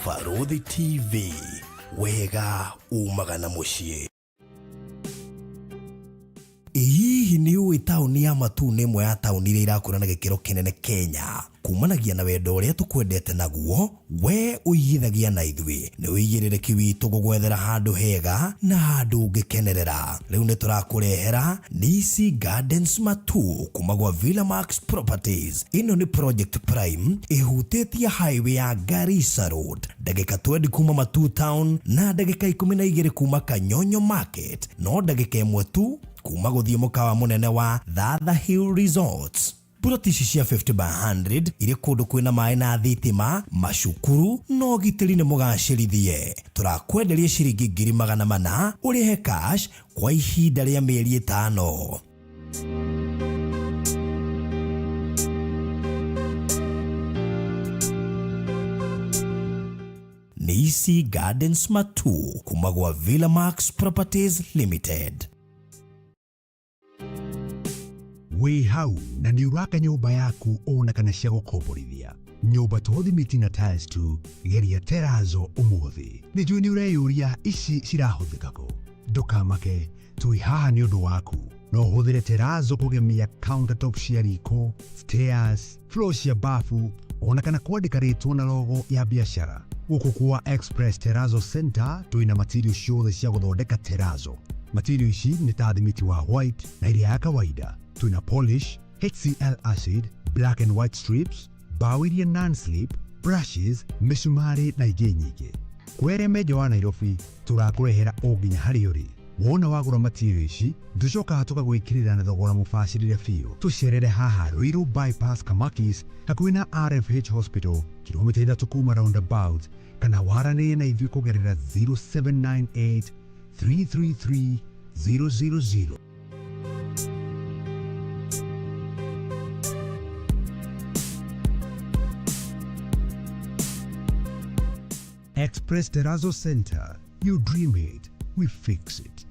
Barũthi TV, wega umaga na mũciĩ. Ĩ hihi nĩ ũĩ taũni ya Matuu nĩ ĩmwe ya taũni iria irakũra na gĩkĩro kĩnene Kenya? Kumanagia na wendo ũrĩa tũkwendete naguo, we ũigithagia na ithuĩ. Nĩ ũigĩrĩrĩki witũ gũgwethera handũ hega na handũ ũngĩkenerera. Rĩu nĩ tũrakũrehera Nisi Gardens Matuu kuma gwa Villa Max Properties. Ĩno nĩ project prime ĩhutĩtie highway ya Garissa Road, ndagĩka 20 kuma Matuu Town na ndagĩka 12 kuma Kanyonyo Market, no ndagĩka 1 tu kuma gũthiĩ mũkawa mũnene wa Thatha Hill Resorts. Buroti ici cia 50 by 100 irĩ kũndũ kwĩna maĩ na thitima, macukuru na ũgitĩri nĩ mũgacĩrithie. Tũrakwenderia ciringi 400,000 ũrĩhe cash kwa ihinda rĩa mĩeri 5. Nisi Gardens Matuu kuma gwa Villa Max Properties Limited. Wĩ hau na nĩ ũraka nyũmba yaku ona kana cia gũkomborithia. Nyũmba to thimiti na tiles tu, geria terazo ũmũthĩ. Nĩ njũĩ nĩ ũreyũria ici cirahũthĩka kũ. Ndũkamake, twĩ haha nĩ ũndũ waku. No ũhũthĩre terazo kũgemia countertop cia riko, stairs, floor cia bafu, ona kana kwandĩka rĩtwa na logo ya biacara. Gũkũ kwa Express Terrazzo Center twĩna material ciothe cia gũthondeka terazo. Material ici nĩ ta thimiti wa white na iria ya kawaida. Twĩna polish, HCl acid, black and white strips, bao iria non-slip, brushes, mĩcumarĩ na ingĩ nyingĩ. Kwere menja wa Nairobi tũrakũrehera o nginya harĩa ũrĩ. Wona wagũra material ici, tũcokaga tũgagwĩkĩrĩra na thogora mũbacĩrĩre biũ. Tũcerere haha Ruiru Bypass Kamakis hakuhĩ na RFH Hospital, kilomita 3 kuma roundabout, kana waranĩrie na ithuĩ kũgerera 0798 333 000. Express Terrazzo Center. You dream it, we fix it.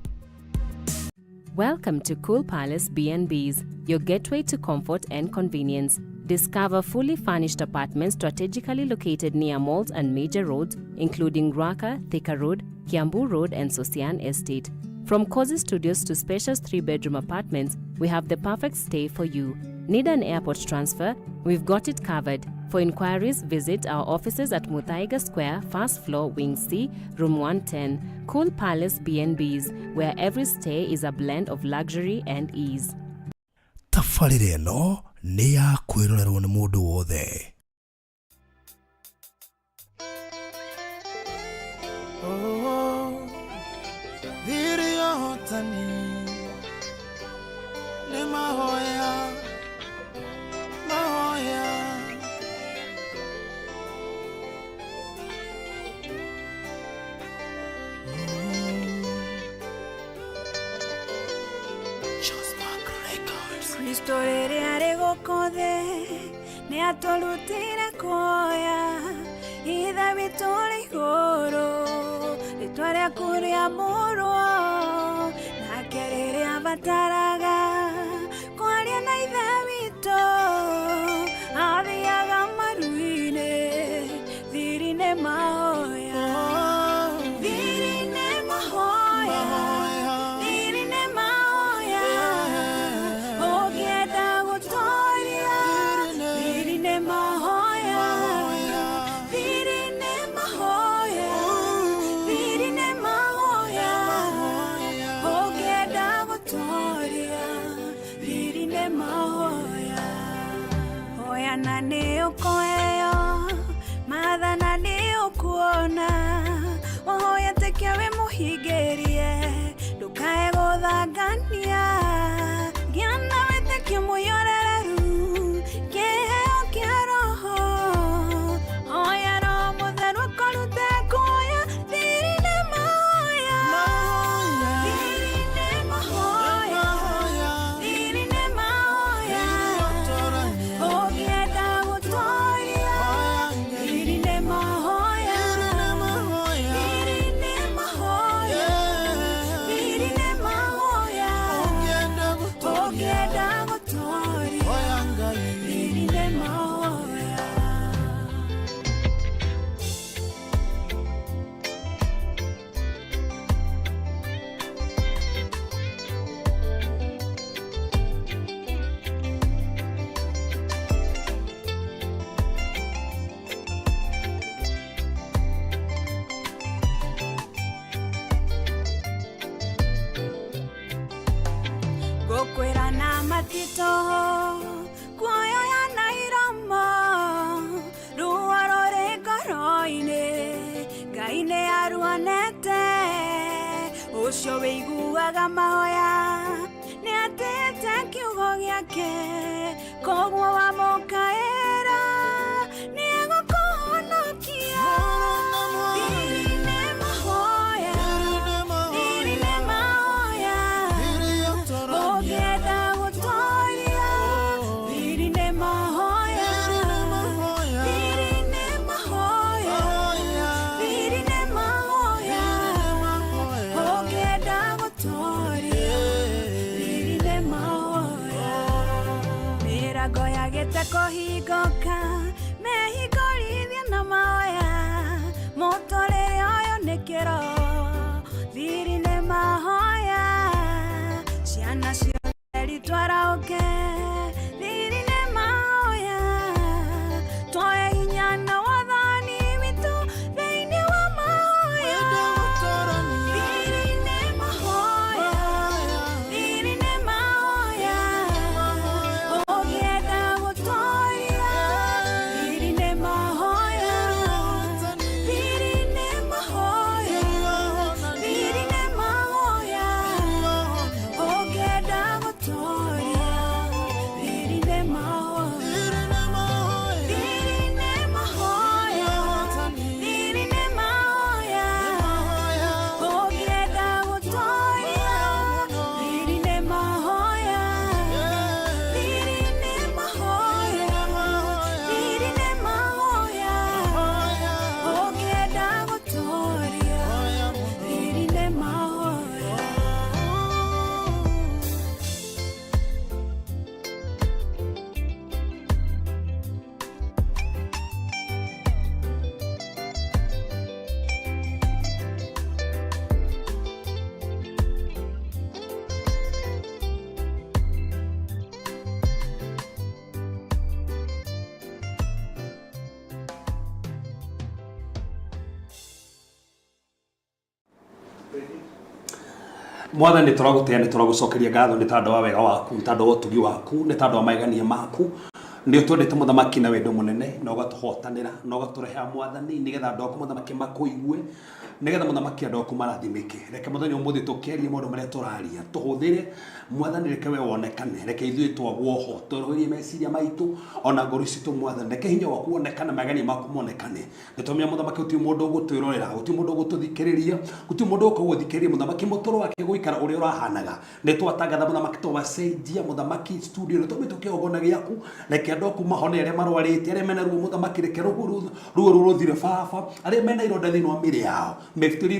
Welcome to Cool Palace B&Bs, your gateway to comfort and convenience. Discover fully furnished apartments strategically located near malls and major roads, including Ruaka, Thika Road, Kiambu Road, and Sosian Estate. From cozy studios to spacious 3-bedroom apartments, we have the perfect stay for you. Need an airport transfer? We've got it covered. For inquiries, visit our offices at Muthaiga Square, first floor, Wing C, Room 110. Cool Palace B&Bs, where every stay is a blend of luxury and ease. Tabarĩra ĩno nĩ ya kwĩrorerwo nĩ mũndũ wothe. Oh, thiri ũhotani nĩ mahoya, mahoya. Kristo rĩrĩa arĩ gũkũ thĩ nĩ atũrutire kuoya Ithe witũ ũrĩ igũrũ, rĩtwa rĩaku rĩamũrwo, nake rĩrĩa abataraga kwaria na Ithe witũ athiaga maru-inĩ, thiri-inĩ mahoya, thiri-inĩ mahoya, thiri-inĩ mahoya, ũngĩenda gũtoria, thiri-inĩ mahoya, thiri-inĩ mahoya, thiri-inĩ mahoya, ũngĩenda gũtoria, thiri-inĩ mahoya. Hoya na nĩ ũkũheo, mathana nĩ ũkuona, wahoya tĩkia wĩ mũhingĩrie, ndũkae gũthangania, gĩa na wĩtĩkio mũihũrĩrĩru, kĩheo kĩa Roho, hoya Roho Mũtheru akũrute kuoya, thiri-inĩ mahoya, thiri-inĩ mahoya, thiri-inĩ mahoya, ũngĩenda gũtoria, thiri-inĩ mahoya, thiri-inĩ mahoya, Matito kuoyoya na iromo ruo rũrĩ ngoro-inĩ Ngai nĩ aruonete ũcio wĩiguaga mahoya nĩ atĩte kiugo gĩake koguo wamũkaĩra nĩ egũkũhonokia. Thiri nĩ mahoya, thiri nĩ mahoya, ũngĩenda gũtoria thiri nĩ mahoya, thiri nĩ mahoya, thiri nĩ mahoya, ũngĩenda gũtoria thiri nĩ mahoya. Mĩrango yagĩte kũhingũka mehingũrithie na mahoya mũtũrĩre ũyũ nĩ kĩro thiri nĩ mahoya ciana ciothe ritwarauke thiri nĩ mahoya twoe hinya na wathani witũ thĩinĩ wa mahoya thiri nĩ mahoya, thiri nĩ mahoya, ũngĩenda gũtoria thiri nĩ mahoya, thiri nĩ mahoya, thiri nĩ mahoya, ũngĩenda gũtoria thiri nĩ mahoya, thiri nĩ mahoya, thiri nĩ mahoya, ũngĩenda gũtoria thiri nĩ mahoya, thiri nĩ mahoya, thiri nĩ mahoya, ũngĩenda gũtoria thiri nĩ mahoya. Mwathani, tũragũtĩa, nĩ tũragũcokeria ngatho nĩ tondũ wa wega waku, nĩ tondũ wa ũtugi waku, nĩ tondũ wa magegania maku. Nĩ ũtwendete, Mũthamaki, na wendo mũnene, na ũgatũhotanĩra na ũgatũrehera, Mwathani, nĩgetha andũ aku, Mũthamaki, makũigue, nĩgetha, Mũthamaki, andũ aku marathimĩke. Reke mũthenya ũmũthĩ tũkĩaria maũndũ marĩa tũraria tũhũthĩre, Mwathani, reke we wonekane, reke ithuĩ twagwo ho tweroherie meciria maitũ ona ngoro citũ. Mwathani, reke hinya waku wonekane, magegania maku monekane. Nĩtwamenya, Mũthamaki, gũtirĩ mũndũ ũgũtwĩrorera, gũtirĩ mũndũ ũgũtũthikĩrĩria, gũtirĩ mũndũ ũgũka gũthikĩrĩria, Mũthamaki, mũtũrũ wake gũikara ũrĩa ũrahanaga. Nĩ twatangatha, Mũthamaki, twacenjia, Mũthamaki, studio, nĩ twamĩtwo kĩgongona gĩaku. Reke andũ aku mahone, arĩa marwarĩte, arĩa mena ruo, Mũthamaki, reke ruo ruo rũthire. Baba, arĩa mena ironda thĩinĩ wa mĩĩrĩ yao, mĩbutĩri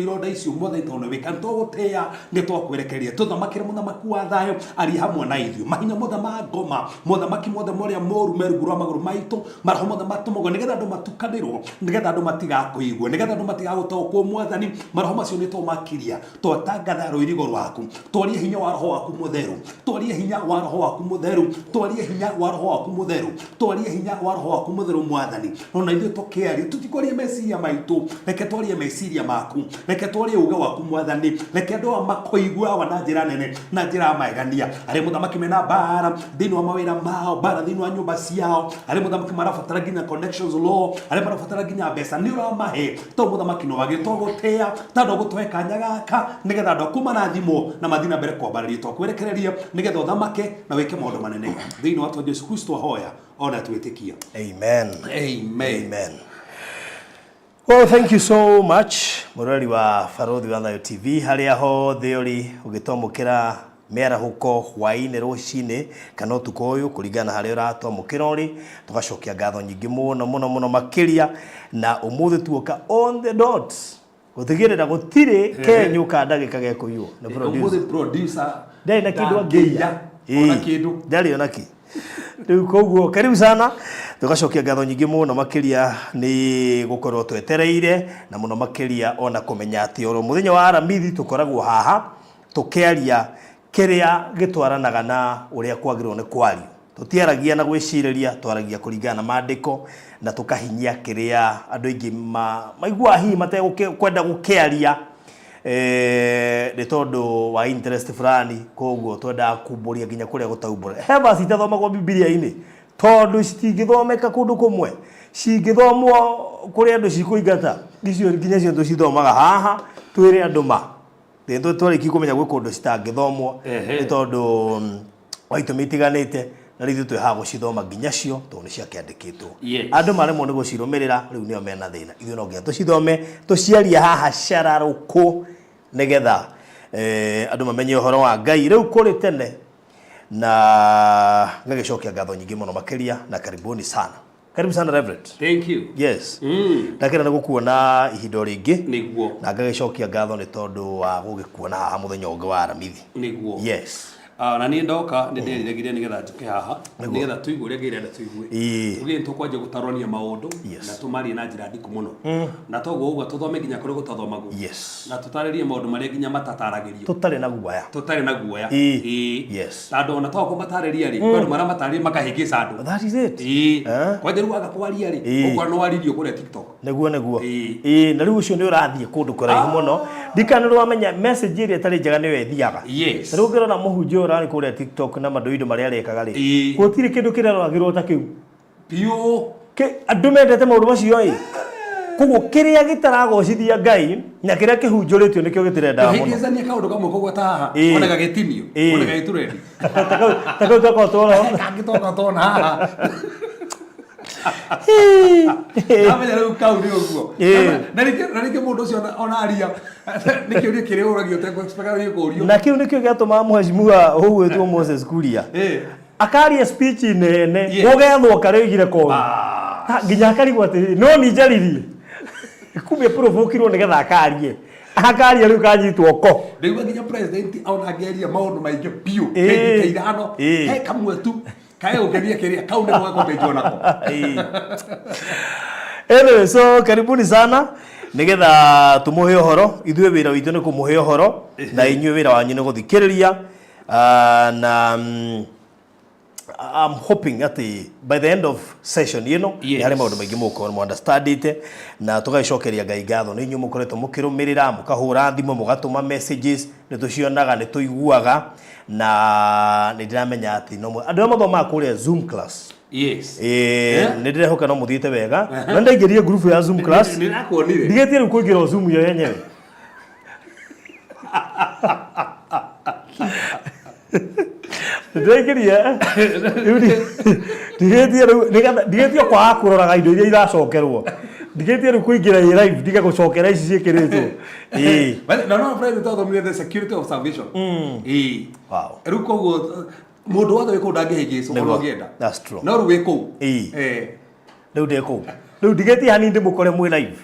ironda icio, Mwathani, tondũ nĩ wĩka. Nĩ twagũtĩĩa, nĩ twakwerekeria tũthamakĩre. Mũthamaki wa thayũ, aria hamwe na ithuĩ. Mahinya mothe ma ngoma, mothamaki mothe marĩa moru me rungu rwa magũrũ maitũ, maroho mothe matũmagwo nĩgetha andũ matukanĩrwo, nĩgetha andũ matigakũigua, nĩgetha andũ matigagũtaũkwo, Mwathani, maroho macio nĩ tũmakiria. Twatangatha rũirigo rwaku, twarie hinya wa Roho waku Mũtheru, twarie hinya wa Roho waku Mũtheru, twarie hinya wa Roho waku Mũtheru, twarie hinya wa Roho waku Mũtheru, Mwathani. Ona ithuĩ tũkĩaria tũtikwaria meciria maitũ, reke twarie meciria maku, reke twarie uge waku, Mwathani. Reke andũ aya makoigua awa na njĩra nene, na njĩra ya magegania. Arĩa, Mũthamaki, mena mbara thĩinĩ wa mawĩra mao, mbara thĩinĩ wa nyũmba ciao, arĩa, Mũthamaki, marabatara nginya connections law, arĩa marabatara nginya mbeca, nĩ ũramahe to Mũthamaki no wagĩ twagũtĩa tondũ gũtũhe kanya gaka nĩgetha andũ aku marathimwo na mathiĩ na mbere kwambararia. Twakwerekereria nĩgetha ũthamake na wĩke maũndũ manene thĩinĩ wa twa Jesu Kristo ahoya ona twĩtĩkia. Amen. Amen. Amen. Well, thank you so much, mũrori wa Barothi wa Thayo TV, harĩa hothe ũrĩ ũgĩtwamũkĩra mĩarahũko, hwaĩ-inĩ, rũcinĩ kana ũtukũ ũyũ, kũringana na harĩa ũratwamũkĩra ũrĩ. Tũgacokia ngatho nyingĩ mũno mũno mũno makĩria. Na ũmũthĩ tuoka on the dot gũtigĩrĩra gũtirĩ kenyũ ka ndagĩka gekũiywo nĩ producer. Ũmũthĩ producer ndarĩ na kĩndũ ndangĩiya ona kĩndũ. Ndarĩ ona kĩ rĩu. Koguo karibu sana, tũgacokia ngatho nyingĩ mũno makĩria nĩ gũkorwo twetereire na mũno makĩria ona kũmenya atĩ oro mũthenya wa Aramithi tũkoragwo haha tũkĩaria kĩrĩa gĩtwaranaga na ũrĩa kwagĩrĩirwo nĩ kwario. Tũtiaragia na gwĩcirĩria, twaragia kũringana na maandĩko na tũkahinyia kĩrĩa andũ aingĩ maiguaga hihi matekwenda gũkĩaria. Nĩ tondũ wa interest fulani, koguo twendaga kumbũria nginya kũrĩa gũtaumbũra. He verse itathomagwo Bibilia-inĩ tondũ citingĩthomeka kũndũ kũmwe, cingĩthomwo kũrĩ andũ cikũingata, icio nginya cio tũcithomaga haha twĩre andũ ma. Nĩ twarĩkia kũmenya gwĩ kũndũ citangĩthomwo nĩ tondũ wa itũmi itiganĩte, na rĩu ithuĩ twĩ haha gũcithoma nginya cio tondũ nĩ ciakĩandĩkĩtwo. Andũ maremwo nĩ gũcirũmĩrĩra, rĩu nĩo mena thĩna. Ithuĩ no nginya tũcithome, tũciarie haha cararũkũ nĩgetha andũ mamenye ũhoro wa Ngai. Rĩu kũrĩ tene na ngagĩcokia ngatho nyingĩ mũno makĩria, na karibuni sana. Karibu sana, Reverend. Thank you. Yes. Ndakena nĩ gũkuona ihinda o rĩngĩ. Nĩguo. Na ngagĩcokia ngatho nĩ tondũ wa gũgĩkuona haha mũthenya ũngĩ wa Aramithi. Nĩguo. Yes. Ah, na niĩ ndoka nĩ ndĩriragĩria nĩgetha njũke haha nĩgetha tũigue ũrĩa Ngai arenda tũigue. Tuge nĩ tũkwanjia gũtarũrania maũndũ na tũmarie na njĩra ndiku mũno. Na toguo ũguo tũthome nginya kũrĩa gũtathomagwo. Na tũtarĩrie maũndũ marĩa nginya matataragĩrio. Tũtarĩ na guoya. Tũtarĩ na guoya. Ĩĩ. Tondũ ona twaga kũmatarĩria rĩ, kwĩ andũ maramatarĩria makahĩngĩca andũ. That is it. Ĩĩ. Kwanja rĩu waga kwaria rĩ, ũkona nĩ waririo kũrĩa TikTok. Nĩguo nĩguo. Ĩĩ, na rĩu ũcio nĩ ũrathiĩ kũndũ kũraihu mũno. Ndikana nĩ wamenya message ĩrĩa ĩtarĩ njega nĩyo ĩthiaga. Yes. Ta rĩu ũngĩrora mũhunjia ũyũ ũrarĩ kũrĩa TikTok na mandoindo marĩa arekaga rĩ, gũtirĩ kĩndũ kĩreroragĩrwo ta kĩu. Biũ. Andũ mendete maũndũ macio ĩ. Koguo kĩrĩa gĩtaragocithia Ngai na kĩrĩa kĩhunjũrĩtio nĩkĩo gĩtirendaga mũno. Kũhĩngĩcania kaũndũ kamwe koguo ta haha, one gagĩtinio, one gagĩturendi. Ta kau twakorwo tuona. Kangĩ twoka tuona haha. Ndamenya rĩu kau nĩ ũguo. Na rĩngĩ na rĩngĩ mũndũ ũcio ona aria nĩ kĩũria kĩrĩa ũragio ũtekũ-expect gĩkũrio. Na kĩu nĩkĩo gĩatũmaga mheshimiwa ũgwĩtwo Moses Kuria akaria speech nene, gũgethwo karĩa oigire koru. Nginya akarigwo atĩrĩrĩ, no ni njaririe kumbe provokirwo nĩgetha akarie, akaria rĩu kanyitwo ko. Ndaigua nginya president ona angĩaria maũndũ maingĩ biũ ta ithano, he kamwe tu kae gũkenia kĩrĩa kau nĩko gakũmĩnjwo nako. Anyway, so karibuni sana nĩgetha tũmũhe ũhoro. Ithuĩ wĩra witũ nĩ kũmũhe ũhoro na inyuĩ wĩra wanyu nĩ gũthikĩrĩria. Na I'm hoping atĩ by the end of session ĩno nĩ harĩ maũndũ maingĩ mũgũkorwo mũ understandĩte, na tũgagĩcokeria Ngai ngatho nĩ inyuĩ mũkoretwo mũkĩrũmĩrĩra, mũkahũra thimũ, mũgatũma messages, nĩ tũcionaga, nĩ tũiguaga, na nĩ ndĩramenya atĩ no andũ arĩa mathomaga kũrĩa Zoom class. Nĩ ndĩrehoka no mũthiĩte wega na ndaingĩrire group ya Zoom class. Nĩ ndakuonire. Ndigĩtie rĩu kũingĩra o Zoom yo yenyewe. Ndĩraingĩria rĩu ndigĩtie rĩu nĩgetha ndigĩtie kwaga kũroraga indo iria iracokerwo, ndigĩtie rĩu kũingĩra ĩ live ndige gũcokera ici ciĩkĩrĩtwo. Ĩĩ. But na no Friday twathomire the security of salvation. Ĩĩ. Wow. Rĩu koguo mũndũ wothe wĩ kũu ndangĩhĩngĩcwo ona Nĩguo. ũngĩenda. That's true. No rĩu wĩ kũu. Ĩĩ. Rĩu ndĩ kũu, rĩu ndigĩtie hanini ndĩmũkore mwĩ live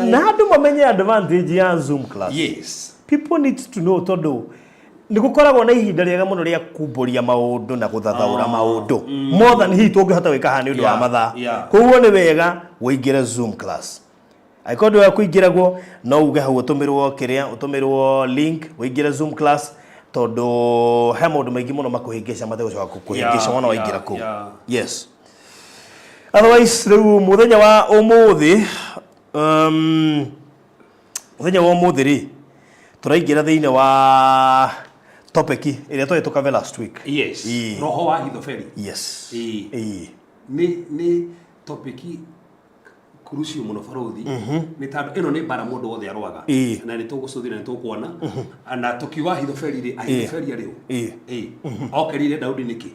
na andũ mamenye advantage ya Zoom class. People need to know tondũ nĩ gũkoragwo na ihinda rĩega mũno rĩa kumbũria maũndũ na gũthathaũra maũndũ more than hihi tũngĩhota gwĩka haha nĩ ũndũ wa mathaa. Koguo nĩ wega ũingĩre Zoom class. Angĩkorwo ndũĩ kũingĩra guo, no uge hau ũtũmĩrwo kĩrĩa, ũtũmĩrwo link ũingĩre Zoom class, tondũ he maũndũ maingĩ mũno makũhĩngĩca mategũcoka gũkũhĩngĩca wona waingĩra kũu. Yes. Otherwise rĩu mũthenya wa ũmũthĩ, mũthenya wa ũmũthĩ rĩ, tũraingĩra thĩinĩ wa topic ĩrĩa twarĩ tũkave last week. Yes. Roho wa Ahithofeli. Yes. Nĩ topic crucial mũno barũthi, nĩ tondũ ĩno nĩ mbara mũndũ wothe arũaga. Na nĩ tũgũcũthĩra, nĩ tũkuona na tũkiuga Ahithofeli rĩ, Ahithofeli arĩ ũ? Ĩĩ. Okerire Daudi nĩkĩ?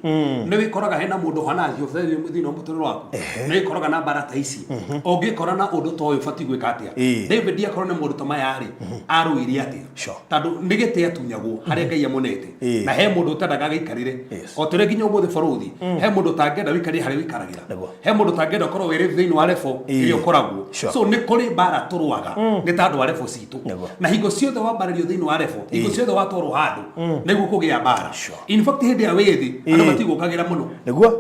Nĩ wĩkoraga hena mũndũ ũhana Ahithofeli thĩinĩ wa mũtũrĩre waku? Nĩ wĩkoraga na mbara ta ici? Ũngĩkora na ũndũ ta ũyũ ũbatiĩ gwĩka atĩa? David akorwo nĩ mũndũ ta maya rĩ, arũire atĩa? Tondũ nĩ gĩtĩ atunyagwo harĩa Ngai amũnete. Na he mũndũ ũtendaga agĩikarĩre. O ta ũrĩa nginya ũmũthĩ barũthi, he mũndũ ũtangĩenda ũikarĩre harĩa ũikaragĩra. He mũndũ ũtangĩenda ũkorwo wĩ thĩinĩ wa level ĩrĩa ũkoragwo. So nĩ kũrĩ mbara tũrũaga nĩ ta andũ a level citũ. Na hingo ciothe wambarĩrio thĩinĩ wa level, hingo ciothe watwarwo handũ, nĩguo kũgĩa mbara. In fact hĩndĩ ya wĩthĩ, andũ matigũkagĩra mũno.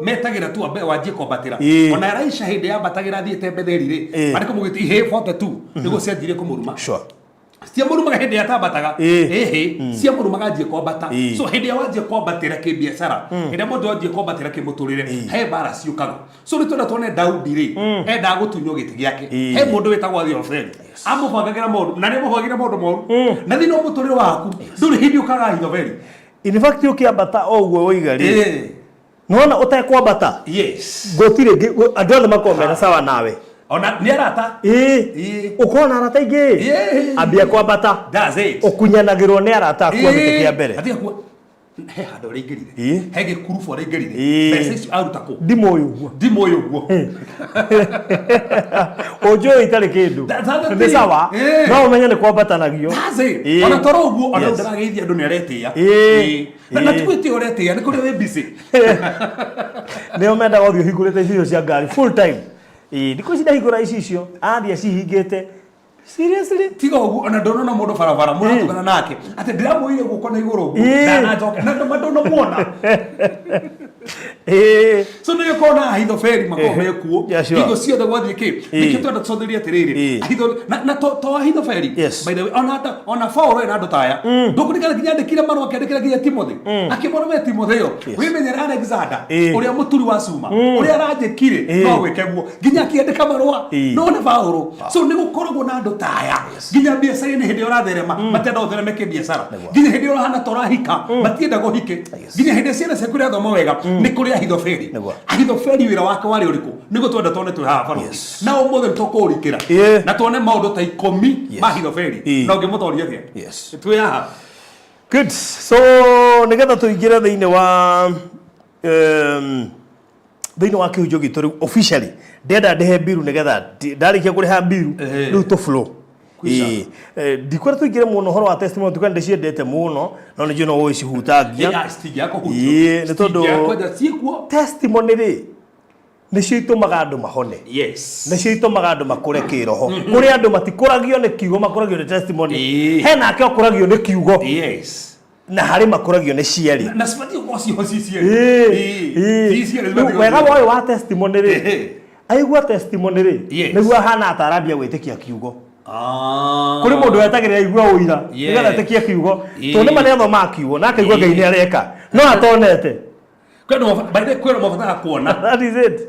Metagĩra tu ambe wanjie kwambatĩra. Ona Elisha hĩndĩ yambatagĩra athiĩte Betheli rĩ, marĩ kũmũgĩti ihĩ 42 nĩguo cianjirie kũmũruma. Ciamũrumaga hĩndĩ yatambataga. Ĩhĩ, ciamũrumaga anjie kwambata. So hĩndĩ ĩrĩa wanjia kwambatĩra kĩbiacara, hĩndĩ ĩrĩa mũndũ wanjia kwambatĩra kĩmũtũrĩre, he mbara ciũkaga. So nĩ twenda tuone Daudi rĩ, endaga gũtunywo gĩtĩ gĩake. He mũndũ wĩtagwo Ahithofeli. Amũbangagĩra maũndũ na nĩ amũbangagĩra maũndũ moru na thĩinĩ wa mũtũrĩre waku ndũrĩ hĩndĩ ũkaga Ahithofeli. In fact ũkĩambata o ũguo woiga rĩ, nĩwona ũtekwambata gũtirĩ andũ othe makoragwo mena sawa nawe. Ona nĩ arata. Ĩĩ. Ũkorwo na arata aingĩ. Ambia kwambata. That's it. Ũkunyanagĩrwo nĩ arata aku a gĩtĩ kĩa mbere. Atiga kuo he handũ araingĩrire. He gĩkurubu araingĩrire. Mbeca icio aruta kũ? Ndimũĩ ũguo. Ndimũĩ ũguo. Ũnjũĩ itarĩ kĩndũ. That's the Nĩ thing. sawa. No ũmenye nĩ kwambatanagio. That's it. Ona toro ũguo ona ndarageithia andũ nĩ aretĩĩa. Na ti gwĩtĩa ũretĩĩa, nĩ kũrĩa wĩ busy. Nĩo mendaga ũthiĩ ũhingũrĩte icicio cia ngari full time. Ĩĩ, thikũ ici ndahingũra icicio, athiĩ acihingĩte. Seriously? Tiga ũguo ona ndonona mũndũ barabara mũratũngana nake atĩ ndĩramũire guoko na igũrũ ũguo ndananjoka na ndũma ndũnamuona. So nĩ gĩkorwo na Ahithofeli makorwo mekuo Yeah, sure. hingo ciothe gwathiĩ kĩ nĩkĩo twenda tũcotherie atĩrĩrĩ na to Ahithofeli, by the way, ona Paul ena andũ ta aya ndũkũririkana nginya andĩkire marũa akĩandĩkĩra nginya Timothy akĩmwĩra we Timotheo wĩmenyere Alexander ũrĩa mũturi wa cuma ũrĩa aranjĩkire no gwĩke guo nginya akĩandĩka marũa no nĩ Paul. So nĩ gũkoragwo na andũ ta aya nginya biacara-inĩ hĩndĩ ĩrĩa ũratherema matienda ũthereme kĩbiacara, nginya hĩndĩ ĩrĩa ũrahana ta ũrahika matiendaga ũhike, nginya hĩndĩ ĩrĩa ciana ciaku irathoma wega nĩ kũrĩ Ahithofeli. Ahithofeli wĩra wake warĩ ũrĩkũ? Nĩguo twenda tuone twĩ haha barũthi na ũmũthĩ nĩ tũkũũrikĩra na tuone maũndũ ta 10 ma Ahithofeli na ũngĩmũtoria atĩa. Twĩ haha. Good. So nĩgetha tũingĩre thĩinĩ wa thĩinĩ wa kĩhunjio gitũ rĩu officially, ndĩrenda ndĩhe mbiru nĩgetha ndarĩkia kũrĩha mbiru rĩu tũ flow. Kwisha. Ndikwenda tũingĩre mũno ũhoro wa testimony tuka ndĩciendete mũno no nĩ njũĩ no ũgĩcihutagia. Ĩĩ, Ĩĩ, nĩ tondũ Citingĩakwenda ciĩkuo. testimony rĩ nĩcio itũmaga andũ mahone. Nĩcio itũmaga andũ makũre kĩroho. Kũrĩ andũ matikũragio nĩ kiugo, makũragio nĩ testimony. He nake ũkũragio nĩ kiugo. Na harĩ makũragio nĩ cierĩ. Na cibatiĩ gũkorwo ciho ci cierĩ. Ci cierĩ Rĩu cibatiĩ wega gũkorwo wa ũyũ wa testimony rĩ, aigua testimony rĩ, nĩguo ahana atarambia gwĩtĩkia kiugo. Kũrĩ mũndũ wetagĩrĩra aigua ũira nĩgetha etĩkie kiugo. Tondũ nĩma nĩathomaga kiugo na akaigua Ngai nĩareka no atonete. Kwĩ andũ by the way, kwĩ andũ mabataraga kuona. That is it.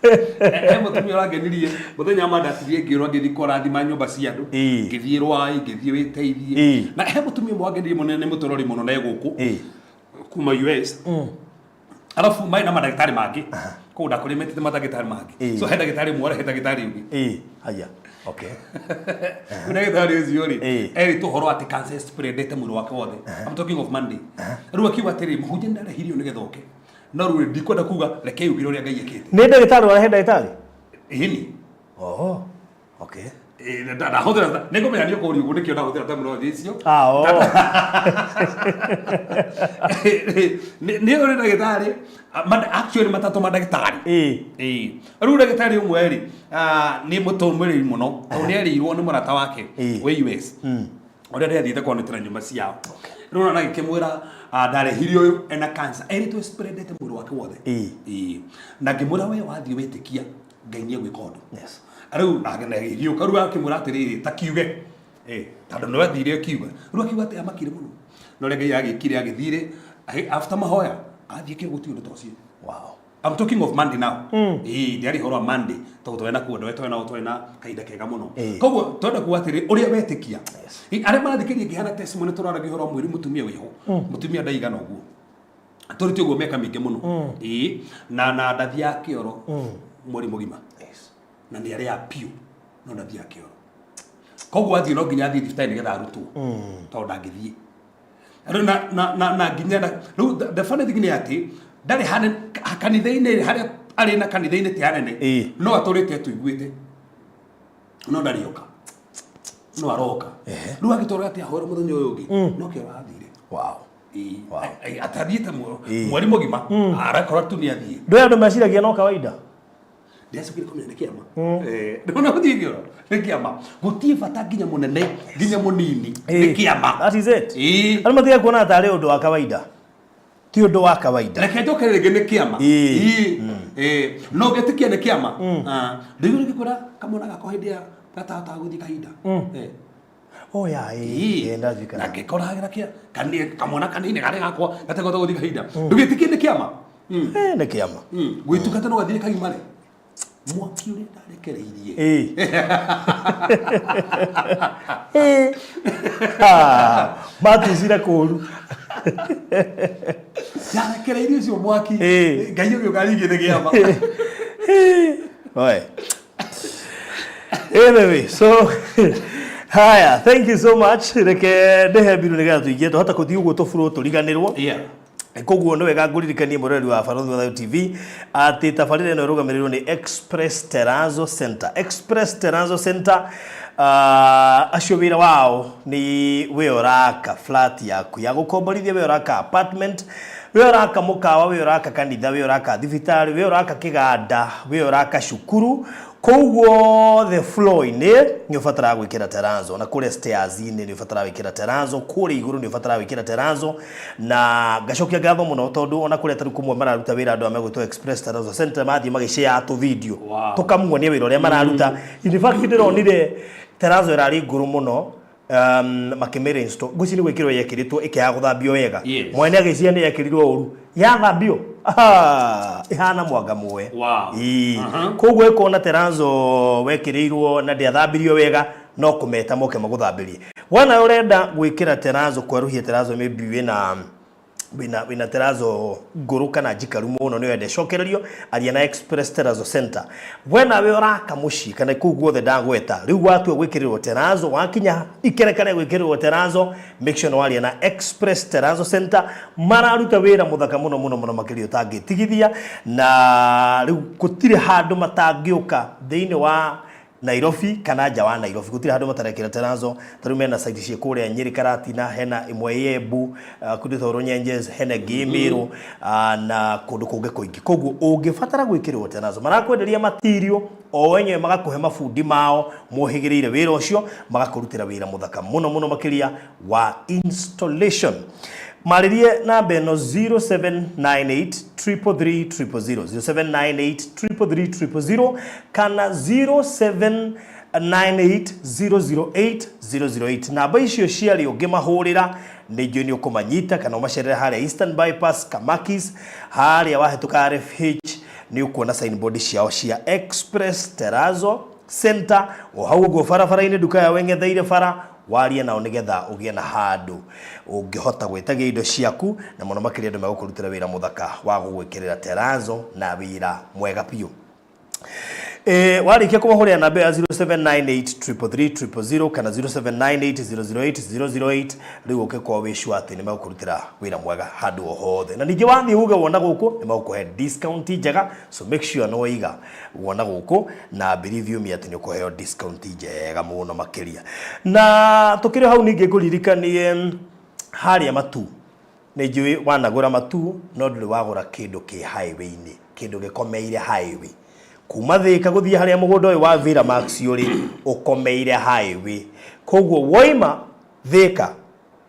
He mũtumia ũrangenirie mũthenya wa mandatirie ngĩũrwo ngĩthiĩ kũrathima nyũmba cia andũ ngĩthiĩ Rwai ngĩthiĩ wĩteithie na he mũtumia ũmwe wangenirie mũno nĩ mũtũrori mũno na e gũkũ kuma US arabu marĩ na mandagĩtarĩ mangĩ kũu ndakũrĩ metĩte mandagĩtarĩ mangĩ, so he ndagĩtarĩ ũmwe arehe ndagĩtarĩ ũngĩ. Haya. Okay. Rĩu ndagĩtarĩ ũcio rĩ erĩtwo ũhoro atĩ cancer spreadete mwĩrĩ wake wothe. I'm talking of Monday. Rĩu akiuga atĩrĩ, mũhunjia nĩ ndarehirio nĩgetha oke no rĩu ndikwenda kuga, reke yugire ũrĩa Ngai ekĩte. Nĩ ndagĩtarĩ ũrahe ndagĩtarĩ? Ĩni. Oh. Okay. Ndahũthĩra nĩ ngũmenya nĩ ũkũria ũguo nĩkĩo ndahũthĩra terminology icio. Ah, oh. Nĩ ũrĩ ndagĩtarĩ actually matatũ mandagĩtarĩ. Ĩĩ. Rĩu ndagĩtarĩ ũmwe rĩ nĩ mũtũmĩrĩri mũno tondũ nĩ erĩirwo nĩ mũrata wake wĩ US ũrĩa ndĩathiĩte kwanĩtĩra nyũmba ciao. Rĩu ona agĩkĩmwĩra ndarehire ũyũ ena cancer erĩtwo spreadete mwĩrĩ wake wothe. Ĩĩ. Na ngĩmwĩra we wathiĩ wĩtĩkia Ngai nĩ egwĩka ũndũ. Rĩu agĩũka rĩu akĩmwĩra atĩrĩrĩ ta kiuge tondũ nĩ wathire akiuga rĩu akiuga atĩ amakire mũno na ũrĩa Ngai agĩkire agĩthire after mahoya athiĩ kĩo gũtirĩ ũndũ ta ũcio. Wow. I'm talking of Monday now. Ĩĩ ndiari ũhoro wa Monday tondũ twarĩ na kuo twarĩ na twarĩ na kahinda kega mũno. Koguo twenda kuga atĩrĩ ũrĩa wetĩkia. Arĩa marathikĩrĩria ngĩheana testimony tũraragia ũhoro wa mwĩrĩ mũtumia wĩho. Mũtumia ndaigana ũguo. Tũrĩte ũguo mĩaka mĩingĩ mũno. Ĩĩ na ndathiaga kĩoro mweri mũgima. Na nĩ arĩa piũ no ndathiaga kĩoro. Koguo athiĩ no nginya athiĩ thibitarĩ nĩgetha arutwo. Tondũ ndangĩthiĩ. Rĩu na nginya na rĩu the funny thing nĩ atĩ ndarĩ hane kanitha-inĩ harĩa arĩ na kanitha-inĩ ti hanene no atũrĩte atũiguĩte no ndarĩ oka no aroka rĩu agĩtwara atĩ ahoera mũthenya ũyũ ũngĩ no kĩoro athire. Wow. Atathiĩte mweri mũgima arakora tu nĩ athiĩ. Ndũĩ andũ meciragia no kawaida. Ndĩracokire kũmenya nĩ kĩama. Ndĩrona gũthiĩ kĩoro nĩ kĩama gũtirĩ bata nginya mũnene nginya mũnini nĩ kĩama. That is it. Andũ matiga kuona tarĩ ũndũ wa kawaida. Ti ũndũ wa kawaida. Reke njoke rĩngĩ nĩ kĩama. No ngĩtĩkia nĩ kĩama. Ndĩigua rĩngĩ kamwana gakwa hĩndĩ ya gatahotaga gũthiĩ kahinda. Oh ya, ĩĩ, ndajikara. Na ngĩkoragĩra kĩa kamwana kanini karĩa gakwa gatekũhota gũthiĩ kahinda. Ndũgĩtĩkie nĩ kĩama. Nĩ kĩama. Gwĩtungata no gathiĩ kagimare. Mwaki ũrĩa ndarekereirie. Ĩĩ. Ah, maticire kũru. Ndarekereirie ũcio mwaki. Ĩĩ. Ngai ũgĩũka ringĩte kĩama. Oe. Anyway, so haya, thank you so much. Reke ndĩhe mbiru nĩgetha tũingĩ twahota kũthiĩ ũguo tũburo tũriganĩrwo. Koguo nĩ wega ngũririkanie mũroreri wa Barũthi wa Thayũ TV atĩ tabarĩra ĩno ĩrũgamĩrĩirwo nĩ Express Terrazzo Center. Express Terrazzo Center acio wĩra wao nĩ we ũraka flat yaku ya gũkomborithia, we ũraka apartment, we ũraka mũkawa, we ũraka kanitha, we ũraka thibitarĩ, we ũraka kĩganda, we ũraka cukuru. Kũu guothe floor-inĩ nĩ ũbataraga gwĩkĩra terrazzo, na kũrĩa stairs-inĩ nĩ ũbataraga gwĩkĩra terrazzo, kũrĩa igũrũ nĩ ũbataraga gwĩkĩra terrazzo. Na ngacokia ngatho mũno tondũ ona kũrĩa tarĩu kũmwe mararuta wĩra andũ aya megwĩtwo Express Terrazzo Center mathiĩ magĩshare tũ video tũkamuonia wĩra ũrĩa mararuta. In fact ndĩronire terrazzo ĩrarĩ ngũrũ mũno makĩmĩra install, ngwĩciria nĩ gwĩkĩrwo yekĩrĩtwo ĩkĩaga gũthambio wega. Mwene agĩciria nĩ yekĩrirwo ũru, yathambio ah, ĩhana mwanga muoe. Ĩĩ. Koguo ĩkona terrazzo wekĩrĩirwo na ndĩathambirio wega, no kũmeta moke magũthambĩrie. Wona ũrenda gwĩkĩra terrazzo, kwerũhia terrazzo, maybe wĩna terrazzo ngũrũ kana njikaru mũno nĩ wenda ĩcokererio, aria na Express Terrazzo Center. We nawe ũraka mũciĩ kana kũu guothe ndagweta, rĩu watua gwĩkĩrĩrwo terrazzo, wakinya ikereka rĩa gwĩkĩrĩrwo terrazzo, make sure nĩ waria na Express Terrazzo Center. Mararuta wĩra mũthaka mũno mũno mũno makĩria ũtangĩtigithia, na rĩu gũtirĩ handũ matangĩũka thĩinĩ wa Nairobi kana nja wa Nairobi, gũtirĩ handũ matarekĩra terrazzo. Ta rĩu mena site ciĩ kũrĩa Nyĩrĩ Karatina, hena ĩmwe ĩ Embu, kũndũ ta Runyenjes, hena ĩngĩ ĩ Mĩrũ, na kũndũ kũngĩ kũingĩ. Koguo ũngĩbatara gwĩkĩrĩrwo terrazzo, marakwenderia material o enyewe, magakũhe mabundi mao mohĩgĩrĩire wĩra ũcio, magakũrutĩra wĩra mũthaka mũno mũno makĩria wa installation. Marĩrie namba ĩno 0798 333 000, 0798 333 000 kana 0798 008 008. Namba icio ciarĩ ũngĩmahũrĩra nĩ njũĩ nĩ ũkũmanyita, kana ũmacerere harĩa Eastern Bypass Kamakis, harĩa wahĩtũka RFH nĩ ũkuona signboard ciao cia Express Terrazzo Center, o hau ũguo barabara-inĩ nduka yao ĩng'etheire bara. Warie nao nĩgetha ũgĩe na handũ ũngĩhota gwĩtagia indo ciaku, na mũno makĩria andũ megũkũrutĩra wĩra mũthaka wa gũgwĩkĩrĩra terrazzo na wĩra mwega biũ. Warĩkia kũmahũrĩra namba ya 0798 333 000 kana 0798 008 008, rĩu ũngĩkorwo wĩ sure atĩ nĩ megũkũrutĩra wĩra mwega handũ o hothe. Na ningĩ wathiĩ uge wona gũkũ nĩ megũkũhe discount njega, so make sure nĩ waiga wona gũkũ, na believe you me atĩ nĩ ũkũheo discount njega mũno makĩria. Na tũkĩrĩ hau ningĩ ngũririkanie harĩa Matu, nĩ njũĩ wanagũra Matu no ndũrĩ wagũra kĩndũ kĩ highway-inĩ, kĩndũ gĩkomeire highway. Kuma Thĩka gũthiĩ harĩa mũgũnda ũyũ wa Villa Max ũrĩ, ũkomeire highway. Koguo woima Thĩka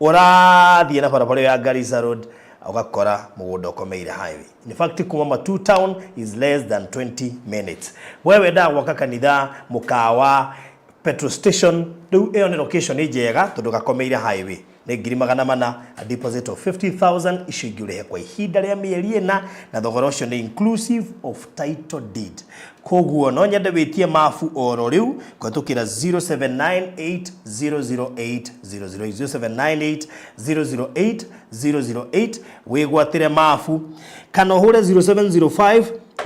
ũrathiĩ na barabara ĩyo ya Garissa Road, ũgakora mũgũnda ũkomeire highway. In fact kuma Matu town is less than 20 minutes. We wendaga gwaka kanitha, mũkawa, petrol station, rĩu ĩyo nĩ location njega tondũ gakomeire highway. Nĩ 400,000, a deposit of 50,000, icio ingĩ ũrĩhe kwa ihinda rĩa mĩeri 4, na thogora ũcio nĩ inclusive of title deed. Koguo no nyende wĩtie mabu oro rĩu kũhetũkĩra 0798 008 008, 0798 008 008, wĩgwatĩre mabu, kana ũhũre 0705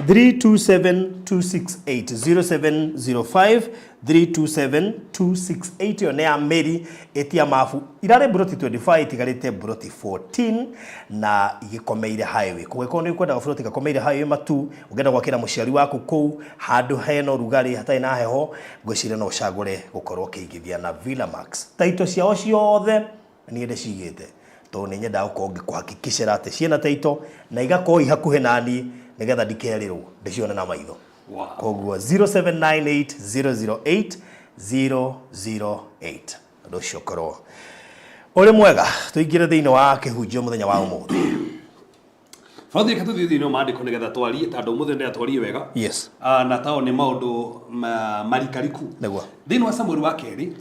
327 268, 0705 327 268. Ĩyo nĩ ya Mary. Ĩtia mabu, irarĩ mburoti 25, itigarĩte mburoti 14 na igĩkomeire highway. Kũngĩkorwo nĩ ũkwendaga buroti gakomeire highway Matu, ũngĩenda gwakĩra mũciari waku kũu handũ hena ũrugarĩ hatarĩ na heho, ngwĩciria no ũcagũre gũkorwo ũkĩigithia na Villa Max. Taito ciao ciothe niĩ ndĩcigĩte tondũ nĩ nyendaga gũkorwo ngĩkũhakikicĩra atĩ ciĩna taito na igakorwo i hakuhĩ naniĩ nĩgetha ndikerĩrwo ndĩcione na maitho. Koguo 0798 008 008. Ũndũ ũcio ũkorwo ũrĩ mwega. Tũingĩre thĩinĩ wa kĩhunjio mũthenya wa ũmũthĩ. Bathi, reke tũthiĩ thĩinĩ wa maandĩko nĩgetha twarie, tondũ ũmũthĩ ndĩrenda twarie wega. Na tao nĩ maũndũ marikariku. Thĩinĩ wa Samueli wa kerĩ.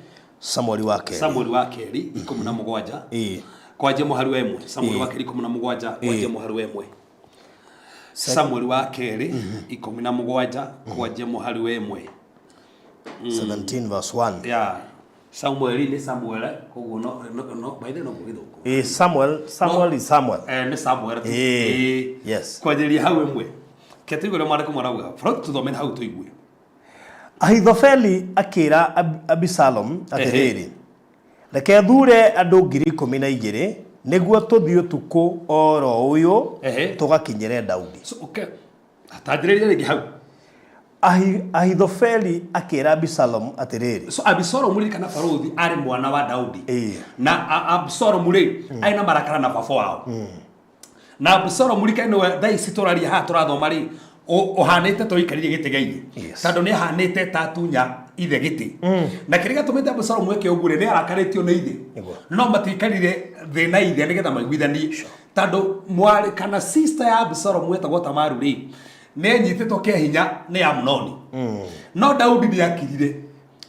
Samueli wa kerĩ. Samueli wa kerĩ 17. Kwanjia mũhari wa 1. Samueli wa kerĩ 17 kwanjia mũhari wa 1. Samueli wa kerĩ 17 kwanjia mũhari wa 1. 17 verse 1. Ya Samueli nĩ Samuel, koguo no no no by the way no gĩthũngũ. Eh, Samuel, Samuel is Samuel. Eh, nĩ Samuel tu. Eh, yes. Kwanjĩrĩria hau 1 ke tũigue ũrĩa mwandĩko marauga. Bro, tũthomere hau tũigue. Ahithofeli akĩra Abisalomu atĩrĩrĩ, reke thure andũ 12,000 nĩguo tũthiĩ ũtukũ oro ũyũ tũgakinyĩre Daudi. So, okay. Tanjĩrĩria rĩngĩ hau. Ahithofeli akĩra Abisalomu atĩrĩrĩ. So Abisalomu rĩ, kana barũthi, arĩ mwana wa Daudi. Na Abisalomu rĩ, arĩ na marakara na baba wao. Na Abisalomu rĩ, nĩwe thaa ici tũraria haha tũrathoma rĩ, ũhanĩte ta ũikarĩire gĩtĩ gĩa ithe. Tondũ nĩ ahanĩte ta atunya ithe gĩtĩ. Na kĩrĩa gĩatũmĩte Abisalomu eke ũguo rĩ, nĩ arakarĩtio nĩ ithe. No matiikarire thĩ na ithe nĩgetha maiguithanie. Tondũ mwarĩ kana sister ya Abisalomu etagwo Tamaru rĩ, nĩ anyitĩtwo kĩa hinya nĩ Amunoni. No Daudi nĩ akirire,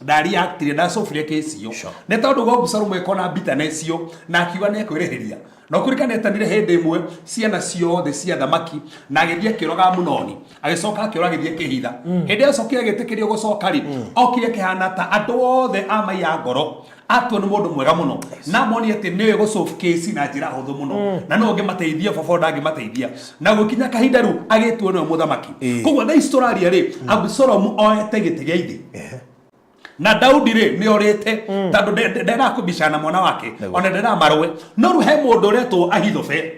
ndariactire, ndacobire kĩci ĩyo, nĩ tondũ gwa Abusalomu ekona bitterness ĩyo na akiuga nĩ ekwĩrĩhĩria. Na ũkũririkana etanire hĩndĩ ĩmwe ciana ciothe cia thamaki na agĩthiĩ akĩũraga Amunoni, agĩcoka akĩũra agĩthiĩ akĩhitha. Hĩndĩ ĩyo acokire agĩtĩkĩrio gũcoka rĩ, okire akĩhana ta andũ othe a maiya ngoro, atua nĩ mũndũ mwega mũno, na moni atĩ nĩwe gũsolve case na njĩra hũthũ mũno, na nĩwe ũngĩmateithia, baba ndangĩmateithia. Na gũkinya kahinda rĩu agĩtua nĩwe mũthamaki. Koguo thaa ici tũraria rĩ, Abisalomu oete gĩtĩ gĩa ithe na Daudi rĩ nĩ orĩte, tondũ ndendaga kũbicana na mwana wake, ona ndendaga marũe. No rĩu he mũndũ ũretwo Ahithofeli.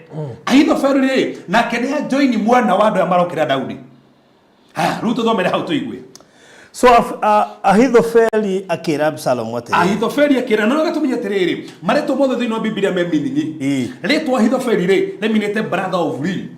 Ahithofeli rĩ, nake nĩ ajoini mwena wa andũ arĩa marokĩra Daudi. Haya, rĩu tũthomere hau tũigue. So Ahithofeli akĩra Absalomu atĩrĩrĩ. Ahithofeli akĩra, na nĩgetha atĩrĩrĩ, marĩtwa mothe thĩinĩ wa Bibilia me meaning. Rĩtwa Ahithofeli rĩ, rĩminĩte brother of Lee.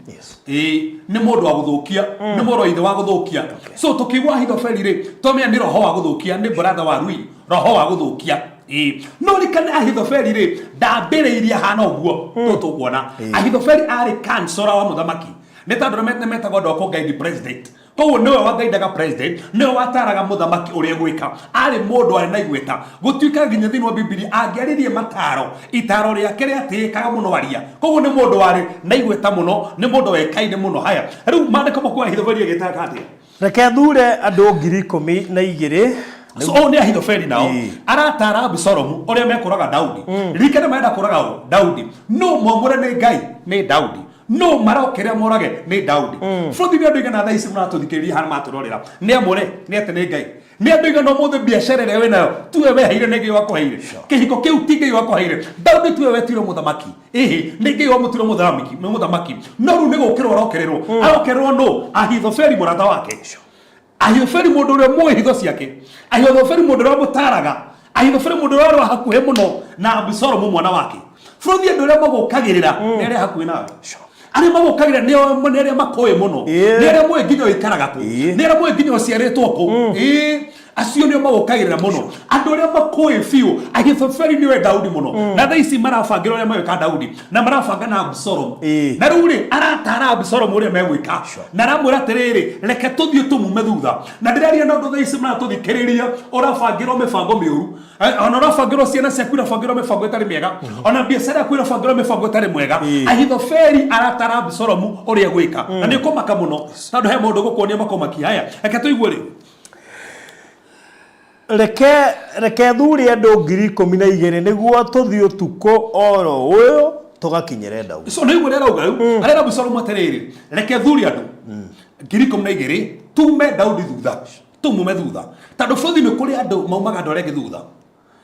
Ĩĩ, nĩ mũndũ wa gũthũkia, nĩ mũrũ wa ithe wa gũthũkia. So tũkiuga Ahithofeli rĩ, twamenya nĩ roho wa gũthũkia, nĩ brother wa Rui, roho wa gũthũkia. Ĩĩ, no rikane Ahithofeli rĩ, ndambĩrĩirie ahana ũguo tũkuona. Ahithofeli arĩ kansora wa mũthamaki, nĩ tondũ nĩ metagwo andũ a kũ-guide president. Koguo nĩwe wagaindaga president, nĩwe wataraga mũthamaki ũrĩa gwĩka. Arĩ mũndũ arĩ na igweta, gũtuĩka nginya thĩinĩ wa Bibilia angĩaririe mataro, itaro rĩake rĩatĩĩkaga mũno aria. Koguo nĩ mũndũ warĩ na igweta mũno, nĩ mũndũ wekaine mũno. Haya, rĩu maandĩko makuo Ahithofeli agĩtaka atĩa? Reke thure andũ 12,000. So ũyũ nĩ Ahithofeli nao aratara Abisalomu ũrĩa mekũraga Daudi. Ririkana marenda kũraga ũ? Daudi. No mwamũre nĩ Ngai nĩ Daudi. No marokĩrĩra morage nĩ Daudi. Bũrũri nĩ andũ igana thaa ici mũratũthikĩrĩria hana matũrorera nĩ amũre nĩ atĩ nĩ Ngai. Nĩ andũ igana ũmũthĩ biacara ĩrĩa wĩnayo tuwe weheire nĩ Ngai wakũheire. Kĩhiko kĩu ti Ngai wakũheire. Daudi tuwe wetuire mũthamaki. Ĩhĩ, nĩ Ngai wamũtuire mũthamaki, nĩ mũthamaki. No rĩu nĩ gũkĩrwo arokĩrĩrwo. Arokĩrĩrwo nũ? Ahithofeli mũrata wake. Ahithofeli mũndũ ũrĩa mũĩ hitho ciake. Ahithofeli mũndũ ũrĩa mũtaraga. Ahithofeli mũndũ ũrĩa warĩ wa hakuhĩ mũno na Abisalomu mwana wake. Bũrũri andũ arĩa magũkagĩrĩra nĩ arĩa hakuhĩ nawe. Arĩa magũkagĩrĩra nĩ arĩa makũĩ mũno. Nĩ arĩa mũĩ nginya ũikaraga kũ. Nĩ arĩa mũĩ nginya ũciarĩtwo kũ. Acio nĩo magũkagĩrĩra mũno. Andũ arĩa makũĩ biũ. Ahithofeli nĩwe Daudi mũno. Na thaa ici marabangĩra ũrĩa megwĩka Daudi. Na marabanga na Abisalomu. Na rĩu rĩ, aratara Abisalomu ũrĩa megwĩka. Na aramwĩra atĩrĩrĩ, reke tũthiĩ tũmume thutha. Na ndĩraria na ũndũ thaa ici mũratũthikĩrĩria, ũrabangĩrwo mĩbango mĩũru. Ona ũrabangĩrwo ciana ciaku irabangĩrwo mĩbango ĩtarĩ mĩega. Ona biacara yaku ĩrabangĩrwo mĩbango ĩtarĩ mwega. Ahithofeli aratara Abisalomu ũrĩa egwĩka. Na nĩ ũkũmaka mũno. Tondũ he maũndũ gũkuonia makũmakia. Haya, reke tũigue rĩu. Reke thure andũ 12,000 nĩguo tũthiĩ ũtukũ oro ũyũ tũgakinyĩre Daudi. So nĩ ũguo arauga rĩu, arera Abisalomu atĩrĩrĩ, reke thure andũ 12,000 tume Daudi thutha, tumume thutha. Tondũ bũthi nĩ kũrĩ andũ maumaga andũ arĩa angĩ thutha.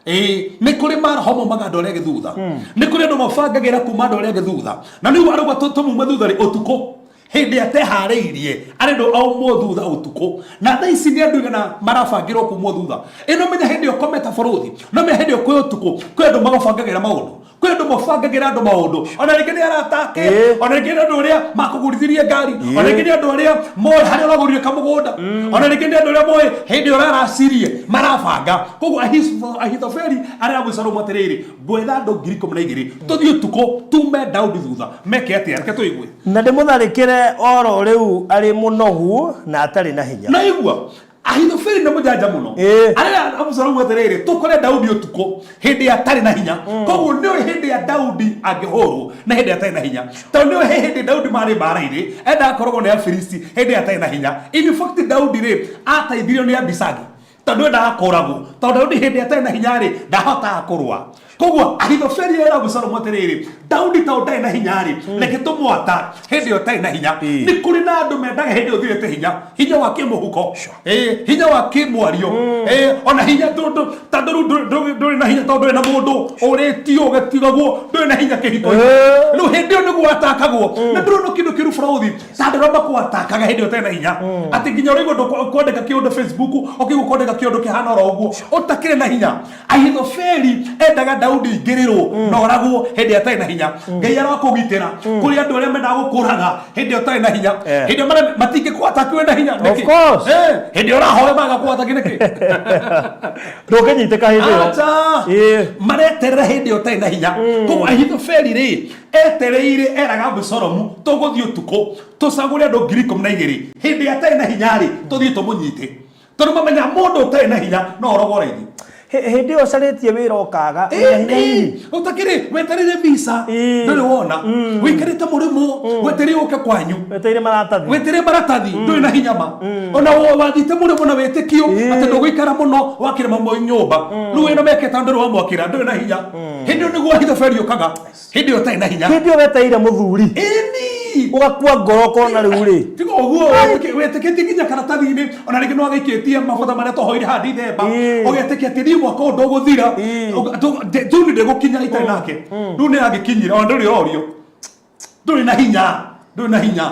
Ĩĩ, nĩ kũrĩ maroho maumaga andũ arĩa angĩ thutha. Nĩ kũrĩ andũ mabangagĩra kuma andũ arĩa angĩ thutha. Na nĩguo arauga tũmume thutha rĩ ũtukũ. Hĩndĩ ateharĩirie arendwo aumwo thutha ũtukũ. Na thaa ici nĩ andũ igana marabangĩrwo kumwo thutha. Ĩno menya hĩndĩ ĩyo ũkomete bũrũthi, no menya hĩndĩ ĩyo kwĩ ũtukũ, kwĩ andũ magũbangagĩra maũndũ. Kwĩ andũ mabangagĩra andũ maũndũ. Ona rĩngĩ nĩ arata ake, ona rĩngĩ nĩ andũ arĩa makũgũrithirie ngari, ona rĩngĩ nĩ andũ arĩa moĩ harĩa ũragũrire kamũgũnda, ona rĩngĩ nĩ andũ arĩa moĩ hĩndĩ ĩyo ũraracirie marabanga. Koguo Ahithofeli arera Abisalomu atĩrĩrĩ, ngwetha andũ 12,000 tũthiĩ ũtukũ tume Daudi thutha. Meke atĩa? Reke tũigue. Na ndĩmũtharĩkĩre oro rĩu arĩ mũnogu na atarĩ na hinya. Na igua. Ahithofeli nĩ mũjanja mũno. Arera Abusalomu atĩrĩrĩ, tũkore Daudi ũtukũ hĩndĩ atarĩ na hinya. Koguo nĩoĩ hĩndĩ ya Daudi angĩhũrwo na hĩndĩ atarĩ na hinya, tondũ nĩoĩ he hĩndĩ Daudi marĩ mbara-inĩ endaga kũrogwo nĩ Afilisti hĩndĩ atarĩ na hinya. In fact, Daudi rĩ, ateithirio nĩ Abisagi tondũ endaga kũragwo, tondũ Daudi hĩndĩ atarĩ na hinya rĩ, ndahotaga kũrũa. Koguo Ahithofeli era Abusalomu atĩrĩrĩ, Daudi tondũ ndarĩ na hinya rĩ, reke tũmwata hĩndĩ ĩyo ũtarĩ na hinya. Nĩ kũrĩ na andũ mendaga hĩndĩ ĩyo ũthirĩte hinya, hinya wa kĩmũhuko, hinya wa kĩmwario, ona hinya tondũ tondũ rĩu ndũrĩ na hinya tondũ ndũrĩ na mũndũ ũrĩtio ũgatigagwo, ndũrĩ na hinya kĩhiko-inĩ. Rĩu hĩndĩ ĩyo nĩguo atakagwo. Na ndũrona kĩndũ kĩũru bũrũri ta andũ arĩa makwatakaga hĩndĩ ĩyo ũtarĩ na hinya, atĩ nginya ũraigua ndũkwandĩka kĩũndũ Facebook, ũkĩigua kwandĩka kĩũndũ kĩhana oro ũguo ũtakĩrĩ na hinya. Ahithofeli endaga Daudi ingĩrĩrwo na oragwo hĩndĩ ĩrĩa atarĩ na hinya. Ngai arokũgitĩra kũrĩ andũ arĩa mendaga gũkũraga hĩndĩ ĩrĩa ũtarĩ na hinya. Hĩndĩ ĩrĩa matingĩkũataki wĩ na hinya Of nĩkĩ? course. Hĩndĩ ĩrĩa ũrahoya magakũataki nĩkĩ? Ndũngĩnyitĩka hĩndĩ ĩyo. Acha. Mareterera hĩndĩ ĩyo ũtarĩ na hinya. Koguo Ahithofeli rĩ, etereire eraga Abusalomu, tũgũthiĩ ũtukũ tũcagũre andũ 12,000 hĩndĩ ĩrĩa atarĩ na hinya rĩ, tũthiĩ tũmũnyite, tondũ mamenya mũndũ ũtarĩ na hinya no orogwo raithi. Hĩndĩ ĩyo ũcarĩtie wĩra ũkaga, wĩna hinya hihi? Ũtakĩrĩ wetereire visa, ndũrĩ wona, wĩikarĩte mũrĩmo, wetereire ũke kwanyu, wetereire maratathi, wetereire maratathi, ndũrĩ na hinya ma. Ona wathiĩte mũrĩmo na wĩtĩkio atĩ ndũgũikara mũno wakĩrema nyũmba, rĩu wĩna mĩaka 5 ndũrĩ wamwakĩra, ndũrĩ na hinya. Hĩndĩ ĩyo nĩguo Ahithofeli ũkaga, hĩndĩ ĩyo ũtarĩ na hinya. Hĩndĩ ĩyo wetereire mũthuri. Ĩni. Ũgakua ngoro ũkona rĩu rĩ. Tiga ũguo, wĩtĩkĩtie nginya karatathi-inĩ, ona rĩngĩ nĩ wagĩikĩtie mabuta marĩa twahoire haha Dithemba, ũgetĩkia atĩ niĩ mwaka ũyũ ndũgũthira, Juni ndĩgũkinya itarĩ nake. Rĩu nĩ agĩkinyire, ona ndũrĩ ũrorio. Ndũrĩ na hinya, ndũrĩ na hinya.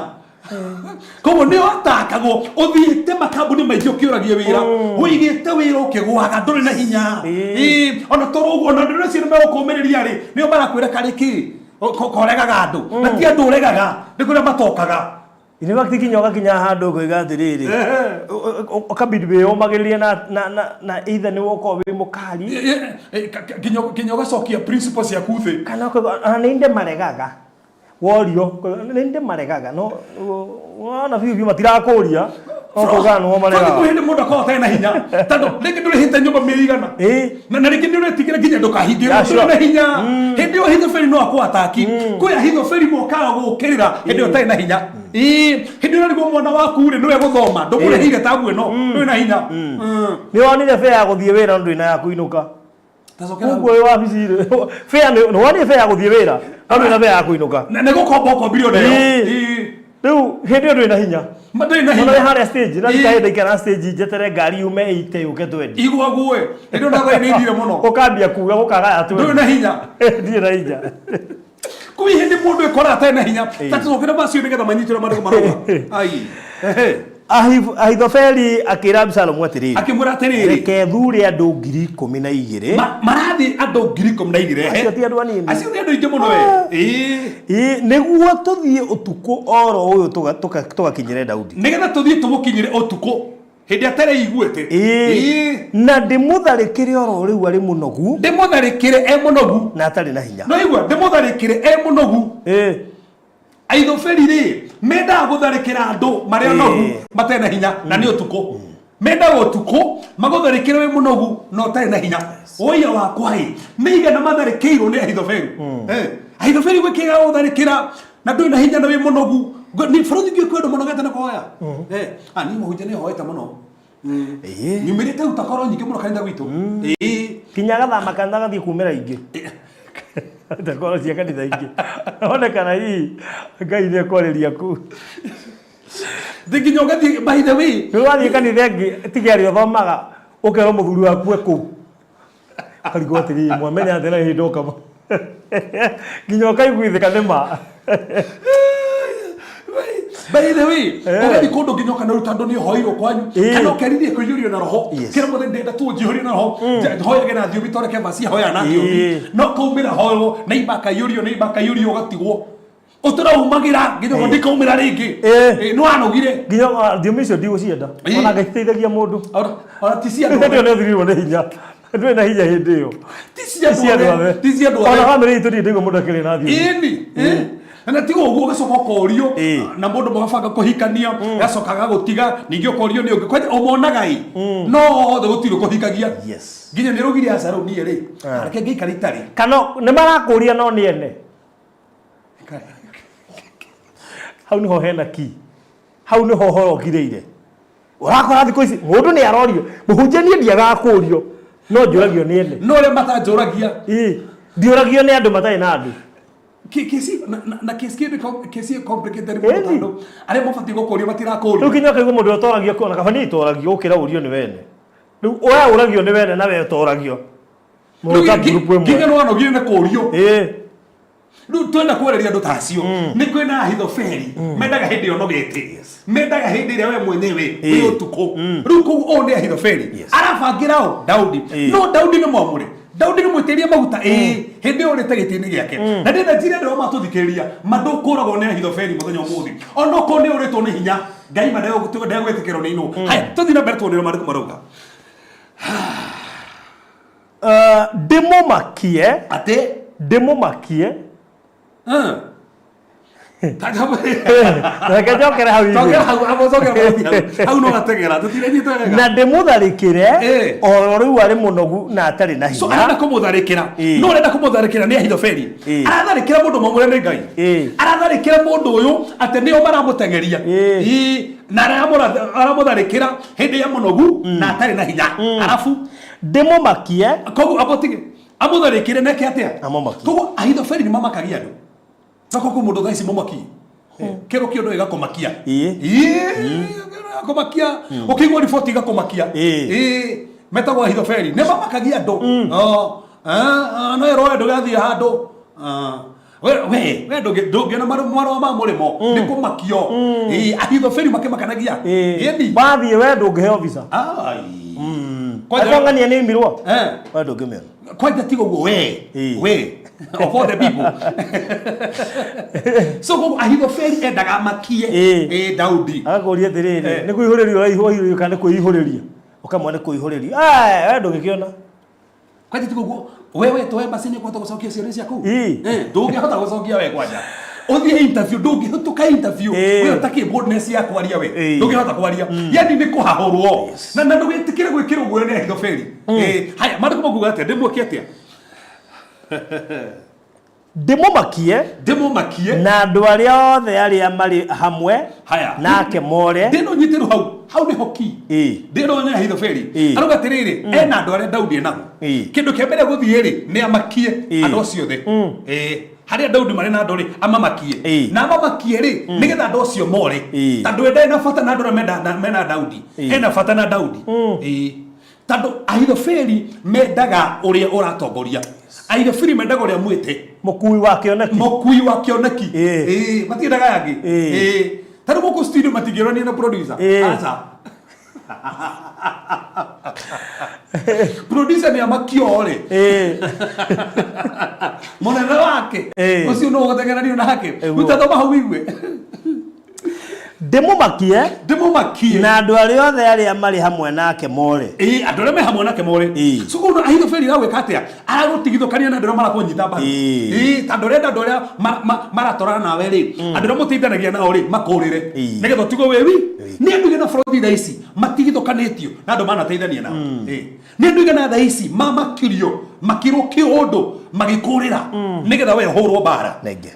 Koguo nĩ watakagwo ũthiĩte makambuni maingĩ ũkĩũragia wĩra, ũigĩte wĩra ũkĩgwaga, ndũrĩ na hinya. Ona toro ũguo, ona andũ acio nĩ megũkũmĩrĩria rĩ, nĩo marakwĩra karĩ kĩ koregaga andũ, na ti andũ ũregaga, nĩ kũrĩa matokaga. In fact, nginya ũgakinya handũ ũkoiga atĩrĩrĩ, ũkabidi wĩyũmagĩrĩrie na either nĩ ũkorwo wĩ mũkali. Nginya ũgacokia principles ciaku thĩ. Kana ũkauga, ona nĩ inde maregaga. Worio, nĩ inde maregaga, no wona biũ biũ matirakũria, no kuga nĩo maregaga. Kwĩ hĩndĩ mũndũ akoragwo atarĩ na hinya, tondũ rĩngĩ ndũrĩhĩte nyũmba mĩeri igana. Na rĩngĩ nĩ ũretigĩra nginya ndũkahingĩrwo, ndũrĩ na hinya. Hĩndĩ ĩyo Ahithofeli no akũataki. Kwĩ Ahithofeli mokaga gũgũkĩrĩra hĩndĩ ĩyo ũtarĩ na hinya. Hĩndĩ ĩyo nĩguo mwana waku rĩ, nĩwe gũthoma, ndũmũrĩhĩire tabu ĩno, ndũrĩ na hinya. Nĩ wonire bĩa ya gũthiĩ wĩra, no ndũrĩ na ya kũinũka. Koguo wĩ wabici rĩ, bĩa nĩ wonire bĩa ya gũthiĩ wĩra, no ndũrĩ na bĩa ya kũinũka. Na nĩ gũkomba ũkombire ona ĩyo. Rĩu hĩndĩ ĩyo ndũrĩ na hinya. Ndũrĩ na hinya. Ona wĩ harĩa stage, na thikũ ndaikara stage njetere ngari yume ĩite yũke twendi. Igua guo. Hĩndĩ ĩyo ndathaĩ nĩ ithire mũno. Ũkambia kuga gũkagaya twendi. Ndũrĩ na hinya. Ndirĩ na hinya. Kwĩ hĩndĩ mũndũ ĩkoraga atarĩ na hinya. Ta tũcokere macio nĩgetha manyite ũrĩa maandĩko marauga. Ai. Ahithofeli akĩra Abisalomu atĩrĩrĩ, Akĩmwĩra atĩrĩrĩ, reke thure andũ 12,000. Marathiĩ andũ 12,000. Acio ti andũ anini. Acio nĩ andũ aingĩ mũno we. Ĩĩ, nĩguo tũthiĩ ũtukũ oro ũyũ tũgakinyĩre Daudi. Nĩgetha tũthiĩ tũmũkinyĩre ũtukũ hĩndĩ atereiguĩte. Na ndĩmũtharĩkĩre oro rĩu arĩ mũnogu. Ndĩmũtharĩkĩre e mũnogu. Na atarĩ na hinya. No igua, ndĩmũtharĩkĩre e mũnogu. Aithofeli rĩ, mendaga gũtharĩkĩra andũ marĩ anogu, matarĩ na hinya, na nĩ ũtukũ. Mendaga ũtukũ magũtharĩkĩre wĩ mũnogu na ũtarĩ na hinya. Ũia wakwa rĩ, nĩ igana matharĩkĩirwo nĩ Ahithofeli. Ahithofeli gwĩkĩga gũtharĩkĩra na ndũrĩ na hinya na wĩ mũnogu. Nĩ bũrũri ndiũĩ kwĩ andũ manogete na kũhoya. Niĩ mũhunjia nĩ hoete mũno. Nyumĩrĩte utakoro nyingĩ mũno kanitha gwitũ. Kinya agathama kanitha agathiĩ kumĩra ingĩ. Ndakoro cia kanitha ingĩ. One kana hihi Ngai nĩ ekwarĩria kũu. Thĩ nginya ũgathiĩ, by the way. Nĩ wathiĩ kanitha ĩngĩ tiga ĩrĩa ũthomaga ũkerwo mũthuri waku e kũu. Ũkarigwo atĩrĩrĩ, mwamenya atĩa na hĩndĩ ndoka ma. Nginya ũkaiguithĩka nĩ ma. By the way, ũgathiĩ kũndũ nginya ũkanaruta andũ nĩ ũhoirwo kwanyu, kana ũkerithia kũiyũrio na roho. Kĩra mũthenya ndĩrenda tu ũnjihũrie na roho. Hoyage na thiomi tondũ keva hoya na thiomi. No kaumĩra hoywo na imba akaiyũrio na imba akaiyũrio ũgatigwo. Ũtũraumagĩra nginya ũguo ndikaumĩra rĩngĩ. Nĩ wanogire. Nginya thiomi icio ndigũcienda. Ona Ngai citeithagia mũndũ. Ona ti cia andũ Hĩndĩ ĩyo nĩ ũthirirwo nĩ hinya. Ndũrĩ na hinya hĩndĩ ĩyo. Ti cia andũ othe. Ti cia andũ othe. Ona bamĩrĩ itũ ndirĩ ndaigua mũndũ akĩrĩ na thiomi. Ĩni. Na tiga ũguo ũgacoka ũkorio na mũndũ mũgabanga kũhikania, agacoka agagũtiga, ningĩ ũkorio nĩ ũngĩ. Kwanja ũmonaga ĩ, no othe gũtirĩ ũkũhikagia. Nginya nĩ ũraugire aca rĩu niĩ rĩ, reke ngĩikare itarĩ. Kana nĩ marakũria no nĩ ene. Hau nĩho hena ki. Hau nĩho ũhoro ũkirĩire. Ũrakora thikũ ici mũndũ nĩ arorio, mũhunjia niĩ ndiagaga kũrio, no njũragio nĩ ene. No ũrĩa matanjũragia. Ĩĩ, ndiũragio nĩ andũ matarĩ na andũ. Kesi na kesi kĩndũ kesi complicated mũno tondũ arĩa mabatiĩ gũkũrio Rĩu matirakũrio. Nginya ũkaigua mũndũ ũrĩa ũtoragio ona kaba niĩ itoragio gũkĩra ũrio nĩ wene. Rĩu we ũragio nĩ wene na we ũtoragio. Mũka group ĩmwe. Nginya nĩ wanogire nĩ kũrio. Ĩĩ. Rĩu twenda kwarĩria andũ ta acio. Nĩ kwĩna Ahithofeli mendaga hĩndĩ ĩyo ũnogete, mendaga hĩndĩ ĩrĩa we mwenyewe wĩ ũtukũ. Rĩu koguo ũyũ nĩ Ahithofeli arabangĩra ũ Daudi. No Daudi nĩ mwamũre, Daudi nĩ mwĩtĩrie maguta, ĩĩ, hĩndĩ ĩyo ũrĩte gĩtĩ-inĩ gĩake. Na ndĩrenda njĩre andũ arĩa matũthikĩrĩria ma ndũkũragwo nĩ Ahithofeli mũthenya ũmũthĩ, onokorwo nĩ ũrĩtwo nĩ hinya Ngai ma ndegwĩtĩkĩrwo nĩ inũ. Haya, tũthiĩ na mbere tuone ũrĩa maandĩko marauga. Ndĩmũmakie. Atĩ? Ndĩmũmakie. Reke njokere hau igũrũ. Cokera hau, abo cokera hau. Hau no gategera, tũtiranyita wega. Na ndĩmũtharĩkĩre o rĩu arĩ mũnogu na atarĩ na So hinya. arenda kũmũtharĩkĩra. No arenda kũmũtharĩkĩra nĩ Ahithofeli. Aratharĩkĩra mũndũ mwamũre nĩ Ngai. Aratharĩkĩra mũndũ ũyũ atĩ nĩo maramũteng'eria. Na aramũtharĩkĩra hĩndĩ ya mũnogu na atarĩ na hinya. Arabu Ndĩmũmakie. Koguo abotige amũtharĩkĩre neke atĩa? Amũmakie. Koguo Ahithofeli nĩ mamakagia andũ. Soko kwĩ mũndũ thaa ici mũmakie. Kĩro kĩũndũ gĩgakũmakia. Ĩĩ, gĩgakũmakia. Ũkĩigua riboti igakũmakia. Ĩĩ, metagwo Ahithofeli. Nĩ mamakagia andũ. Oh, ah, ah, no ĩrwo we ndũgathiĩ handũ. Ah, we we we ndũngĩona marũa ma mũrĩmo nĩ kũmakio. Ĩĩ, Ahithofeli makĩmakanagia. Ĩni. Wathiĩ we ndũngĩheo visa. Ai. Kwanja ng'ania nĩ imirwo. Eh. We ndũngĩmĩona. Kwanja tiga ũguo we. We. Of all the people. So koguo Ahithofeli endaga amakie ĩ Daudi. Agakũria atĩrĩrĩ, nĩ kũihũrĩrio ũraihũrĩrio kana nĩ kwĩihũrĩria? Ũkamwĩra nĩ kwĩihũrĩrio. We ndũngĩkĩona. Kwanja tiga ũguo we wetwo embassy nĩ ũkũhota gũcokia ciũria ciaku? Ndũngĩhota gũcokia we kwanja. Ũthiĩ interview ndũngĩhĩtũka interview. We ũtakĩ boldness ya kwaria we. Ndũngĩhota kwaria. Yani nĩ kũhahũrwo. Na ndũgĩtĩkĩre gwĩkĩrwo guoya nĩ Ahithofeli. Haya, maandĩko makuga atĩa? Ndĩmwĩke atĩa? Ndĩmũmakie. Ndĩmũmakie. Na andũ arĩa othe arĩa marĩ hamwe Haya. nake more. Ndĩno nyitĩrwo hau. Hau nĩho ki. Ndĩno nĩ Ahithofeli. Arauga atĩrĩrĩ, ena andũ arĩa Daudi enao. Kĩndũ kĩa mbere gũthiĩ rĩ, nĩ amakie andũ acio othe. Harĩa Daudi marĩ na andũ rĩ, amamakie. Na amamakie rĩ, nĩgetha andũ acio more. Tondũ we ndarĩ na bata na andũ arĩa mena Daudi. Ena bata na Daudi. Tondũ Ahithofeli mendaga ũrĩa ũratongoria. Ahithofeli mendaga ũrĩa mwĩte. Mũkui wa kĩoneki. Mũkui wa kĩoneki. Ĩĩ, matiendaga aya angĩ. Ĩĩ. Ta rĩu gũkũ studio matingĩrorania na producer. Aca. Producer nĩ amakio rĩ. Mũnene wake. Ũcio nũ ũgũteng'eranio nake. Rĩu ta thoma hau wigue. Ndĩmũmakie. Ndĩmũmakie. Na andũ arĩa othe arĩa marĩ hamwe nake more. Ĩĩ, andũ arĩa me hamwe nake more. So koguo Ahithofeli aragwĩka atĩa? Aragũtigithũkania na andũ arĩa marakũnyita mbaru. Ĩĩ, tondũ ũrenda andũ arĩa maratwarana nawe rĩ, andũ arĩa mũteithanagia nao rĩ, makũrĩre. Nĩgetha ũtigwo wĩ wi. Nĩ andũ aigana bũrũri thaa ici matigithũkanĩtio na andũ manateithania nao. Ĩĩ. Nĩ andũ aigana thaa ici mamakirio, makĩrwo kĩũndũ, magĩkũrĩra nĩgetha we ũhũrwo mbara.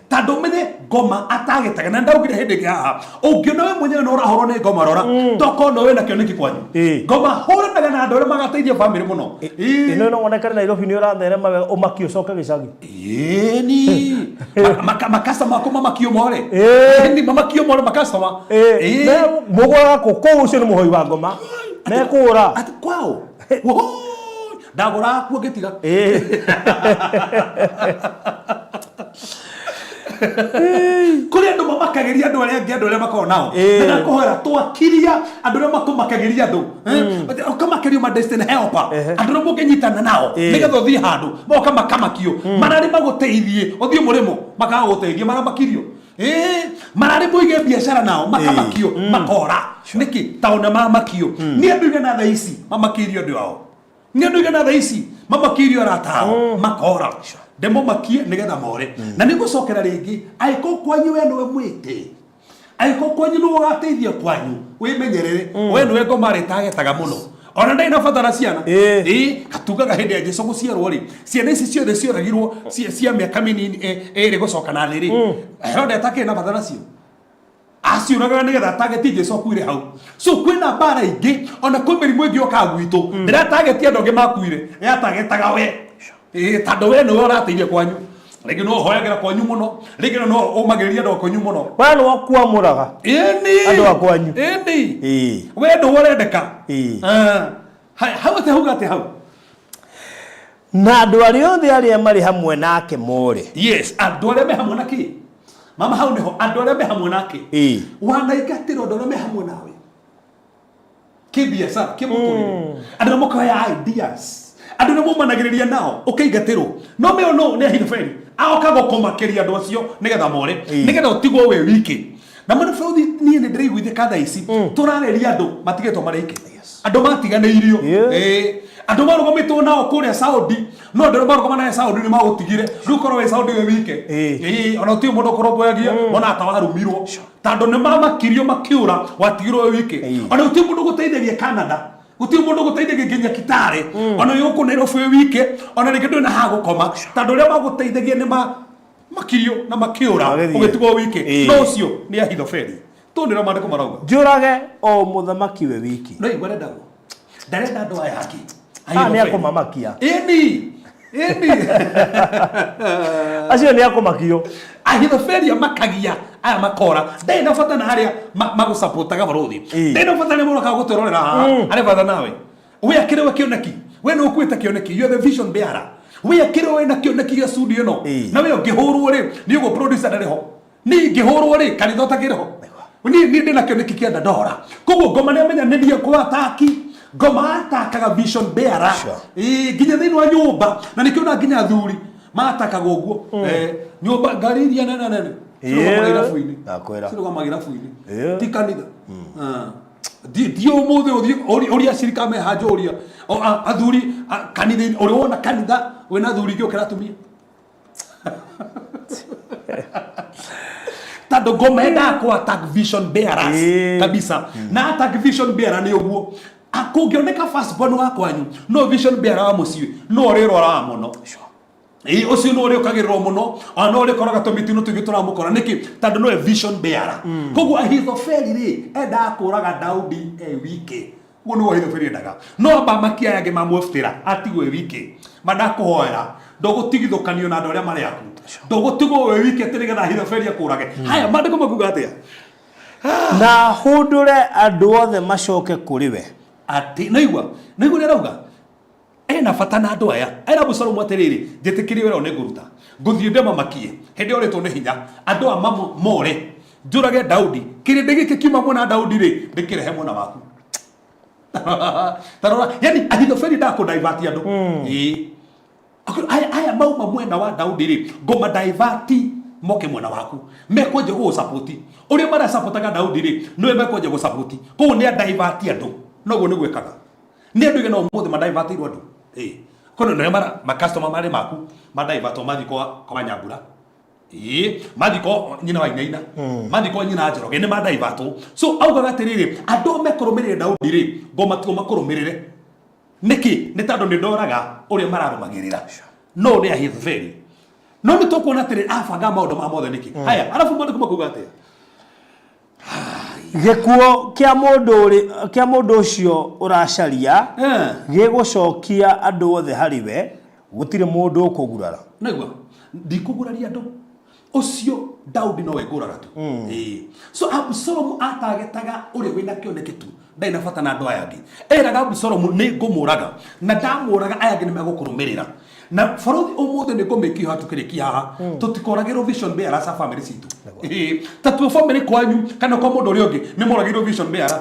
Tondũ ũmenye ngoma atagĩtaga, na ndaugire hĩndĩ ĩngĩ haha, ũngĩona we mwenyewe nĩ ũrahũrwo nĩ ngoma rora, tokorwo no wĩna kĩoneki kwanyu. Ngoma hũranaga na andũ arĩa magateithia bamĩrĩ mũno. Ĩno no wonekane Nairobi nĩ ũratherema wega ũmakio ũcoke gĩcagi. Ĩni. Makastoma aku mamakio more. Ĩni mamakio more makastoma. Mũgũraga kũ? Kũu ũcio nĩ mũhoi wa ngoma. Mekũra. Atĩ kwao. Ndagũraga kuo ngĩtiga. Kũrĩ andũ mamakagĩria andũ arĩa angĩ, andũ arĩa makoragwo nao. Na ndakũhoera twakiria andũ arĩa makũmakagĩria andũ. Ũkamakĩrio ma destiny helper. Andũ arĩa mũngĩnyitana nao nĩgetha ũthiĩ handũ moka makamakio. Mararĩ magũteithie ũthiĩ mũrĩmo makaga gũteithia maramakirio. Mararĩ mũige biacara nao makamakio makora. Nĩkĩ? Tondũ nĩ mamakio. Nĩ andũ aigana thaa ici mamakĩirio andũ ao. Nĩ andũ igana thaa ici mamakirio arata ao makora. Ndĩmũmakie nĩgetha more. Na nĩ ngũcokera rĩngĩ, angĩkorwo kwanyu we nĩwe mwĩtĩ, angĩkorwo kwanyu nĩwe ũgateithia kwanyu, wĩmenyerere. We nĩwe ngoma rĩtagetaga mũno. Ona ndarĩ na bata na ciana. Ĩĩ, katugaga hĩndĩ ya Jesu gũciarwo rĩ, ciana ici ciothe cioragirwo cia mĩaka mĩnini ĩrĩ gũcoka na thĩ rĩ. Herode atakĩrĩ na bata nacio. Aciũragaga nĩgetha atageti Jesu akuire hau. So kwĩna mbara ingĩ, ona kwĩ mĩrimũ ĩngĩ yokaga gwitũ. Ndĩratageti andũ angĩ makuire, yatagetaga we. Ĩĩ, tondũ we nĩwe ũrateithia kwanyu. Rĩngĩ no ũhoyagĩra kwanyu mũno, rĩngĩ no ũmagĩrĩria andũ a kwanyu mũno. We nĩwe ũkwamũraga. Ĩni. Andũ a kwanyu. Ĩni. Ĩĩ. We nĩwe ũrendeka. Ĩĩ. Ah. Haya, hau atĩ hauga atĩ hau. Na andũ arĩa othe arĩa marĩ hamwe nake more. Yes, andũ arĩa me hamwe na kĩ? Mama hau nĩho andũ arĩa me hamwe nake. Ĩĩ. Wanaingatĩrwo andũ arĩa me hamwe nawe. Kĩbiacara, kĩmũtũrĩre. Andũ arĩa mũkoya ideas. Andũ arĩa mumanagĩrĩria nao, ũkĩingatĩrwo. No meo no nĩ Ahithofeli. Aoka gũkũmakĩria andũ acio nĩgetha more. Nĩgetha ũtigwo wĩ wiki. Na mũno bũrũri niĩ nĩ ndĩraiguithĩka thaa ici. Tũrareria andũ matigĩtwo marĩ aingĩ. Andũ matiganĩirio. Ĩĩ. Andũ marũgamĩtwo nao kũrĩa Saudi, no andũ arĩa marũgama naye Saudi nĩ magũtigire. Rĩu korwo wĩ Saudi wĩ wike. Ĩĩ, ona gũtirĩ mũndũ ũkũrũmbũyagia, monaga ta warumirwo. Tondũ nĩ mamakirio makĩũra, watigirwo wĩ wike. Ona gũtirĩ mũndũ ũgũteithagia Canada. Gũtirĩ mũndũ ũgũteithagia nginya Kitale. Ona wĩ gũkũ Nairobi wĩ wike, ona rĩngĩ ndũrĩ na ha gũkoma. Tondũ arĩa magũteithagia nĩ makirio na makĩũra, Magĩthiĩ. ũgĩtigwo wike. Ĩĩ. No ũcio nĩ Ahithofeli. Tondũ nĩrĩo maandĩko marauga. Njũrage o mũthamaki we wiki. No igua arendagwo. Ndarenda andũ aya angĩ. Aya nĩ akũmamakia. Ĩni. Ĩni. Acio nĩ akũmakio. Ahithofeli amakagia aya makora. Ndarĩ na bata na arĩa magũcapotaga barũthi. Ndarĩ na bata arĩa moraga gũtwĩrorera haha. Arĩ bata nawe. We akĩrĩ we kĩoneki. We nĩ ũkuĩte kĩoneki. You are the vision bearer. We akĩrĩ we na kĩoneki gĩa studio ĩno. Na we ũngĩhũrwo rĩ, nĩ ũguo producer ndarĩ ho. Niĩ ingĩhũrwo rĩ, kanitha ũtakĩrĩ ho. Niĩ niĩ ndĩna kĩoneki kĩa Dandora. Koguo ngoma nĩ amenya nĩ niĩ ngũ-ataki. Ngoma atakaga vision bearer. Ĩĩ, nginya thĩinĩ wa nyũmba. Na nĩkĩo ona nginya athuri matakaga ũguo. Nyũmba ngari iria nene nene. Cirũgamaga irabu-inĩ. Ndakwĩra. Cirũgamaga irabu-inĩ. Ti kanitha. Thiĩ ũmũthĩ ũthiĩ ũria acirika me haha njũria. Athuri kanitha-inĩ, ũrĩ wona kanitha wĩna athuri ingĩ ũkĩra atumia? Tondũ ngoma endaga kũ attack vision bearers kabisa. Na attack vision bearer nĩ ũguo. Kũngĩoneka first born wa kwanyu no vision bearer wa mũciĩ no ũrĩrwaraga mũno. Ĩĩ, ũcio no ũrĩũkagĩrĩrwo mũno, ona no ũrĩkoraga tũmĩtino tũingĩ tũramũkora. Nĩkĩ? Tondũ nowe vision bearer. Koguo Ahithofeli rĩ, endaga kũraga Daudi e wike. Ũguo nĩguo Ahithofeli endaga. No amba amakie aya angĩ mamwĩbutĩra, atigwo e wike. Ma ndakũhoera, ndũgũtigithũkanio na andũ arĩa marĩ aku. Ndũgũtigwo wĩ wike atĩ nĩgetha Ahithofeli akũrage. Haya, maandĩko makuga atĩa? Na hũndũre andũ othe macoke kũrĩ we. Atĩ, naigua, naigua ũrĩa arauga? Ena bata na andũ aya. Era Abusalomu atĩrĩrĩ, njĩtĩkĩrie wĩra ũyũ nĩngũruta. Ngũthiĩ ndĩmamakie. Hĩndĩ ĩyo ũrĩtwo nĩ hinya. Andũ aya more. Njũrage Daudi. Kĩrĩndĩ gĩkĩ kiuma mwena wa Daudi-rĩ, ndĩkĩrehe mwena waku. Ta rora, yani Ahithofeli endaga kũ-divert andũ. Ĩĩ. Akwĩra, aya mauma mwena wa Daudi rĩ, ngũma divert moke mwena waku. Mekwenja gũgũ-support. Ũrĩa marasapotaga Daudi rĩ, nĩwe mekwenja gũ-support. Koguo nĩ a-divert andũ. Noguo nĩguo ekaga. Nĩ andũ aigana ũmũthĩ madivertĩirwo andũ? Ĩĩ. Kwĩna andũ arĩa mara, ma customer marĩ maku, madivertwo mathiĩ kwa Nyambura. Ĩĩ, mathiĩ kwa nyina wa Inaina. Mathiĩ kwa nyina Njoroge, nĩ madivertwo. So augaga atĩrĩrĩ, andũ mekũrũmĩrĩra Daudi rĩ, ngũmatua makũrũmĩrĩre. Nĩkĩ? Nĩ tondũ nĩ ndoraga ũrĩa mararũmagĩrĩra. No nĩ Ahithofeli. No nĩ tũkuona atĩrĩ, abanga maũndũ maya mothe nĩkĩ? Haya, arabu maandĩko makuga atĩa? Gĩkuũ kĩa mũndũ kĩa mũndũ ũcio ũracaria gĩgũcokia andũ othe harĩ we, gũtirĩ mũndũ ũkũgurara. Naigua, ndikũguraria andũ. Ũcio Daudi nowe ngũraga tu. Ĩĩ. So Abusalomu atagetaga ũrĩa wĩna kĩoneki tu, ndarĩ na bata na andũ aya angĩ. Eraga Abusalomu nĩ ngũmũraga, na ndamũraga aya angĩ nĩ megũkũrũmĩrĩra. Na bũrũri ũmũthĩ nĩ ngũmĩkia haha tũkĩrĩkia haha, tũtikoragĩrwo vision bearers a family citũ. Ĩĩ. Ta tuo family kwanyu kana kwa mũndũ ũrĩa ũngĩ nĩ moragĩirwo vision bearer.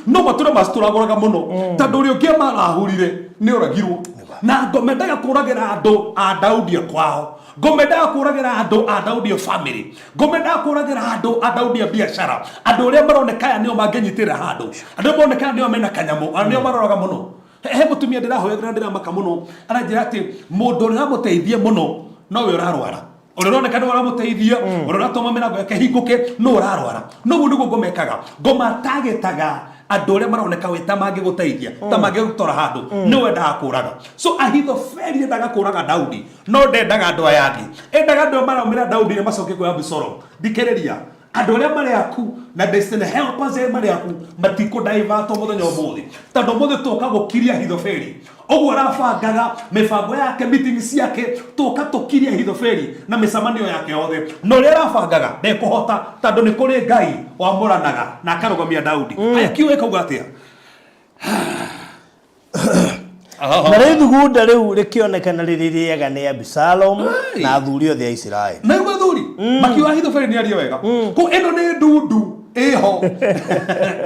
No matũra macitũragũraga mũno tondũ ũrĩa ũngĩ amarahũrire nĩ oragirwo. Na ngoma endaga kũragĩra andũ a Daudi a kwao. Ngoma endaga kũragĩra andũ a Daudi a family. Ngoma endaga kũragĩra andũ a Daudi a biacara. Andũ arĩa maroneka aya nĩo mangĩnyitĩrĩra handũ. Andũ arĩa maroneka aya nĩo mena kanyamũ, nĩo maroraga mũno. He mũtumia ndĩrahoya na ndĩramaka mũno, aranjĩra atĩ mũndũ ũrĩa ũramũteithia mũno nowe ũrarwara. Ũrĩa ũroneka nĩwe ũramũteithia, ũrĩa ũratũma mĩrango yake ĩhingũke, nũ ũrarwara. No ũguo nĩguo ngoma ĩkaga. Ngoma tagĩtaga andũ arĩa maroneka we ta mangĩgũteithia, ta mangĩgũtwara handũ, nĩwe wendaga kũraga. So Ahithofeli endaga kũraga Daudi, no ndendaga andũ aya angĩ. Endaga andũ aya maraumĩra Daudi nĩ macoke kwĩ Abisalomu. Thikĩrĩria, andũ arĩa marĩ aku na destiny helpers arĩa marĩ aku matikũdaivatwo mũthenya ũmũthĩ, tondũ ũmũthĩ twoka gũkiria Ahithofeli. Ũguo arabangaga mĩbango yake, meeting ciake, twoka tũkirie Ahithofeli na mĩcemanio yake yothe. Na ũrĩa arabangaga ndekũhota, tondũ nĩ kũrĩ Ngai wamũranaga na akarũgamia Daudi. Haya, kiugo gĩkauga atĩa? Na rĩu ithugunda rĩu rĩkĩonekana rĩrĩ rĩega nĩ Abisalomu Hey! na athuri othe a Isiraeli. Na igua athuri makiuga Ahithofeli nĩ arie wega. Kũ ĩno nĩ ndundu ĩho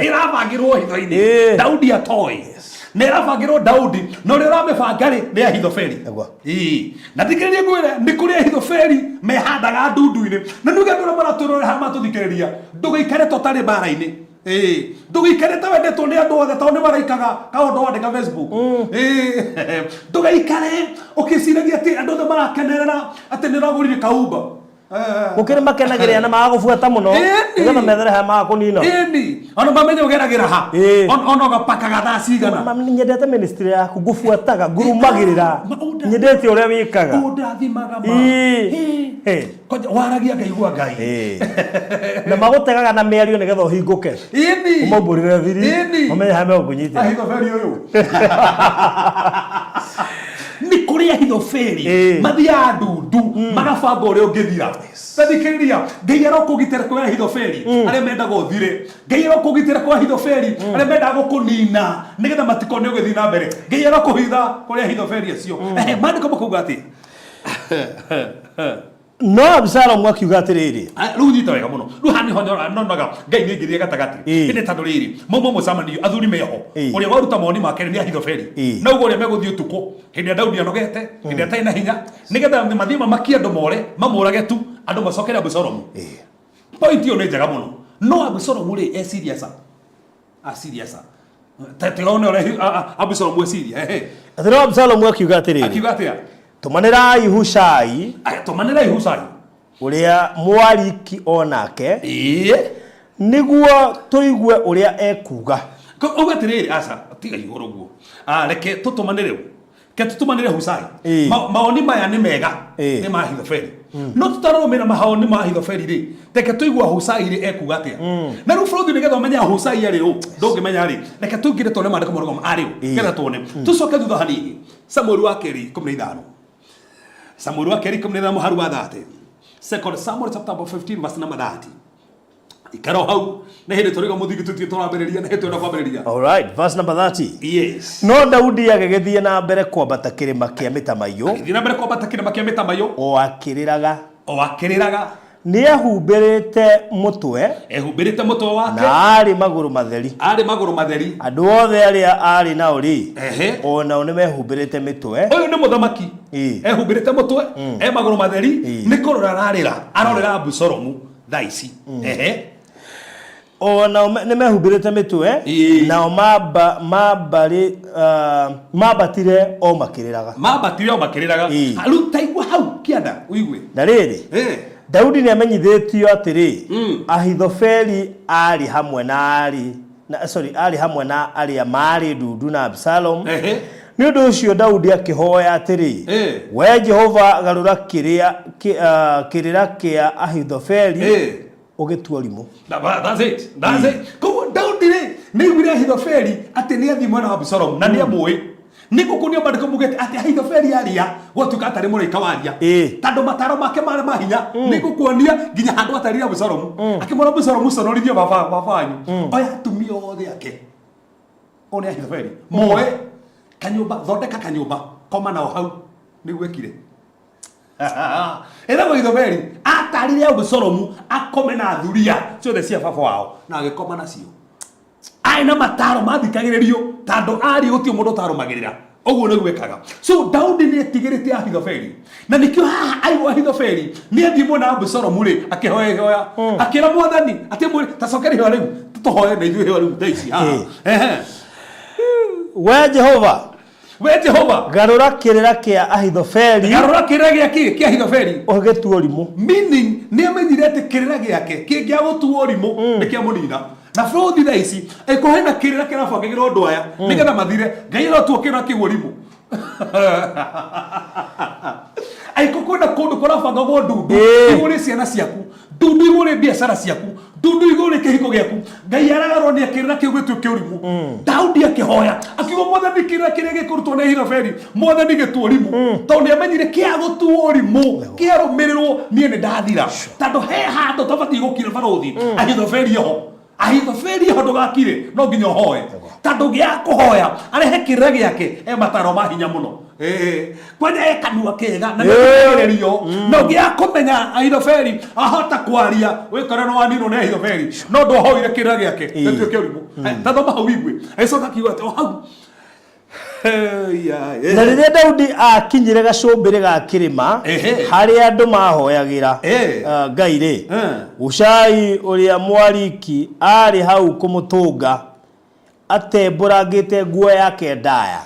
ĩrabangĩrwo hitho-inĩ. Daudi atoĩ na ĩrabangĩrwo Daudi, na ũrĩa ũramĩbanga rĩ nĩ Ahithofeli. Nĩguo. Ĩĩ. Na thikĩrĩria ngwĩre, nĩ kũrĩ Ahithofeli mehandaga ndundu-inĩ. Na nĩuge andũ arĩa maratwĩrorera haha matũthikĩrĩria, ndũgĩikare ta ũtarĩ mbara-inĩ. Ĩĩ, ndũgĩikare ta wendetwo nĩ andũ othe tondũ nĩ maraikaga kaũndũ wandĩka Facebook. Ĩĩ, ndũgaikare ũkĩciragia atĩ andũ othe marakenerera atĩ nĩ ũragũrire kaumba. Gũkĩrĩ makenagĩrĩra na magagũbuata mũno Ĩni. nĩgetha methere harĩa magakũnina. Ĩni, ona mamenye ũgeragĩra ha. Ona ũgapakaga thaa cigana. Mami, nyendete ministry yaku, ngũbuataga, ngũrũmagĩrĩra. Nyendete ũrĩa wĩkaga. Ũndathimaga ma. Ĩĩ. Ĩĩ. Kwanja waragia ngaigua Ngai. Ĩĩ. Na magũtegaga na mĩario nĩgetha ũhingũke. Ĩni. Ũmaumbũrĩre thiri. Ĩni. Ũmenye harĩa megũkũnyitĩra. Ahithofeli ũyũ. Nĩ kũrĩ Ahithofeli Ĩĩ. mathiaga ndundu magabanga ũrĩa ũngĩthira. Tathikĩrĩria, Ngai arokũgitĩra kwĩ Ahithofeli arĩa mendaga ũthire. Ngai arokũgitĩra kwĩ Ahithofeli arĩa mendaga gũkũnina nĩgetha matikone ũgĩthiĩ na mbere. Ngai arokũhitha kũrĩ Ahithofeli acio. Ehe, maandĩko makauga atĩa? No Abisalomu akiuga atĩrĩrĩ, Ah, rĩu nyita wega mũno. Rĩu haha nĩho nyonaga Ngai nĩ aingĩrire gatagatĩ. Ĩĩ. Ĩndĩ tondũ rĩrĩ, mauma mũcemanio athuri meho. Ĩĩ. Ũrĩa waruta mawoni make nĩ Ahithofeli. Ĩĩ. Na ũguo ũrĩa megũthiĩ ũtukũ, hĩndĩ ĩrĩa Daudi anogete, hĩndĩ ĩrĩa atarĩ na hinya, nĩgetha mathiĩ mamakie andũ more, mamũrage tu, andũ macokere Abisalomu. Point ĩyo nĩ njega mũno. No Abisalomu rĩ, e serious a? A serious a? Ta tĩrona ũrĩa Abisalomu eciria. Ehe. Atĩ no Abisalomu akiuga atĩrĩrĩ, Akiuga atĩa? Tũmanĩrai Hushai. Aya, tũmanĩrai Hushai. Ũrĩa Mũariki o nake. Ĩĩ. Nĩguo tũigue ũrĩa ekuuga. Uga atĩrĩrĩ, aca, tiga igũrũ ũguo. Ah, reke tũtũmanĩre ũ. Reke tũtũmanĩre Hushai. Ĩĩ. Mawoni maya nĩ mega. Ĩĩ. Nĩ ma Ahithofeli. No tũtarũmĩrĩra mawoni ma Ahithofeli rĩ, reke tũigue Hushai rĩ ekuuga atĩa. Na rĩu bũrũri nĩgetha ũmenye Hushai arĩ ũ, ndũngĩmenya rĩ, reke tũingĩre tuone maandĩko marauga arĩ ũ, nĩgetha tuone. Tũcoke thutha hanini. Samueli wa kerĩ 15. Samueli wa kerĩ 15 mũhari wa 30. Second Samuel chapter 15 verse number 30. Ikara o hau nĩ hĩndĩ tũrĩga mũthingi tũtirĩ tũrambĩrĩria nĩ hĩndĩ twenda kwambĩrĩria. All right, verse number 30. Yes. No Daudi agĩgĩthiĩ na mbere kwambata kĩrĩma kĩa mĩtamaiyũ. Agĩthiĩ na mbere kwambata kĩrĩma kĩa mĩtamaiyũ. O akĩrĩraga. O akĩrĩraga. Nĩehumbĩrĩte mũtwe. Ehumbĩrĩte mũtwe wake. Na aarĩ magũrũ matheri. Aarĩ magũrũ matheri. Andũ othe arĩa aarĩ nao-rĩ, Ehe. o nao nĩmehumbĩrĩte mĩtwe. Ũyũ nĩ mũthamaki. Ĩĩ. Ehumbĩrĩte mũtwe, e magũrũ matheri, Ĩĩ. nĩ kũrora ararĩra, arorera Abusalomu thaa ici. Ehe. O nao nĩmehumbĩrĩte mĩtwe, Ĩĩ. nao mamba, mambarĩ, ah, mambatire o makĩrĩraga. Mambatire o makĩrĩraga. Ĩĩ. Rĩu ta igua hau kĩanda ũigue. Na rĩrĩ, Ĩĩ. Daudi nĩamenyithĩtio atĩrĩ, Mm. Ahithofeli aarĩ hamwe na arĩ, na, sorry, aarĩ hamwe na arĩa maarĩ ndundu na Abisalomu. Ehe. Nĩ ũndũ ũcio Daudi akĩhoya atĩrĩ, Ĩĩ. Wee Jehova garũra kĩrĩa, kĩ, ah, kĩrĩra kĩa Ahithofeli Ĩĩ. ũgĩtua ũrimũ. That's it. That's it. Koguo Daudi rĩ nĩ aiguire Ahithofeli atĩ nĩ athiĩ mwena wa Abisalomu na nĩ amũĩ. Nĩ gũkũ nĩo maandĩko maugĩte atĩ Ahithofeli aria gwatuĩka atarĩ mũraika waria. Ĩĩ. Tondũ mataro make marĩ ma hinya nĩ gũkuonia nginya handũ atarire Abisalomu. Akĩmwĩra Abisalomu conorithie baba baba wanyu. Oya atumia othe ake. Ũyũ nĩ Ahithofeli. Moe kanyũmba, thondeka kanyũmba, koma nao hau. Nĩguo ekire. Ĩtagwo Ahithofeli atarire Abusalomu akome na thuria ciothe cia baba wao na agĩkoma nacio. Arĩ na mataro mathikagĩrĩrio tondũ aria gũtirĩ mũndũ ũtarũmagĩrĩra. Ũguo nĩguo ekaga. So Daudi nĩ etigĩrĩte Ahithofeli. Na nĩkĩo haha aigua Ahithofeli nĩ athiĩ mwena wa Abusalomu rĩ akĩhoya ihoya. Akĩra mwathani atĩ mwĩre ta cokeria ihoya rĩu tũhoe na ithuĩ ihoya rĩu thaa ici haha. Ehe. We Jehova, We Jehova, garũra kĩrĩra kĩa Ahithofeli garũra kĩrĩra gĩa kĩ kĩa Ahithofeli ũgĩtuo ũrimũ. Meaning nĩ amenyire atĩ kĩrĩra gĩake kĩngĩa gũtuo ũrimũ nĩ kĩamũnina. Na bũrũthi thaa ici ĩkorwo hena kĩrĩra kĩrabangagĩrwo andũ aya nĩgetha mathire, Ngai arotua kĩrĩra kĩu ũrimũ. Aiko kwĩna kũndũ kũrabangagwo ndundu igũrĩ ciana ciaku, ndundu igũrĩ biacara ciaku, ndundu igũrĩ kĩhiko gĩaku, Ngai aragarũrania kĩrĩra kĩu gĩtuĩke ũrimũ. Daudi akĩhoya akiuga, Mwathani, kĩrĩra kĩrĩa gĩkũrutwo nĩ Ahithofeli, Mwathani, gĩtuo ũrimũ, tondũ nĩ amenyire kĩa gũtuo ũrimũ kĩarũmĩrĩrwo niĩ nĩ ndathira, tondũ he handũ tabatiĩ gũkira barũthi. Ahithofeli oho, Ahithofeli oho, ndũgakire, no nginya ũhoe, tondũ gĩa kũhoya arehe kĩrĩra gĩake e mataro ma hinya mũno. Kwanja e kanua kega na nĩgererio no gĩa kũmenya Ahithofeli ahota kwaria wĩkore no waninwo nĩ Ahithofeli, no ndwahoire kĩrĩra gĩake gĩtuĩke ũrimũ. Ta thoma hau igue. Agĩcoka akiuga atĩ o hau. Na rĩrĩa Daudi aakinyire gacũmbĩrĩ ga kĩrĩma harĩa andũ maahoyagĩra Ngai-rĩ, Hushai ũrĩa Mũariki aarĩ hau kũmũtũnga, atembũrangĩte nguo yake ndaya.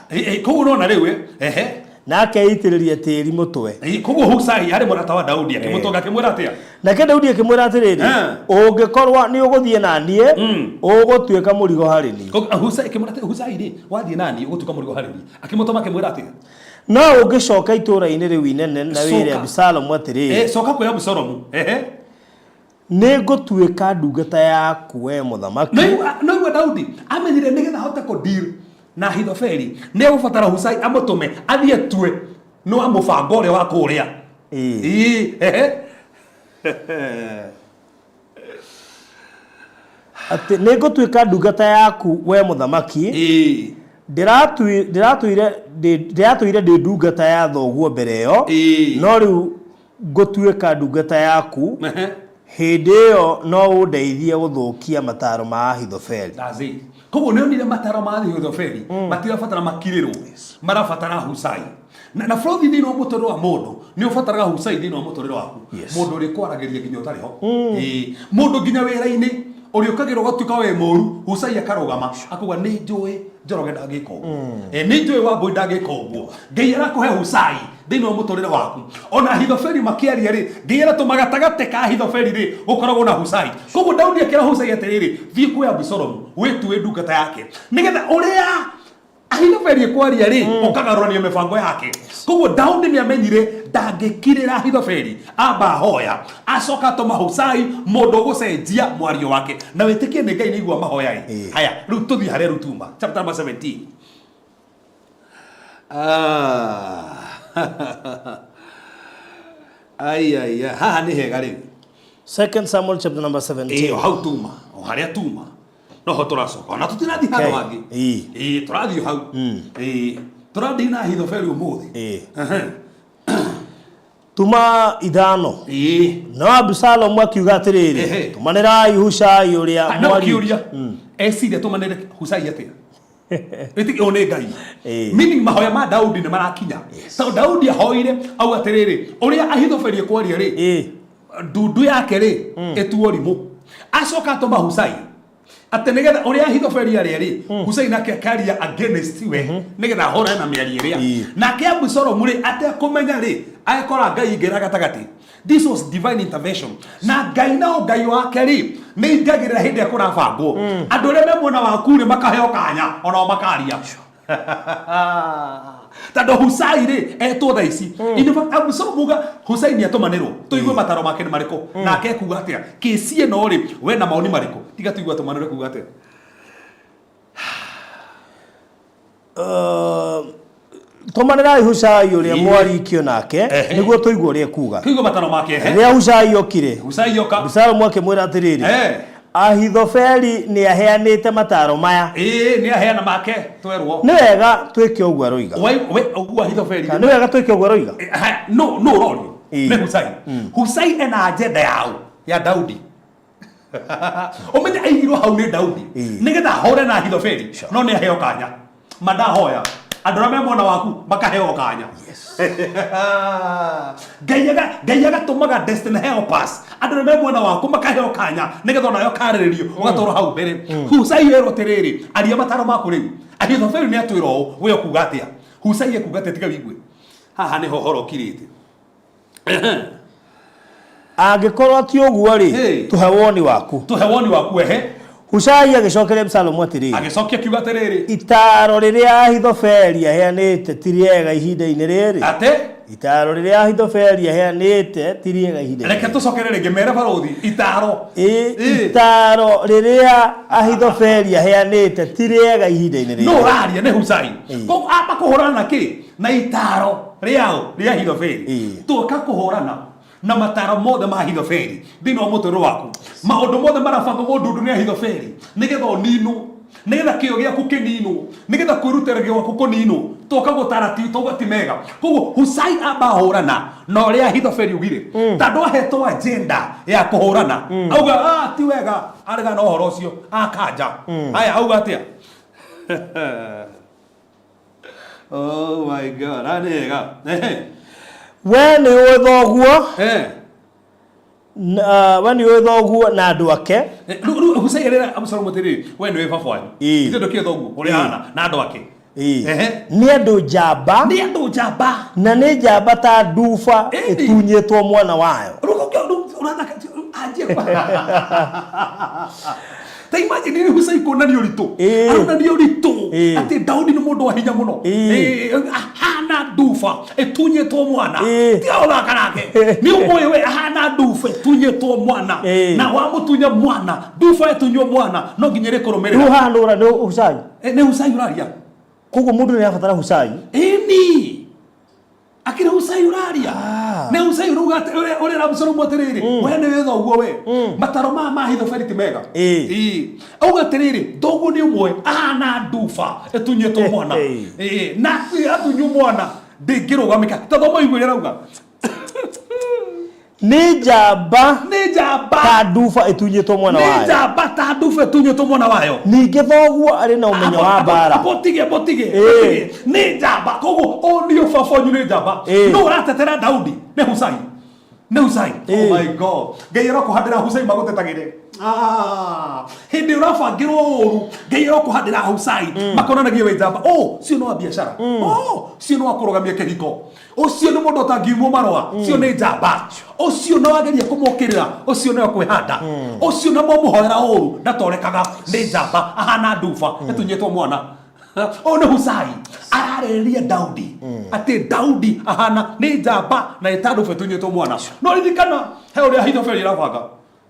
Koguo nona rĩu ehe. Na akeitĩrĩria tĩĩri mũtwe. Koguo Hushai arĩ mũrata wa Daudi, akĩmũtũnga akĩmwĩra atĩa? Nake Daudi akĩmwĩra atĩrĩrĩ, ũngĩkorwo nĩ ũgũthiĩ na niĩ, ũgũtuĩka mũrigo harĩ niĩ. Hushai akĩmwĩra atĩrĩ, Hushai rĩ, wathiĩ na niĩ ũgũtuĩka mũrigo harĩ niĩ. Akĩmũtũma akĩmwĩra atĩa? No ũngĩcoka itũũra-inĩ rĩu inene na wĩre Abisalomu atĩrĩ, Coka kwĩ Abisalomu. Ehe. Nĩ ngũtuĩka ndungata yaku, wee mũthamaki. No igua Daudi amenyire nĩgetha ahote kũ deal na Ahithofeli nĩ egũbatara Hushai amũtũme athiĩ atue nĩ wa mũbango ũrĩa wa kũrĩa. Ĩĩ, ehe. Atĩ nĩ ngũtuĩka ndungata yaku, wee mũthamaki. Ndĩratũire ndĩ ndungata ya thoguo mbere ĩyo, no rĩu ngũtuĩka ndungata yaku, hĩndĩ ĩyo no ũndeithie gũthũkia mataaro ma Ahithofeli. That's it. Koguo nĩ onire mataro ma Ahithofeli matirabatara makirĩrwo, marabatara Husai. Na bũrũthi thĩinĩ wa mũtũrĩre wa mũndũ nĩ ũbataraga Husai thĩinĩ wa mũtũrĩre waku. Mũndũ ũrĩ kwaragĩria nginya ũtarĩ ho. Ĩĩ. Mũndũ nginya wĩra-inĩ ũrĩũkagĩra ũgatuĩka wĩ mũru, Husai akarũgama akauga nĩ njũĩ Njoroge ndangĩka ũguo. Nĩ njũĩ Wambũi ndangĩka ũguo. Ngai arakũhe Husai thĩinĩ wa mũtũrĩre waku. Ona Ahithofeli makĩaria rĩ, Ngai aratũma gatagatĩ ka Ahithofeli rĩ gũkoragwo na Husai. Koguo Daudi akĩra Husai atĩrĩrĩ, thiĩ kwĩ Abisalomu wĩtue ndungata yake, nĩgetha ũrĩa Ahithofeli ekwaria rĩ, ũkagarũrania mĩbango yake. Koguo Daudi nĩ amenyire ndangĩkirĩra Ahithofeli, amba ahoya, acoka atũma Husai mũndũ ũgũcenjia mwario wake. Na wĩtĩkie nĩ Ngai nĩ aigua mahoya ĩ. Haya, rĩu tũthiĩ harĩa rĩu tuma. Chapter number 17. Ah. Ai ai ai, haha nĩ hega rĩu. Second Samuel chapter number 17. Ĩyo hau tuma, o harĩa tuma. Noho tũracoka. Ona tũtirathiĩ handũ hangĩ. Ĩĩ, tũrathiĩ hau. Ĩĩ, tũrathiĩ na Ahithofeli ũmũthĩ. Ehe. Tuma 5. No Abisalomu akiuga atĩrĩrĩ, tũmanĩrai Hushai ũrĩa Na Mũariki. ũkĩũria eciria tũmanĩre Hushai atĩa? Wĩtĩkio ũyũ nĩ Ngai. Meaning mahoya ma Daudi nĩ marakinya. Tondũ Daudi ahoire auga atĩrĩrĩ, ũrĩa Ahithofeli ekwaria rĩ, ndundu yake rĩ, ĩtuo rimũ. Acoka atũma Husai atĩ nĩgetha ũrĩa Ahithofeli aria rĩ, Husai nake akaria against we nĩgetha ahũrane na mĩario ĩrĩa. Nake Abisalomu rĩ, atekũmenya rĩ, agĩkora Ngai ingĩra gatagatĩ. This was divine intervention. Na Ngai nao Ngai wake rĩ, nĩ ingagĩrĩra hĩndĩ ĩrĩa kũrabangwo. Andũ arĩa me mwena waku rĩ, makaheo kanya onao makaria. Tondũ Husai rĩ, etwo thaa ici. In fact, Abisalomu uga Husai nĩ atũmanĩrwo. Tũigue mataro make nĩ marĩkũ. Nake ekuga atĩa? Kĩci ĩno rĩ, we na maoni marĩkũ? Tiga tũigue atũmanĩrwo ekuga atĩa. Tũmanĩrai Hushai ũrĩa Mũariki nake, nĩguo tũigue ũrĩa ekuuga. Tũigue mataro make. Rĩrĩa Hushai okire, Hushai oka. Abisalomu akĩmwĩra atĩrĩrĩ, Ahithofeli nĩaheanĩte mataaro maya. Ĩĩ, nĩ aheana make twerwo. Nĩ wega twĩke ũguo aroiga. We ũguo Ahithofeli. Kana nĩ wega twĩke ũguo aroiga? No, no ũrorio. Nĩ Hushai. Hushai ena agenda yao ya Daudi. Ũmenye aigirwo hau nĩ Daudi nĩgetha ahũre na Ahithofeli, no nĩ aheo kanya. Mandahoya andũ arĩa me mwena waku makaheo kanya. Ngai agatũmaga destiny helpers, andũ arĩa me mwena waku makaheo kanya nĩgetha onawe ũkarĩrĩrio ũgatwarwo hau mbere. Husai erwo atĩrĩrĩ, aria mataro maku rĩu. Ahithofeli nĩ atwĩra ũũ, we ũkuga atĩa? Husai ekuga atĩa? Tiga wigue haha nĩho ũhoro ũkirĩte. Angĩkorwo ti ũguo rĩ, Hey. tũhe woni waku. Tũhe woni waku. Ehe. Hushai agĩcokeria Abisalomu atĩrĩ, Agĩcokia akiuga atĩrĩrĩ, itaaro rĩrĩa Ahithofeli aheanĩte ti rĩega ihinda-inĩ rĩrĩ. Atĩ? Itaaro rĩrĩa Ahithofeli aheanĩte ti rĩega ihinda-inĩ Reke rĩrĩ. tũcokere rĩngĩ, mere barũthi itaro. Ĩ, Ĩ. itaaro rĩrĩa Ahithofeli aheanĩte ti rĩega ihinda-inĩ No rĩrĩ. ũraria nĩ Husai. Ĩ. Koguo amba kũhũrana na kĩ? Na itaro rĩao rĩa Ahithofeli. Ĩ. Tuoka kũhũrana na mataro mothe ma Ahithofeli thĩinĩ wa mũtũrĩre waku, maũndũ mothe marabangwo ndundu nĩ Ahithofeli nĩgetha ũninwo, nĩgetha kĩyo gĩaku kĩninwo, nĩgetha kwĩrutĩra gwaku kũninwo, toka gũtara ti tauga ti mega. Koguo Husai amba ahũrana na ũrĩa Ahithofeli ugire, tondũ ahetwo agenda ya kũhũrana, auga ah, ti wega, aregana na ũhoro ũcio, akanja. Haya, auga atĩa? Oh my God, ah, nĩ wega. Ehe. We nĩ ũĩ thoguo we nĩ ũĩ thoguo na andũ ake. Rĩu Husai arera Abusalomu atĩrĩrĩ, we nĩwe baba wanyu. Ĩĩ. Ithuĩ ndũkĩũĩ thoguo ũrĩa ahana na andũ ake. Ĩĩ. Ehe. Nĩ andũ njamba. Nĩ andũ njamba. Na nĩ njamba ta nduba Ĩni. ĩtunyĩtwo mwana wayo. Rĩu rĩu ũrathaka anjie ta imagine nĩ Husai kuonania ũritũ. Ĩĩ. Aronania ũritũ Ĩĩ. atĩ Daudi nĩ mũndũ wa hinya mũno. Ĩĩ. Ĩĩ, ahana nduba ĩtunyĩtwo mwana. Ĩĩ. Tiga gũthaka nake. Nĩ ũmũĩ we ahana nduba ĩtunyĩtwo mwana. Ĩĩ. Na wamũtunya mwana, nduba ĩtunywo mwana no nginya Rĩu ĩrĩkũrũmĩrĩra. haha nũra nĩ Husai. Nĩ Husai ũraria. Koguo mũndũ nĩ abatara Husai. Ĩni. Akĩrĩ Husai ũraria. Nĩ Husai ũrauga atĩ ũrera Abusalomu atĩrĩrĩ, we nĩ wĩ thoguo we. Mataro maya ma Ahithofeli ti mega. Ĩĩ. Ĩĩ. Auga atĩrĩrĩ, thoguo nĩ ũmwe ahana nduba ĩtunyĩtwo mwana. Ĩĩ. Ĩĩ. Na atunywo mwana ndĩngĩrũgamĩka. Ta thoma igu ũrĩa arauga. Nĩ njamba Nĩ njamba. ta nduba ĩtunyĩtwo mwana Nĩ wayo. njamba ta nduba ĩtunyĩtwo mwana wayo. Ningĩ thoguo arĩ na ũmenyo wa mbaara. Botige, botige. Ĩĩ. Nĩ njamba. Koguo ũyũ nĩ baba wanyu nĩ njamba. Ĩĩ. No ũratetera Daudi nĩ Husai. Nĩ Husai. Oh Ĩĩ. my God. Ngai arokũhandĩra Husai magũtetagĩre. Ah, hĩndĩ ũrabangĩrwo ũru, Ngai arokũhandĩra Husai makonanagia wĩ njamba. Oh, cio nĩ wa biacara. Oh, cio nĩ wa kũrũgamia kĩhiko. Ũcio nĩ mũndũ ũtangiumwo marũa. Ũcio nĩ njamba. Ũcio na wageria kũmũkĩrĩra, ũcio nĩwe kwĩhanda. Ũcio na mwamũhoera ũru ndatorekaga, nĩ njamba, ahana nduba ĩtunyĩtwo mwana. Ũyũ nĩ Husai ararĩrĩria Daudi atĩ Daudi ahana nĩ njamba na ĩta nduba ĩtunyĩtwo mwana. No ririkana he ũrĩa Ahithofeli arabanga.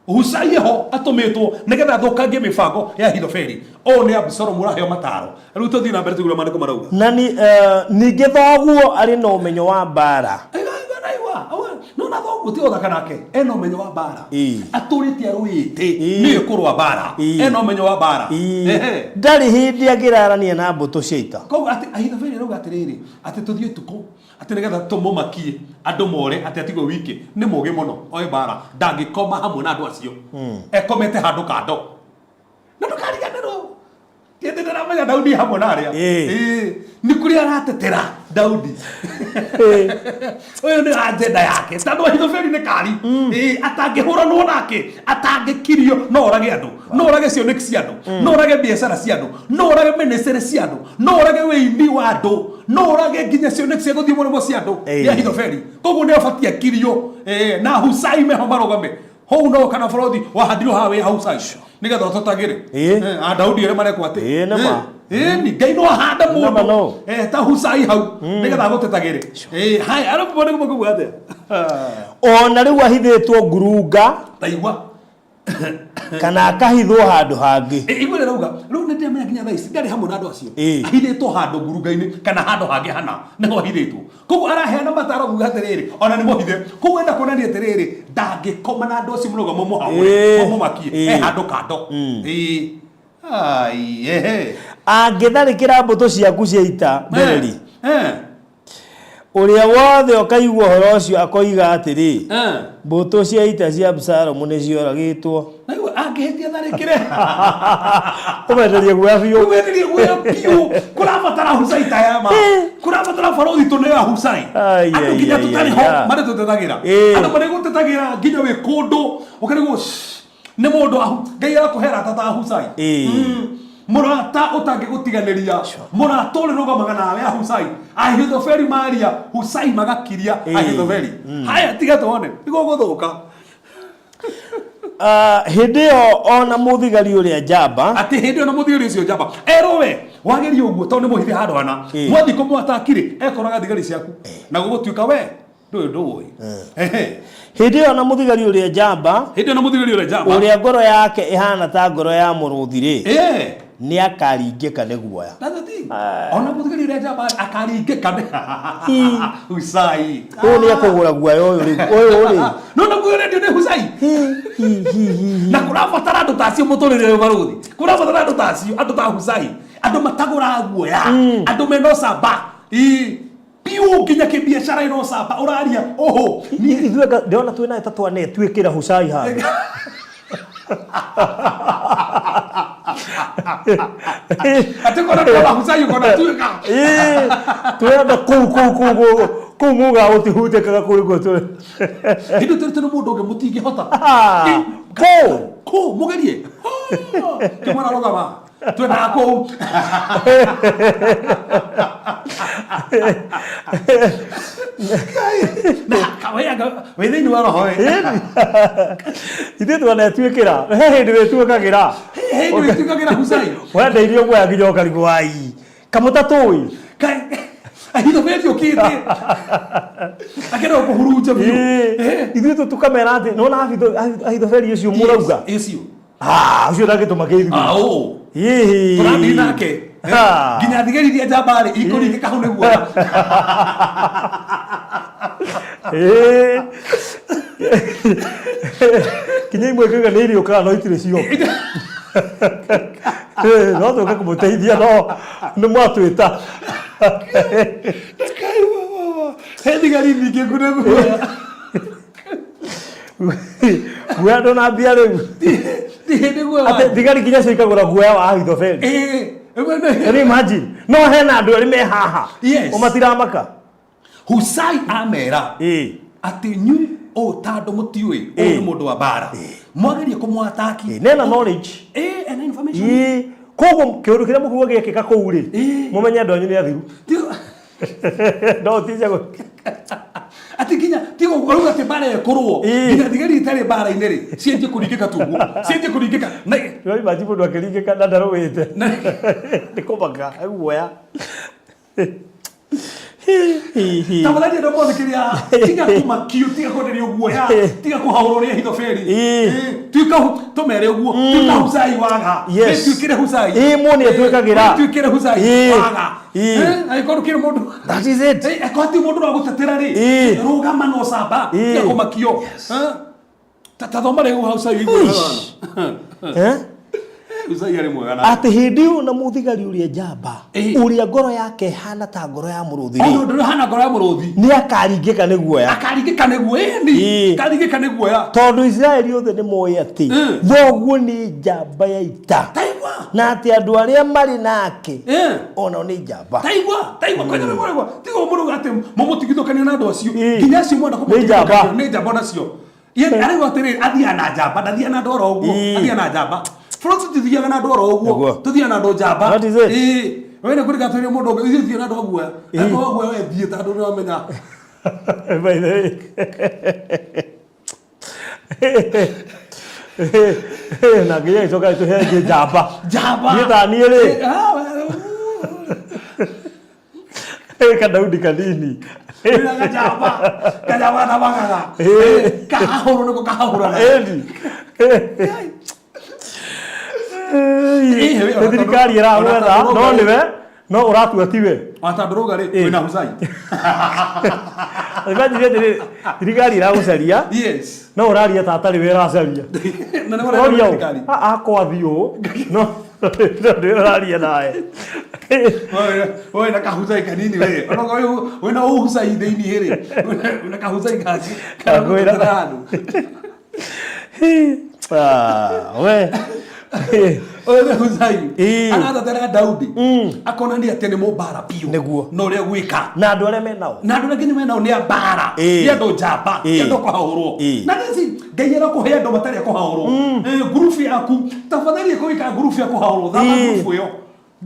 Husai eho atũmĩtwo nĩgetha athũkangie mĩbango ya Ahithofeli. Ũyũ nĩ Abisalomu ũraheo mataro. Rĩu tũthiĩ na mbere tũigue ũrĩa maandĩko marauga. Na ni, eh, ningĩ thoguo arĩ na ũmenyo wa mbaara. Aigua, aigua, aigua, aigua. No na thoguo ti ũthaka nake ena ũmenyo wa mbara. Ĩĩ. Atũrĩte arũĩte Ĩĩ. nĩwe kũrũa mbara. Ĩĩ. Ena ũmenyo wa mbara. Ĩĩ. Ehe. Ndarĩ hĩndĩ angĩrarania na mbũtũ cia ita. Koguo atĩ Ahithofeli arauga atĩrĩrĩ, atĩ tũthiĩ ũtukũ atĩ nĩgetha tũmũmakie andũ more atĩ atigwo wiki. Nĩ mũgĩ mũno oĩ mbara, ndangĩkoma hamwe na andũ acio. Ekomete handũ kando. Na ndũkariganĩrwo ti atĩ ndaramenya Daudi hamwe na arĩa. Ĩĩ. Ĩĩ. Nĩ kũrĩa aratetera Daudi. Ũyũ nĩ agenda yake tondũ Ahithofeli nĩ kari. Ĩĩ, atangĩhũranwo nake, atangĩkirio, no orage andũ, no orage cioneki cia andũ, no orage biacara cia andũ, no orage ministry cia andũ, no orage wĩini wa andũ, no orage nginya cioneki cia gũthiĩ mũrĩmo cia andũ. Ĩĩ. Nĩ Ahithofeli. Koguo nĩ abatiĩ akirio, ĩĩ, na Husai meho marũgame. Hau no kana bũrũthi wahandirwo haha wĩ Husai nĩgetha ũtũtagĩre. Ĩĩ. A Daudi arĩa marekwo atĩ. Ĩĩ, nĩ ma. Ĩĩ, ni Ngai no ahande Nĩ ma mũndũ no. ta Husai hau nĩgetha agũtetagĩre. Ĩĩ, haya arabu mbone kuga atĩa? Ona rĩu ahithĩtwo ngurunga Ta igua. kana akahithwo handũ hangĩ. Igua rĩrauga rĩu nĩ ndĩramenya nginya thaa ici ndarĩ hamwe na andũ acio. Ĩĩ. Ahithĩtwo handũ ngurunga-inĩ kana handũ hangĩ hana nĩho ahithĩtwo. Koguo araheana mataro kuga atĩrĩrĩ, ona nĩ mũhithe. Koguo enda kuonania atĩrĩrĩ, ndangĩkoma na andũ acio mũrũgamo mũhagũre, Ĩĩ. mũmakie, Ĩĩ. e handũ kando. Ĩĩ. Ai, ehe. Angĩtharĩkĩra mbũtũ ciaku cia ita Bereri, Eh. ũrĩa wothe ũkaigua ũhoro ũcio akoiga atĩrĩ, Eh. mbũtũ cia ita cia Abisalomu nĩcioragĩtwo. Na rĩu angĩhĩtia tharĩkĩre. Ũmenderie guoya biũ. Ũmenderie guoya biũ. Kũrabatara Husai ta ya ma. Kũrabatara barothi tũneo a Husai. Ai, Andũ ai, nginya ai, tũtarĩ ai, ho ai. marĩtũtetagĩra. Ĩĩ. Andũ marĩgũtetagĩra nginya wĩ kũndũ ũkarigwo, "Shh, nĩ mũndũ ahu Ngai arakũhe arata ta Husai." Ĩĩ. Mũrata ũtangĩgũtiganĩria, mũrata ũrĩrũgamaga nawe. Ahusai, Ahithofeli maria Husai magakiria. Ahithofeli, haya, tiga tuone nĩguo gũthũka. Ah, hĩndĩ ĩyo ona mũthigari ũrĩa njamba. Atĩ hĩndĩ ĩyo na mũthigari ũcio njamba erwo we wageria ũguo, tondũ nĩ mũhithe handũ hana. Mwathiĩ kũmwatakirĩ, ekoraga thigari ciaku na gũgũtuĩka we ndũĩ ndũĩ. Ehe. Hĩndĩ ĩyo na mũthigari ũrĩa njamba, Hĩndĩ ĩyo na mũthigari ũrĩa njamba, ũrĩa ngoro yake ĩhana ta ngoro ya mũrũthi rĩ, nĩ akaringĩka nĩ guoya. That's the thing. Ona mũthigari ũrĩa njamba akaringĩka nĩ Husai. Ũyũ nĩ ekũgũra guoya ũyũ rĩu, ũyũ rĩ. No naguo ũrendio nĩ Husai. Hi, hi, hi, hi, hi. Na kũrabatara andũ ta acio mũtũrĩre ũyũ, barũthi. Kũrabatara andũ ta acio, andũ ta Husai, andũ matagũraga guoya, andũ mena ũcamba. Ii, piũ nginya kĩbiacara ĩna ũcamba ũraria ũhũ. Ithuĩ ndĩrona twĩ naye ta twanetwĩkĩra Husai handũ. Atĩ kona ndĩrona Husai ũkona tuĩka. Ĩĩ, twĩrenda kũu kũu kũu kũu kũu muga gũtihutĩkaga kũu nĩkuo tũrĩ. Hĩndĩ tũrĩ nĩ mũndũ ũngĩ mũtingĩhota. Ah, kũu. Kũu mũgerie kĩmwana rũgama twendaga kũu. Na wĩ thĩinĩ wa roho ĩ. Ithuĩ twanetwĩkĩra he hĩndĩ wĩtuĩkagĩra. Hĩndĩ wĩtuĩkagĩra Husai. Wendeirio guoya nginya ũkarigwo ai kamũtatũĩ. Ahithofeli ũkĩte akĩenda gũkũhurunja biũ. Ithuĩ tũkamera atĩ nona Ahithofeli ũcio mũrauga. Ũcio. Ah, ũcio ndangĩtũma kĩithuĩ. Ah, ũũ. Hihi. Tũrathiĩ nake. Ah. Nginya thigari iria njamba-rĩ ikũringĩka hau nĩ guoya. Ĩĩ. Kinya imwe ngauga nĩ iriũkaga no itirĩ cioka. Ĩĩ, no tũke kũmũteithia no nĩ mwatwĩta. He thigari nyingĩ ngu nĩ guoya. Guoya ndũnambia rĩu. Ti hĩndĩ guoya. Atĩ thigari nginya cio ikagũra guoya wa Ahithofeli. Ĩĩ. Can you imagine? No hena andũ erĩ me haha. Yes. O matiramaka. Husai amera Ĩĩ. atĩ inyuĩ ũũ ta andũ mũtiũĩ ũyũ nĩ mũndũ wa mbara, mwagerie kũmwataki. Ĩĩ, nena knowledge. Ĩĩ, ena information. Ĩĩ. Koguo kĩũndũ kĩrĩa mũkuga gĩekĩka kũu rĩ, mũmenye andũ anyu nĩ athiru. No tije gũ. Atĩ nginya tiga ũguo rĩu atĩ mbara ĩkũrũo, nginya thigari itarĩ mbara-inĩ rĩ cianjie kũringĩka tuguo, cianjie kũringĩka na No imagine mũndũ akĩringĩka na ndarũĩte. Nĩ kũmaka, guoya. Tafadhali andũ mothe kĩrĩa tiga kũmakio, tiga kwenderio guoya, tiga kũhaũrwo nĩ Ahithofeli. Tuĩka tũmere ũguo, tuĩka Husai waga. Tuĩkĩre Husai. Ĩĩ, muone atuĩkagĩra. Tuĩkĩre Husai waga. Angĩkorwo kĩrĩ mũndũ. That is it. Akorwo ti mũndũ wa gũtetera rĩ, rũgama na ũcamba, tiga kũmakio. Ta thoma rĩu Husai ũigue. Eh? Husai arĩ mwega na Atĩ hĩndĩ ĩyo na mũthigari ũrĩa njamba, ũrĩa ngoro yake ĩhana ta ngoro ya mũrũthi rĩ, Ona ũndũ ũhana ngoro ya mũrũthi, nĩ akaringĩka nĩ guoya. Akaringĩka nĩ guoya ĩni. Akaringĩka nĩ guoya. Tondũ Isiraeli othe nĩ moĩ atĩ thoguo nĩ njamba ya ita, Taigua. Na atĩ andũ arĩa marĩ nake onao nĩ njamba. Taigua, taigua kwanja nĩ mũragwa tiga mũrauga atĩ mũmũtigithũkania na andũ acio. Nginya acio mwenda Nĩ njamba. kũmũtigithũkania nĩ njamba onacio. Yaani arauga atĩrĩrĩ, athiaga na njamba, ndathiaga na andũ oro ũguo. Athiaga na njamba. Bũrũri tũtithiaga na andũ oro ũguo. Tũthiaga na andũ njamba. That is it. Ĩĩ. We nĩ kũrĩka twĩre mũndũ ũngĩ, ithuĩ tũthiaga na andũ a guoya. Angĩkorwo guoya we thiĩ tondũ nĩ wamenya. By the way. Na nginya gĩcoka gĩtũhe ĩngĩ njamba. Njamba. Niĩ ta niĩ rĩ. Kadaudi kanini. Wĩna kajamba. Kajamba gatamakaga. Kahahũrwo nĩko kahahũrana. Ĩni. Nĩ thirikari ĩragwetha no nĩwe no ũratua tiwe. Ona tondũ rauga rĩ, wĩna Husai. Imagine atĩrĩ, thirikari ĩragũcaria. No ũraria ta atarĩ we ĩracaria. Na nĩ ũrenda Ũroria ũ? thirikari. Ah, akwathiĩ ũũ. No no nĩwe ũraria nawe. We na kahusai kanini we. Ona korwo wĩna ũhusai thĩinĩ rĩ. Wĩna kahusai gaci. Ngwĩra. Karagũtetera andũ. Ah, we. Ũyũ nĩ Husai. Ĩĩ. Aratetera Daudi. Akonania atĩ nĩ mũmbara biũ. Nĩguo. Na ũrĩa gwĩka. Na andũ arĩa menao. Na andũ arĩa nginya menao nĩ a mbara. Ĩĩ. Nĩ andũ njamba. Ĩĩ. Nĩ andũ kũhahũrwo. Ĩĩ. Na nĩci Ngai arakũhe andũ matarĩ a kũhahũrwo. Eh, ngurubu yaku tafadhali ĩkũgĩka ngurubu ya kũhahũrwo thama Ĩĩ. ngurubu ĩyo.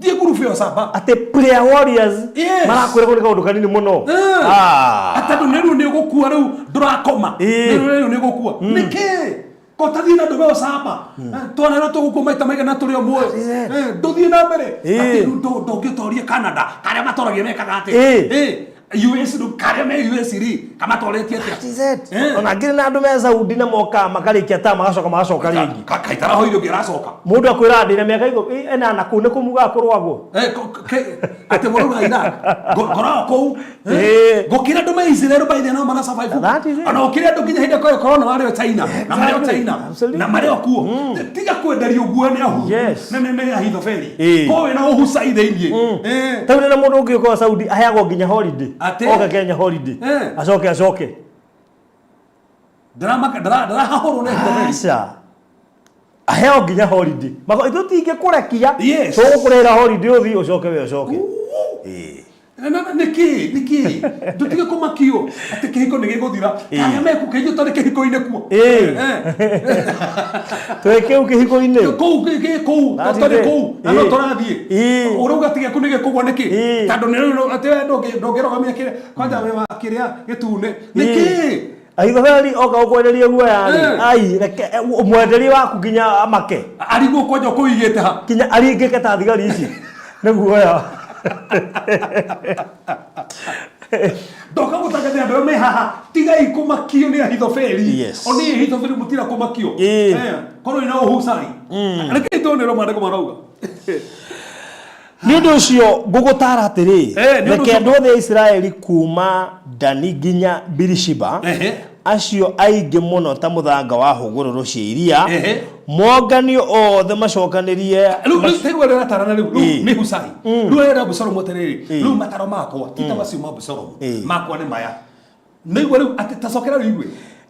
Thiĩ ngurubu ĩyo camba. Atĩ prayer warriors Yes. marakwĩra kũrĩ kaũndũ kanini mũno. Ah. Atandũ nĩ rĩu nĩ ũgũkua rĩu ndũrakoma. Ĩĩ. Nĩ rĩu nĩ ũgũkua. Nĩkĩ? Ko tathiĩ na ndũme ũcamba. Twanera tũgũkua maita maigana tũrĩ o muoyo. That is it. Eh, ndũthiĩ na mbere. Ĩĩ. Atĩ rĩu ndũngĩtoria Canada. Karĩa matoragia mekaga atĩa? Ĩĩ. Ĩĩ. US rĩu karĩa me US rĩ kamatoretie atĩa? That is it. Eh. Ona ngĩrĩ na andũ me Saudi na mokaga makarĩkia ta magacoka magacoka rĩngĩ. Kaitarahoire ũngĩ aracoka. Mũndũ akwĩraga ndĩna mĩaka ĩnana kũu nĩ kũmugaga kũrũagwo. Eh, atĩ mũrauga Iraq ngoragwo kũu. Ĩĩ. Gũkĩra andũ me Israel by the no mara survive. That is it. Ona gũkĩra andũ nginya hĩndĩ ya corona marĩ o China na marĩ o China Absolutely. na marĩ o kuo. Tiga kwenderio guo nĩ ahu. Yes. Nĩ Ahithofeli. Ĩĩ. Ko wĩna ũhusai thĩinĩ. Eh. Tau na mũndũ ũngĩ ũkorwo Saudi aheagwo nginya holiday. Atĩ? Oke Kenya holiday. Eh. Acoke acoke. Ndĩramaka ndĩrahahũrwo nĩ Ahithofeli. Aca. Aheo nginya holiday. Mako ithuĩ tingĩkũrekia. Yes. Tũgũkũrĩhĩra holiday ũthiĩ ũcoke we ũcoke. Ĩĩ. Nĩkĩ nĩkĩ ndũtige kũmakio atĩ kĩhiko nĩ gĩgũthira arĩa meku kĩhiko tondũ kĩhiko-inĩ kuo. Ĩĩ. Eh. Twĩ kĩu kĩhiko-inĩ. Kũu gĩ kũu That is tũrĩ it. kũu na no Ĩĩ. tũrathiĩ Ĩĩ. ũrauga atĩ gĩaku nĩ gĩkũgwa nĩkĩ Ĩĩ. tondũ nĩ rĩu atĩ we ndũngĩrũgamia kĩrĩa kwanja wĩ wa kĩrĩa gĩtune nĩkĩ? Ahithofeli oka gũkwenderia guoya rĩ, Eh. ai reke mwenderie waku nginya amake. Arigwo kwanja ũkũigĩte ha. Nginya aringĩke ta thigari ici nĩ guoya. Ndoka gũtangathĩra andũ arĩa me haha tigai kũmakio nĩ Ahithofeli. Yes. O nĩ Ahithofeli mũtira kũmakio. Ĩĩ. Eh, korwo ina ũhusai. Reke tuone ũrĩa maandĩko marauga. Nĩ ũndũ ũcio ngũgũtaara atĩrĩ, Eh, nĩ ũndũ reke ũcio- andũ othe a Isiraeli kuma Dani nginya Birishiba, Ehe. acio aingĩ mũno ta mũthanga wa hũgũrũrũ cia iria, Ehe. monganio othe macokanĩrie Rĩu rĩu taigua ũrĩa ũratarana rĩu rĩu Ĩĩ. nĩ Husai. Rĩu arera Abusalomu atĩrĩrĩ, Ĩĩ. rĩu mataro makwa ti ta macio ma Abusalomu. Ĩĩ. Makwa nĩ maya. Nĩigua rĩu atĩ tacokera rĩu igue.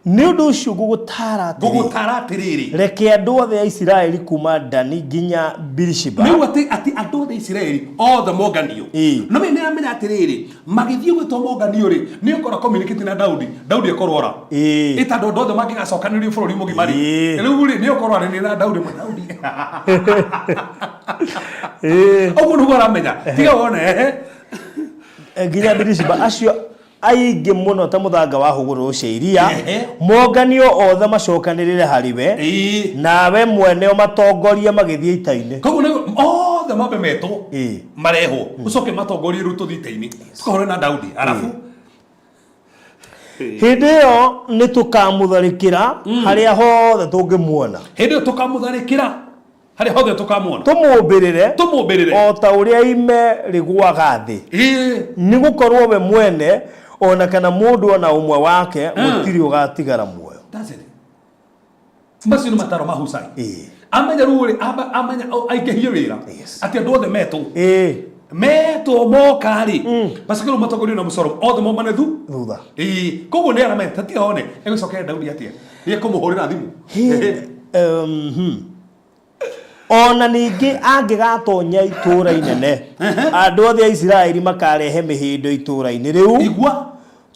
Nĩ ũndũ ũcio ngũgũtaara atĩrĩ, Ngũgũtara atĩrĩrĩ. reke andũ othe a Isiraeli kuma Dani nginya Birishiba. Nĩu atĩ atĩ andũ othe a Isiraeli othe monganio. Ĩĩ. No nĩ aramenya atĩrĩrĩ, magĩthiĩ gwĩtwo monganio rĩ, nĩ ũkora communicate na Daudi, Daudi akorwo ora. Ĩĩ. Ĩ tondũ andũ othe mangĩgacokanĩrio bũrũri mũgima rĩ. Ĩĩ. Rĩu rĩ, nĩ ũkorwo arĩ na Daudi mwe Daudi. Ĩĩ. Ũguo nĩguo aramenya. Tiga wone ehe. Nginya Birishiba acio aingĩ mũno ta mũthanga wa hũgũrũrũ cia iria, Ehe. monganio othe macokanĩrĩre harĩ we, Ĩĩ. nawe mwene ũmatongorie magĩthiĩ ita-inĩ. Koguo nĩ othe mambe metwo Ĩĩ. marehwo ũcoke matongorie rĩu tũthiĩ ita-inĩ tũkahũre na Daudi arabu Hĩndĩ ĩyo nĩ tũkamũtharĩkĩra harĩa hothe tũngĩmuona. Hĩndĩ ĩyo tũkamũtharĩkĩra harĩa hothe tũkamuona. Tũmũmbĩrĩre Tũmũmbĩrĩre. o ta ũrĩa ime rĩgũaga thĩ. Ĩĩ. Nĩ gũkorwo we mwene ona kana mũndũ ona ũmwe wake gũtirĩ ũgatigara muoyo. That's it. Macio nĩ mataro ma Husai. Ĩĩ. Amenya rĩu rĩ amenya aikĩhie wĩra. Yes. Atĩ andũ othe metwo. Ĩĩ. Metwo moka rĩ. Macoke rĩu matongorio na Abusalomu othe maumane thu. Thutha. Ĩĩ. Koguo nĩ aramenya tatiga one egũcokera Daudi atĩa. Nĩ ekũmũhũrĩra thimũ. Ona ningĩ angĩgatonya itũũra inene, andũ othe a Isiraeli makarehe mĩhĩndo itũũra-inĩ rĩu. Igua.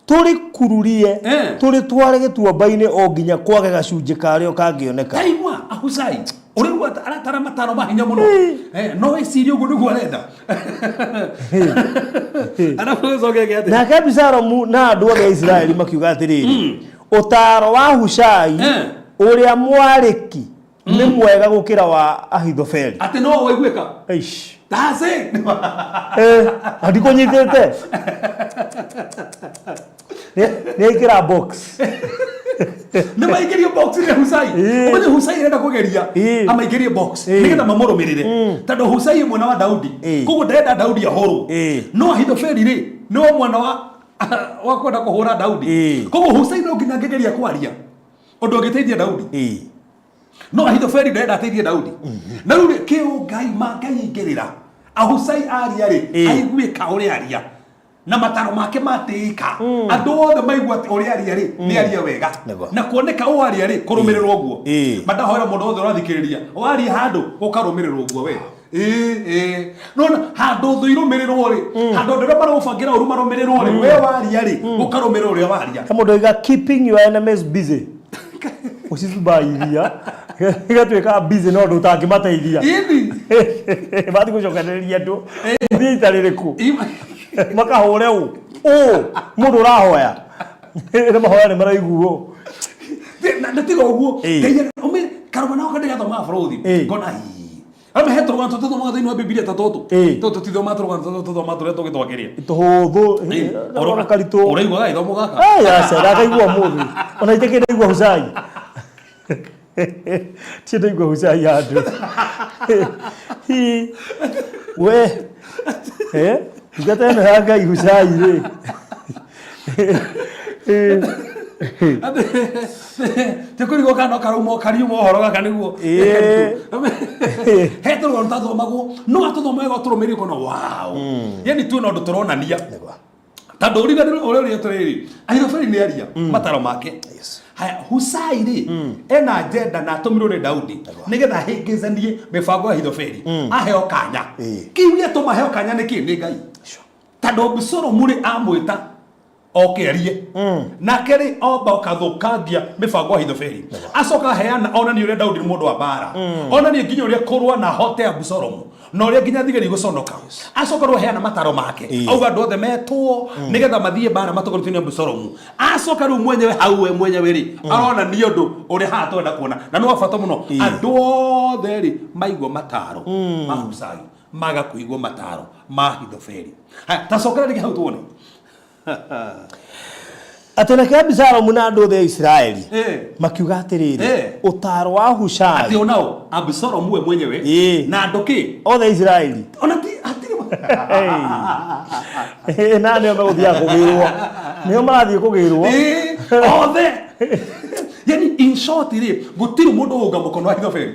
Tũrĩkururie, Eh. tũrĩtware gĩtuamba-inĩ o nginya kwage gacunjĩ karĩo kangĩoneka. Taigua Ahusai ũrĩu aratara mataro ma hinya mũno. Eh, no wĩcirie ũguo nĩguo arenda. Arabu ũcoke eke atĩa? Nake Abisalomu na andũ othe a Isiraeli makiuga atĩrĩrĩ, ũtaaro wa Hushai Eh. ũrĩa mwarĩki nĩ mwega gũkĩra wa Ahithofeli. Atĩ no waiguĩka. Eish. That's it. Eh, andikũnyitĩte. Nĩ aikĩra box. Nĩ maingĩrio box nĩ Husai. Ĩĩ. Ũmenye Husai arenda kũgeria Ĩĩ. amaingĩrie box Ĩĩ. nĩgetha mamũrũmĩrĩre tondũ Husai mwena wa Daudi Ĩĩ. koguo ndarenda Daudi ahũrwo Ĩĩ. no Ahithofeli rĩ nĩwe mwena wa wa kwenda kũhũra Daudi Ĩĩ. koguo Husai no nginya angĩgeria kwaria ũndũ ũngĩteithia Daudi Ĩĩ. no Ahithofeli ndarenda ateithie Daudi na rĩu rĩ kĩũ Ngai ma Ngai ingĩrĩra Ahusai aria rĩ Ĩĩ. aiguĩka ũrĩa aria. Na mataro make matĩĩka, andũ othe maigua atĩ ũrĩa aria rĩ, nĩ aria wega. Na kuoneka ũũ aria rĩ, kũrũmĩrĩrwo ũguo. Mandahoera mũndũ wothe ũrathikĩrĩria, waria handũ gũkarũmĩrĩrwo ũguo we. Ĩĩ, ĩĩ. Nona handũ thũ irũmĩrĩrwo rĩ, handũ andũ arĩa maragũbangĩra ũru marũmĩrĩrwo rĩ, we waria rĩ, gũkarũmĩrĩrwo ũrĩa waria. He mũndũ oiga, "Keeping your enemies busy." Ũcicumba iria igatuĩka busy no ũndũ ũtangĩmateithia. Mathiĩ gũcokanĩrĩria andũ thiĩ ita rĩrĩkũ makahũre ũ ũ mũndũ ũrahoya nĩ mahoya nĩ maraiguo. Na tiga ũguo. Ngai karũgano gaka ndĩgathomaga bũrũthi ngona hii Ame he tũrũgano tũthomaga thĩinĩ wa Bibilia ta tũtũ. Tũtũ tũtithomaga tũrũgano tũtũ, tũthomaga tũrĩa tũngĩ twakĩria. Tũhũthũ karitũ. Ũraigua gagĩthomo gaka? Aca, ndakaigua ũmũthĩ ona itekĩ ndaigua Husai ti ndaigua Husai handũ. Hi, we eh ndungata ĩno ya Ngai Husai rĩ. Ti kũrigwo kana no karauma kariuma ũhoro gaka nĩguo. He tũrũgano tathomagwo no atũthoma wega ũtũrũmĩrĩre ũkona wow. Yani tuona ũndũ tũronania. Tondũ ũriganĩrwo ũrĩa ũrĩa atĩrĩrĩ, Ahithofeli nĩ aria mataro make. Haya, Husai rĩ, ena agenda na atũmirwo nĩ Daudi nĩgetha ahĩngĩcanie mĩbango ya Ahithofeli. Aheo kanya. Kĩu gĩatũma aheo kanya nĩ kĩ? Nĩ Ngai. Tondũ Abisalomu rĩ, amwĩta oke arie. Nake rĩ, omba ũkathũkangia mĩbango ya Ahithofeli. Acoka aheana onanie ũrĩa Daudi nĩ mũndũ wa mbara. Onanie nginya ũrĩa kũrũa na ahote Abisalomu. Na ũrĩa nginya thigari igũconoka. Acoka rĩu aheana mataro make. Auga andũ othe metwo nĩgetha mathiĩ mbara matongoretio nĩ Abisalomu. Acoka rĩu mwenyewe hau we mwenyewe rĩ, aronania ũndũ ũrĩa haha twenda kuona. Na nĩ wa bata mũno. Andũ othe rĩ, maigua mataro ma Husai, maga kũigua mataro ma Ahithofeli. Haya, ta cokera rĩngĩ hau tuone. Atĩ nake Abisalomu na andũ othe a Isiraeli makiuga atĩrĩrĩ, ũtaaro wa Hushai. Atĩ onao Abisalomu we mwenyewe na andũ kĩ? Othe a Isiraeli. Ona ti hatirĩ Na nĩo megũthiaga kũgĩrwo. Nĩo marathiĩ kũgĩrwo. Othe. Yani in short rĩ, gũtirĩ mũndũ ũnga mũkono wa Ahithofeli.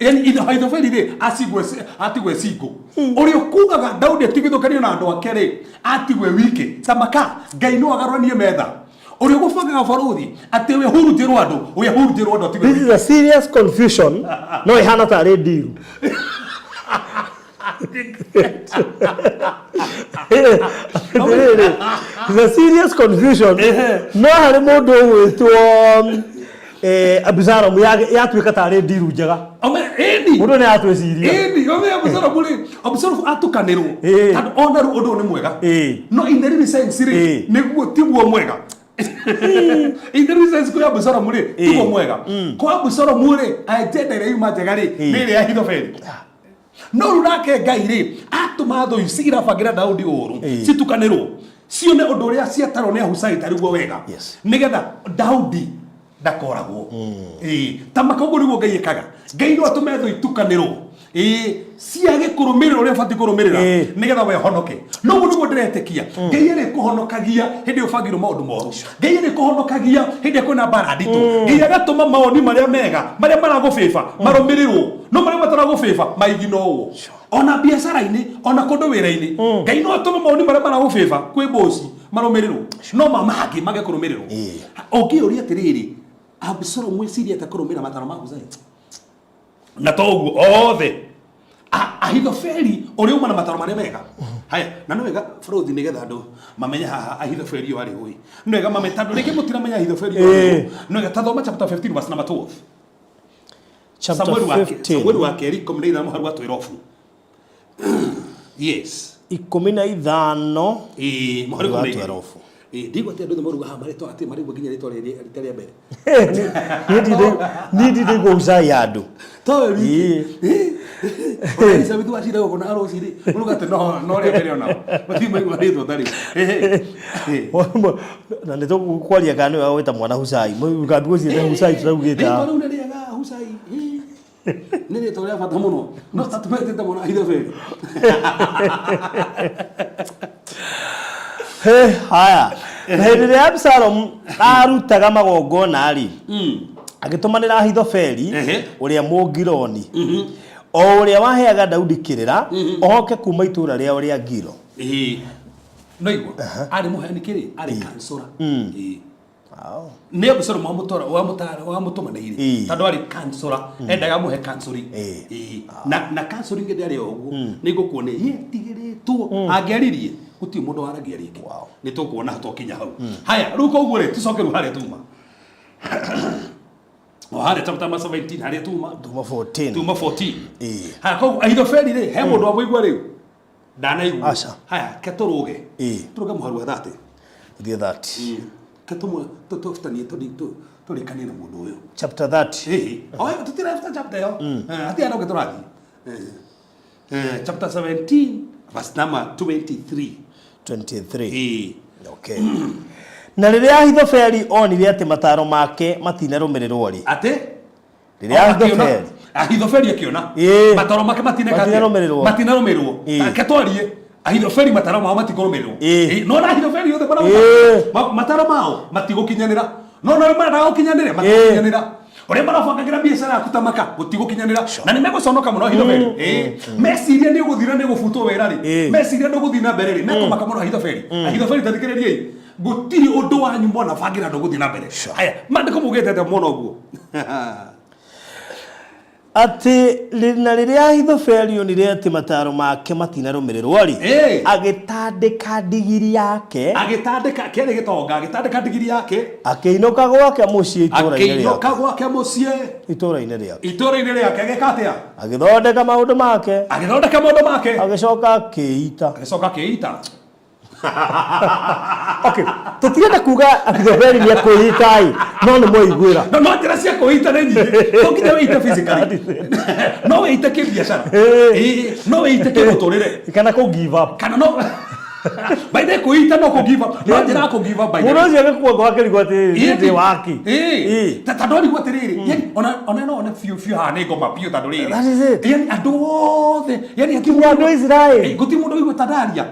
Yani Ahithofeli rĩ, acigwe atigwe single. Ũrĩa ũkugaga Daudi atigithũkanio na andũ ake rĩ, atigwe wiki. Tamaka, Ngai no agarũranie metha. Ũrĩa ũgũbangaga barũthi atĩ we hurunjĩrwo andũ, ũrĩa hurunjĩrwo andũ atigwe This is a serious confusion. No ĩhana tarĩ ndiru. Atĩrĩrĩ, it's a serious confusion. No harĩ mũndũ ũgwĩtwo Abisalomu yatuĩka tarĩ ndiru njega. Mũndũ nĩ atwĩciria. Ĩni, ome Abisalomu rĩ, Abisalomu atukanĩrwo. Tondũ ona rĩu ũndũ ũyũ nĩ mwega. No in the real sense rĩ, nĩguo tiguo mwega. In the real sense kwĩ Abisalomu rĩ, tiguo mwega. Kwa Abisalomu rĩ, agenda ĩrĩa yuma njega rĩ, nĩ ĩrĩa ya Ahithofeli. No rĩu nake Ngai rĩ, atũma thũ ici irabangĩra Daudi ũru, citukanĩrwo, cione ũndũ ũrĩa ciatarwo nĩ Ahusai tarĩguo wega, nĩgetha Daudi ndakoragwo. Ta maka ũguo nĩguo Ngai ekaga. Ngai no atũme thũ itukanĩrwo, ciage kũrũmĩrĩra ũrĩa ũbatiĩ kũrũmĩrĩra, nĩgetha we honoke. No ũguo nĩguo ndĩretĩkia. Ngai arĩkũhonokagia hĩndĩ ĩyo ũbangĩirwo maũndũ moru. Ngai arĩkũhonokagia hĩndĩ ĩrĩa kwĩna mbara nditũ. Ngai agatũma mawoni marĩa mega, marĩa maragũbĩba, marũmĩrĩrwo. No marĩa mataragũbĩba, maiginowwo. Ona biacara-inĩ, ona kũndũ wĩra-inĩ, Ngai no atũme mawoni marĩa maragũbĩba kwĩ bosi marũmĩrĩrwo. No ma mangĩ mage kũrũmĩrĩrwo. Ũngĩyũria atĩrĩrĩ, Abisalomu eciria atĩa kũrũmĩrĩra mataro ma Husai? Na to ũguo othe Ahithofeli ũrĩa uma na mataro marĩa mega. Haya, na nĩ wega bũrũthi nĩgetha andũ mamenye haha Ahithofeli ũyũ arĩ ũĩ. Nĩ wega mamenye tondũ rĩngĩ mũtiramenya Ahithofeli ũyũ arĩ ũũ. Nĩ wega ta thoma chapter 15 verse number 12. Chapter Samueli wa 15. Samueli wa kerĩ 15 mũhari wa 12. Yes. 15. Ĩĩ, mũhari wa wa 12. 12. Ĩĩ, ndigua atĩ andũ othe maruga haha marĩtwa atĩ marĩgua nginya rĩtwa rĩrĩ rita rĩa mbere. Niĩ ndindaigua Husai handũ. Towe wiki. Ona Elizabeth wacira gũkũ na Rose rĩ, ũruga atĩ no no rĩa mbere onao. Matirĩ maigua rĩtwa ta rĩu. Na nĩ tũkwaria kana nĩwe wĩta mwana Husai. Mũgambi gũciĩte Husai tũraugĩte. Rĩtwa rĩu nĩ rĩega Husai. Nĩ rĩtwa rĩa bata mũno. No ta tũmetĩte mwana Ahithofeli. He, haya. Na hĩndĩ ĩrĩa Abisalomu aarutaga magongona-rĩ, agĩtũmanĩra Ahithofeli ũrĩa Mũgiloni, o ũrĩa waheaga Daudi kĩrĩra, oke kuuma itũũra rĩao rĩa Gilo. No igua arĩ mũheani kĩrĩ arĩ kansũra. Ĩĩ. Nĩ Abisalomu wamũtwara wamũtara wamũtũmanĩire tondũ arĩ kansũra endaga amũhe kansũri. Ĩĩ. Na na kansũri ngĩndĩ arĩ o ũguo nĩ ngũkuonia yetigĩrĩtwo angĩaririe gũtirĩ mũndũ waragia rĩngĩ. Nĩ tũkuona twakinya hau. Haya rĩu koguo rĩ tũcoke rĩu harĩa tuma o harĩa chapter number 17 harĩa tuma Tuma 14. Tuma 14. Ĩĩ. Haya koguo Ahithofeli rĩ he mũndũ wamũigua rĩu ndanaigua. Aca. Haya ke tũrũge. Ĩĩ. Tũrũge mũharu wa 30. Thiĩ 30. Ke tũbutanie tũrĩkanie na mũndũ ũyũ. Chapter 30. Ĩĩ. O tũtirabuta chapter ĩyo. Hatirĩ handũ tũrathiĩ. Chapter 17 verse number 23. 23. Ĩĩ. Okay. Na rĩrĩa Ahithofeli onire atĩ mataro make matinarũmĩrĩrwo rĩ, Atĩ rĩrĩa Ahithofeli Ahithofeli akĩona Ĩĩ. mataro make matineka atĩa? Matinarũmĩrĩrwo. Matinarũmĩrĩrwo. Ĩĩ. Reke twarie Ahithofeli mataro mao matikũrũmĩrĩrwo. Ĩĩ. Ĩĩ, no na Ahithofeli othe Ĩĩ. mataro mao matigũkinyanĩra. No no marendaga gũkinyanĩre matigũkinyanĩra. Ũrĩa marabangagĩra biacara yaku ta maka gũtigũkinyanĩra na nĩ megũconoka mũno Ahithofeli. Ĩĩ. Meciria nĩ ũgũthira nĩ ũgũbutwo wĩra rĩ. Ĩĩ. Meciria ndũgũthiĩ na mbere rĩ. Mekũmaka mũno Ahithofeli. Ahithofeli ta thikĩrĩriai. Gũtirĩ ũndũ wanyu mwana bangĩra ndũgũthiĩ na mbere. Haya, maandĩko maugĩte atĩa mwona ũguo? Atĩ na rĩrĩa Ahithofeli onire atĩ mataro make matinarũmĩrĩrwo rĩ, Ĩĩ. agĩtandĩka ndigiri yake, Agĩtandĩka kĩarĩ gĩtonga, agĩtandĩka ndigiri yake, akĩinũka gwake mũciĩ itũũra-inĩ akĩinũka rĩake. gwake mũciĩ Itũũra-inĩ rĩake. Itũũra-inĩ rĩake agĩka atĩa? Agĩthondeka maũndũ make, Agĩthondeka maũndũ make, agĩcoka akĩĩita. Agĩcoka akĩĩita. Okay, tũtirenda kuga Ahithofeli nĩ ekwĩita ĩ, no nĩ mwaiguĩra. No no njĩra cia kwĩita nĩ nyingĩ. To nginya wĩite physically. No wĩite kĩbiacara. Ĩĩ. Ĩĩ, no wĩite kĩmũtũrĩre. Kana kũ give up. Kana no by the way kwĩita no kũ give up. No njĩra ya kũ give up by the Mũndũ way. ũcio agĩkua ngoro akĩrigwo atĩrĩrĩ, niĩ ndĩ waki. Ĩĩ. Ta tondũ arigwo atĩrĩrĩ, yani ona no one biũ biũ haha nĩ ngoma biũ tondũ rĩrĩ. That is it. Yani andũ othe, yani hatirĩ Nginya andũ a Isiraeli. Ĩĩ, gũtirĩ mũndũ ũigua ta ndaria.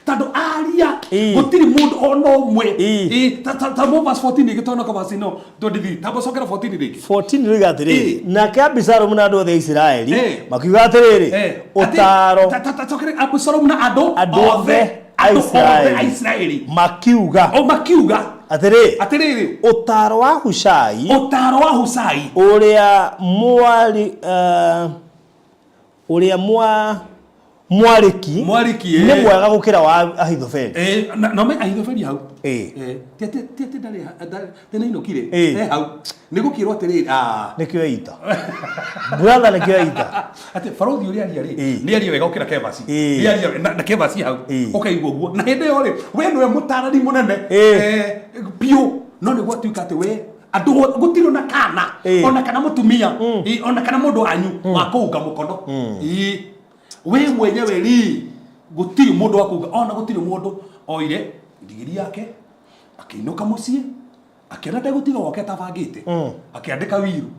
Tondũ aria Ĩĩ. gũtirĩ mũndũ ona ũmwe. Ĩĩ. Ĩĩ, ta mo verse 14 ĩgĩtonoka verse ĩno 23. Ta cokera 14 rĩngĩ. 14 rĩuga atĩrĩrĩ, Ĩĩ. nake Abisalomu na andũ othe a Isiraeli Ĩĩ. makiuga atĩrĩrĩ, ũtaaro Ta cokere Abisalomu na andũ andũ othe a andũ othe a Isiraeli Isiraeli makiuga o makiuga atĩrĩ, atĩrĩrĩ, ũtaaro wa Hushai ũtaaro wa Husai ũrĩa mwarĩ ũrĩa mwarĩki Mwarĩki, nĩ ĩĩ. mwega gũkĩra wa Ahithofeli. Eh, na me Ahithofeli hau. Ĩĩ. Eh, ti atĩ ti atĩ ndarĩ nĩainũkire. Ĩĩ. Eh, hau nĩ gũkĩrwo atĩrĩrĩ, ah. Nĩkĩo eita brother, nĩkĩo eita. Atĩ barothi ũrĩa aria rĩ, Ĩĩ. nĩ aria wega gũkĩra Kevasi. Ĩĩ. Nĩ aria na Kevasi hau. Ĩĩ. Ũkaigua ũguo na hĩndĩ ĩyo rĩ, we nĩwe mũtarani mũnene. Ĩĩ. Eh, biũ no nĩ gwatuĩka atĩ we andũ gũtirĩ ona kana Ĩĩ. ona kana mũtumia. Ĩĩ, ona kana mũndũ wanyu wa kũunga mũkono. Ĩĩ. We mwenyewe rĩ, gũtirĩ mũndũ wa kũunga, ona gũtirĩ mũndũ oire ndigiri yake akĩinũka mũciĩ, akĩona ndegũtiga gwake atabangĩte, akĩandĩka wiru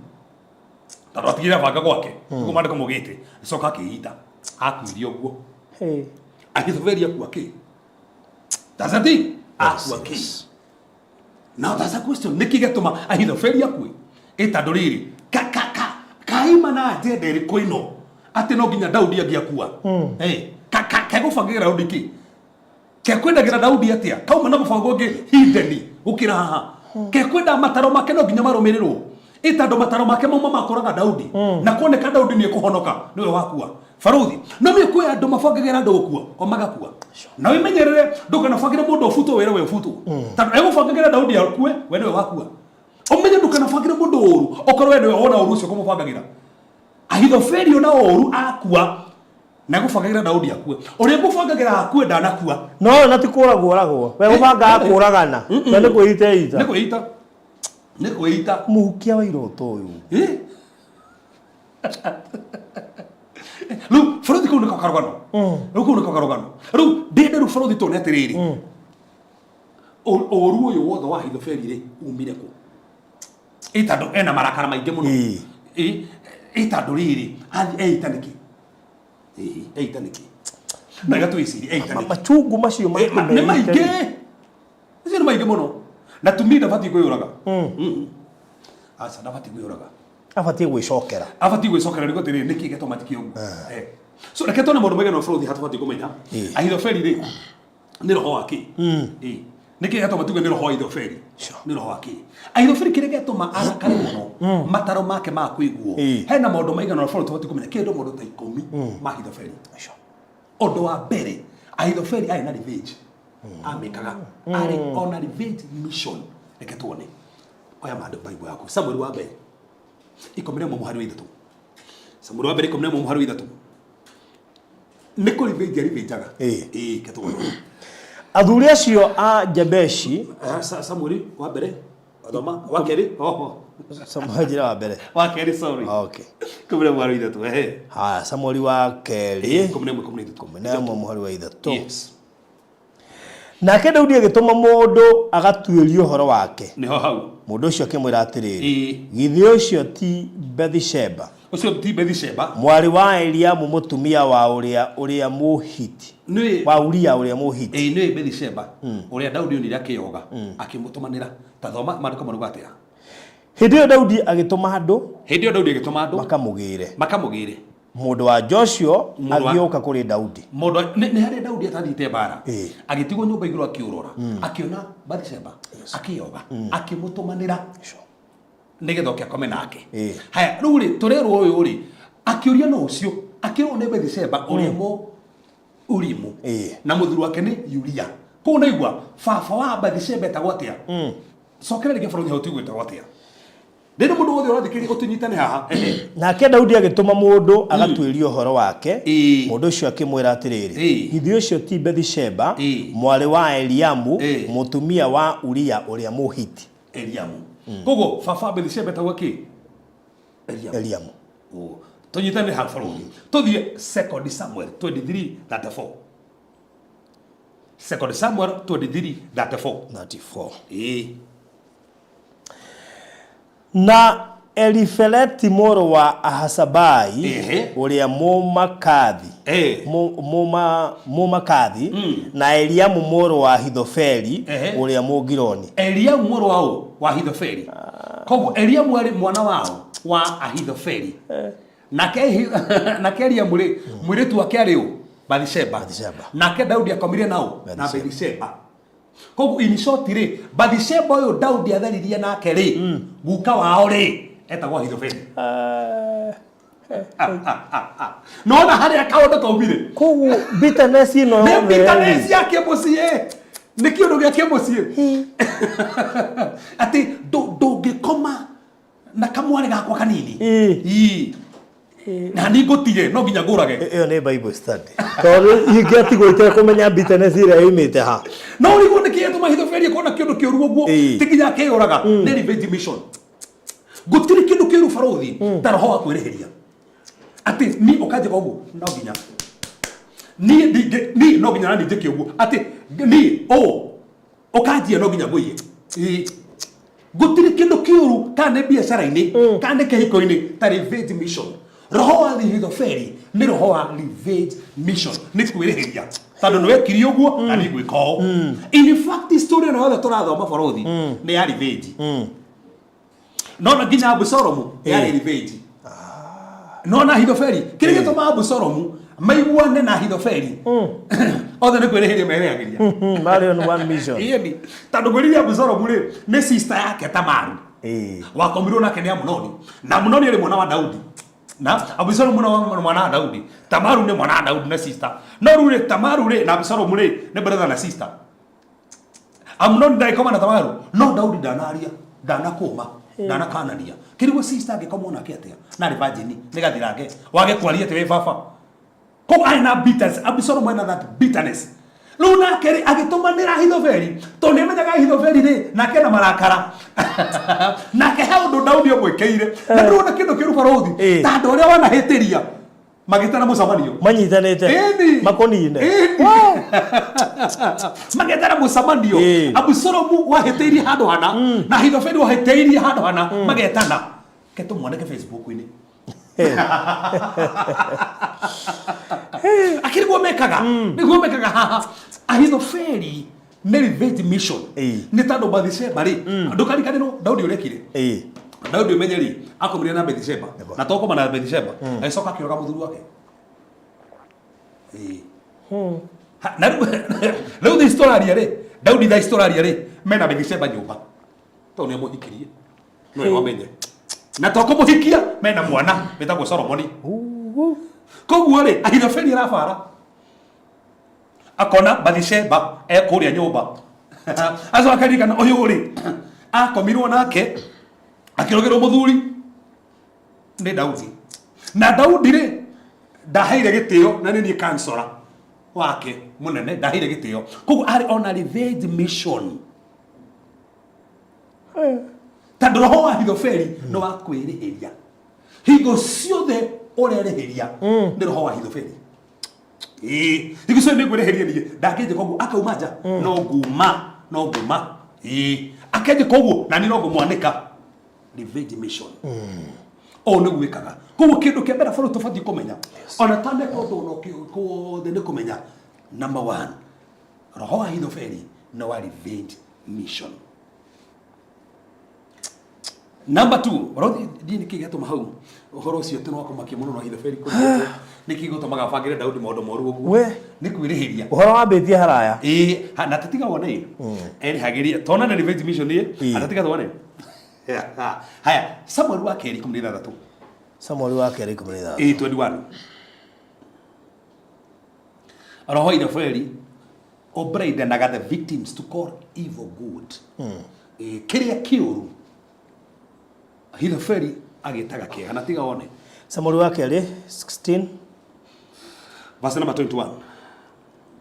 tondũ atigire abanga gwake nĩguo maandĩko maugĩte, acoka akĩita akuire ũguo. Hey. Ahithofeli akua kĩ? That's the thing. Akua kĩ? Now that's a question. Nĩkĩ gĩatũma Ahithofeli akue? Ĩ tondũ rĩrĩ ka ka ka kaima na agenda ĩrĩkũ ĩno atĩ no nginya Daudi angĩakua? Eh, ka ka kegũbangĩra Daudi kĩ? Kekwendagĩra Daudi atĩa? Kauma na mũbango ũngĩ hidden gũkĩra haha. Kekwenda mataro make no nginya marũmĩrĩrwo. Ĩ tondũ mataro make mauma makũraga Daudi na kuoneka Daudi nĩ ekũhonoka nĩwe wakua. Barothi no nĩ kwĩ andũ mabangagĩra andũ gũkua o magakua. Na wĩmenyerere ndũkanabangĩre mũndũ ũbutwo wĩra we ũbutwo. Tondũ egũbangagĩra Daudi akue we nĩwe wakua. Ũmenye ndũkanabangĩre mũndũ ũru okorwo we nĩwe wona ũru ũcio kũmũbangagĩra. Ahithofeli ona ũru akua na egũbangagĩra Daudi akue. Ũrĩa ngũbangagĩra akue ndanakua. No na ti kũragwo oragwo we gũbangaga kũragana na nĩ kwĩita ita. Nĩ kwĩita. Nĩ kwĩita. Mũhukia wa iroto ũyũ. Ĩ? Rĩu bũrũri kũu nĩko karũgano. Rĩu kũu nĩko karũgano. Rĩu ndĩende rĩu bũrũri tuone atĩrĩrĩ. Ũru ũyũ wothe wa Ahithofeli rĩ umire kũ? Ĩ tondũ ena marakara maingĩ mũno. Ĩĩ. Ĩ ĩ tondũ rĩrĩ athiĩ eita nĩkĩ? Ĩ eita nĩkĩ? Na twĩcirie eita nĩkĩ? Machungu macio Nĩ maingĩ. Macio nĩ maingĩ mũno. Na tumii ndabatiĩ kwĩyũraga. Aca ndabatiĩ kwĩyũraga. Abatiĩ gwĩcokera. Abatiĩ gwĩcokera rĩu atĩrĩrĩ nĩkĩ gĩatũma njĩke ũguo? Eh. So reke tuone maũndũ maigana bũrũri hatũbatiĩ kũmenya. Ĩĩ. Ahithofeli rĩ nĩ roho wa kĩ? Ĩĩ. Nĩkĩ gĩatũma tuge nĩ roho wa Ahithofeli? Sure. Nĩ roho wa kĩ? Ahithofeli kĩrĩa gĩatũma arakare mũno mataro make ma kũiguo Ĩĩ. hena maũndũ maigana ũna bũrũri tũbatiĩ kũmenya kĩndũ maũndũ ta 10 ma Ahithofeli. Sure. Ũndũ wa mbere Ahithofeli arĩ na revenge amĩkaga arĩ ona revenge mission. Reke tuone oya maandĩko Bible yaku Samueli wa mbere 11 mũhari wa 3. Samueli wa mbere 11 mũhari wa 3 nĩ kũ revenge arivenjaga. Ĩĩ. Ĩĩ reke tuone. Athuri acio a Jabeshi Samueli wa mbere thoma wa kerĩ oho Samueli njĩra wa mbere. Wa kerĩ sorry. Okay. 11 mũhari wa 3 ehe. Haya, Samueli wa kerĩ 11 13. 11 mũhari wa 3. Yes. Nake Daudi agĩtũma mũndũ agatuĩrie ũhoro wake. Nĩho hau. Mũndũ ũcio akĩmwĩra atĩrĩrĩ, Ĩĩ. githĩ ũcio ti Bathsheba Ũcio ti Bathsheba mwarĩ wa Eliamu mũtumia wa ũrĩa ũrĩa Mũhiti nĩ wa Uria ũrĩa Mũhiti. Ĩĩ nĩ Bathsheba ũrĩa Daudi onire akĩyoga akĩmũtũmanĩra. Ta thoma maandĩko marauga atĩa. Hĩndĩ ĩyo Daudi agĩtũma andũ Hĩndĩ ĩyo Daudi agĩtũma andũ makamũgĩre. makamũgĩre. Mũndũ wa nja ũcio Mũndũ wa- agĩũka kũrĩ Daudi. Mũndũ nĩ harĩa Daudi atathiĩte mbara Ĩĩ. agĩtigwo nyũmba igũrũ akĩũrora akĩona Bathsheba akĩyoga akĩmũtũmanĩra nĩgetha oke akome nake. Ĩĩ. Haya rĩu rĩ tũrerwo ũyũ rĩ akĩũria no ũcio akĩrwo nĩ Bathsheba ũrĩa mũ Urimu Ĩĩ. na mũthuri wake nĩ Uria. Kũu naigua baba wa Bathsheba etagwo atĩa? Cokera rĩngĩ bũrũri hau tũigue etagwo atĩa. Rĩrĩ mũndũ wothe ũrathikĩrĩria ũtũnyitane haha. Ehe. Nake Daudi agĩtũma mũndũ agatuĩrie ũhoro wake. Ĩĩ. Mũndũ ũcio akĩmwĩra atĩrĩrĩ, Ĩĩ. githĩ ũcio ti Bathsheba Ĩĩ. mwarĩ wa Eliamu Ĩĩ. mũtumia wa Uria ũrĩa Mũhiti. Eliamu. Koguo baba wa Bathsheba etagwo kĩ? Eliamu. Eliamu. Oh. Tũnyitane haha bũrũri. Tũthiĩ 2 Samuel 23:34. 2 Samuel 23:34. 34. Ĩĩ. Na Elifeleti mũrũ wa Ahasabai Ehe. ũrĩa Mũmakathi Eh. Mũmakathi na Eliamu mũrũ wa Ahithofeli Ehe. ũrĩa Mũgironi. Eliamu mũrũ wa ũ? Wa Ahithofeli. Koguo Eliamu arĩ mwana wao wa Ahithofeli. Nake nake Eliamu rĩ mũirĩtu wake arĩ ũ? Bathsheba. Bathsheba. Nake Daudi akomire na ũ? Na Bathsheba. Bathsheba. Koguo in short rĩ Bathsheba ũyũ Daudi atharirie nake rĩ guka wao rĩ etagwo Ahithofeli. Nona harĩa kaũndũ kaumire. Koguo bitterness ĩno Nĩ yothe bitterness rĩ, ya kĩmũciĩ. Nĩ kĩũndũ gĩa kĩmũciĩ. Atĩ ndũngĩkoma na kamwarĩ gakwa kanini. Ĩĩ. Ĩĩ. Na ni ngũtige no nginya ngũrage. Ĩyo nĩ Bible study. Tondũ ingĩatigwo itekũmenya bitterness ĩrĩa yumĩte ha. No ũrigwo nĩkĩ gĩatũma Ahithofeli akorwo na kĩũndũ kĩũru ũguo Ĩĩ. ti nginya akĩyũraga nĩ revenge mission. Gũtirĩ kĩndũ kĩũru barũthi ta roho wa kwĩrĩhĩria. Atĩ ni ũkanjĩka ũguo no nginya niĩ ndingĩ niĩ no nginya nani njĩke ũguo atĩ niĩ ũ ũkanjia no nginya ngũiye. Ĩĩ. Gũtirĩ kĩndũ kĩũru kana nĩ biacara-inĩ kana nĩ kĩhiko-inĩ ta revenge mission. Roho wa Ahithofeli nĩ roho wa revenge mission nĩ kwĩrĩhĩria tondũ nĩ wekire ũguo na nĩ ngwĩka ũũ. In fact story ĩno yothe tũrathoma bũrũri nĩ ya revenge. Nona nginya Abusalomu yarĩ revenge. Nona Ahithofeli kĩrĩa gĩtũmaga Abusalomu maiguane na Ahithofeli othe nĩ kwĩrĩhĩria merĩhagĩria. Marĩ on one mission. Ĩni tondũ ngwĩrire Abusalomu rĩ nĩ sister yake Tamaru Ĩĩ. wakomirwo nake nĩ Amunoni na Amunoni arĩ mwana wa Daudi na Abusalomu nĩ mwana wa Daudi Tamaru nĩ mwana wa Daudi na sister no rĩu rĩ Tamaru rĩ na Abusalomu rĩ nĩ brother na sister Amunoni ndagĩkoma na Tamaru no Daudi ndanaria ndanakũma ndanakanania kĩrigwo sister angĩkomwo nake atĩa na arĩ virgin nĩ gathirange wage kwaria atĩ wĩ baba koguo arĩ na bitterness Abisalomu ena that bitterness rĩu nake rĩ agĩtũmanĩra Ahithofeli tondũ nĩ amenyaga Ahithofeli rĩ nake ena marakara nake he ũndũ Daudi amwĩkĩire na ndũrona kĩndũ kĩũru barũthi Ĩĩ. ta andũ arĩa wanahĩtĩria magĩtana mũcemanio Manyitanĩte. Ĩni. Makũnine. Ĩni. Magĩtana mũcemanio Ĩĩ. Abusalomu wahĩtĩirie handũ hana na Ahithofeli wahĩtĩirie handũ hana magetana ke tũmwanĩke Facebook-inĩ akĩrĩ guo mekaga nĩguo mekaga haha Ahithofeli nĩ revenge mission Ĩĩ. nĩ tondũ Bathsheba rĩ ndũkariganĩrwo Daudi ũrekire Ĩĩ. Daudi ũmenye rĩ akomire na Bathsheba na tokoma na Bathsheba agĩcoka akĩũraga mũthuri wake. Ĩĩ. Ha, na rĩu rĩu thaa ici tũraria rĩ, Daudi thaa ici tũraria rĩ, mena Bethsheba nyũmba, tondũ nĩ amũhikirie, no wega ũmenye. Na to kũmũhikia, mena mwana wĩtagwo Solomoni. Koguo rĩ, Ahithofeli arabara akona Bathsheba e kũrĩa nyũmba, acoka akaririkana ũyũ rĩ akomirwo nake akĩrũgĩrwo mũthuri nĩ Daudi, na Daudi rĩ ndaheire gĩtĩo, na nĩ niĩ kansora wake mũnene, ndaheire gĩtĩo, koguo arĩ on a revenge mission, tondũ roho wa Ahithofeli nĩ wa kwĩrĩhĩria hingo ciothe. Ũrerĩhĩria nĩ roho wa Ahithofeli. Ĩĩ, hingo ciothe nĩ ngwĩrĩhĩria niĩ, ndangĩnjĩka ũguo akauma nja, no nguma, no nguma. Ĩĩ, akenjĩka ũguo na niĩ no ngũmwanĩka. Revenge mission, ũũ nĩguo wĩkaga. Koguo kĩndũ kĩa mbere bũrũri tũbatiĩ kũmenya, ona taneka ũndũ ona wothe, nĩ kũmenya number one, roho wa Ahithofeli nĩ wa revenge mission. Number two, rothi ndiĩ nĩkĩ gĩatũma hau ũhoro ũcio atĩ nĩwakũmakia mũno na Ahithofeli kũrĩ nĩkĩ gĩtũmaga bangĩre Daudi maũndũ moru ũguo? We. Nĩ kwĩrĩhĩria. Ũhoro wambĩtie haraya. Ĩĩ, na tatiga wone erĩhagĩria tona nĩ revenge mission ĩ. Atatiga wone haya, Samuel wa kerĩ 16. Samuel wa kerĩ 16. Ĩĩ, 21. Roho Ahithofeli ũbraidanaga the victims to call evil good. Ĩĩ, kĩrĩa kĩũru Ahithofeli agĩtaga kĩega. Na tiga wone. Samuel wa kerĩ 16. Verse number 21.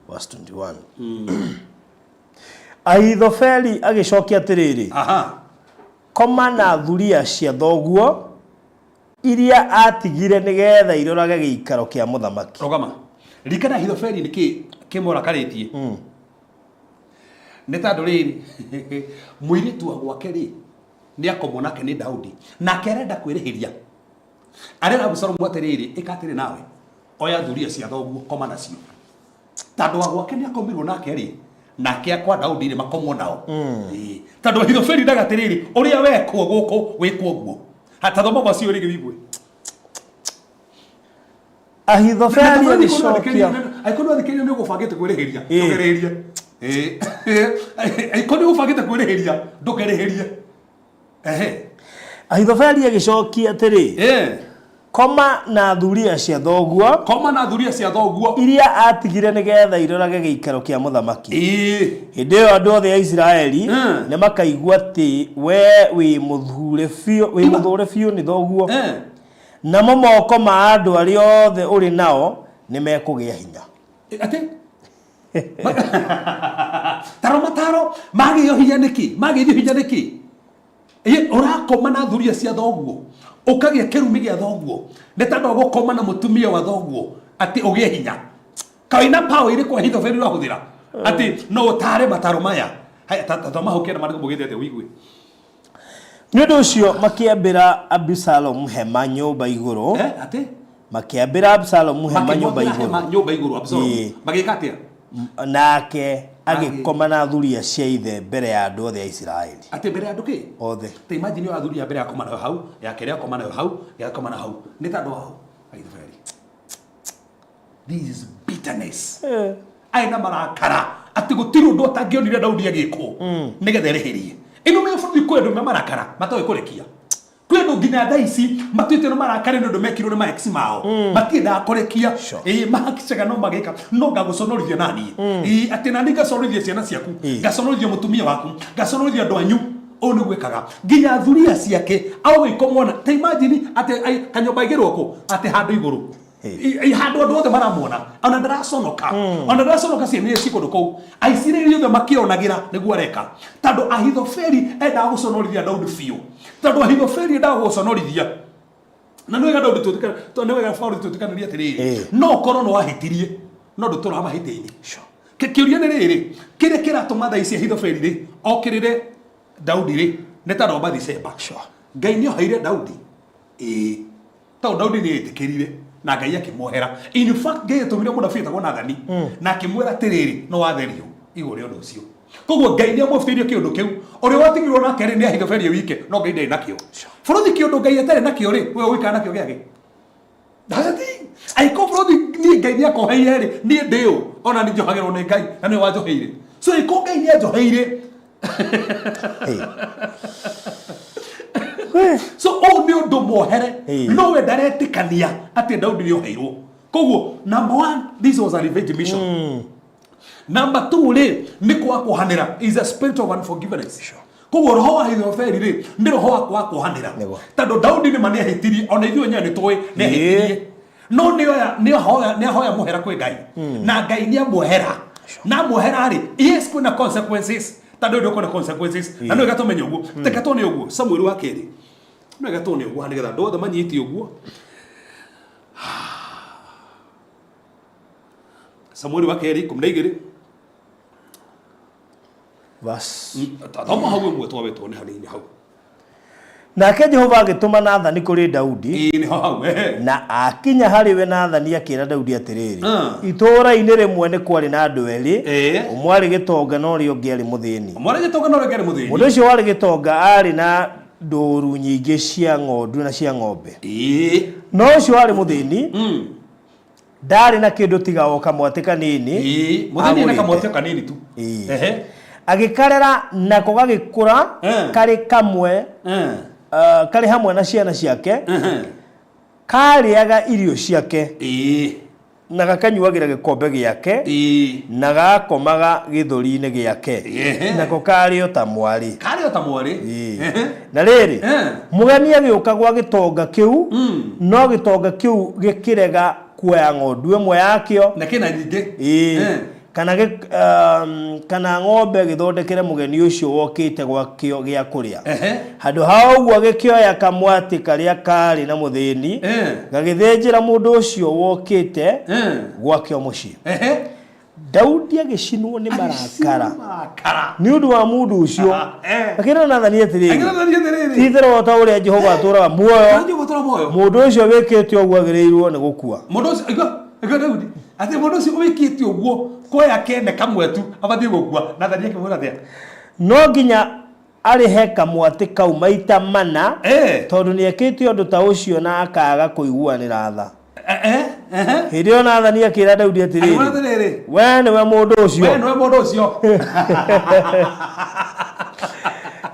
Verse 21. Ahithofeli agĩcokia atĩrĩrĩ, "Koma na thuriya cia thoguo iria aatigire nĩgeetha irorage gĩikaro kĩa mũthamaki." Rũgama rikana. Ahithofeli nĩkĩ kĩmũrakarĩtie? Nĩ tondũ rĩrĩ, mũirĩtu wa gwake rĩ nĩ akomwo nake nĩ Daudi, nake arenda kwĩrĩhĩria. Arera Abusalomu atĩrĩrĩ, ĩka atĩrĩ, nawe oya thuria cia thoguo, koma nacio, tondũ wa gwake nĩ akomirwo nake rĩ, nake akwa Daudi rĩ makomwo nao. Ĩĩ. Tondũ Ahithofeli ndaga atĩrĩrĩ, ũrĩa wekwo gũkũ wĩkwo guo. Hatathoma macio rĩngĩ wĩigue. Ahithofeli agĩcokia. Angĩkorwo nĩwathikĩrĩria nĩ ũgũbangĩte kwĩrĩhĩria, ndũkerĩhĩrie. Angĩkorwo nĩ ũgũbangĩte kwĩrĩhĩria, ndũkerĩhĩrie. Ehe. Ahithofeli agĩcokia atĩrĩ, "Koma na thuriya cia thoguo Koma na thuria cia thoguo iria aatigire nĩgeetha irorage gĩikaro kĩa mũthamaki. Hĩndĩ ĩyo andũ othe a Isiraeli nĩ makaigua atĩ wee wĩ mũthuure biũ wĩ mũthũũre biũ nĩ thoguo, namo moko ma andũ arĩa othe ũrĩ nao nĩ mekũgĩa hinya." Atĩ taro mataro magĩo hinya nĩkĩ? Magĩithio hinya nĩkĩ? Ĩ, ũrakoma na thuria cia thoguo ũkagĩa kĩrumi gĩa thoguo, nĩ tondũ gũkoma na mũtumia wa thoguo atĩ ũgĩe hinya. Kawĩna power ĩrĩkũ Ahithofeli ũrahũthĩra atĩ no ũtare mataro maya? Haya, ta thoma hau kĩanda maandĩko maugĩte atĩa ũigue. Nĩ ũndũ ũcio makĩambĩra Abisalomu hema nyũmba igũrũ. Eh, atĩ? Makĩambĩra Abisalomu hema nyũmba Makĩmwambĩra hema igũrũ. Nyũmba igũrũ Abisalomu. Magĩka atĩa? Nake agĩkoma na thuriya cia ithe mbere ya andũ othe a Isiraeli. Atĩ mbere ya andũ kĩ? Othe. Ta imagine yo athuri ya mbere akoma nayo hau, ya kerĩ akoma nayo hau, ya akoma na hau, nĩ tondũ wa Ahithofeli. This is bitterness. Arĩ na marakara atĩ gũtirĩ ũndũ atangĩonire Daudi agĩkwo nĩgetha erĩhĩrie. Ĩno mĩ bũrũri kwĩ andũ me marakara matoĩ kũrekia. Kwĩ andũ nginya thaa ici matuĩte no marakare nĩ ũndũ mekirwo nĩ maex mao, matiendaga kũrekia. Ĩĩ, mahakicaga no magĩka no ngagũconorithia naniĩ. Ĩĩ, atĩ nani ngaconorithia ciana ciaku, ngaconorithia mũtumia waku, ngaconorithia andũ anyu. Ũũ nĩguo ĩkaga nginya thuria ciake aũgĩkomwona. Ta imagine atĩ kanyũmba aigĩrwo kũ atĩ handũ igũrũ, handũ andũ othe maramuona, ona ndaraconoka, ona ndaraconoka ciana iria ciĩ kũndũ kũu, Aisiraeli othe makĩonagĩra nĩguo areka, tondũ Ahithofeli endaga gũconorithia Daudi biũ, tondũ Ahithofeli endaga gũconorithia. Na nĩ wega Daudi twĩtĩkane, tondũ nĩ wega Paul twĩtĩkanĩrie atĩrĩrĩ, no ũkorwo nĩ wahĩtirie no ndũtũraga mahĩtia-inĩ. Kĩũria nĩ rĩrĩ, kĩrĩa kĩratũma thaa ici Ahithofeli rĩ okĩrĩre Daudi rĩ nĩ tondũ wa Bathisheba. Ngai nĩ oheire Daudi, ĩĩ, tondũ Daudi nĩ etĩkĩrire na Ngai akĩmuohera. In fact, Ngai atũmire mũnabii etagwo Nathani na akĩmwĩra atĩrĩrĩ, no watherio igũrũ rĩa ũndũ ũcio. Koguo Ngai nĩ amwĩbĩtĩirie kĩũndũ kĩu. Ũrĩa watigirwo nake rĩ nĩ Ahithofeli wike, no Ngai ndarĩ nakĩo. Bũrũthi, kĩũndũ Ngai atarĩ nakĩo rĩ, we ũgũikara nakĩo gĩake? That's the thing. Angĩkorwo bũrũri niĩ Ngai nĩ akoheire rĩ, niĩ ndĩ ũ? Ona nĩ njohagĩrwo nĩ Ngai na nĩwe wanjoheire. So angĩkorwo Ngai nĩ anjoheire, Hey. so ũũ nĩ ũndũ muohere Hey. no we ndaretĩkania atĩ Daudi nĩ oheirwo. Koguo number one, this was a revenge mission. Number two rĩ, nĩ kwaga kuohanĩra is a spirit of unforgiveness. Sure. Koguo roho wa Ahithofeli rĩ, nĩ roho wa kwaga kuohanĩra. Nĩguo. Tondũ Daudi nĩ ma nĩ ahĩtirie, ona ithuĩ enyewe nĩ tũĩ nĩ ahĩtirie. No nĩ oya nĩ ahoya nĩ ahoya mũhera kwĩ Ngai. Na Ngai nĩ amuohera. Na amuohera rĩ, yes kwĩna consequences. Tondũ ndũ kwĩna consequences. Na nĩ wega tũmenye ũguo. Reke tuone ũguo Samuel wa kerĩ. Nĩ wega tuone ũguo nĩgetha andũ othe manyite ũguo. Samueli wa kerĩ 12 Verse. Thoma hau ĩmwe twabe tuone hanini hau. Nake Jehova agĩtũma Nathani kũrĩ Daudi. Ĩĩ nĩho hau ehe. Na akinya harĩ we Nathani akĩra Daudi atĩrĩrĩ, Ah. itũũra-inĩ rĩmwe nĩ kwarĩ na andũ erĩ, Ĩĩ. ũmwe arĩ gĩtonga na ũrĩa ũngĩ arĩ mũthĩni. Ũmwe arĩ gĩtonga na ũrĩa ũngĩ arĩ mũthĩni. Mũndũ ũcio warĩ gĩtonga aarĩ na ndũũru nyingĩ cia ng'ondu na cia ng'ombe. Ĩĩ. No ũcio warĩ mũthĩni ndarĩ na kĩndũ tiga o kamwatĩ kanini Ĩĩ, mũthĩni ena agũrĩte. kamwatĩ o kanini tu. Ĩĩ. Ehe. Agĩkarera nako gagĩkũra Eh. karĩ kamwe Eh. karĩ hamwe na ciana ciake Ehe. karĩaga irio ciake Ĩĩ. na gakanyuagĩra gĩkombe gĩake Ĩĩ. na gakomaga gĩthũri-inĩ gĩake Ehe. nako karĩ o ta mwarĩ. Karĩ o ta mwarĩ. Ĩĩ. Ehe. Na rĩrĩ, Eh. mũgeni agĩũka gwa gĩtonga kĩu, no gĩtonga kĩu gĩkĩrega kuoya ng'ondu ĩmwe yakĩo Na kĩna nyingĩ. Ĩĩ. Eh. Kana gĩ, kana ng'ombe gĩthondekere mũgeni ũcio wokĩte gwakĩo gĩa kũrĩa. Ehe. Handũ ha ũguo gĩkĩoya kamwatĩ karĩa kaarĩ na mũthĩni, Eh. gagĩthĩnjĩra mũndũ ũcio wokĩte Eh. gwakĩo mũciĩ. Ehe. Daudi agĩcinwo nĩ marakara Marakara. nĩ ũndũ wa mũndũ ũcio. Eh. Akĩra Nathani atĩrĩrĩ, Akĩra Nathani atĩrĩrĩ. ti-itherũ o ta ũrĩa Jehova atũũraga muoyo, Jehova atũũraga muoyo. mũndũ ũcio wĩkĩte ũguo agĩrĩirwo nĩ gũkua. Mũndũ ũcio, aigua, aigua Daudi, atĩ mũndũ ũcio wĩkĩte ũguo kuoya kene kamwe tu abatiĩ gũkua. Nathani akĩmwĩra atĩa? No nginya arĩhe kamwatĩ kau maita mana, Eh. tondũ nĩekĩte ũndũ ta ũcio na akaaga kũiguanĩra tha. Eh, eh, eh. Hĩndĩ ĩyo Nathani akĩra Daudi Akĩmwĩra atĩrĩrĩ, atĩrĩrĩ, wee nĩwe mũndũ ũcio. Wee nĩwe mũndũ ũcio.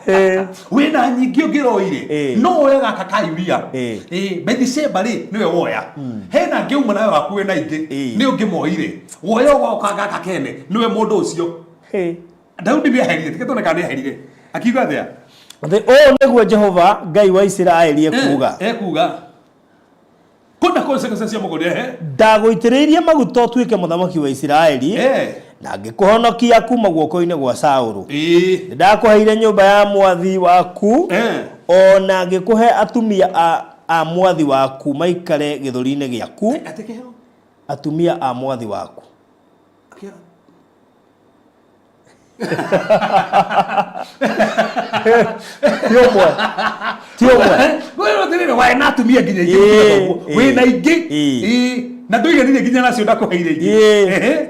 Eh. Wĩna nyingĩ ũngĩroire Eh. no woe gaka ka Uria. Eh. Eh, Bethsheba rĩ nĩwe woya. Hena angĩ uma nawe waku wĩna ingĩ Eh. nĩ ũngĩmoire. Woya ũgoka gaka kene nĩwe mũndũ ũcio. Eh. Daudi nĩ aherire, tiga tuone kana nĩ aherire. Akiuga atĩa? Atĩ ũũ nĩguo Jehova Ngai wa Isiraeli ekuuga. Eh, ekuuga. Kwĩna consequences cia mũgũnda ehe. Ndagũitĩrĩirie maguta ũtuĩke mũthamaki wa Isiraeli Eh. na ngĩkũhonokia kuma guoko-inĩ gwa Saũlũ. Ĩĩ. Nĩndakũheire nyũmba ya mwathi waku Eh. o na ngĩkũhe atumia a, a mwathi waku maikare gĩthũri-inĩ gĩaku Atĩ kĩheo. atumia a mwathi waku. Kĩheo. Ti ũmwe. Ti ũmwe. Wewe atĩrĩrĩ wae na atumia nginya ingĩ Ĩĩ, gũkĩra thoguo. ĩĩ. Wĩna ingĩ. Ĩĩ. Ĩĩ. Na ndũiganire nginya nacio ndakũheire ingĩ. Ĩĩ. Ehe.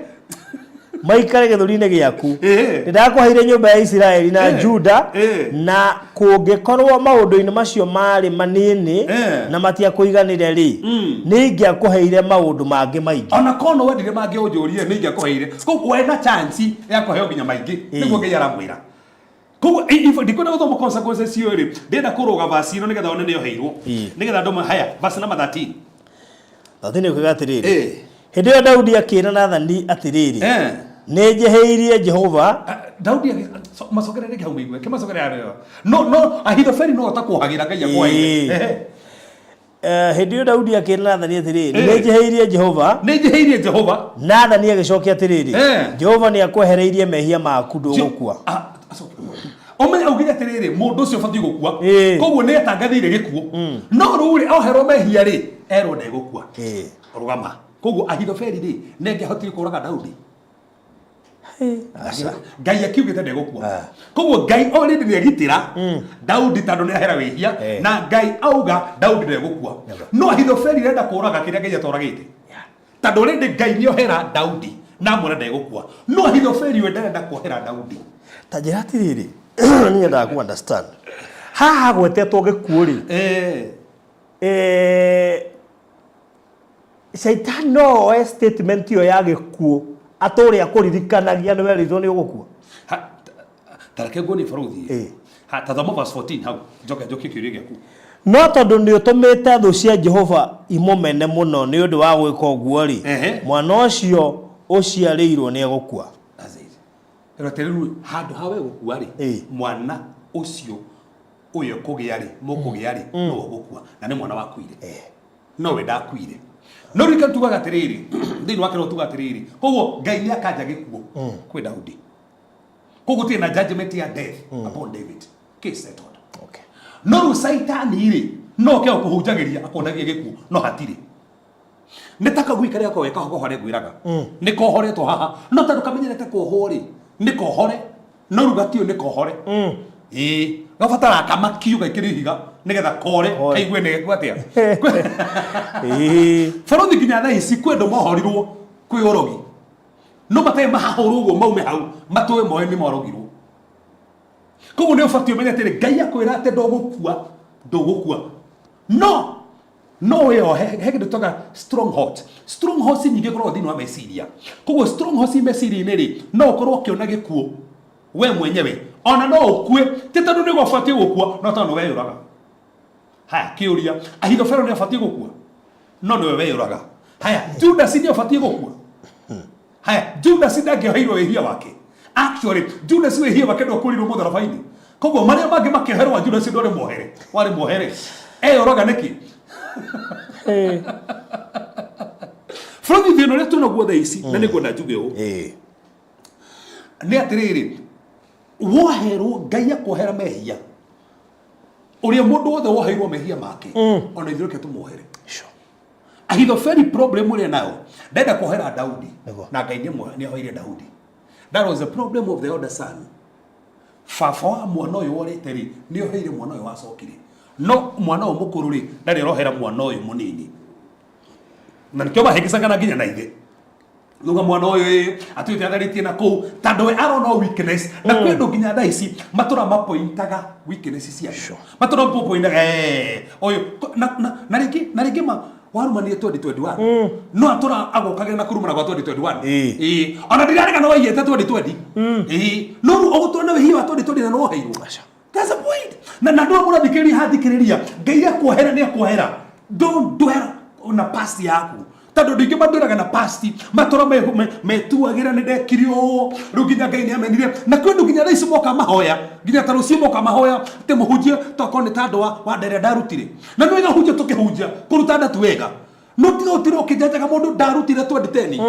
Maikare gĩthũri-inĩ gĩaku. Ĩĩ. Nĩndakũheire nyũmba ya Isiraeli na Ĩĩ. Juda Ĩĩ. na kũngĩkorwo maũndũ-inĩ macio maarĩ manini Ĩĩ. na matiakũiganire rĩ, nĩ ingĩakũheire maũndũ mangĩ maingĩ. Ona korwo no wendire mangĩ ũnjũrie nĩ ingĩakũheire. Koguo we na chance ya kũheo nginya maingĩ. Ĩĩ. Nĩguo Ngai aramwĩra. Koguo ndikwenda gũthoma consequences icio rĩ, ndĩrenda kũrũga verse ĩno nĩgetha one nĩ yoheirwo. Ĩĩ. Nĩgetha andũ haya verse number 13. 13 ĩkuga atĩrĩrĩ, Ĩĩ. hĩndĩ ĩyo Daudi akĩra Nathani atĩrĩrĩ, Eh. nĩ njĩhĩirie Jehova. Daudi macokerere rĩngĩ hau mĩigue, kĩmacokerere harĩa. No no Ahithofeli no ũtakwohagĩra Ngai akwohagĩre. Ĩĩ. Ehe. Hĩndĩ ĩyo Daudi akĩra Nathani atĩrĩrĩ, Ĩĩ. nĩ njĩhĩirie Jehova. Nĩ njĩhĩirie Jehova. Nathani agĩcokia atĩrĩrĩ, Eh. Jehova nĩ akwehereirie mehia maku ndũgũkua. Ah, acoke. Ũmenye augire atĩrĩrĩ, mũndũ ũcio ũbatiĩ gũkua. Ĩĩ. Koguo nĩ etangathĩire gĩkuũ. No rĩu rĩ, oherwo mehia rĩ, erwo ndegũkua. Ĩĩ. Rũgama. Koguo Ahithofeli rĩ, nĩ angĩahotire kũraga Daudi. Aca. Ngai akiugĩte ndegũkua. Ah. Koguo Ngai already nĩ agitĩra Daudi tondũ nĩ ahera wĩhia Eh. na Ngai auga Daudi ndegũkua. No Ahithofeli arenda kũraga kĩrĩa Ngai atoragĩte. Tondũ already Ngai nĩ ohera Daudi na amwĩra ndegũkua. No Ahithofeli we ndarenda kuohera Daudi. Ta njĩra atĩrĩrĩ, niĩ nyendaga ku understand. Haha hagwetetwo gĩkuũ rĩ, Eh. eh, Shaitani no oe statement ĩyo ya gĩkuũ atũre akũririkanagia nĩ werĩtwo nĩ ũgũkua. Tareke nguonie baruthi. Ĩĩ. Ha, ta thoma verse 14 hau njoke njokie kĩũria gĩaku. No tondũ nĩ ũtũmĩte thũ cia Jehova imũmene mũno nĩ ũndũ wa gwĩka ũguo-rĩ, mwana ũcio ũciarĩirũo nĩ egũkua. That's it. Rora atĩrĩrĩ, handũ ha we gũkua rĩ, mwana ũcio ũyũ kũgĩa rĩ, mũkũgĩa rĩ, nĩwe ũgũkua na nĩ mwana wakuire. No we ndakuire. No rĩu tugaga atĩrĩrĩ, thĩinĩ wa kĩroho tugaga atĩrĩrĩ, koguo Ngai nĩ akanja gĩkuũ kwĩ Daudi. Koguo gũtirĩ na judgment ya death upon David. Case settled. No rĩu Caitani rĩ, no oke gũkũhunjagĩria akonagia gĩkuũ, no hatirĩ. Nĩ ta kagui karĩa koe kahohore ngwĩraga. Nĩ kohoretwo haha. No tondũ kamenyerete kuohwo rĩ, nĩ kohore. No rĩu gatiũĩ nĩ kohore. Ĩĩ, gabataraga kamakio gaikĩrio ihiga nĩgetha kore kaigue nĩ gekwo atĩa. Bũrũri nginya thaa ici kwĩ andũ mohorirwo kwĩ ũrogi. No matarĩ mahahũrwo ũguo maume hau matũe moe nĩ morogirwo. Koguo nĩ ũbatiĩ ũmenye atĩrĩ, Ngai akwĩra atĩ ndũgũkua, ndũgũkua. No no wĩyohe, he kĩndũ twaga stronghold. Strongholds nyingĩ ikoragwo thĩinĩ wa meciria. Koguo strongholds meciria-inĩ rĩ, no ũkorwo ũkĩona gĩkuũ we mwenyewe, ona no ũkue, ti tondũ nĩguo ũbatiĩ gũkua, no tondũ nĩ weyũraga. Haya, kĩũria, Ahithofeli nĩ abatiĩ gũkua? No nĩwe weyũraga. Haya, Judas nĩ abatiĩ gũkua? Haya, Judas ndangĩoheirwo wĩhia wake. Actually, Judas wĩhia wake ndwakũrirwo mũtharaba-inĩ. Koguo marĩa mangĩ makĩoherwo Judas ndwarĩ muohere, warĩ muohere. Eyũraga nĩkĩ? Bũrũri thĩna ũrĩa twĩnaguo thaa ici, na nĩngwenda njuge ũũ. Nĩ atĩrĩrĩ, woherwo, Ngai akuohera mehia. Ũrĩa mũndũ wothe woheirwo mehia make, ona ithuĩ reke tũmuohere. Ahithofeli problem ĩrĩa nayo ndenda kuohera Daudi na Ngai nĩoheire Daudi. That was the problem of the older son. Baba wa mwana ũyũ worĩte rĩ nĩoheire mwana ũyũ wacokire, no mwana ũyũ mũkũrũ rĩ ndarĩ arohera mwana ũyũ mũnini, na nĩkĩo mahĩngĩcangana nginya na ithe. Nuga mwana ũyũ ĩ atuĩte atharĩtie na kũu tondũ we arona weakness na kwĩ andũ nginya thaa ici matũra mapointaga weakness cia andũ. Matũra mapointaga ũyũ na rĩngĩ na rĩngĩ ma warumanire 2021 no atũra agũkagĩra na kũrumana gwa 2021. Ĩĩ, ona ndirarega no waiyĩte 2020. Ĩĩ, no rĩu ũgũtũra na wĩhia wa 2020 na no woheirwo. That's the point. Na na ndå mũrathikĩrĩria hathikĩrĩria Ngai akuohera nĩ akuohera. Don't dwell na past yaku. Tondũ andũ aingĩ mandwĩraga na past, matũra metuagĩra nĩ ndekire ũũ, rĩu nginya Ngai nĩ amenire. Na kwĩ andũ nginya thaa ici moka mahoya, nginya ta rũciũ moka mahoya atĩ mũhunjie tokorwo nĩ ta andũ wa nda ĩrĩa ndarutire. Na nĩ wega hunjia tũkĩhunjia, kũruta nda ti wega. No tiga ũtire ũkĩnjanjaga mũndũ ndarutire 2010.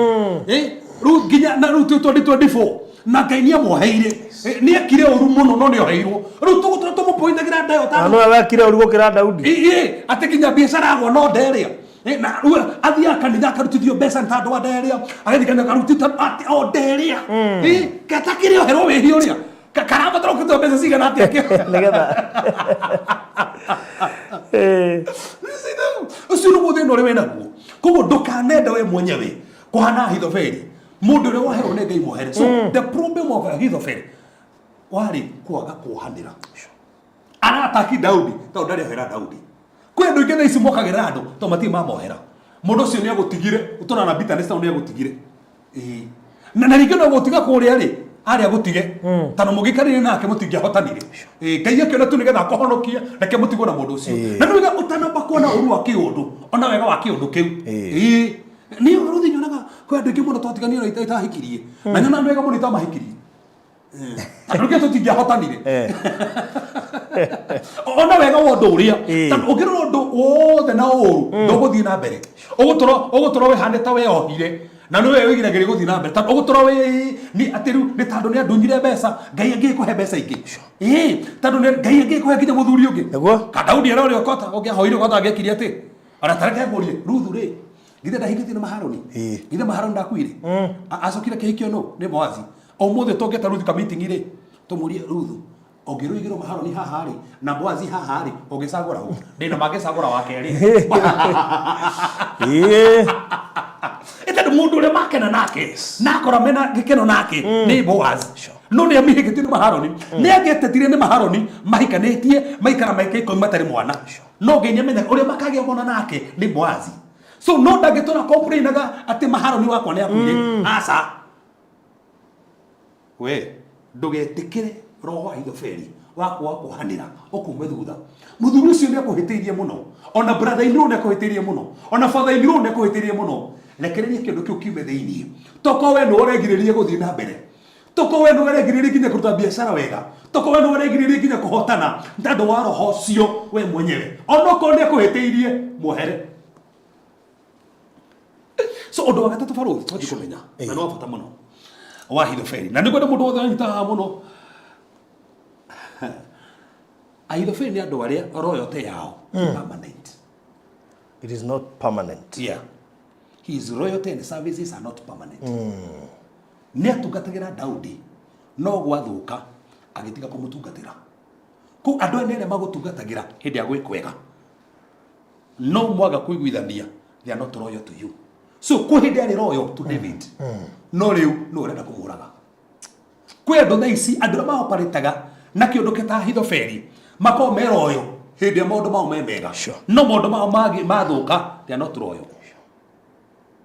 Rĩu nginya na rĩu twĩ 2024 na Ngai nĩ amuoheire. Nĩ ekire ũru mũno no nĩ oheirwo. Rĩu tũgũtũra tũmũpointagĩra nda ĩyo Na nowe wekire ũru gũkĩra Daudi. Ĩ, atĩ nginya biacara agwa no nda ĩrĩa. Na rĩu athiaga kanitha akarutithio mbeca nĩ tondũ wa nda ĩrĩa, agathiĩ kanitha akarutithio atĩ o nda ĩrĩa. Gatakĩrĩ oherwo wĩhia ũrĩa. Karabatara ũkĩtua mbeca cigana atĩa Nĩgetha. Ũcio nĩguo thĩna ũrĩa wĩnaguo. Koguo ndũkanende we mwenyewe kũhana Ahithofeli. Mũndũ ũrĩa woherwo nĩ Ngai muohere. So the problem of Ahithofeli warĩ kwaga kuohanĩra. Arataki Daudi tondũ ndarĩ ohera Daudi. Kwĩ andũ aingĩ thaa ici mokagĩrĩra andũ tondũ matirĩ mamohera. Mũndũ ũcio nĩ agũtigire, ũtũraga na bitterness tondũ nĩ agũtigire. Ĩĩ. Na rĩngĩ no gũtiga kũrĩa rĩ, arĩa gũtige. Tondũ mũngĩikarire nake mũtingĩahotanire. Ĩĩ, Ngai akĩona tu nĩgetha akũhonokie, reke mũtigwo na mũndũ ũcio. Na nĩ wega ũtanamba kuona ũru wa kĩũndũ, ona wega wa kĩũndũ kĩu. Ĩĩ. Niĩ ũrũthi nyonaga kwĩ andũ aingĩ mũno twatiganire na itahikirie. Na nyonaga nĩ wega mũno itamahikirie. Tondũ rĩngĩ tũtingĩahotanire. Ona wega wa ũndũ ũrĩa. Tondũ ũngĩrora ũndũ wothe na ũru, ndũgũthiĩ na mbere. Ũgũtũra wĩhane ta weyohire. Na nĩwe wĩgiragĩrĩria gũthiĩ na mbere. Tondũ ũgũtũra wĩ nĩ atĩ rĩu nĩ tondũ nĩ andunyire mbeca, Ngai angĩkũhe mbeca ingĩ. Ĩĩ, tondũ Ngai angĩkũhe nginya mũthuri ũngĩ. Nĩguo. Ka Daudi era ũrĩa ũkota, ũngĩahoire ũkota angĩekire atĩ. Ona ta reke ngũrie, Ruthu rĩ, githĩ ndahikĩtio nĩ Maharoni? Githĩ Maharoni ndakuire? Acokire kĩhikio nũ? Nĩ Boazi. Ũmũthĩ tũngĩta Ruthu ka meeting rĩ, tũmũrie Ruthu, ũngĩrũigĩrwo Maharoni haha rĩ, na Boazi haha rĩ, ũngĩcagũra ũ? Ndĩna mangĩcagũra wa kerĩ. Ĩ tondũ mũndũ ũrĩa makena nake, na akora mena gĩkeno nake, nĩ Boazi. No nĩ amĩhĩkĩtio nĩ Maharoni. Nĩ angĩetetire nĩ Maharoni, mahikanĩtie, maikara mĩaka 10 matarĩ mwana. No Ngai nĩ amenyaga ũrĩa makagĩa mwana nake nĩ Boazi. So no ndangĩtũra complainaga atĩ maharoni wakwa nĩ akuire. Aca, we ndũgetĩkĩre roho wa Ahithofeli wa kwaga kuohanĩra ũkume thutha. Mũthuri ũcio nĩ akũhĩtĩirie mũno, ona brother in law nĩ akũhĩtĩirie mũno, ona father in law nĩ akũhĩtĩirie mũno. Rekereria kĩndũ kĩu kiume thĩinĩ. Toko we nĩwe ũregirĩrĩria gũthiĩ na mbere, toko we nĩwe ũregirĩrĩria nginya kũruta biacara wega, toko we nĩwe ũregirĩrĩria nginya kũhotana nĩ tondũ wa roho ũcio we mwenyewe. Onokorwo nĩ akũhĩtĩirie, muohere. So ũndũ wa gatatũ, barũthi, twathiĩ kũmenya na nĩ wa bata mũno wa Ahithofeli, na nĩngwenda mũndũ wothe anyita haha mũno. Ahithofeli nĩ andũ arĩa royalty yao ti permanent. It is not permanent. Yeah, his royalty and services are not permanent. Nĩ atungatagĩra Daudi, no gwathũka agĩtiga kũmũtungatĩra. Kũu andũ aya nĩ arĩa magũtungatagĩra hĩndĩ ya gwĩ kwega, no mwaga kũiguithania, they are not loyal to you. So kwĩ hĩndĩ arĩ loyal to David, no rĩu nĩ ũrenda kũmũraga. Kwĩ andũ thaa ici, andũ arĩa maoparĩtaga na kĩũndũ kĩta Ahithofeli, makoragwo me loyal hĩndĩ ĩrĩa maũndũ mao me mega, no maũndũ mao mathũka, they are not loyal.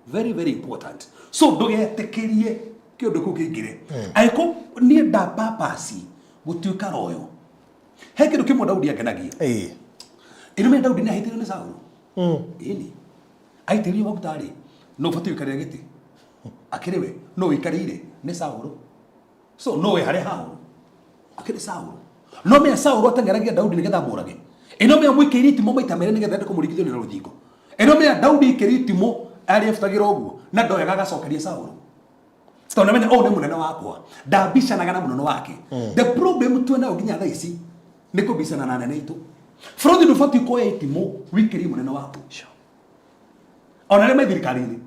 Very, very important. So ndũgetĩkĩrie kĩũndũ kĩu kĩingĩre. Angĩkorwo niĩ nda purpose gũtuĩka loyal, he kĩndũ kĩmwe Daudi angenagia. Ĩrũme Daudi nĩ ahĩtĩirio nĩ Saũlũ. Ĩni aitĩrĩrio maguta rĩ, no ũbatiĩ gũikarĩra gĩtĩ akĩrĩ we no ũikarĩire nĩ Saũlũ. So no we harĩa haũru akĩrĩ Saũlũ. No menya Saũlũ ateng'eragia Daudi nĩgetha amũrage. Ĩno menya mũikĩirie itimũ maita merĩ nĩgetha ende kũmũringithania na rũthingo. Ĩno menya Daudi aikĩrie itimũ arĩebutagĩra ũguo na ndoyaga agacokeria Saũlũ, tondũ namenya ũyũ nĩ mũnene wakwa, ndambicanaga na mũnene wake. The problem twĩ nayo nginya thaa ici nĩ kũbicana na anene aitũ. Bũrũri, ndũbatiĩ kuoya itimũ wikĩrie mũnene waku, ona arĩa me thirikari-inĩ.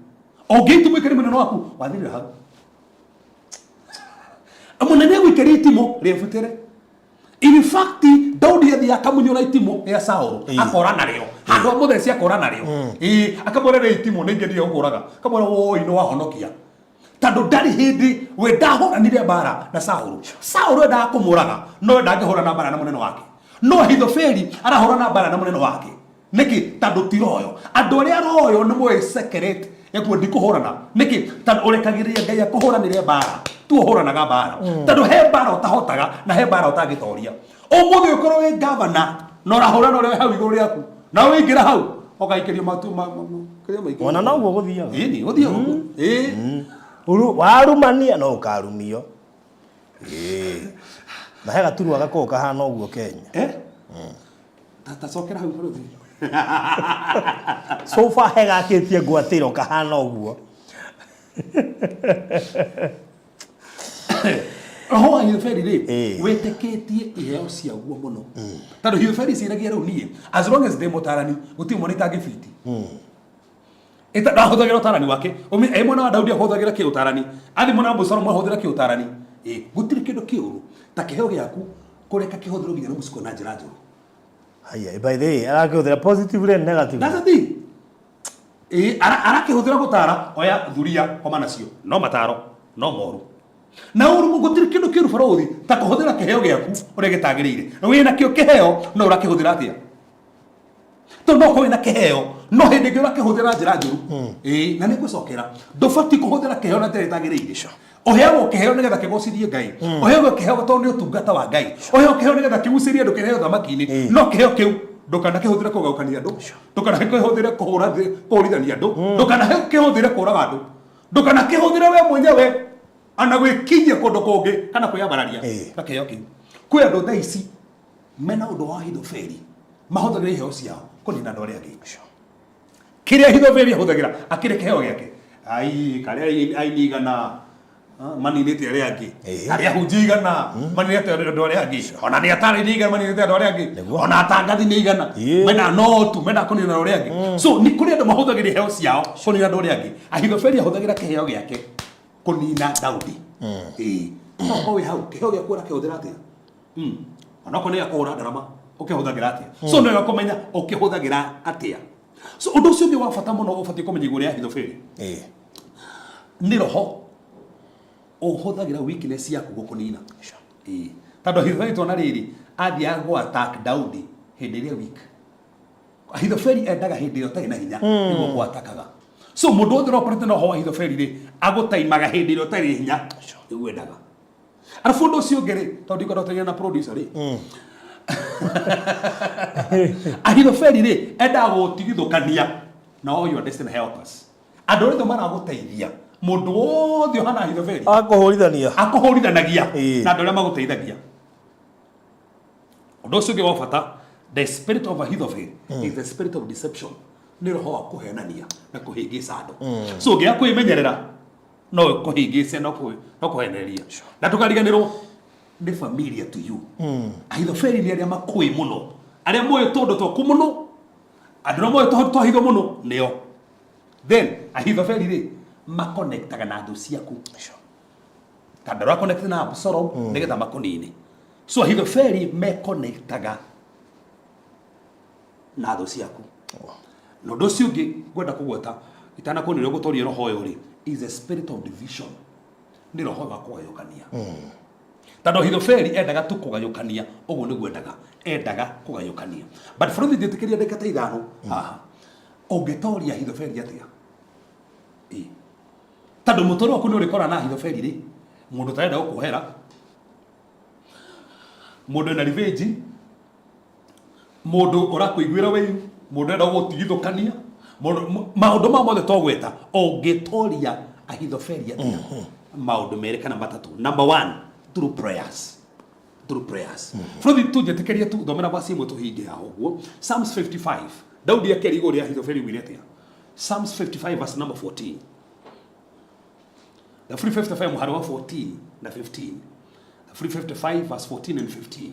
Ũngĩ itimũ ikĩrie mũnene waku, wathirĩra hau. Mũnene gwikĩria itimũ rĩebutĩre. In fact, Daudi athiĩ akamunyũra itimũ rĩa Saũlũ, akora narĩo handũ ha mũtheci, akora narĩo. Ĩĩ, akamwĩra rĩ itimũ nĩ ingĩendire gũkũraga, akamwĩra woi nĩ wahonokia, tondũ ndarĩ hĩndĩ we ndahũranire mbara na Saũlũ. Saũlũ endaga kũmũraga, no we ndangĩhũrana mbara na mũnene wake, no Ahithofeli arahũrana mbara na mũnene wake. Nĩkĩ? Tondũ ti royo. Andũ arĩa royo nĩ moĩ secret yakuo ndikũhũrana. Nĩkĩ? Tondũ ũrekagĩrĩria Ngai akũhũranĩre mbara, tu ũhũranaga mbara, tondũ he mbara ũtahotaga na he mbara ũtangĩtoria. Ũmũthĩ ũkorwo wĩ gavana na ũrahũrana ũrĩa wĩ hau igũrũ rĩaku, na ũingĩra hau ũgaikĩrio matu kĩrĩa maikĩrio. Ona noguo gũthiaga. Ĩni, gũthiaga ũguo, ĩĩ. Warumania no ũkarumio. Ĩĩ. Na he gaturwa gakoragwo kahana ũguo Kenya. Eh? Tacokera hau, bũrũri. So far he gakĩtie ngwatĩro kahana ũguo. Roho wa Ahithofeli rĩ, wĩtĩkĩtie iheo ciaguo mũno, tondũ Ahithofeli ciragia rĩu niĩ as long as ndĩ mũtarani, gũtirĩ mwana itangĩbiti. Ndahũthagĩra ũtarani wake. Ĩ mwana wa Daudi ahũthagĩra kĩ ũtarani, athi mwana wa Abusalomu ahũthĩra kĩ ũtarani. Ĩ gũtirĩ kĩndũ kĩũru ta kĩheo gĩaku kũreka kĩhũthĩrwo nginya nĩ mũciko na njĩra njũru. Haya, by the way, arakĩhũthĩra positively and negatively. That's the thing. Ĩ arakĩhũthĩra gũtara, oya thuria koma nacio, no mataro no moru na ũru. Gũtirĩ kĩndũ kĩũru, barũthi, ta kũhũthĩra kĩheo gĩaku ũrĩa gĩtagĩrĩire. Wĩna kĩo kĩheo, no ũrakĩhũthĩra atĩa? Tondũ no ũkorwo wĩna kĩheo, no hĩndĩ ĩngĩ ũrakĩhũthĩra na njĩra njũru. Ĩĩ, na nĩ ngũcokera, ndũbatiĩ kũhũthĩra kĩheo na njĩra ĩtagĩrĩire. Ũheagwo kĩheo nĩgetha kĩgocithie Ngai, ũheagwo kĩheo tondũ nĩ ũtungata wa Ngai, ũheagwo kĩheo nĩgetha kĩgucĩrie andũ kĩheo thamaki-inĩ, no kĩheo kĩu ndũkanakĩhũthĩre kũgayũkania andũ, ndũkanakĩhũthĩre kũhũrithania andũ, ndũkanakĩhũthĩre kũraga andũ, ndũkanakĩhũthĩre we mwenyewe ana gwĩkinyia kũndũ kũngĩ kana kwĩyambararia na kĩheo kĩu. Kwĩ andũ thaa ici mena ũndũ wa Ahithofeli, mahũthagĩra iheo ciao kũnina andũ arĩa angĩ. Kĩrĩa Ahithofeli ahũthagĩra akĩrĩ kĩheo gĩake, ai karĩa aini igana maninĩte arĩa angĩ, karĩa ahunjia igana maninĩte andũ arĩa angĩ, ona nĩ atarĩria igana maninĩte andũ arĩa angĩ, ona atangathi nĩ igana mena no tu mena kũnina andũ arĩa angĩ. So nĩ kũrĩ andũ mahũthagĩra iheo ciao kũnina andũ arĩa angĩ. Ahithofeli ahũthagĩra kĩheo gĩake kũnina Daudi. Ĩĩ, no korwo wĩ hau, kĩheo gĩaku ũrakĩhũthĩra atĩa? Onokorwo nĩ gĩa kũhũra ndarama, ũkĩhũthagĩra atĩa? So nĩ wega kũmenya ũkĩhũthagĩra atĩa. So ũndũ ũcio ũngĩ wa bata mũno ũbatiĩ kũmenya igũrũ rĩa Ahithofeli nĩ roho ũhũthagĩra weakness yaku gũkũnina. Ĩĩ, tondũ Ahithofeli tuona rĩrĩ athiaga gũ attack Daudi hĩndĩ ĩrĩa weak. Ahithofeli endaga hĩndĩ ĩrĩa ũtarĩ na hinya nĩguo gwatakaga. So mũndũ wothe ũroperete na ũhoro wa Ahithofeli rĩ, agũtaimaga hĩndĩ ĩrĩa ũtarĩ hinya nĩguo endaga. Arabu ũndũ ũcio ũngĩ rĩ, tondũ ndikwenda gũteng'era na producer rĩ, Ahithofeli rĩ, endaga gũgũtigithũkania na all your destiny helpers. Andũ arĩa othe maragũteithia, mũndũ wothe ũhana Ahithofeli Akũhũrithania. Akũhũrithanagia na andũ arĩa magũteithagia. Ũndũ ũcio ũngĩ wa bata, the spirit of Ahithophel is the spirit of deception, nĩ roho wa kũhenania na kũhĩngĩca andũ. So ũngĩaga kwĩmenyerera no kũhĩngĩce, no kũhenereria. Na ndũkariganĩrwo nĩ familiar to you. Ahithofeli nĩ arĩa makũĩ mũno, arĩa moĩ tũndũ twaku mũno, andũ arĩa moĩ tũndũ twa hitho mũno nĩo. Then Ahithofeli rĩ, makonektaga na thũ ciaku ta andũ arĩa connect na Absalom nĩgetha makũnine. So Ahithofeli mekonektaga na thũ ciaku. Na ũndũ ũcio ũngĩ ngwenda kũgweta itanakuonia ũrĩa ũgũtoria roho ũyũ rĩ, is a spirit of division, nĩ roho wa kũgayũkania. Tondũ Ahithofeli endaga tu kũgayũkania, ũguo nĩguo endaga, endaga kũgayũkania. But bũrũri njĩtĩkĩria ndagĩka ta 5 haha, ũngĩtoria Ahithofeli atĩa? Ĩ, tondũ mũtũrĩre waku nĩ ũrĩkora na Ahithofeli rĩ, mũndũ ũtarenda gũkuohera, mũndũ ena revenge, mũndũ ũrakũiguĩra wĩiru, mũndũ ũrenda gũgũtigithũkania, mũndũ maũndũ mau mothe twagweta, ũngĩtoria Ahithofeli atĩa? Maũndũ merĩ kana matatũ. Number one, through prayers. Through prayers. Bũrũri tũnjĩtĩkĩrie tu thomera verse ĩmwe tũhinge haha ũguo. Psalms 55. Daudi akĩaria igũrũ rĩa Ahithofeli oigire atĩa? Psalms 55 verse number 14. Thaburi 55 mũhari wa 14 na 15. Thaburi 55 verse 14 and 15.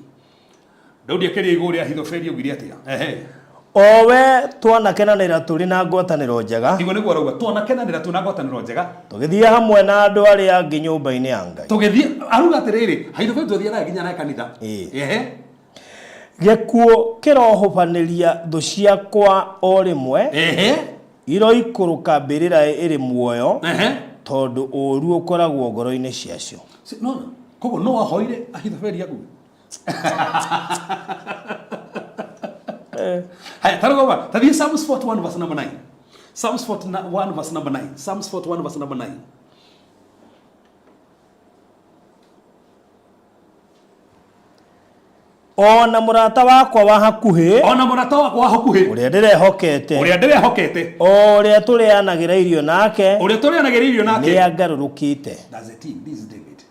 Daudi akĩaria igũrũ rĩa Ahithofeli oigire atĩa? Ehe. O we twanakenanĩra tũrĩ na ngwatanĩro njega. Niguo nĩguo arauga, twanakenanĩra twĩ na ngwatanĩro njega. Tũgĩthiĩ hamwe na andũ arĩa angĩ nyũmba-inĩ ya Ngai. Tũgĩthiĩ, arauga atĩrĩrĩ, Ahithofeli twathiaga nginya naye kanitha. Ehe. Gĩkuũ kĩrohubanĩria thũ ciakwa o rĩmwe. Ehe. Iroikũrũka mbĩrĩra ĩrĩ muoyo. Ehe. Tondũ ũũru ũkoragwo ngoro-inĩ ciacio. No, no. Koguo no ahoire Ahithofeli ague. Haya, tarugoma. Tathiĩ Psalms 41 verse number 9. Psalms 41 verse number 9. Psalms 41 verse number 9. Ona mũrata wakwa wa hakuhĩ, Ona mũrata wakwa wa hakuhĩ, ũrĩa ndĩrehokete, ũrĩa ndĩrehokete, o ũrĩa tũrĩanagĩra irio nake, ũrĩa tũrĩanagĩra irio nake, nĩ angarũrũkĩte. That's the team. This is David.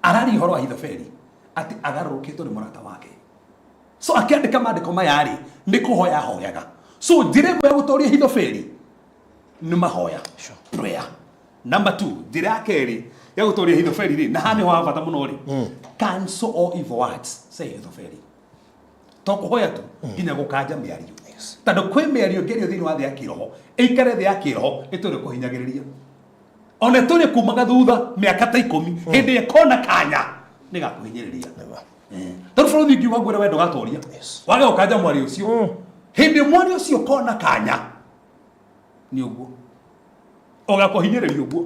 Araria ũhoro wa Ahithofeli atĩ agarũrũkĩtwo nĩ mũrata wake. So akĩandĩka maandĩko maya rĩ, nĩ kũhoya ahoyaga. So njĩra ĩmwe ya gũtoria Ahithofeli nĩ mahoya. Prayer. Number 2, njĩra ya kerĩ ya gũtoria Ahithofeli rĩ, na haha nĩho ha bata mũno rĩ, cancel all evil words, say Ahithofeli. To kũhoya tu, nginya gũkanja mĩario. Tondũ kwĩ mĩario ĩngĩario thĩinĩ wa thĩ ya kĩroho, ĩikare thĩ ya kĩroho, ĩtũre kũhinyagĩrĩria. Ona ĩtũre kumaga thutha mĩaka ta 10, hĩndĩ ĩkona kanya, nĩgakũhinyĩrĩria. Tondũ bũrũri ingiuga ngwĩre we ndũgatoria. Wage gũkanja mwario ũcio. Hĩndĩ mwario ũcio ũkona kanya, nĩ ũguo. Ũgakũhinyĩrĩria ũguo.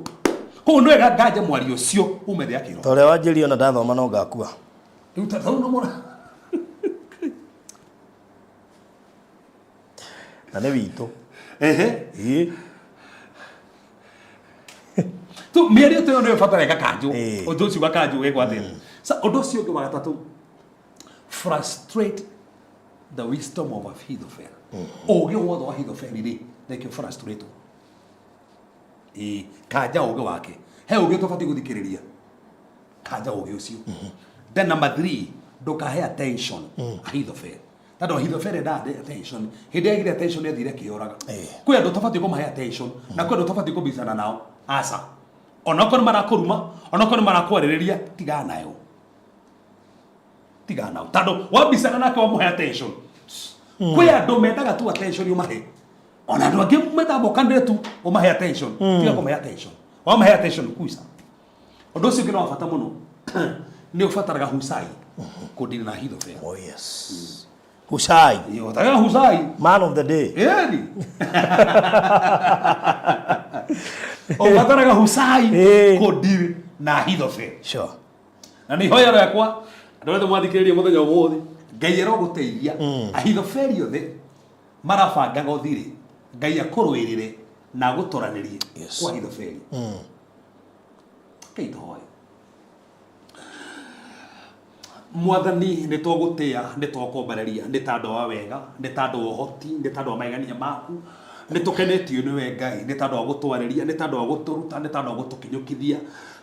Koguo nĩ wega nganje mwario ũcio ume thĩ ya kĩroho. Ta ũrĩa wanjĩrire ona ndathoma no ngakua. Rĩu ta rĩu no mũra. Na nĩ witũ. Ehe. Ĩĩ. Tu mĩario ta ĩyo nĩyo ĩbatara ĩgakanjwo. Ũndũ ũcio ũgakanjwo ũgekwo atĩa? Sa ũndũ ũcio ũngĩ wa gatatũ, frustrate the wisdom of Ahithophel. Ũũgĩ wothe wa Ahithophel rĩ, reke frustrate. Ĩĩ, kanja ũũgĩ wake. He ũũgĩ ũtabatiĩ gũthikĩrĩria. Kanja ũũgĩ ũcio. Then number 3, ndũkahe attention Ahithophel. Tondũ Ahithophel endaga attention. Hĩndĩ ĩrĩa agire attention athire akĩyũraga. Kwĩ andũ ũtabatiĩ kũmahe attention na kwĩ andũ ũtabatiĩ kũbicana nao. Aca. Onokorwo nĩ marakũruma, onokorwo nĩ marakwarĩrĩria, tigana nayo. Tigana nao. Tondũ wambicana nake wamũhe attention. Kwĩ andũ mendaga tu attention ũmahe. Ona andũ angĩ mendaga mokanĩre tu ũmahe attention. Tiga kũmahe attention. Wamahe attention kuica. Ũndũ ũcio ũngĩ nĩ wa bata mũno. Nĩ ũbataraga Husai kũndina na Ahithofeli. Oh yes. Husai. Ĩĩ, ũbataraga Husai. Man of the day. Ĩni. Ũbataraga Husai kũndiri na Ahithofeli. Na nĩ ihoya rĩakwa andũ othe mwathikĩrĩria mũthenya ũmũthĩ, Ngai arogũteithia. Ahithofeli othe Marabangaga ũthire, Ngai akũrũĩrĩre na agũtoranĩrie kwa Ahithofeli. Ngai tũhoe. Mwathani, nĩ twagũtĩa, nĩ twakwambarĩria, nĩ tandũ wa wega, nĩ tandũ wa ũhoti, nĩ tandũ wa magegania maku. Nĩ tũkenetio nĩwe Ngai, nĩ tandũ wa gũtwarĩria, nĩ tandũ wa gũtũruta, nĩ tandũ wa gũtũkinyũkithia.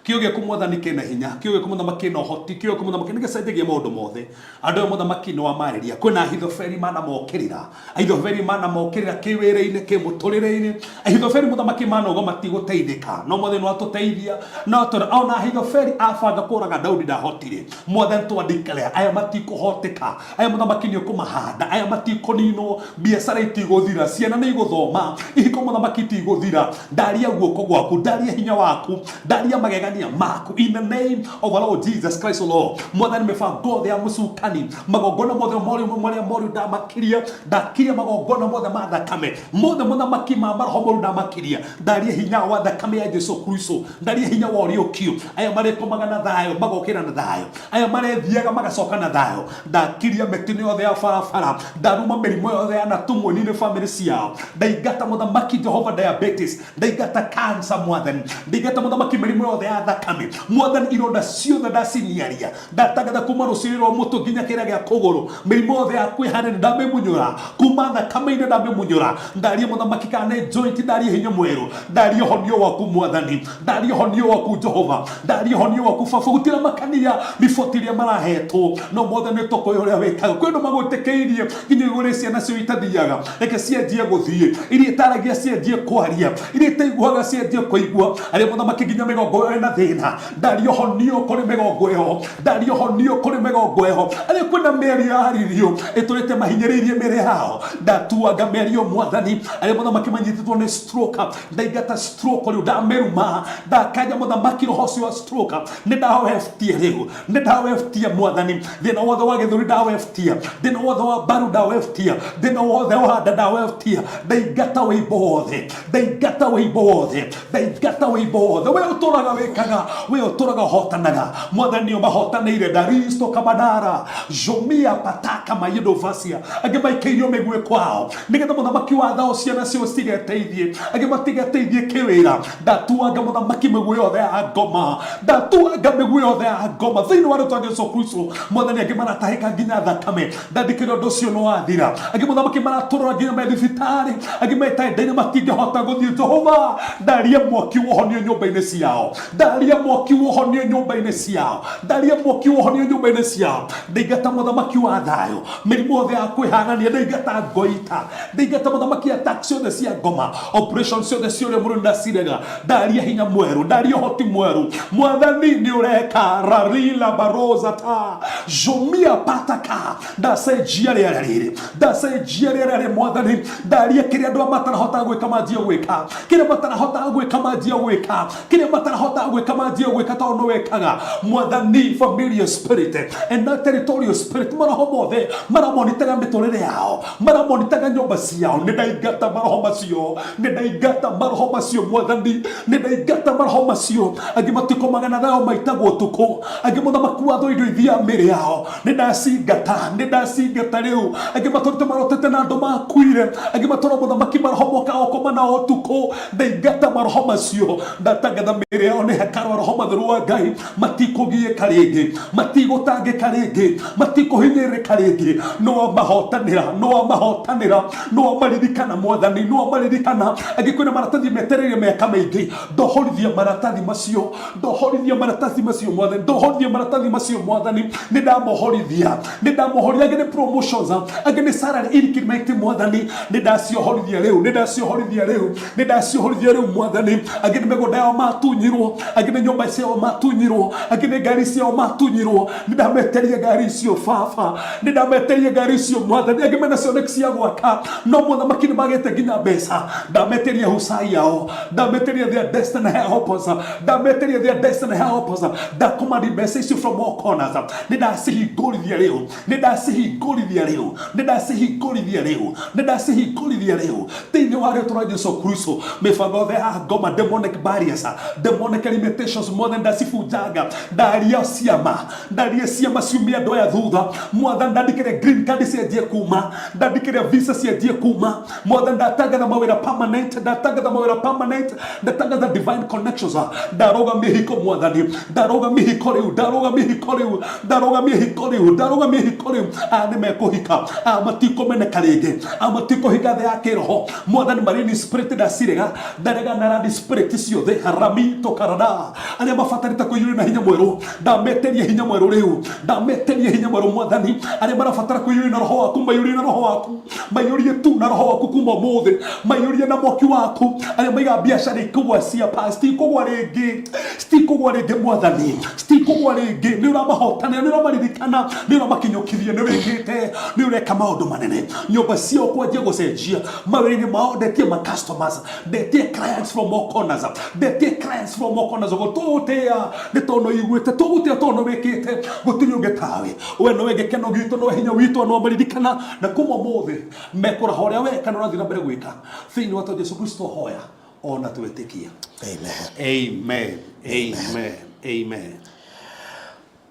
Kiugo gĩaku Mwathani kĩna hinya, kiugo gĩaku Mũthamaki kĩna ũhoti, kiugo gĩaku Mũthamaki nĩ gĩcenjagia maũndũ mothe. Andũ aya Mũthamaki nĩ wamarĩria, kwĩna Ahithofeli manamokĩrĩra, Ahithofeli manamokĩrĩra kĩwĩra-inĩ, kĩmũtũrĩre-inĩ. Ahithofeli Mũthamaki manauga matigũteithĩka, no Mwathani nĩwatũteithia. No tondũ ona Ahithofeli abanga kũraga Daudi ndahotire. Mwathani twandĩkĩre, aya matikũhoteka, aya Mũthamaki nĩ ũkũmahanda, aya matikũninwo, biacara itigũthira, ciana nĩ igũthoma, ihiko Mũthamaki itigũthira. Ndaria guoko gwaku, ndaria hinya waku, ndaria magegania maku, in the name of our Lord Jesus Christ, O Lord. Mwathani, mĩbango yothe ya mũcukani, magongona mothe marĩa moru ndamakiria, ndakiria magongona mothe ma thakame mothe, Mũthamaki, ma maroho moru ndamakiria. Ndaria hinya wa thakame ya Jesu Kristo, ndaria hinya wa ũriũkio. Aya marĩkomaga na thayũ magokĩra na thayũ, aya marethiaga magacoka na thayũ. Ndakiria mĩtino yothe ya barabara, ndaruma mĩrimũ yothe ya natumwo-inĩ famĩlĩ ciao. Ndaingata Mũthamaki Jehova diabetes, ndaingata cancer Mwathani, ndaingata Mũthamaki mĩrimũ yothe ya thakame Mwathani, ironda ciothe ndaciniaria, ndatangatha kuma rũciinĩ rwa mũtwe nginya kĩrĩa gĩa kũgũrũ, mĩrimũ yothe ya kwĩhanĩria ndamĩmunyũra kuma thakame-inĩ, ndamĩmunyũra. Ndaria Mũthamaki kana nĩ joint, ndaria hinya mwerũ, ndaria ũhonio waku Mwathani, ndaria ũhonio waku Jehova, ndaria ũhonio waku Baba. Gũtirĩ makania riboti iria marahetwo, no Mwathani nĩ tũkũĩ ũrĩa wĩkaga. Kwĩ andũ magwĩtĩkĩirie nginya igũrũ, ciana cio itathiaga, reke cianjie gũthiĩ, iria itaragia cianjie kwaria, iria itaiguaga cianjie kũigua. Arĩa Mũthamaki nginya mĩgongo ĩyo ĩna thĩna, ndaria ũhonio kũrĩ mĩgongo ĩyo, ndaria ũhonio kũrĩ mĩgongo ĩyo. Arĩa kwĩna mĩario yaririo ĩtũrĩte mahinyĩrĩirie mĩĩrĩ yao, ndatuanga mĩario Mwathani. Arĩa Mũthamaki manyitĩtwo nĩ stroke, ndaingata stroke rĩu, ndamĩruma, ndakanja Mũthamaki roho ũcio wa stroke, nĩ ndawebutia rĩu, nĩ ndawebutia Mwathani. Thĩna wothe wa gĩthũri ndawebutia, thĩna wothe wa mbaru ndawebutia, thĩna wothe wa nda ndawebutia. Ndaingata wĩimbo wothe, ndaingata wĩimbo wothe, ndaingata wĩimbo wothe. We ũtũraga wĩkaga, we ũtũraga ũhotanaga Mwathani, ũmahotanĩire. Ndaristo kamanara jomia pataka mayedovasia. Angĩ maikĩirio mĩguĩ kwao nĩgetha Mũthamaki wa thao ciana ciao cigeteithie, angĩ matigeteithie kĩwĩra. Ndatuanga Mũthamaki mĩguĩ yothe ya ngoma, ndatuanga mĩguĩ yothe ya ngoma thĩinĩ wa rĩtwa Jesu Kristo Mwathani. Angĩ maratahĩka nginya thakame, ndandĩkĩra ũndũ ũcio nĩ wathira. Angĩ Mũthamaki maratũrora nginya me thibitarĩ, angĩ metanda-inĩ matingĩhota gũthiĩ. Jehova, ndaria mwaki wohonio nyũmba-inĩ ciao, ndaria mwaki wohonio nyũmba-inĩ ciao, ndaria mwaki wohonio nyũmba-inĩ ciao. Ndaingata Mũthamaki wa thayũ mĩrimũ yothe ya kwĩhanania, ndaingata ngoita, ndaingata Mũthamaki attack ciothe cia ngoma, operation ciothe cia ũrĩa mũrũ ndacirega. Ndaria hinya mwerũ, ndaria ũhoti mwerũ Mwathani, nĩ ũreka rarila baroza ta jomia pataka. Ndacenjia rĩera rĩrĩ, ndacenjia rĩera rĩ Mwathani. Ndaria kĩrĩa andũ matarahotaga gwĩka manjie gwĩka, kĩrĩa matarahotaga gwĩka manjie gwĩka, kĩrĩa matarahotaga gwĩka manjie gwĩka, tondũ nĩ wekaga Mwathani. Familiar spirit and not territorial spirit, maroho mothe maramonitaga mĩtũrĩre yao, maramonitaga nyũmba ciao, nĩ ndaingata maroho macio, nĩ ndaingata maroho macio Mwathani, nĩ ndaingata maroho macio. Angĩ matikomaga na thayũ, maitagwo ũtukũ. Angĩ Mũthamaki watho indo ithiaga mĩrĩ yao, nĩ ndacingata, nĩ ndacingata rĩu. Angĩ matũrĩte marotete na andũ makuire, angĩ matũra Mũthamaki maroho mokaga gũkoma nao ũtukũ, ndaingata maroho macio. Ndatangatha mĩrĩ yao nĩ hekarũ ya roho matheru wa Ngai, matikũgiĩka rĩngĩ, matigũtangĩka rĩngĩ, matikũhinyĩrĩrĩka rĩngĩ. No mahotanĩra, no mahotanĩra, no maririkana Mwathani, no maririkana. Angĩ kwĩna maratathi metereire mĩaka mĩingĩ, ndohorithia maratathi macio, ndohorithia maratathi macio Mwathani, ndohorithia maratathi macio Mwathani, nĩ ndamohorithia, nĩ ndamohorithia. Angĩ nĩ promotions, angĩ nĩ salary increment Mwathani, nĩ ndaciohorithia rĩu, nĩ ndaciohorithia rĩu, nĩ ndaciohorithia rĩu Mwathani. Angĩ nĩ mĩgũnda yao matunyirwo, angĩ nĩ nyũmba ciao matunyirwo, angĩ nĩ ngari ciao matunyirwo, nĩ ndameteria ngari icio Baba, nĩ ndameteria ngari icio Mwathani. Angĩ mena cioneki cia gwaka, no Mũthamaki nĩ magĩte nginya mbeca, ndameteria husai yao, ndameteria their destiny helpers, ndameteria their destiny helpers. Ndakomandi mbeca icio from all corners, nĩ ndacihingũrithia rĩu, nĩ ndacihingũrithia rĩu, nĩ ndacihingũrithia rĩu, nĩ ndacihingũrithia rĩu thĩinĩ wa rĩtwa rĩa Jesu Kristo. Mĩbango yothe ya ngoma, demonic barriers, demonic. Limitations mwathani ndacibunjanga. Ndaria ciama, ndaria ciama ciumie andũ aya thutha. Mwathani ndandĩkĩre green card cianjie kuma, ndandĩkĩre visa cianjie kuma. Mwathani ndatangatha mawĩra permanent, ndatangatha mawĩra permanent, ndatangatha divine connections. Ndarũgamia ihiko mwathani, ndarũgamia ihiko rĩu, ndarũgamia ihiko rĩu, ndarũgamia ihiko rĩu, ndarũgamia ihiko rĩu. Aya nĩ mekũhika, aya matikũmeneka rĩngĩ, aya matikũhika thĩ ya kĩroho. Mwathani marine spirit ndacirega, ndarega na radi spirit ciothe haramito karada. Arĩa mabatarĩte kũiyũrio na hinya mwerũ, ndameteria hinya mwerũ rĩu, ndameteria hinya mwerũ mwathani. Arĩa marabatara kũiyũrio na roho waku, maiyũrie na roho waku, maiyũrie tu na roho waku kuma ũmũthĩ, maiyũrie na mwaki waku. Arĩa maigaga biacara ikũgwa cia pa, citikũgwa rĩngĩ, citikũgwa rĩngĩ mwathani, citikũgwa rĩngĩ. Nĩ ũramahotanĩra, nĩ ũramaririkana, nĩ ũramakinyũkithia, nĩ wĩkĩte, nĩ ũreka maũndũ manene. Nyũmba ciao kwanjia gũcenjia, mawĩra-inĩ mao ndetie ma customers, ndetie clients from all corners, ndetie clients from all corners. Gũtũgũtĩa nĩ tondũ ũiguĩte, tũgũtĩa tondũ wĩkĩte, gũtirĩ ũngĩ tawe. We nowe gĩkeno gitũ, nowe hinya witũ, nowe maririkana. Na kuma ũmũthĩ mekũraha ũrĩa weka na ũrathiĩ na mbere gwĩka thĩinĩ wa Jesu Kristo hoya ona twĩtĩkia. Amen. Amen. Amen. Amen.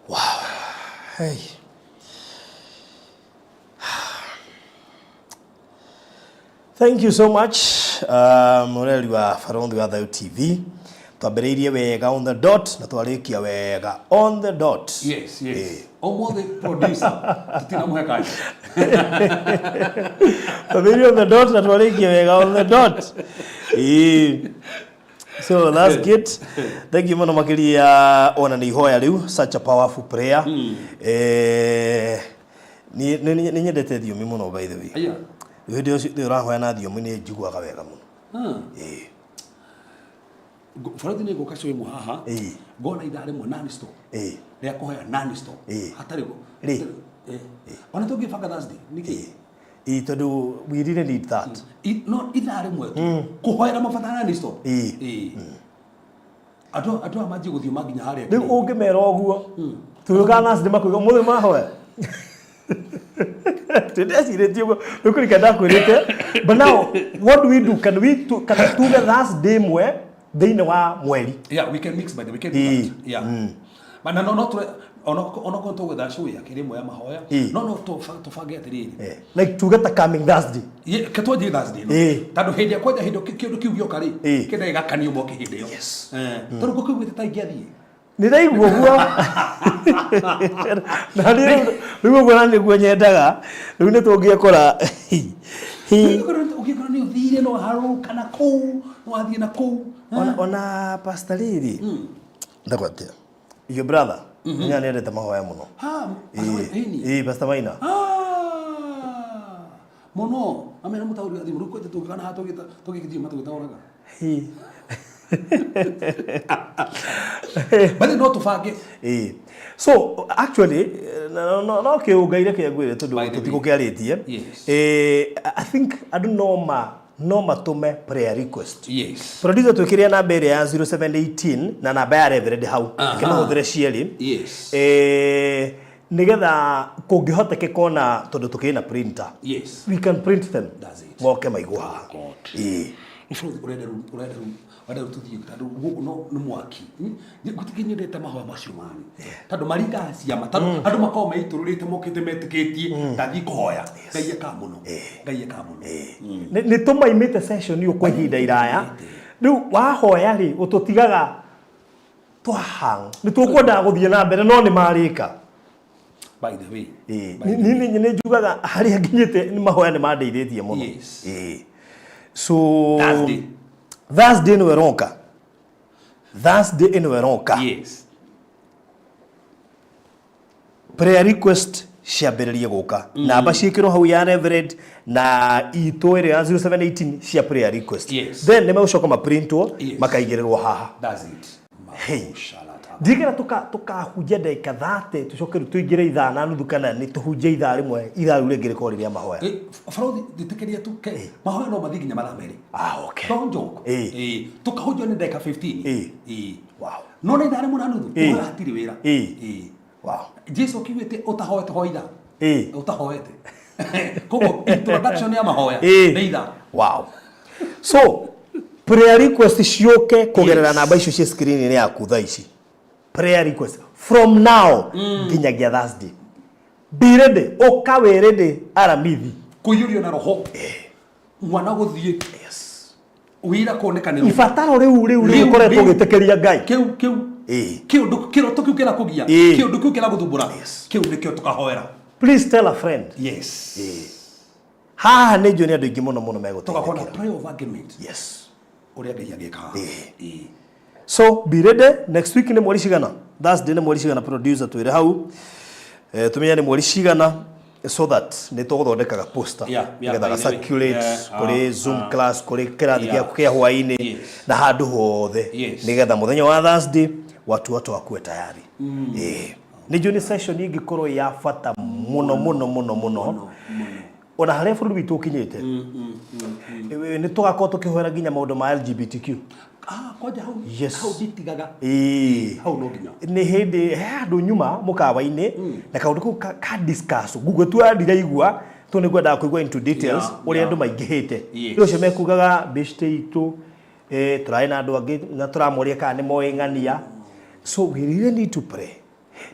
Wow. Hey. Thank you so much mũreri wa Barothi wa Thayo TV. Twambĩrĩirie wega on the dot na twarĩkia wega on the dot. Yes. Ũmũthĩ producer tũtinamũhe kanya. Twambĩrĩirie on the dot na twarĩkia wega on the dot. Ĩĩ. So that's good. Thank you mũno makĩria ona nĩ ihoya rĩu, such a powerful prayer. Eh, nĩ nyendete thiomi mũno by the way. Aya. Rĩu hĩndĩ ĩyo ũrahoya na thiomi nĩ njiguaga wega mũno. Ĩĩ. Barathi nĩ ngũka show ĩmwe haha. Ĩĩ. Ngona ithaa rĩmwe non stop. Ĩĩ. Rĩa kũhoya non stop. Ĩĩ. Hatarĩ go. Rĩ. Ĩĩ. Ona tũngĩbanga Thursday nĩkĩ? Ĩĩ tondũ we really need that. No ithaa rĩmwe tu. Kũhoera mabata non stop. Ĩĩ. Ĩĩ. Andũ aya manjie gũthiĩ manginya harĩa. Rĩu ũngĩmera ũguo tũgĩũkaga Thursday makuiga ũmũthĩ mahoya. Ndecirĩtie ũguo rĩu kũrika ndakwĩrĩte, but now what do we do? Can we tu, kana tuge Thursday ĩmwe thĩinĩ wa mweri? Yeah, we can mix by the we can do Ĩĩ. that. Yeah. But no no tũre ono ko tũgwetha show ya kĩrĩ ĩmwe ya mahoya. Ĩĩ. No tũbange atĩrĩrĩ. Eh, like tuge ta coming Thursday. Ye, ke twanjie Thursday no. Ĩĩ. Tondũ hĩndĩ ya kwanja hĩndĩ kĩndũ kĩu gĩoka rĩ, Ĩĩ. kĩndũ gĩgakanio mwaki hĩndĩ ĩyo. Yes. Eh, tondũ ngũkĩiguĩte ta ingĩathiĩ. Nĩ ndaigua ũguo na niĩ rĩu ũguo na nĩguo nyendaga rĩu nĩ tũngĩekora hi Ũngĩkorwo nĩ ũthire no harũrũka na kũu, no wathiĩ na kũu. Ona pastor rĩrĩ ndagwo atĩa your brother nĩ nĩendete mahoya mũno. Ha, Ĩĩ. ĩni. Ĩĩ, Pastor Maina. Ah, mũno amena mũtaũri wa thimũ rĩu kwanja tũngĩkana haha tũgĩthiĩ matũgĩtaũraga. Hi. But no tũbange. Ĩĩ. So actually no kĩũngaire kĩa ngwĩre tondũ By the way. tũtigũkĩarĩtie. Yes. Eh, I think andũ no matũme prayer request. Yes. Producer twĩkĩrĩre namba ĩrĩa ya 0718 na namba ya Reverend hau. Aha. Reke mahũthĩre cierĩ. Yes. Eh, nĩgetha kũngĩhotekeka ona tondũ tũkĩrĩ na printer. Yes. We can print them. That's it. Moke maigwo haha. God. Ĩĩ. Ũcio ũrenda rĩu ũrenda rĩu ũrenda rĩu tũthiĩ tondũ gũkũ no nĩ mwaki. Gũtirĩ nyendete mahoya macio mani. Tondũ maringaga ciama. Tondũ andũ makoragwo meitũrũrĩte mokĩte metĩkĩtie ndathiĩ kũhoya. Ngai ekaga mũno. Ngai ekaga mũno. Nĩ tũmaimĩte session ĩyo kwa ihinda iraya. Rĩu wahoya rĩ ũtũtigaga twahang. Nĩ tũkwendaga gũthiĩ na mbere no nĩ marĩka. By the way. Ĩĩ. By the way. Nĩ njugaga harĩa nginyĩte nĩ mahoya nĩ mandeithĩtie mũno. Yes. Ĩĩ. So Thursday. Thursday nĩwe ĩroka. Thursday ĩno ĩroka. Yes. Prayer request ciambĩrĩrie gũka. Namba ciĩkĩrwo hau ya Reverend na itũ ĩrĩa ya 0718 cia prayer request. Yes. Then nĩ megũcoka maprintwo Yes. makaigĩrĩrwo haha. That's it. Hey. Shalata. Ndigera tũkahunjia ndagĩka 30 tũcoke rĩu tũingĩre ithaa na nuthu kana nĩ tũhunjie ithaa rĩmwe ithaa rĩu rĩngĩ rĩkorwo rĩrĩa mahoya. Barothi njĩtĩkĩria tu ke mahoya no mathiĩ nginya mathaa merĩ. Ah, okay. Don't joke. Ĩĩ. Ĩĩ. Tũkahunjia nĩ ndagĩka 15. Ĩĩ. Ĩĩ. Wow. No nĩ ithaa rĩmwe na nuthu. Ĩĩ. Kũhoya hatirĩ wĩra. Ĩĩ. Ĩĩ. Wow. Jesu akiugĩte ũtahoete hoya ithaa. Ĩĩ. Ũtahoete. Koguo introduction ya mahoya Ĩĩ. nĩ ithaa. Wow. So Prayer request ciũke kũgerera namba icio ciĩ screen-inĩ yaku thaa ici. Prayer request from now nginyagia Thursday. Be ready, ũka wĩ ready Aramithi. Kũiyũrio na roho. Mwana gũthiĩ. Yes. Wĩra kuonekanĩrwo. Ibataro rĩu rĩu rĩu Rĩu, ũkoretwo rĩu. ũgĩtĩkĩria Ngai. Kĩu kĩu. Ĩĩ. Kĩũndũ kĩroto kĩu kĩrakũgia. Ĩĩ. Kĩũndũ kĩu kĩragũthumbũra. Yes. Kĩu nĩkĩo tũkahoera. Please tell a friend. Yes. Haha nĩ njũĩ nĩ andũ aingĩ mũno mũno Tũgakorwo na megũteithĩkĩra. prayer of agreement. Yes. Ũrĩa Ngai angĩka. Ĩĩ. So be ready next week nĩ mweri cigana? Thursday nĩ mweri cigana producer twĩre hau. Eh, tũmenye nĩ mweri cigana so that nĩ tũgũthondekaga poster Yeah, nĩgetha by ga the way. circulate kũrĩ Zoom class kũrĩ kĩrathi gĩaku kĩa hwaĩ-inĩ na handũ hothe nĩgetha mũthenya wa Thursday watu wote wakuwe tayari. Eh, nĩ njũĩ nĩ session ĩngĩkorwo ya bata mũno mũno mũno mũno ona harĩa bũrũri witũ ũkinyĩte. Nĩ tũgakorwo tũkĩhoera nginya maũndũ ma LGBTQ. Ah, kwanja hau. Yes. Hau nditigaga. Ĩĩ. Hau no nginya. Nĩ hĩndĩ he handũ nyuma mũkawa-inĩ na kaũndũ kau ka discuss Google tu ndiraigua to nĩ ngwendaga kũigua into details ũrĩa andũ maingĩhĩte. Rĩu acio mekugaga bĩcite itũ eh, tũrarĩ na andũ angĩ na tũramoria kana nĩ moĩ ng'ania. So we really need to pray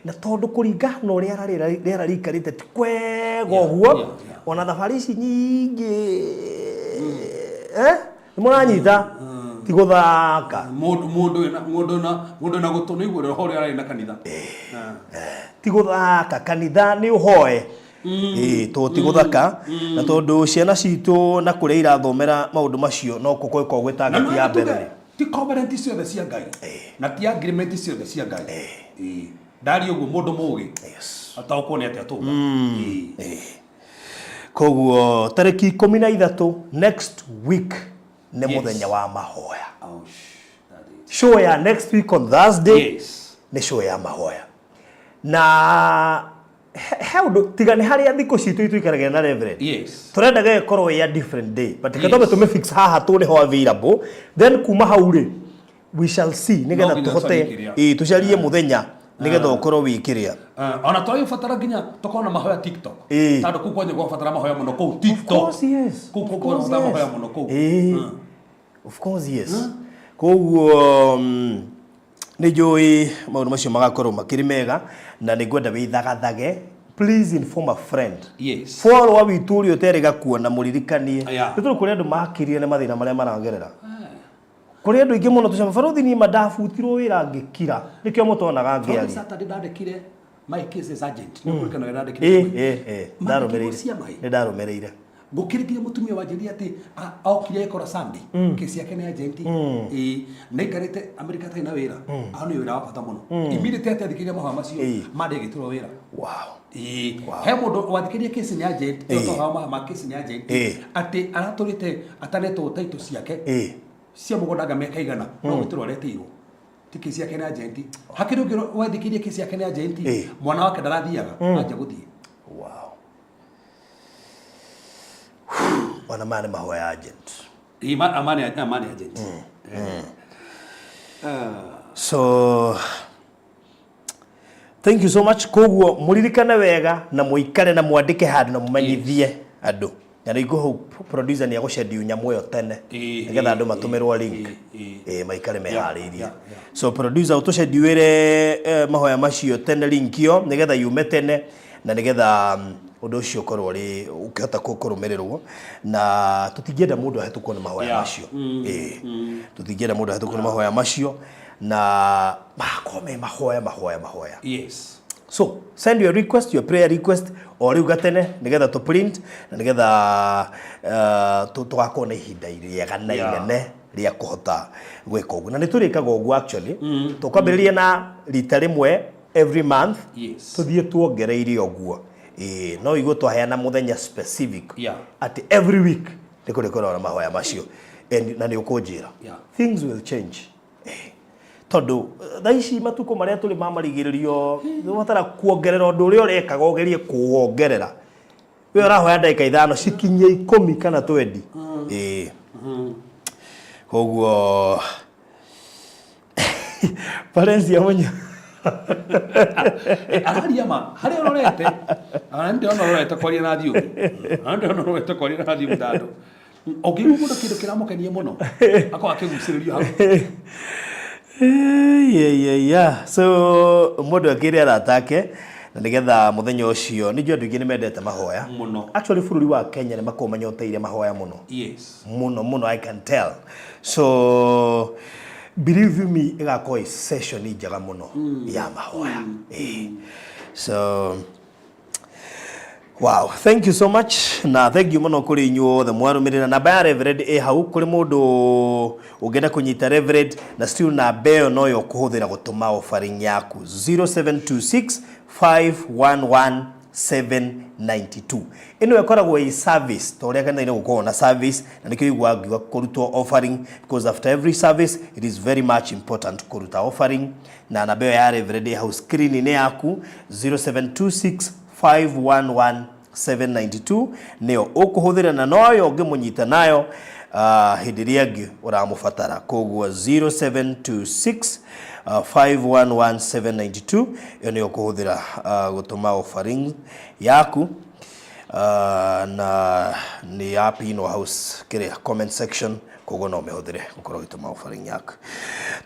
na tondũ kũringana na ũrĩa rĩera rĩikarĩte ti kwega ũguo ona thabarĩ ici nyingĩ eh, nĩ mũranyita ti gũthaka. Mũndũ mũndũ wĩna mũndũ wĩna mũndũ wĩna gũtũ nĩ aigua roho ũrĩa ararĩ na kanitha. Ti gũthaka kanitha nĩ ũhoe. Ĩĩ tondũ ti gũthaka na tondũ ciana citũ na kũrĩa irathomera maũndũ macio no kũkorwo gwĩ Na target nĩ ya wega mbere tuge rĩ. ti covenant ciothe cia Ngai na ti agreement ciothe cia Ngai. Ĩĩ. Ndaria ũguo mũndũ mũgĩ ataũkwo nĩ atĩa tũga. Ĩĩ. Koguo tarĩki 13 next week nĩ mũthenya wa mahoya. Ouch. That is. Show ya next week on Thursday nĩ show ya mahoya. Na he ũndũ tiga nĩ harĩa thikũ citũ itũikaragĩra na Reverend. Tũrenda gĩgĩkorwo ĩ a different day but reke twambe tũmĩ fix haha tũ nĩho available then kuma hau rĩ we shall see nĩgetha No nginya tũhote tũcarie kĩrĩa. ĩĩ tũcarie mũthenya nĩgetha ũkorwo wĩ kĩrĩa. Ona tũragĩbatara nginya tũkorwo na mahoya TikTok. Ĩĩ. Tondũ kũu kwanja gwabatara mahoya mũno kũu TikTok. Of course, yes. Kũu kũu Of course, kwabatara yes. mahoya mũno kũu. Ĩĩ. Of course, yes. Koguo nĩ njũĩ maũndũ macio magakorwo makĩrĩ mega na nĩ ngwenda wĩthagathage. Please inform a friend. Follower witũ ũrĩa ũterĩga kuona mũririkanie. Nĩ tondũ kũrĩ andũ makirire nĩ mathĩna marĩa maragerera. Kũrĩ andũ aingĩ mũno tũcema barothi niĩ ma ndabutirwo wĩra ngĩkira nĩkĩo mũtonaga Barothi ngĩaria. Saturday ndandĩkire my case is urgent. Nĩ ũkũririkana ũrĩa ndandĩkire? Ĩĩ, ĩĩ, ĩĩ. Mandĩkirwo Ndarũmĩrĩire. ciama ĩ. Nĩ ndarũmĩrĩire. Ngũkĩrĩkire mũtumia wanjĩrire atĩ okire ekora Sunday. Kesi yake nĩ agent. Ĩĩ. Na aikarĩte Amerika atarĩ na wĩra. Aho nĩ wĩra wa bata mũno. Immediately atĩ athikĩrĩria mahoya macio Monday agĩtũrwo wĩra. Wow. Ĩĩ. He mũndũ wathikĩrĩria kesi nĩ agent, Ĩĩ. ĩyo mahoya ma kesi nĩ agent. Atĩ aratũrĩte atanetwo title ciake cia mũgũnda anga mĩaka igana no gwĩtĩrwo aretĩirwo. Ti kesi yake nĩ agent. Hakĩrĩ ũngĩ wathikĩrĩria kesi yake nĩ agent, mwana wake ndarathiaga, anjia gũthiĩ. Wow. Ona maya nĩ mahoya agent. Ĩĩ, ama nĩ agent. So thank you so much. Koguo mũririkane wega na mũikare na mwandĩke handũ na mũmenyithie andũ. Na nĩ hope producer nĩ egũschedule nyamũ ĩyo tene nĩgetha andũ matũmĩrwo link. Ĩĩ, maikare meharĩirie. So producer ũtũschedule mahoya macio tene link ĩyo nĩgetha yume tene na nĩgetha ũndũ ũcio ũkorwo ũrĩ ũkĩhota kũrũmĩrĩrwo na tũtingĩenda mũndũ ahĩtũkwo nĩ mahoya macio. Ĩĩ. Tũtingĩenda mũndũ ahĩtũkwo nĩ mahoya macio na magakorwo me mahoya mahoya mahoya. So send your request, your prayer request o rĩu gatene nĩgetha tũ print na nĩgetha tũgakorwo na ihinda rĩega na inene rĩa kũhota gwĩka ũguo. Na nĩ tũrĩkaga ũguo actually. Tũkwambĩrĩria na rita rĩmwe every month. Tũthiĩ tuongereire ũguo. Ĩĩ, no igue twaheana mũthenya specific. Atĩ every week nĩ kũrĩkoragwo na mahoya macio. And na nĩ ũkũnjĩra. Things will change. Tondũ thaa ici matukũ marĩa tũrĩ ma marigĩrĩrio nĩ kuongerera ũndũ ũrĩa ũrekaga ũgerie kũwongerera. We ũrahoya ndagĩka ithano cikinyie 10 kana 20. Ĩĩ. Koguo Valencia Munyo. Araria ma harĩa ũrorete. Ona ndĩrona ũrorete kwaria na thiomi. Ona ndĩrona ũrorete kwaria na thiomi tondũ. Ũngĩigua mũndũ kĩndũ kĩramũkenia mũno akorwo akĩgucĩrĩrio hau. Yeah. So mũndũ akĩre arata ake na nĩgetha mũthenya ũcio nĩ njũĩ andũ aingĩ nĩ mendete mahoya Mũno. Actually bũrũri wa Kenya nĩ makoragwo manyoteire mahoya mũno. Yes. Mũno mũno, I can tell. So believe me, ĩgakorwo ĩ session njega mũno ya mahoya. Ĩĩ. So wow, thank you so much na thank you mũno kũrĩ inyuothe mwarũmĩrĩra. Namba ya Reverend ĩ hau kũrĩ mũndũ ũngĩenda kũnyita Reverend, na still namba ĩyo noyo ũkũhũthĩra gũtũma offering yaku, 0726 511 792. Ĩno ĩkoragwo ĩ service ta ũrĩa kanitha-inĩ gũkoragwo na service, na nĩkĩo iguaga ngiuga kũrutwo offering, because after every service it is very much important kũruta offering. Na namba ĩyo ya Reverend ĩ hau screen-inĩ yaku, 0726 511 792, nĩyo ũkũhũthĩra na noyo ũngĩmũnyita nayo hĩndĩ ĩrĩa ĩngĩ ũramũbatara. Koguo 0726 511 792, ĩyo nĩyo ũkũhũthĩra gũtũma offering yaku, na nĩ ya pinwo house kĩrĩa comment section, koguo no ũmĩhũthĩre gũkorwo ũgĩtũma offering yaku.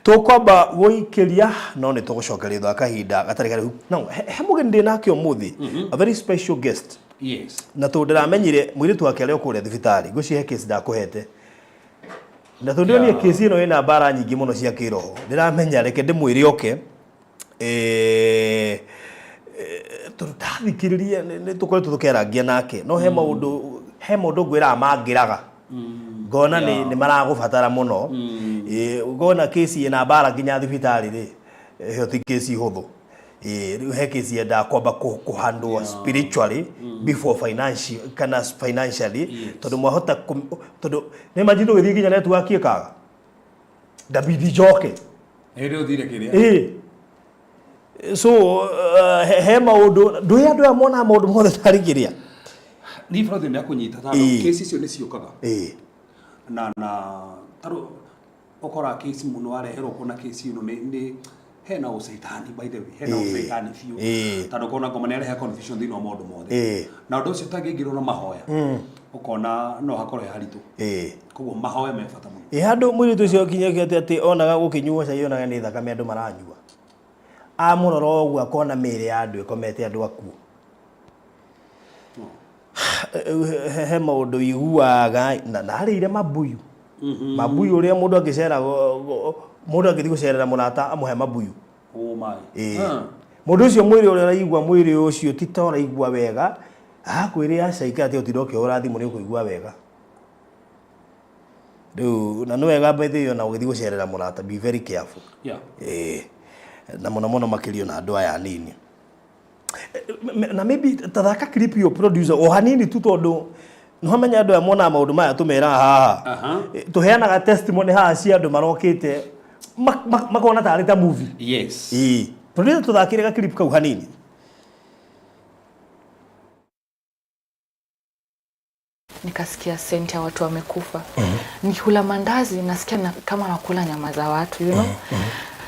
Tũkwamba gũikĩria, no nĩ tũgũcokeria thutha wa kahinda gatarĩ karaihu. No he mũgeni ndĩ nake ũmũthĩ, a very special guest. Na tondũ ndĩramenyire mũirĩtu wake arĩ o kũrĩa thibitarĩ, ngwĩciria he case ndakũhete, na tondũ ndĩronire case ĩno ĩna mbara nyingĩ mũno cia kĩroho, ndĩramenya reke ndĩmwĩre oke, tondũ ndathikĩrĩria nĩ tũkoretwo tũkĩarangia nake, no he maũndũ ngwĩraga mangĩraga ngona nĩ maragũbatara mũno. Ngona kesi ĩna mbara nginya thibitarĩ rĩ, ĩyo ti kesi hũthũ. Rĩu he kesi yendaga kwamba kũhandwo spiritually before financial kana financially, tondũ mwahota tondũ nĩ imagine ũgĩthiĩ nginya network ĩkaga ndabidi njoke. Hĩndĩ ũthire kĩrĩa. Ĩĩ, so he maũndũ ndũĩ andũ aya monaga maũndũ mothe tarĩ kĩrĩa. Niĩ bũrũri nĩ akũnyita tondũ kesi icio nĩ ciũkaga na tarũ ũkora kesi mũno wareherwo kũna kesi ĩno nĩ hena ũcaitani, by the way, hena ũcaitani biũ, tondũ ũkona ngoma nĩ arehe confusion thĩinĩ wa maũndũ mothe, na ũndũ ũcio ũtangĩingĩrwo na mahoya, ũkona no hakorwo he haritũ. Koguo mahoya me bata mũno. Ĩ handũ mũirĩtu ũcio kinya atĩ onaga gũkĩnyuo cai, onaga nĩ thakame andũ maranyua, amũrora ũguo akona mĩĩrĩ ya andũ ĩkomete, andũ akuũ. He maũndũ iguaga na arĩire mabuyu, mabuyu ũrĩa mũndũ angĩcera, mũndũ angĩthiĩ gũcerera mũrata amũhe mabuyu. Oh my. Ĩĩ. Mũndũ ũcio mwĩrĩ ũrĩa ũraigua, mwĩrĩ ũcio ti ta ũraigua wega, akwĩre aca ikara atĩ ũtinde ũkĩhũra thimũ nĩ ũkũigua wega rĩu. Na nĩ wega by the way ona ũgĩthiĩ gũcerera mũrata, be very careful. Ĩĩ, na mũno mũno makĩria na andũ aya anini. Na maybe tathaka clip yo, producer, o hanini tu, tondũ nĩwamenya andũ aya monaga maũndũ maya tũmeraga haha. Tũheanaga testimony haha cia andũ marokĩte makona tarĩ ta movie. Ĩĩ, producer, tũthakĩre ga clip kau hanini. Nikasikia scent ya watu wamekufa. Nikikula mandazi nasikia kama nakula nyama za watu.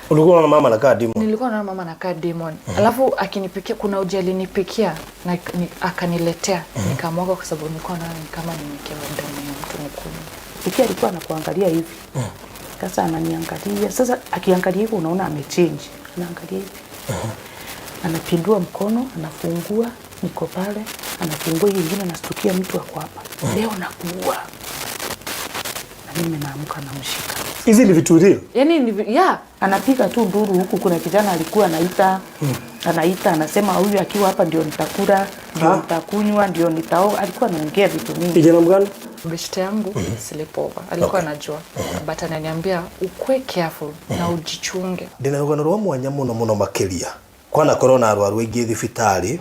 Ulikuwa unaona mama anakaa demon? Nilikuwa naona mama anakaa demon. Alafu akinipikia, kuna uji alinipikia na akaniletea, nikamwaga kwa sababu nilikuwa naona ni kama nimekewa damu ya mtu nikunywe. Ikia alikuwa anakuangalia hivi. Sasa ananiangalia. Sasa akiangalia hivi unaona amechange. Anaangalia hivi. Anapindua mkono, anafungua, niko pale, anafungua hiyo ingine, anastukia mtu ako hapa. "Leo nakuua." Na mimi naamka namshika. Hizi ni vitu real? Yani ni yeah. Anapiga tu nduru huku. Kuna kijana alikuwa anaita anasema, "Huyu akiwa hapa ndio nitakula, ndio nitakunywa, ndio nitaoga." Alikuwa anaongea vitu mingi. Kijana mgani? Beshte yangu sleepover alikuwa anajua, but ananiambia ukue careful na ujichunge. Ndĩna rũgano rwa mwanya mũno mũno makĩria. Kwanakorwo na arwaru aingĩ thibitarĩ,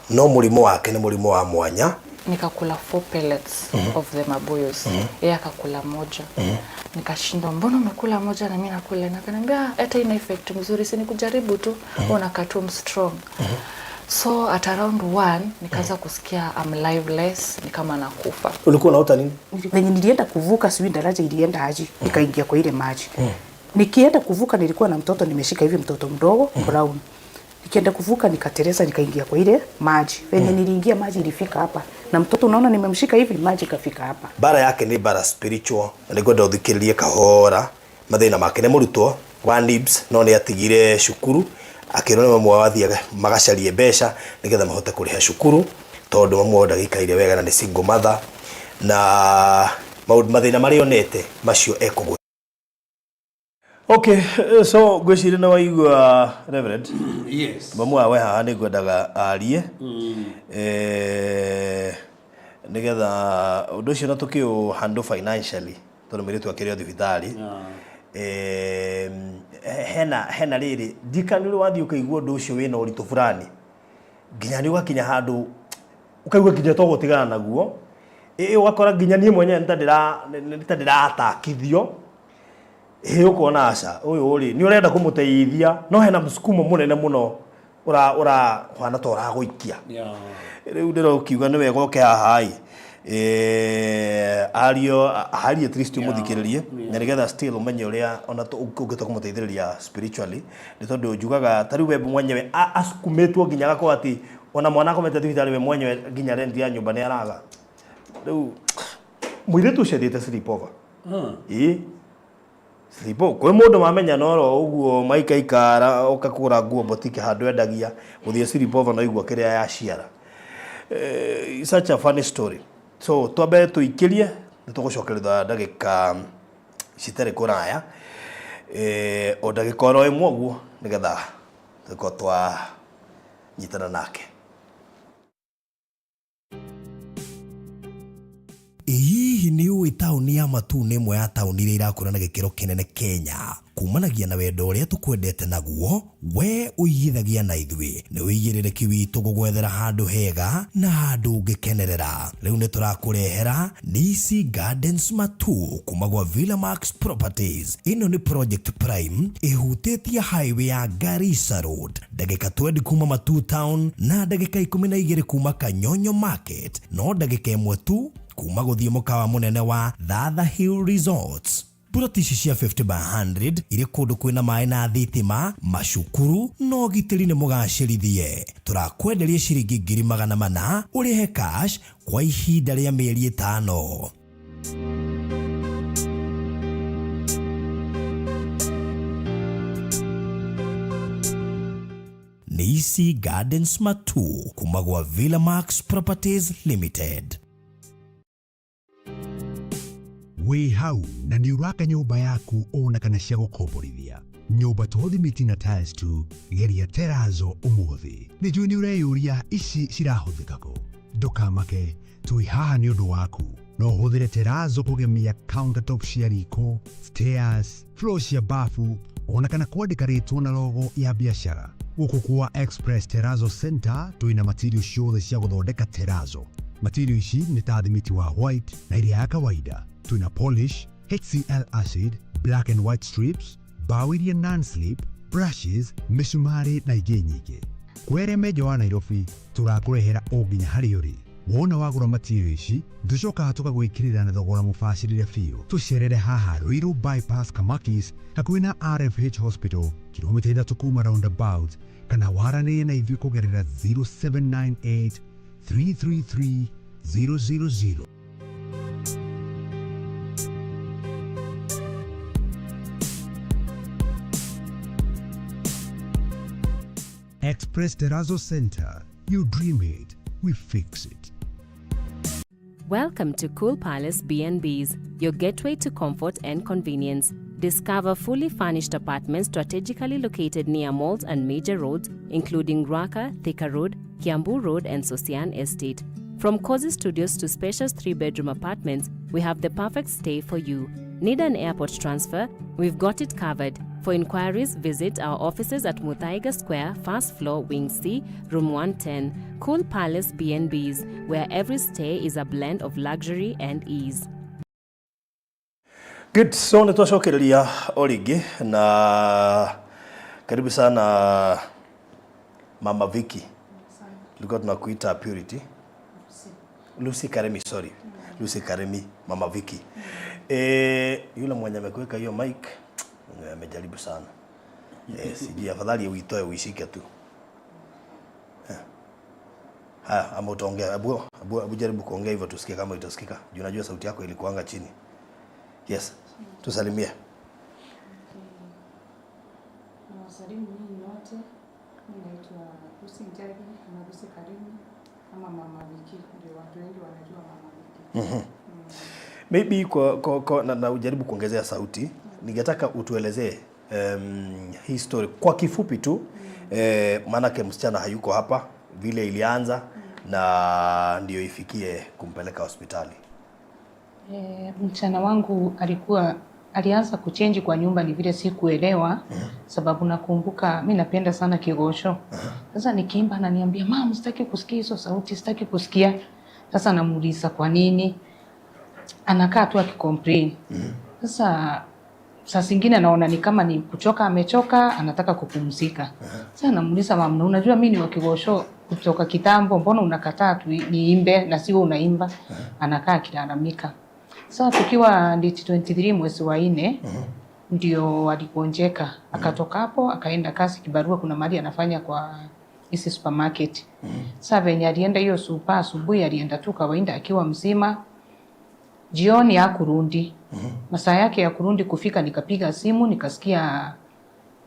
no mũrimũ wake nĩ mũrimũ wa mwanya. Nikakula four pellets of the mabuyus, yeye akakula moja. Nikashindwa, "Mbona umekula moja na mimi nakula?" Na akaniambia, "Ah, hata ina effect mzuri, si ni kujaribu tu, unakaa tu strong." So at around 1 nikaanza kusikia I'm lifeless, ni kama nakufa. Ulikuwa unaota nini? Venye nilienda kuvuka, sijui daraja ilienda aje, nikaingia kwa ile maji. Nikienda kuvuka nilikuwa na mtoto nimeshika hivi, mtoto mdogo brown. Nikienda kuvuka nikatereza, nikaingia kwa ile maji. Venye niliingia, maji ilifika hapa. Na mtoto unaona nimemshika hivi, maji kafika hapa. Mbara yake nĩ mbara spiritual na nĩngwenda ũthikĩrĩrie kahora mathĩna make. Nĩ mũrutwo wa NIBS no nĩ atigire cukuru akĩrwo nĩ mamu wao athiĩ magacarie mbeca nĩgetha mahote kũrĩha cukuru tondũ mamu wao ndagĩikaire wega na nĩ single mother na maũndũ mathĩna marĩa onete macio ekũgũ. Okay, so ngwĩciria nĩ waigua, Reverend. Yes. Mamu wawe haha nĩ ngwendaga arie nĩgetha ũndũ ũcio na tũkĩũ handle financially tondũ mũirĩtu akĩrĩ o thibitarĩ. Hena rĩrĩ ndikani ũrĩ wathiĩ ũkaigua ũndũ ũcio wĩna ũritũ fulani nginya nĩ ũgakinya handũ ũkaigua nginya to gũtigana naguo, ĩ ũgakora nginya niĩ mwenyewe nĩ ta ndĩratakithio, ĩ ũkona aca ũyũ rĩ nĩ ũrenda kũmũteithia no hena msukumo mũnene mũno ũra ũrahana ta ũragũikia. Rĩu ndĩrokiuga nĩ wega ũke haha ĩ ario arie at least ũmũthikĩrĩrie na nĩgetha still ũmenye ũrĩa ona ũngĩhota kũmũteithĩrĩria spiritually, nĩ tondũ njugaga ta rĩu we mwenyewe asukumĩtwo nginya agakorwo atĩ ona mwana akomete thibitarĩ, we mwenyewe nginya rent ya nyũmba nĩ araga. Rĩu mũirĩtu ũcio athiĩte sleepover, ĩ sleepover kwĩ mũndũ mamenya noro ũguo maikaikara ũkakũra nguo boutique handũ endagia gũthiĩ sleepover no igua kĩrĩa yaciara. Such a funny story, so twambe tũikĩrie nĩ tũgũcokerera ndagĩka citarĩ kũraya, o ndagĩka oro ĩmwe ũguo nĩgetha tũkorwo twanyitana nake. Hihi nĩ ũĩ taũni ya Matuu nĩ ĩmwe ya taũni iria irakũra na gĩkĩro kĩnene Kenya kumanagia na wendo ũrĩa tũkwendete naguo we ũigithagia na ithuĩ nĩ ũigĩrĩrĩki witũ gũgwethera handũ hega na handũ ũngĩkenerera. Rĩu nĩ tũrakũrehera Nisi Gardens Matuu kuma gwa Villa Max Properties. Ĩno nĩ project prime ĩhutĩtie highway ya Garissa Road, ndagĩka 20 kuma Matuu town na ndagĩka 12 kuma Kanyonyo Market, no ndagĩka 1 tu kuma gũthiĩ mũkawa mũnene wa Thatha Hill Resorts. Puroti ici cia 50 by 100 irĩ kũndũ kwĩna maĩ na thitima, macukuru na ũgitĩri nĩ mũgacĩrithie. Tũrakwenderia ciringi 400,000 ũrĩhe cash kwa ihinda rĩa mĩeri 5. Nisi Gardens Matuu kuma gwa Villa Max Properties Limited. Wĩ hau na nĩ ũraka nyũmba yaku ona kana cia gũkomborithia nyũmba to thimiti na tiles tu, geria terazo ũmũthĩ. Nĩ njũĩ nĩ ũreyũria ici cirahũthĩka kũ. Ndũkamake, twĩ haha nĩ ũndũ waku. No ũhũthĩre terazo kũgemia countertop cia riko, stairs, floor cia bafu ona kana kwandĩka rĩtwa na logo ya biacara. Gũkũ kwa Express Terrazzo Center twĩna material ciothe cia gũthondeka terazo. Material ici nĩ ta thimiti wa white na iria ya kawaida. Twĩna polish, HCl acid, black and white strips, bao iria non-slip, brushes, mĩcumarĩ na ingĩ nyingĩ. Kwere menja wa Nairobi tũrakũrehera o nginya harĩa ũrĩ. Wona wagũra material ici tũcokaga tũgagwĩkĩrĩra na thogora mũbacĩrĩre biũ. Tũcerere haha Ruiru Bypass Kamakis hakuhĩ na RFH Hospital kilomita 3 kuma roundabout, kana waranĩrie na ithuĩ kũgerera 0798 333 000. Express Terrazzo Center. You dream it, we fix it. Welcome to Cool Palace B&Bs, your gateway to comfort and convenience. Discover fully furnished apartments strategically located near malls and major roads, including Ruaka, Thika Road, Kiambu Road, and Sosian Estate. From cozy studios to spacious 3-bedroom apartments, we have the perfect stay for you. Need an airport transfer? We've got it covered. For inquiries, visit our offices at Muthaiga Square, first floor, Wing C, Room 110. Cool Palace B&Bs, where every stay is a blend of luxury and ease. Good, so nĩ twacokereria o rĩngĩ na karibu sana Mama Vicky. Tulikuwa tunakuita Purity. Lucy Karemi, sorry. Lucy Karemi, Mama Vicky. Yule mwenye amekuweka hiyo mic amejaribu sana. Sijui afadhali uitoe uishike tu. Haya, ama utaongea. Hebu hebu hebu jaribu kuongea hivyo tusikie kama itasikika. Juu najua sauti yako ilikuanga chini. Yes. Tusalimie. Nawasalimu nyinyi wote. Mimi naitwa Lucy Njagi ama Lucy Karimu ama Mama Viki, ndio watu wengi wanajua Mama Viki. Maybe kwa na ujaribu kuongezea sauti. Ningetaka utuelezee hii story kwa kifupi tu, maanake msichana hayuko hapa, vile ilianza na ndio ifikie kumpeleka hospitali. Msichana wangu alianza kuchange kwa nyumba, ni vile sikuelewa, sababu nakumbuka mi napenda sana kigosho. Sasa nikiimba ananiambia, "Mum, sitaki kusikia hizo sauti, sitaki kusikia." Sasa namuuliza kwa nini, anakaa tu akicomplain. Sasa saa zingine naona ni kama ni kuchoka, amechoka, anataka kupumzika. Sasa namuuliza, "Mum, na unajua mimi ni wa kigosho kutoka kitambo, mbona unakataa tu niimbe na sio unaimba?" Anakaa akilalamika. Sasa tukiwa date 23 mwezi wa 4 ndio aligonjeka, akatoka hapo akaenda kazi kibarua, kuna mahali anafanya kwa hizi supermarket. Sasa venye alienda hiyo super asubuhi, alienda tu kawaida akiwa mzima, jioni hakurudi. Masaa yake ya kurudi kufika, nikapiga simu, nikasikia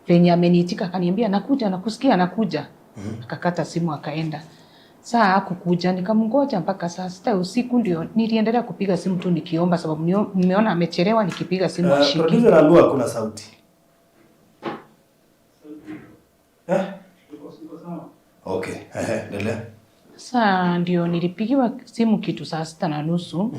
venye ameniitika, akaniambia nakuja, nakusikia, nakuja. Akakata simu akaenda. Saa hakukuja, nikamngoja mpaka saa 6 usiku, ndio niliendelea kupiga simu tu nikiomba, sababu nimeona amechelewa, nikipiga simu hashiki. Producer anaambiwa kuna sauti. Eh? Okay, ehe, endelea. Sasa ndio nilipigiwa simu kitu saa 6:30.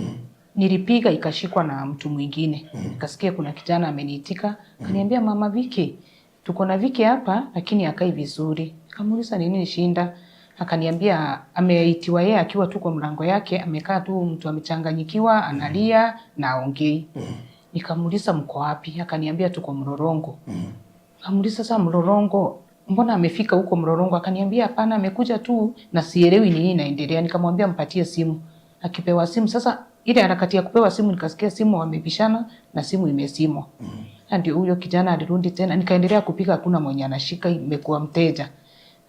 Nilipiga ikashikwa na mtu mwingine. Nikasikia kuna kijana ameniitika, akaniambia, "Mama Viki, tuko na Viki hapa lakini hakai vizuri." Nikamuuliza nini shinda? Akaniambia ameitiwa yeye akiwa tu kwa mlango yake, amekaa tu mtu amechanganyikiwa, analia na haongei. Nikamuuliza mko wapi? Akaniambia tuko Mlolongo. Nikamuuliza sasa Mlolongo, mbona amefika huko Mlolongo? Akaniambia hapana, amekuja tu na sielewi nini inaendelea. Nikamwambia mpatie simu. Akipewa simu sasa, ile harakati ya kupewa simu, nikasikia simu wamebishana na simu imezimwa. Na ndio huyo kijana alirudi tena, nikaendelea kupiga, hakuna mwenye anashika, imekuwa mteja.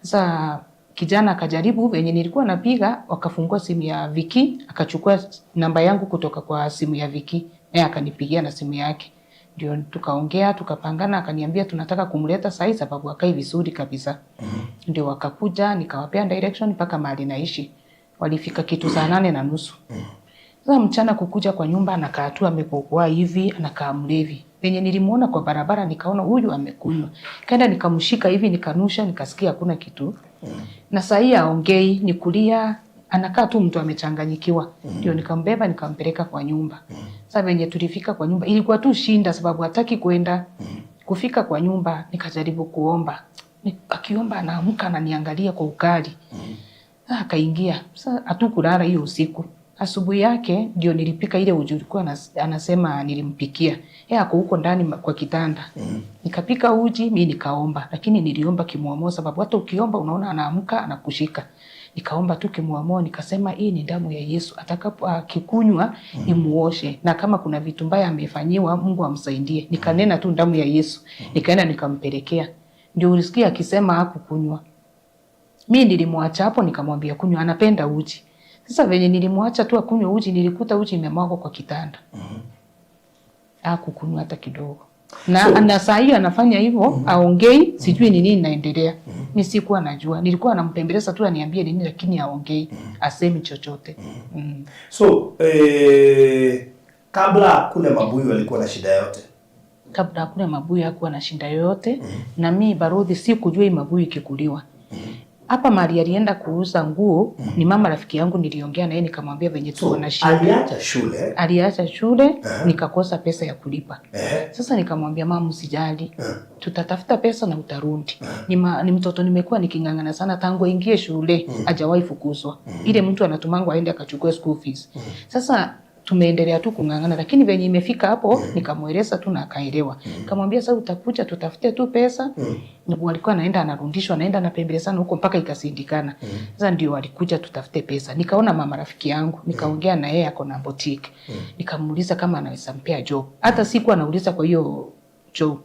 Sasa kijana akajaribu venye nilikuwa napiga, wakafungua simu ya Viki, akachukua namba yangu kutoka kwa simu ya Viki, naye akanipigia na simu yake. Ndio tukaongea, tukapangana, akaniambia tunataka kumleta sahi sababu hakai vizuri kabisa. Ndio wakakuja, nikawapea direction mpaka mahali naishi. Walifika kitu saa 8:30. Sasa mchana kukuja kwa nyumba anakaa tu amekokoa hivi, anakaa mlevi. Venye nilimuona kwa barabara nikaona huyu amekunywa. Kaenda nikamshika hivi nikanusha, nikasikia hakuna kitu. Na saa hii haongei, ni kulia, anakaa tu mtu amechanganyikiwa. Ndio nikambeba nikampeleka kwa nyumba. Sasa venye tulifika kwa nyumba ilikuwa tu shinda sababu hataki kwenda. Kufika kwa nyumba nikajaribu kuomba. Akiomba anaamka ananiangalia kwa ukali. Akaingia. Sasa hatukulala hiyo usiku. Asubuhi yake ndio nilipika ile uji ulikuwa anasema nilimpikia. Yeye ako huko ndani kwa kitanda. Nikapika uji, mimi nikaomba, lakini niliomba kimwamo sababu hata ukiomba unaona anaamka anakushika. Nikaomba tu kimwamo, nikasema hii ni damu ya Yesu, atakapo akikunywa imuoshe, na kama kuna vitu mbaya amefanyiwa Mungu amsaidie. Nikanena tu damu ya Yesu. Nikaenda nikampelekea. Ndio ulisikia akisema hakukunywa. Mimi nilimwacha hapo nikamwambia kunywa, anapenda uji. Sasa venye nilimwacha tu akunywe uji, nilikuta uji imemwagwa kwa kitanda. Hakukunywa hata kidogo. Na, na saa hiyo anafanya hivyo, aongei, sijui ni nini naendelea. Mimi sikuwa najua. Nilikuwa nampembeleza tu aniambie nini, lakini aongei, asemi chochote. So, kabla kule mabuyu alikuwa na shida yote? Kabla kule mabuyu hakuwa na shida yoyote. Na mimi barudhi sikujua hii mabuyu ikikuliwa. Hapa mahali alienda kuuza nguo ni mama rafiki yangu, niliongea naye nikamwambia venye tu na shida. Aliacha shule? Aliacha shule, nikakosa pesa ya kulipa. Sasa nikamwambia mama, usijali. Tutatafuta pesa na utarudi. Ni mtoto nimekuwa niking'ang'ana sana tangu aingie shule, hajawahi fukuzwa. Ile mtu anatumangwa aende akachukue school fees. Sasa tumeendelea tu kung'ang'ana, lakini venye imefika hapo nikamueleza tu na akaelewa. Nikamwambia sasa utakuja tutafute tu pesa. Walikuwa anaenda anarudishwa, anaenda anapembelezana huko mpaka ikasindikana. Sasa ndio walikuja tutafute pesa. Nikaona mama rafiki yangu, nikaongea na yeye ako na boutique. Nikamuuliza kama anaweza mpea job. Hata siku anauliza kwa hiyo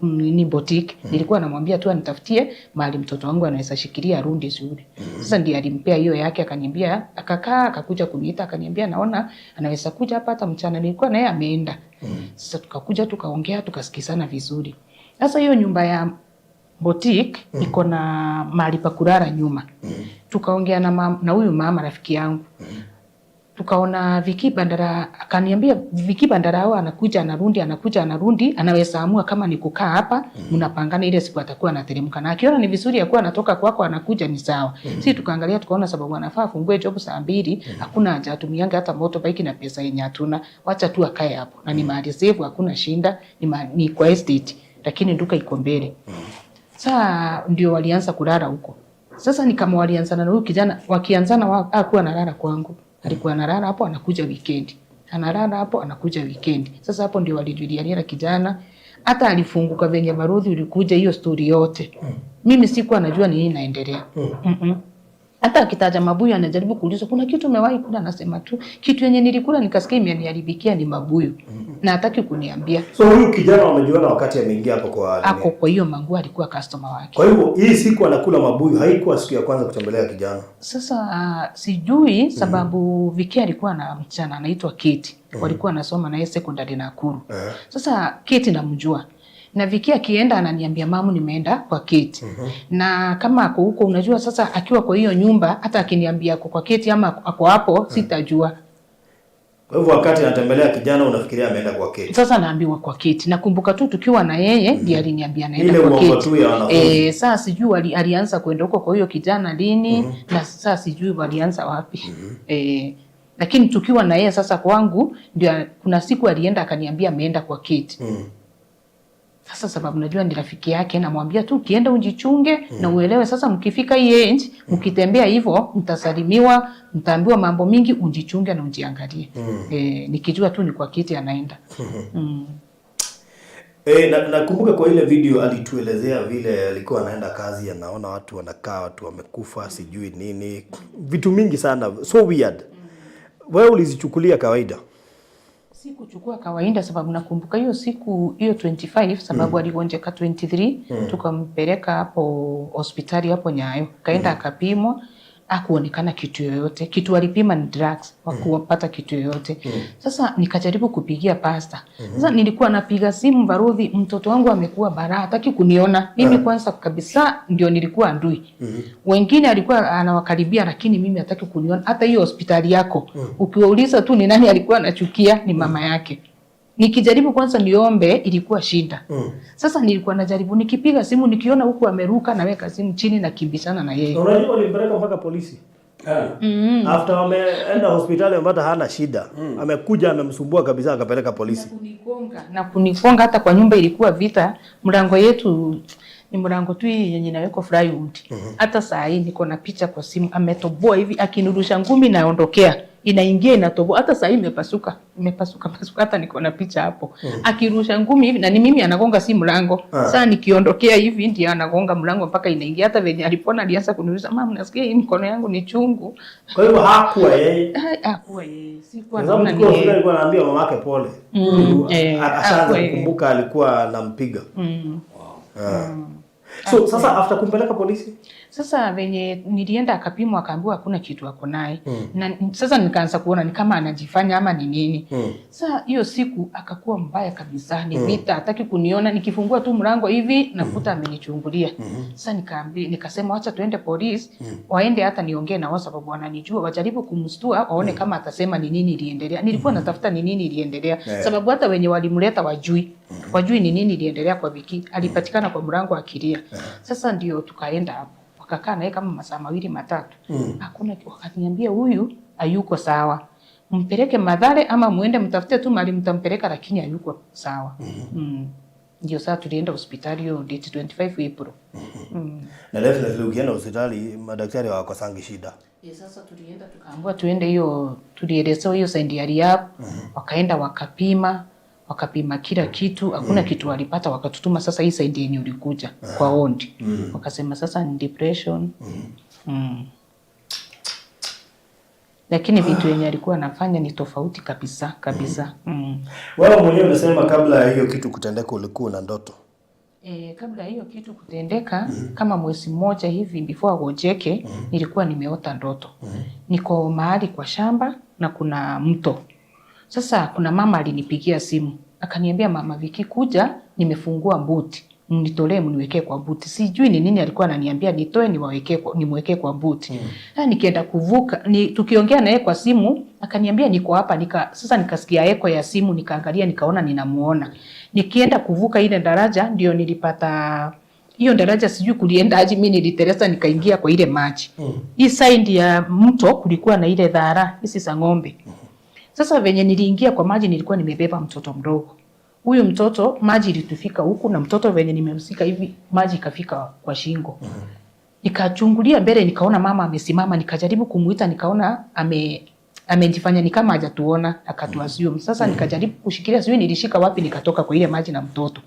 Nini boutique. Nilikuwa namwambia tu anitafutie mahali mtoto wangu anaweza shikilia arudi shule. Sasa ndiye alimpea hiyo yake, akaniambia, akakaa, akakuja kuniita, akaniambia naona anaweza kuja hapa hata mchana. Nilikuwa naye ameenda. Sasa tukakuja tukaongea, tukasikizana vizuri. Sasa hiyo nyumba ya boutique iko na mahali pa kulala nyuma. Tukaongea na huyu mama rafiki yangu. Tukaona Viki Bandara, akaniambia Viki Bandara hao anakuja anarudi, anakuja anarudi, anaweza amua kama ni kukaa hapa, mnapangana ile siku atakuwa anateremka, na akiona ni vizuri akuwa anatoka kwako anakuja ni sawa. Si tukaangalia tukaona sababu anafaa afungue job saa 2, hakuna haja atumiange hata motorbike na pesa yenye hatuna, wacha tu akae hapo na ni mahali safe, hakuna shinda, ni kwa estate lakini duka iko mbele. Sasa ndio walianza kulala huko. Sasa ni kama walianzana na huyu kijana, wakianzana hakuwa analala kwangu. Alikuwa analala hapo anakuja weekend. Analala hapo anakuja weekend. Sasa hapo ndio walijuliana kijana. Hata alifunguka venye Barudhi ulikuja hiyo story yote. Mimi sikuwa najua ni nini inaendelea. Hata akitaja mabuyu anajaribu kuuliza kuna kitu umewahi kula, anasema tu kitu yenye nilikula nikasikia imeniharibikia ni mabuyu. Na hataki kuniambia. So huyu kijana wamejuana wakati ameingia hapo kwa ako kwa hiyo manguo, alikuwa customer wake. Kwa hivyo hii siku anakula mabuyu haikuwa siku ya kwanza kutembelea kijana. Sasa sijui sababu Viki alikuwa na mchana anaitwa Kate. Walikuwa wanasoma naye secondary Nakuru. Sasa Kate namjua. Na Viki akienda ananiambia mamu nimeenda kwa Kate. Na kama ako huko unajua sasa akiwa kwa hiyo nyumba hata akiniambia ako kwa Kate ama ako hapo sitajua. Kwa hivyo wakati anatembelea kijana unafikiria ameenda kwa Kate. Sasa naambiwa kwa Kate. Nakumbuka tu tukiwa na yeye ndiye aliniambia naenda kwa Kate. Sasa sijui alianza kwenda huko kwa hiyo kijana lini na sasa sijui walianza wapi. Lakini tukiwa na yeye sasa kwangu ndio kuna siku alienda akaniambia ameenda kwa Kate. Sasa sababu najua ni rafiki yake, namwambia tu ukienda ujichunge na uelewe sasa mkifika hii age, mkitembea hivyo mtasalimiwa, mtaambiwa mambo mingi, ujichunge na ujiangalie. Nikijua tu ni kwa Kate anaenda. Nakumbuka kwa ile video alituelezea vile alikuwa anaenda kazi, anaona watu wanakaa, watu wamekufa, sijui nini, vitu mingi sana, so weird. Wewe ulizichukulia kawaida? Sikuchukua kawaida sababu nakumbuka hiyo siku hiyo 25 sababu aligonjeka 23, tukampeleka hapo hospitali hapo Nyayo. Kaenda akapimwa, hakuonekana kitu yoyote. Kitu alipima ni drugs, hakupata kitu yoyote. Sasa nikajaribu kupigia pasta. Sasa nilikuwa napiga simu Barudhi, mtoto wangu amekuwa bara, hataki kuniona. Mimi kwanza kabisa ndio nilikuwa ndui. Wengine alikuwa anawakaribia lakini mimi hataki kuniona. Hata hiyo hospitali yako, ukiwauliza tu ni nani alikuwa anachukia ni mama yake. Nikijaribu kwanza niombe ilikuwa shida. Sasa nilikuwa najaribu nikipiga simu nikiona huku ameruka naweka simu chini na kimbishana na yeye. Unajua walimpeleka mpaka polisi. After wameenda hospitali ambapo hana shida. Amekuja amemsumbua kabisa akapeleka polisi. Na kunigonga hata kwa nyumba ilikuwa vita. Mlango yetu ni mlango tu yenye inawekwa plywood. Hata saa hii niko na picha kwa simu ametoboa hivi akinirusha ngumi naondokea. Inaingia inatoboa, hata saa hii imepasuka pasuka, hata niko na picha hapo. Akirusha ngumi hivi na ni mimi anagonga si mlango. Sasa nikiondokea hivi ndiye anagonga mlango mpaka inaingia. Hata venye alipona alianza kuniuliza mama nasikia hii mkono yangu ni chungu. Kwa hivyo hakuwa yeye. Hakuwa yeye. Sikuwa naona ni yeye. Alikuwa anaambia mamake pole. Ashaanza kukumbuka alikuwa anampiga. Wow. So sasa after kumpeleka polisi, sasa venye nilienda akapimwa akaambiwa hakuna kitu ako naye. Na sasa nikaanza kuona ni kama anajifanya ama ni nini. Sasa hiyo siku akakuwa mbaya kabisa, ni vita, hataki kuniona, nikifungua tu mlango hivi nakuta amenichungulia. Sasa nikaambia, nikasema acha tuende polisi, waende hata niongee na wao sababu wananijua, wajaribu kumstua waone kama atasema ni nini iliendelea. Nilikuwa natafuta ni nini iliendelea sababu hata wenye walimleta wajui. Wajui ni nini iliendelea kwa Viki. Alipatikana kwa mlango akilia. Sasa ndio tukaenda hapo. Wakakaa naye kama masaa 2 3. Hakuna, wakaniambia huyu hayuko sawa. Mpeleke Mathare ama muende mtafute tu mahali mtampeleka lakini hayuko sawa. Ndio sasa tulienda hospitali hiyo date 25 April. Na definitely ukienda hospitali madaktari hawakosangi shida. Sasa tulienda tukaambiwa tuende hiyo, tulielezewa hiyo side ya rehab. Wakaenda wakapima kila kitu, hakuna kitu walipata, wakatutuma sasa hii side yenye ulikuja kwa ondi. Wakasema sasa ni depression. Lakini vitu yenye alikuwa anafanya ni tofauti kabisa kabisa. Wewe mwenyewe unasema kabla ya hiyo kitu kutendeka ulikuwa na ndoto. Kabla hiyo kitu kutendeka, kama mwezi mmoja hivi before agonjeke, nilikuwa nimeota ndoto. Niko mahali kwa shamba na kuna mto. Sasa kuna mama alinipigia simu akaniambia, Mama Viki, kuja, nimefungua buti, mnitolee mniwekee kwa buti. Sijui ni nini alikuwa ananiambia nitoe niwawekee kwa, nimwekee kwa buti. Sasa nikienda kuvuka tukiongea naye kwa simu akaniambia niko hapa, sasa nikasikia echo ya simu, nikaangalia nikaona ninamuona. Nikienda kuvuka ile daraja ndio nilipata hiyo daraja, sijui kulienda aje, mimi niliteresa nikaingia kwa ile maji. Hii side ya mto kulikuwa na ile dhara hizi za ng'ombe. Sasa venye niliingia kwa maji nilikuwa nimebeba mtoto mdogo. Huyu mtoto maji ilitufika huku na mtoto venye nimemsika hivi maji ikafika kwa shingo. Nikachungulia mbele nikaona mama amesimama, nikajaribu kumuita nikaona amejifanya ni kama hajatuona, akatuassume. Sasa nikajaribu kushikilia, sijui nilishika wapi, nikatoka kwa ile maji na mtoto.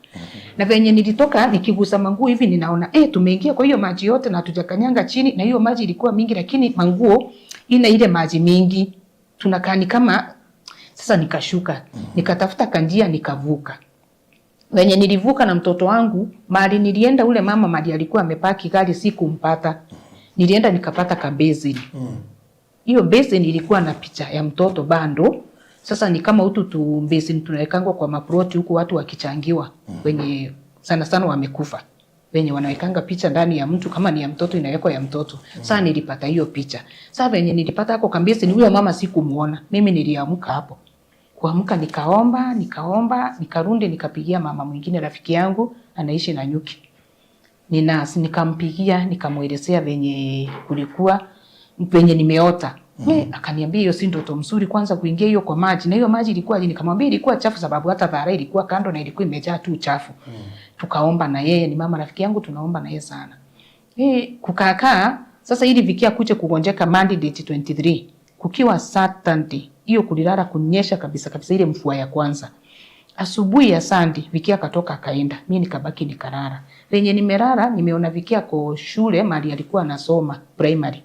Na venye nilitoka nikigusa manguo hivi ninaona tumeingia kwa hiyo maji yote na hatujakanyanga chini, na hiyo maji ilikuwa mingi lakini manguo ina ile maji mingi. Tunakaa ni kama sasa. Nikashuka, nikatafuta kanjia nikavuka. Venye nilivuka na mtoto wangu, mahali nilienda ule mama mahali alikuwa amepaki gari sikumpata. Nilienda nikapata kabezini. Hiyo basin ilikuwa na picha ya mtoto bando. Sasa ni kama utu tu basin tunawekangwa kwa maploti huku watu wakichangiwa, wenye sana sana wamekufa. Wenye wanawekanga picha ndani ya mtu, kama ni ya mtoto inawekwa ya mtoto. Sasa nilipata hiyo picha. Sasa venye nilipata hapo kabezini, huyo mama sikumuona. Mimi niliamka hapo. Kuamka nikaomba, nikarundi nikapigia mama mwingine rafiki yangu anaishi na nyuki. Ni nurse, nikampigia nikamuelezea venye kulikuwa, venye nimeota. Akaniambia hiyo si ndoto mzuri, kwanza kuingia hiyo kwa maji. Na hiyo maji ilikuwa, nikamwambia ilikuwa chafu sababu hata dhara ilikuwa kando na ilikuwa imejaa tu chafu. Tukaomba na yeye, ni mama rafiki yangu, tunaomba na yeye sana. Kukakaa sasa ili Vikia kuche kugonjeka Monday date 23 kukiwa Saturday, hiyo kulilala kunyesha kabisa kabisa ile mvua ya kwanza. Asubuhi ya Sunday Vikia akatoka akaenda, mimi nikabaki nikalala. Venye nimelala nimeona Vikia ako shule mahali alikuwa anasoma primary.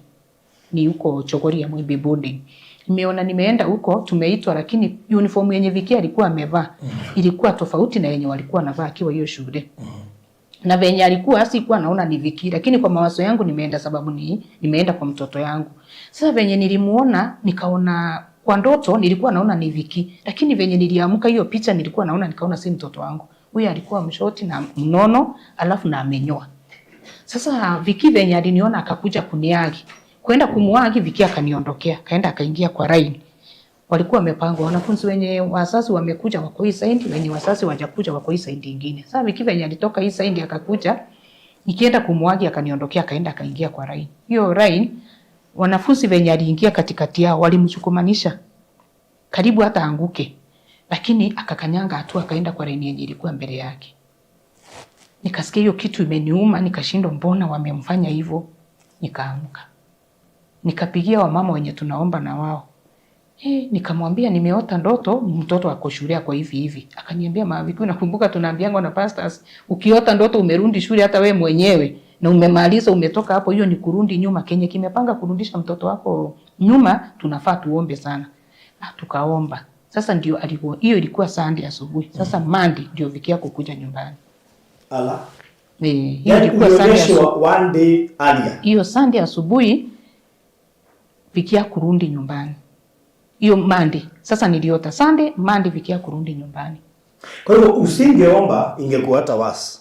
Ni huko Chogori ya Mwimbi boarding. Nimeona nimeenda huko tumeitwa, lakini uniform yenye Vikia alikuwa amevaa ilikuwa tofauti na yenye walikuwa wanavaa akiwa hiyo shule. Na venye alikuwa sikuwa naona ni Viki, lakini kwa mawazo yangu nimeenda sababu ni nimeenda kwa mtoto yangu. Sasa venye nilimuona nikaona kwa ndoto nilikuwa naona ni Viki, lakini venye niliamka hiyo picha nilikuwa naona nikaona si mtoto wangu. Huyu alikuwa mshoti na mnono alafu na amenyoa. Sasa Viki venye aliniona akakuja kuniagi. Kwenda kumuagi Viki akaniondokea, kaenda akaingia kwa line. Walikuwa wamepangwa wanafunzi wenye wazazi wamekuja wako hii side, wenye wazazi wajakuja wako hii side nyingine. Sasa Viki venye alitoka hii side akakuja, nikienda kumuagi akaniondokea akaenda akaingia kwa line. Hiyo line wanafunzi wenye aliingia katikati yao walimchukumanisha karibu hata anguke, lakini akakanyanga hatua akaenda kwa line yenye ilikuwa mbele yake. Nikasikia hiyo kitu imeniuma, nikashindwa mbona wamemfanya hivyo. Nikaamka nikapigia wamama wenye tunaomba na wao. Nikamwambia nimeota ndoto mtoto ako shule kwa hivi hivi. Akaniambia Mama Viki, nakumbuka tunaambiangwa na pastors, ukiota ndoto umerudi shule hata we mwenyewe na umemaliza umetoka hapo, hiyo ni kurudi nyuma. Kenye kimepanga kurudisha mtoto wako nyuma, tunafaa tuombe sana. Tukaomba. Sasa ndio alikuwa hiyo ilikuwa Sunday asubuhi. Sasa Monday ndio Viki yako kuja nyumbani. Ala. Hiyo ilikuwa Sunday asubuhi. One day earlier. Hiyo Sunday asubuhi Viki yako kurudi nyumbani. Hiyo Monday. Sasa niliota Sunday, Monday Viki yako kurudi nyumbani. Kwa hivyo usingeomba ingekuwa hata wasi.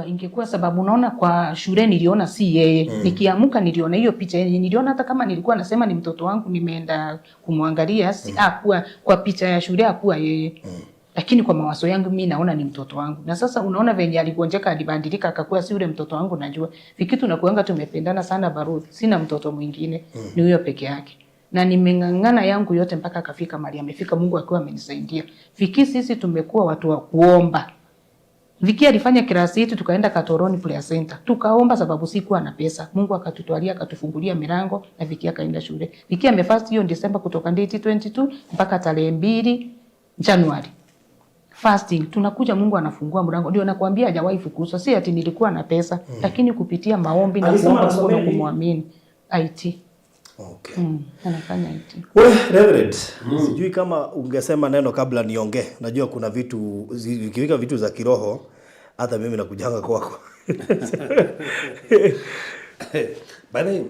Ingekuwa sababu unaona kwa shule niliona si yeye. Nikiamka niliona hiyo picha yenye niliona, hata kama nilikuwa nasema ni mtoto wangu nimeenda kumwangalia, si kwa picha ya shule hakuwa yeye. Lakini kwa mawazo yangu mimi naona ni mtoto wangu. Na sasa unaona venye aligonjeka alibadilika akakuwa si yule mtoto wangu najua. Vikitu tunakuanga tumependana sana Baruthi. Sina mtoto mwingine, ni huyo peke yake. Na nimeng'ang'ana yangu yote mpaka akafika mahali amefika, Mungu akiwa amenisaidia. Viki sisi tumekuwa watu wa kuomba. Viki alifanya klasi yetu tukaenda Katoroni Prayer Center. Tukaomba sababu sikuwa na pesa. Mungu akatutwalia akatufungulia milango na Viki akaenda shule. Viki amefast hiyo December kutoka 2022 mpaka tarehe 2 Januari. Fasting tunakuja, Mungu anafungua mlango. Ndio nakwambia hajawahi fukuzwa. Si ati nilikuwa na pesa, lakini kupitia maombi na kuomba Mungu na kumwamini. IT. Okay. Anafanya IT. We, Reverend, sijui kama ungesema neno kabla niongee. Najua kuna vitu zikiwika vitu za kiroho Hata mimi nakujanga kwako. By the way,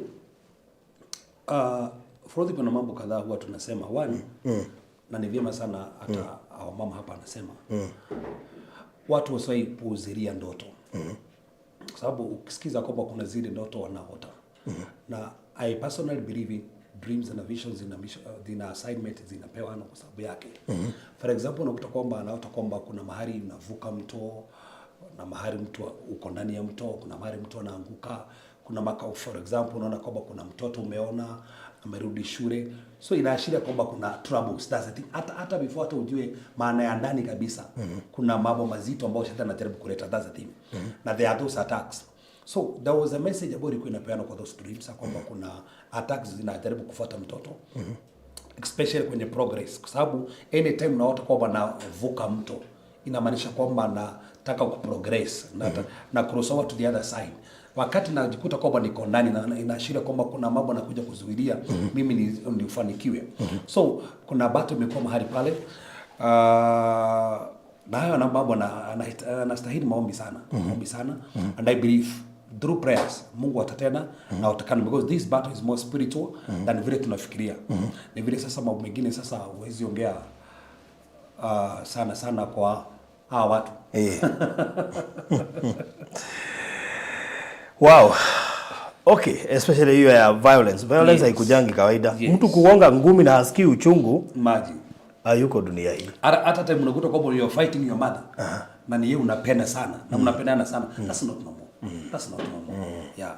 Frodhi, kuna mambo kadhaa huwa tunasema one, na ni vyema sana hata mm. Mama hapa anasema watu wasiwahi puuzilia ndoto, kwa sababu ukisikiza kwamba kuna zile ndoto wanaota, na I personally believe in dreams and visions, zina zina assignment zinapewa kwa sababu yake. For example, unakuta kwamba anaota kwamba kuna mahali unavuka mto na mahali mtu uko ndani ya mto, kuna mahali mtu anaanguka, kuna maka, for example unaona kwamba kuna mtoto umeona amerudi shule, so inaashiria kwamba kuna troubles. That's the thing. Hata before hata ujue maana ya ndani kabisa, kuna mambo mazito ambayo shetani anajaribu kuleta. That's the thing. Na there are those attacks. So there was a message ambayo ilikuwa inapeanwa kwa those dreams ya kwamba kuna attacks zinajaribu kufuata mtoto, especially kwenye progress, kwa sababu anytime unaota kwamba navuka mto inamaanisha kwamba nataka kuprogress na cross over to the other side. Wakati najikuta kwamba niko ndani na inaashiria kwamba kuna mambo nakuja kuzuilia mimi nifanikiwe. So kuna battle imekuwa mahali pale, na hayo na mambo anastahili maombi sana, maombi sana, and I believe through prayers Mungu atatenda na utakana, because this battle is more spiritual than vile tunafikiria. Ni vile sasa mambo mengine sasa huwezi ongea sana sana kwa hawa watu. Wow. Okay, especially hiyo ya violence. Violence haikujangi kawaida. Mtu kugonga ngumi na hasikii uchungu Imagine. Hayuko dunia hii. Hata time unakuta kwamba you're fighting your mother na ni yeye unapenda sana na mnapendana sana. That's not normal. That's not normal. Yeah.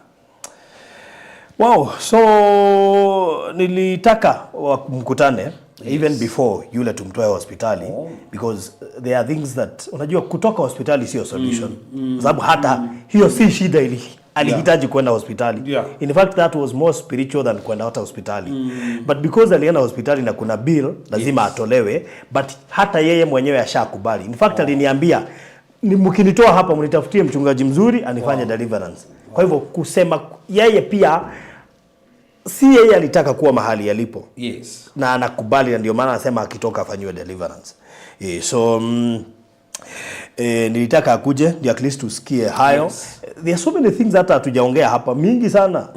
Wow, so nilitaka mkutane even before yule tumtoe hospitali, because there are things that unajua kutoka hospitali sio solution. Kwa sababu hata hiyo si shida ili alihitaji kwenda hospitali. In fact, that was more spiritual than kwenda hata hospitali. But because alienda hospitali na kuna bill lazima atolewe, but hata yeye mwenyewe ashakubali. In fact, aliniambia ni mkinitoa hapa mnitafutie mchungaji mzuri anifanye deliverance. Kwa hivyo kusema yeye pia si yeye alitaka kuwa mahali alipo. Na anakubali, na ndio maana anasema akitoka afanyiwe deliverance. So nilitaka akuje ndio at least tusikie hayo. There are so many things hata hatujaongea hapa mingi sana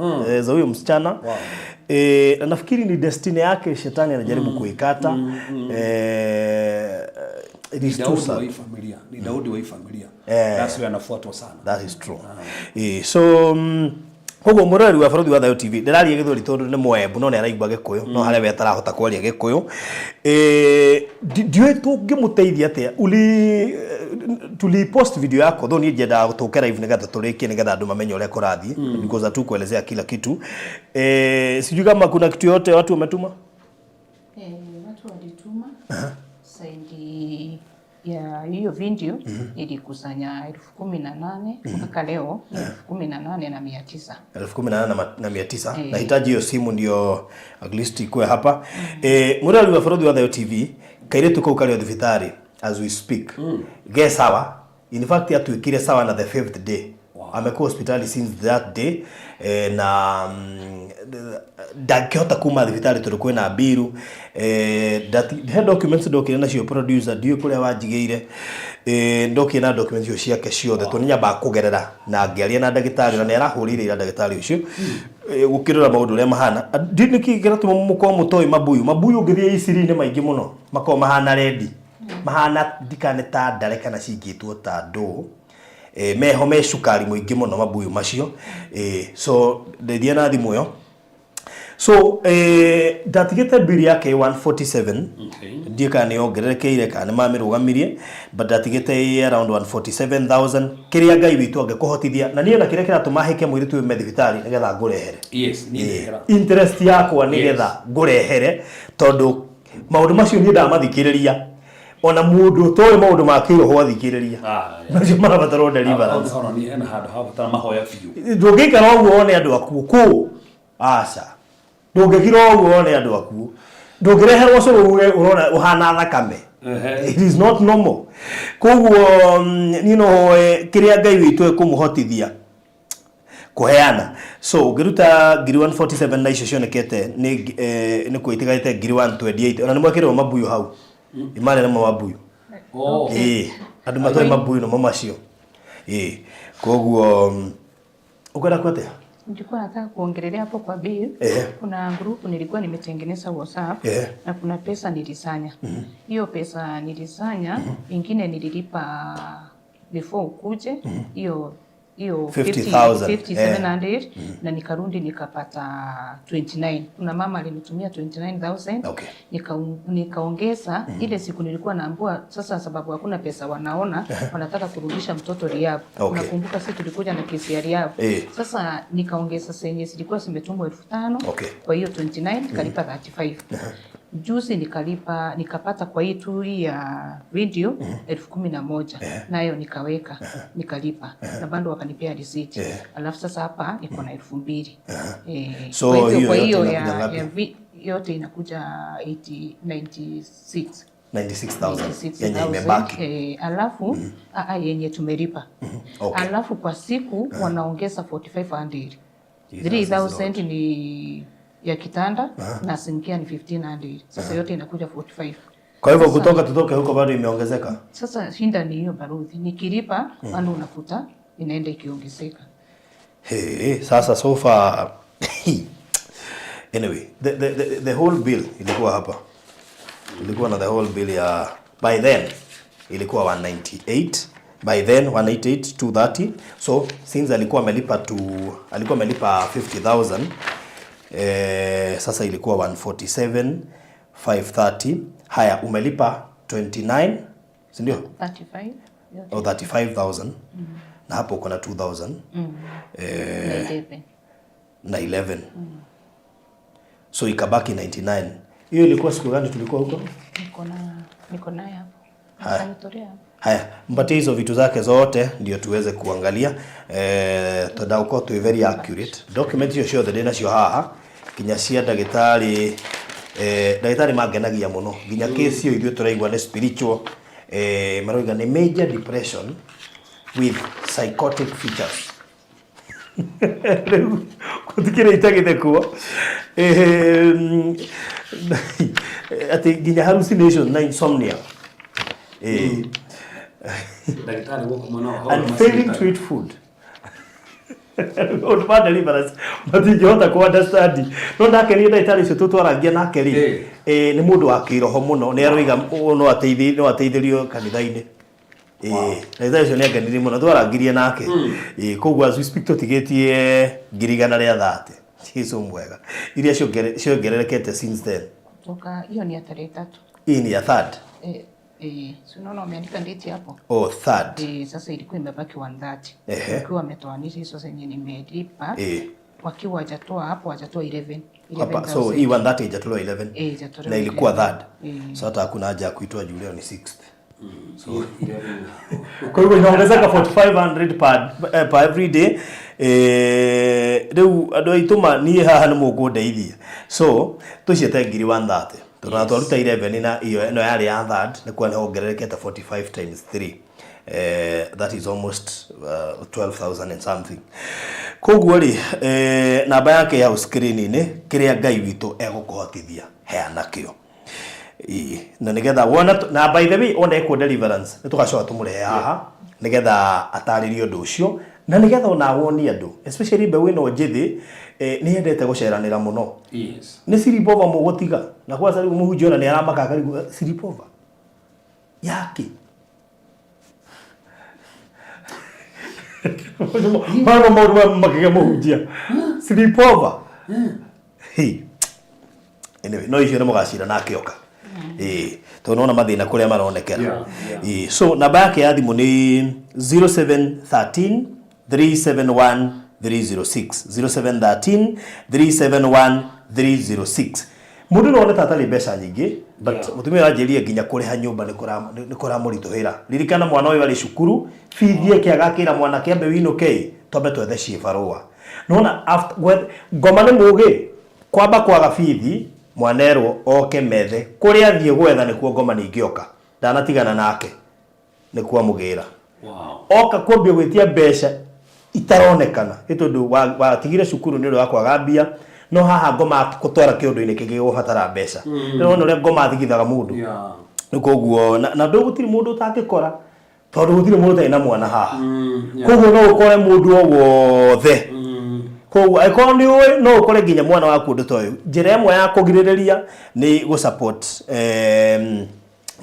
za huyo msichana. Na nafikiri ni destiny yake shetani anajaribu kuikata. It is Ni too Daudi sad. wa hii familia. Ni Daudi wa hii familia. That's why anafuatwa sana. That is true. So koguo mũroreri wa Barũthi wa Thayũ TV, ndĩraria Gĩthweri tondũ nĩ Mũembu no nĩ araigua Gĩkũyũ, no harĩa we atarahota kwaria Gĩkũyũ. Ndiũĩ tũngĩmũteithia atĩa. Uli tulipost video yako, though niĩ ndiendaga tũke live nĩgetha tũrĩkie, nĩgetha andũ mamenye ũrĩa kũrathiĩ, because hatukuelezea kila kitu. Sijui kama kuna kitu yote watu wametuma. Watu walituma zaidi ya hiyo video, ilikusanya 18,000 mpaka leo ni 18,900. 18,900. Eh. Nahitaji hiyo simu ndio at least ikuwe hapa. Mũrori wa Barũthi wa Thayũ TV, kairĩtu kau karĩ o thibitarĩ as we speak, ge sawa. In fact, atuĩkire sawa na the fifth day. Amekuwa hospitali since that day, na ndangĩhota kuma thibitarĩ tondũ kwĩna mbiru. He documents ndokire nacio, producer, ndiũĩ kũrĩa wanjigĩire. Ndokire na documents icio ciake ciothe tondũ nĩnyambaga kũgerera na ngĩaria na ndagĩtarĩ, na nĩ arahũrĩire ira ndagĩtarĩ ũcio, gũkĩrora maũndũ ũrĩa mahana. Ndiũĩ nĩkĩ kĩratũma mũkorwo mũtoĩ mabuyu. Mabuyu ũngĩthiĩ Iciri-inĩ maingĩ mũno makoragwo mahana red, mahana ndikane ta ndare kana cingĩtwo ta ndũ. Meho me cukari mũingĩ mũno mabuyu macio. So ndeithia na thimũ ĩyo. So ndatigĩte mbiri yake 147. Ndiĩ kana nĩ yongererekeire kana nĩ mamĩrũgamirie, but ndatigĩte ĩ around 147,000. Kĩrĩa Ngai witũ angĩkũhotithia, na niĩ na kĩrĩa kĩratũma hĩke mũirĩtu ũyũ me thibitarĩ nĩgetha ngũrehere. Yes, niĩ ndehera. Interest yakwa nĩgetha ngũrehere, tondũ maũndũ macio niĩ ndamathikĩrĩria, ona mũndũ ũtoĩ maũndũ ma kĩroho athikĩrĩria, macio marabatarwo deliverance. Hau nĩ hena handũ habatara mahoya biũ. Ndũngĩikara ũguo wone andũ akuũ kũ, aca, ndũngĩkira ũguo wone andũ akuũ, ndũngĩreherwo cũrũ uge ũrona ũhana thakame. It is not normal. Koguo niĩ no hoe kĩrĩa Ngai witũ ekũmũhotithia kũheana. So ũngĩruta ngiri 147 na icio cionekete nĩ kwĩtigarĩte ngiri 128. Ona nĩ mwekĩrĩrwo mabuyu hau, imane nĩmo mabuyu. Oh. Ĩĩ, andũ matoĩ mabuyu nĩmo macio. Ĩĩ, koguo ũkwenda kuatia? Nilikuwa nataka kuongelelea hapo kwa bill. Kuna group nilikuwa nimetengeneza WhatsApp na kuna pesa nilisanya. Hiyo pesa nilisanya, ingine nililipa before ukuje, hiyo hiyo 50,000, 5700 na nikarudi nikapata 29. Kuna mama alinitumia 29,000. Nikaongeza ile siku nilikuwa naambua sasa, sababu hakuna pesa wanaona, wanataka kurudisha mtoto rehab. Unakumbuka sisi tulikuja na kesi ya rehab. Sasa nikaongeza zenye zilikuwa zimetumwa 5,000. Kwa hiyo 29 nikalipa 35. Juzi nikalipa, nikapata kwa hii tu hii ya video 11,000. Nayo nikaweka, nikalipa. Na bado wakanipea receipt. Alafu sasa hapa niko na 2,000. So Kwa hivyo hiyo kwa yote hiyo inakuja ngapi? ya yote inakuja 80, 96. 96,000 yenye imebaki. Alafu yenye tumelipa. Alafu kwa siku wanaongeza 4,500. Jesus 3,000 is Lord. ni ya kitanda na sinkia ni 1,500. Sasa yote inakuja 45. Kwa hivyo kutoka tutoke huko bado imeongezeka. Sasa shinda ni hiyo baruthi. Nikilipa bado unakuta inaenda ikiongezeka. Hey, sasa so far anyway, the whole bill ilikuwa hapa. Ilikuwa na the whole bill ya by then ilikuwa 198, by then 188 230. So since alikuwa amelipa to alikuwa amelipa 50,000, sasa ilikuwa 147 530. Haya, umelipa 29, si ndio? 35. Yote. Oh, 35,000. Na hapo uko na 2,000. Na 11. Na 11. So ikabaki 99. Hiyo ilikuwa siku gani tulikuwa huko? Niko naye hapo. Haya. Akanitolea hapo. Haya, mpatie hizo vitu zake zote ndio tuweze kuangalia. Tondu tu very accurate. Document hiyo ciothe ndĩ nacio haha nginya cia ndagĩtarĩ. Ndagĩtarĩ mangenagia mũno nginya kesi ĩyo ithuĩ tũraigua nĩ spiritual. Maroiga nĩ major depression with psychotic features. Rĩu gũtikĩrĩ itagĩthekwo. Atĩ nginya hallucination na insomnia. Ndagĩtarĩ gũkũ mũno. And failing to eat food. Ũndũ wa deliverance matingĩhota kũ understand. No ndakenire ndagĩtarĩ ũcio tũtwarangia nake rĩ, nĩ mũndũ wa kĩroho mũno, nĩ aroiga ũũ no ateithĩrio kanitha-inĩ. Ndagĩtarĩ ũcio nĩ angenirie mũno, twarangirie nake. Koguo as we speak tũtigĩtie ngiri igana rĩa thate. Jesu mwega. Iria ciongererekete since then. Kutoka hiyo ni ya tarehe 3. Hii ni ya third. Si unaona wameandika date hapo? Oh, third. Sasa ilikuwa imebaki 130. Wakiwa wametoanisha hizo zenye nimelipa. Wakiwa hawajatoa hapo, hawajatoa 11. Hapa, so hii 130 haijatolewa 11. Haijatolewa Na ilikuwa 11. third. So hata hakuna haja ya kuitoa juu leo ni 6th. So, kwa hivyo inaongezeka 4500 per every day. Rĩu andũ aitũ ma niĩ haha nĩ mũkũndeithia. So tũciĩte ngiri 130. Tondũ na twaruta 11 na iyo ĩno yarĩ ya third, nĩ kuona hongererekete 45 times 3. That is almost 12,000 and something. Koguo rĩ, namba yake ya screen-inĩ, kĩrĩa Ngai witũ egũkũhotithia heana kĩo. Na nigetha wona na by the way ona ekwo deliverance nĩ tũgacoka tũmũrehe haha nigetha atarĩrie ũndũ ũcio na nigetha ona wonie andũ especially mbeũ ĩno njĩthĩ, nĩ yendete gũceranĩra mũno. Nĩ sleepover mũgũtiga na kwanza rĩu mũhunjia ona nĩ aramaka akarigwo sleepover yake. Mama maũndũ maya makĩgĩa mũhunjia. Sleepover. Hey. Anyway, no icio nĩ mũgacira nake oka. Tondũ nĩwona mathĩna kũrĩa maronekera. So namba yake ya thimũ nĩ 0713 371 306. 0713 371 306. Mũndũ no one ta atarĩ mbeca nyingĩ, but mũtumia aranjĩrire nginya kũrĩha nyũmba nĩ kũramũritũhĩra. Ririkana mwana ũyũ arĩ cukuru, bithi ĩke agakĩra mwanake ambe wĩinũke, twambe twethe ciĩbarũa. Nĩwona after, ngoma nĩ mũgĩ, kwamba kwaga bithi, mwanerwo oke methe, kũrĩa athiĩ gwetha nĩkuo ngoma ningĩoka. Ndanatigana nake, nĩkuo amũgĩra. Oka kwambia gwĩtia mbeca itaronekana, nĩ tondũ watigire cukuru nĩ ũndũ wa kwaga mbia, no haha ngoma gũtwara kĩũndũ-inĩ kĩngĩ gĩgũbatara mbeca. Nĩwona ũrĩa ngoma athigithaga mũndũ. Nĩ koguo, na ndũ gũtirĩ mũndũ ũtangĩkora. Tondũ gũtirĩ mũndũ ũtarĩ na mwana haha. Koguo no ũkore mũndũ o wothe. Koguo angĩkorwo nĩ ũĩ no ũkore nginya mwana waku ũndũ ta ũyũ. Njĩra ĩmwe ya kũgirĩrĩria nĩ gũ support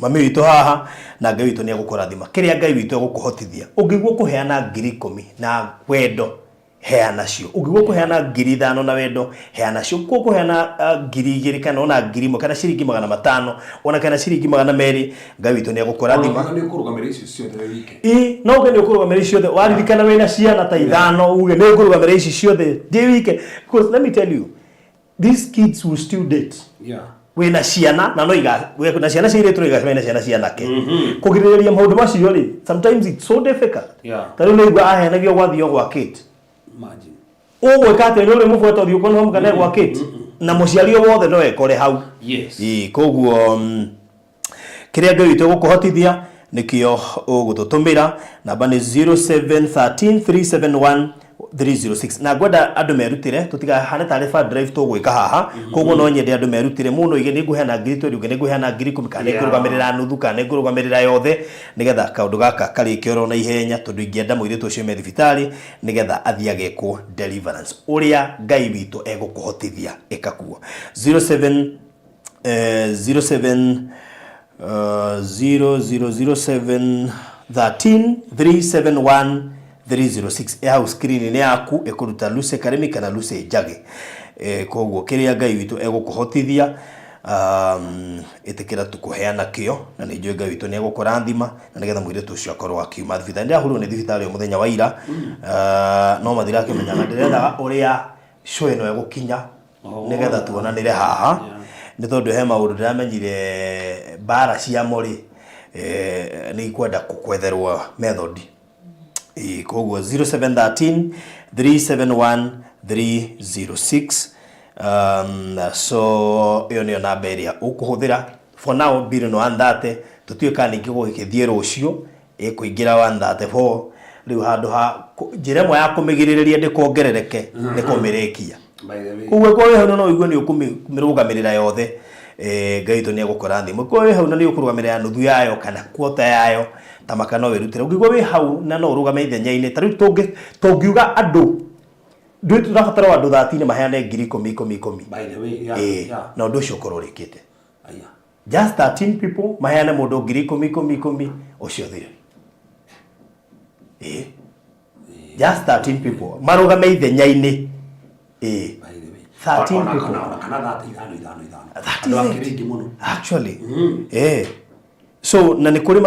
mami witũ haha na Ngai witũ nĩ egũkũrathima. Kĩrĩa Ngai witũ egũkũhotithia. Ũngĩigua kũheana 10,000 na wendo heana cio. Ũngĩigua kũheana 5,000 na wendo heana cio. Ũngĩigua kũheana 2,000 kana ona 1,000 kana ciringi 500 ona kana ciringi 200 Ngai witũ nĩ egũkũrathima. Ona nĩ ũkũrũgamĩrĩra icio ciothe wĩ wike. Ĩ, no uge nĩ ũkũrũgamĩrĩra ici ciothe waririkana wĩna ciana ta ithano uge nĩ ngũrũgamĩrĩra ici ciothe ndĩ wike because let me tell you these kids will still date. Wĩna ciana na no iga na ciana cia airĩtu no igacemania na ciana cia anake. Kũgirĩrĩria maũndũ macio rĩ sometimes it's so difficult. Ta rĩu nĩigua aheanagio gwathio gwa Kate. Imagine. Ũgwĩka atĩa nĩ ũrĩ mũbuata ũthiũ ũkona kana gwa Kate na mũciari o wothe no ekore hau. Ĩĩ, koguo kĩrĩa Ngai witũ egũkũhotithia nĩkĩo ũgũtũtũmĩra. Namba nĩ 0713 371 306. Na ngwenda andũ merutĩre tũtikahane tarĩ fund drive tũgwĩka haha. Koguo no nyende andũ merutĩre mũno ige nĩ ngũheana 20,000 ũngĩ nĩ ngũheana 10,000 kana nĩ ngũrũgamĩrĩra nuthu kana nĩ ngũrũgamĩrĩra yothe nĩgetha kaũndũ gaka karĩke oro na ihenya tondũ ingĩenda mũirĩtu ũcio aume thibitarĩ nĩgetha athiĩ agekwo deliverance. Ũrĩa Ngai witũ egũkũhotithia ĩka kuo. 07 07 0007 13 371 306 ĩ hau screen-inĩ yaku ĩkũruta Lucy Karĩmi kana Lucy Njagĩ. Koguo kĩrĩa Ngai witũ egũkũhotithia ĩtĩkĩra tu kũheana kĩo na nĩ njũĩ Ngai witũ nĩ egũkũrathima na nĩgetha mũirĩtu ũcio akorwo akiuma thibitarĩ. Ndĩrahũrirwo nĩ thibitarĩ o mũthenya wa ira no matirakĩmenyaga ndĩrethaga ũrĩa show ĩno ĩgũkinya nĩgetha tuonanĩre haha nĩ tondũ he maũndũ ndĩramenyire mbara ciamo rĩ nĩ ikwenda kwetherwo method. Koguo 0713 371 306 so ĩyo nĩyo namba ĩrĩa ũkũhũthĩra for now bill nĩ 130 tũtiũĩ kana ningĩ gũgĩthiĩ rũciũ ĩkũingĩra 134 rĩu handũ ha njĩra ĩmwe ya kũmĩgirĩrĩria ndĩkongerereke nĩ kũmĩrĩkia. Koguo ĩkorwo wĩ hau na no ũigue nĩ ũkũmĩrũgamĩrĩra yothe Ngai witũ nĩ egũkũrathima. Ũngĩkorwo wĩ hau na nĩ ũkũrũgamĩrĩra nuthu yayo kana quarter yayo ta maka no wĩrutĩre. Ũngĩigua wĩ hau na no ũrũgame ithenya-inĩ ta rĩu tũngiuga andũ ndũĩ tũrabatara o andũ 13 maheane 10,000 10,000 10,000. By the way, yeah, yeah. Na ũndũ ũcio ũkorwo ũrĩkĩte. Just 13 people maheane mũndũ 10,000 10,000 10,000 ũcio ũthire. Just 13 people marũgame ithenya-inĩ. 13 people. Kana thate ithano ithano ithano. That Andũ is akĩrĩ it. aingĩ mũno. Actually. So na nĩ kũrĩ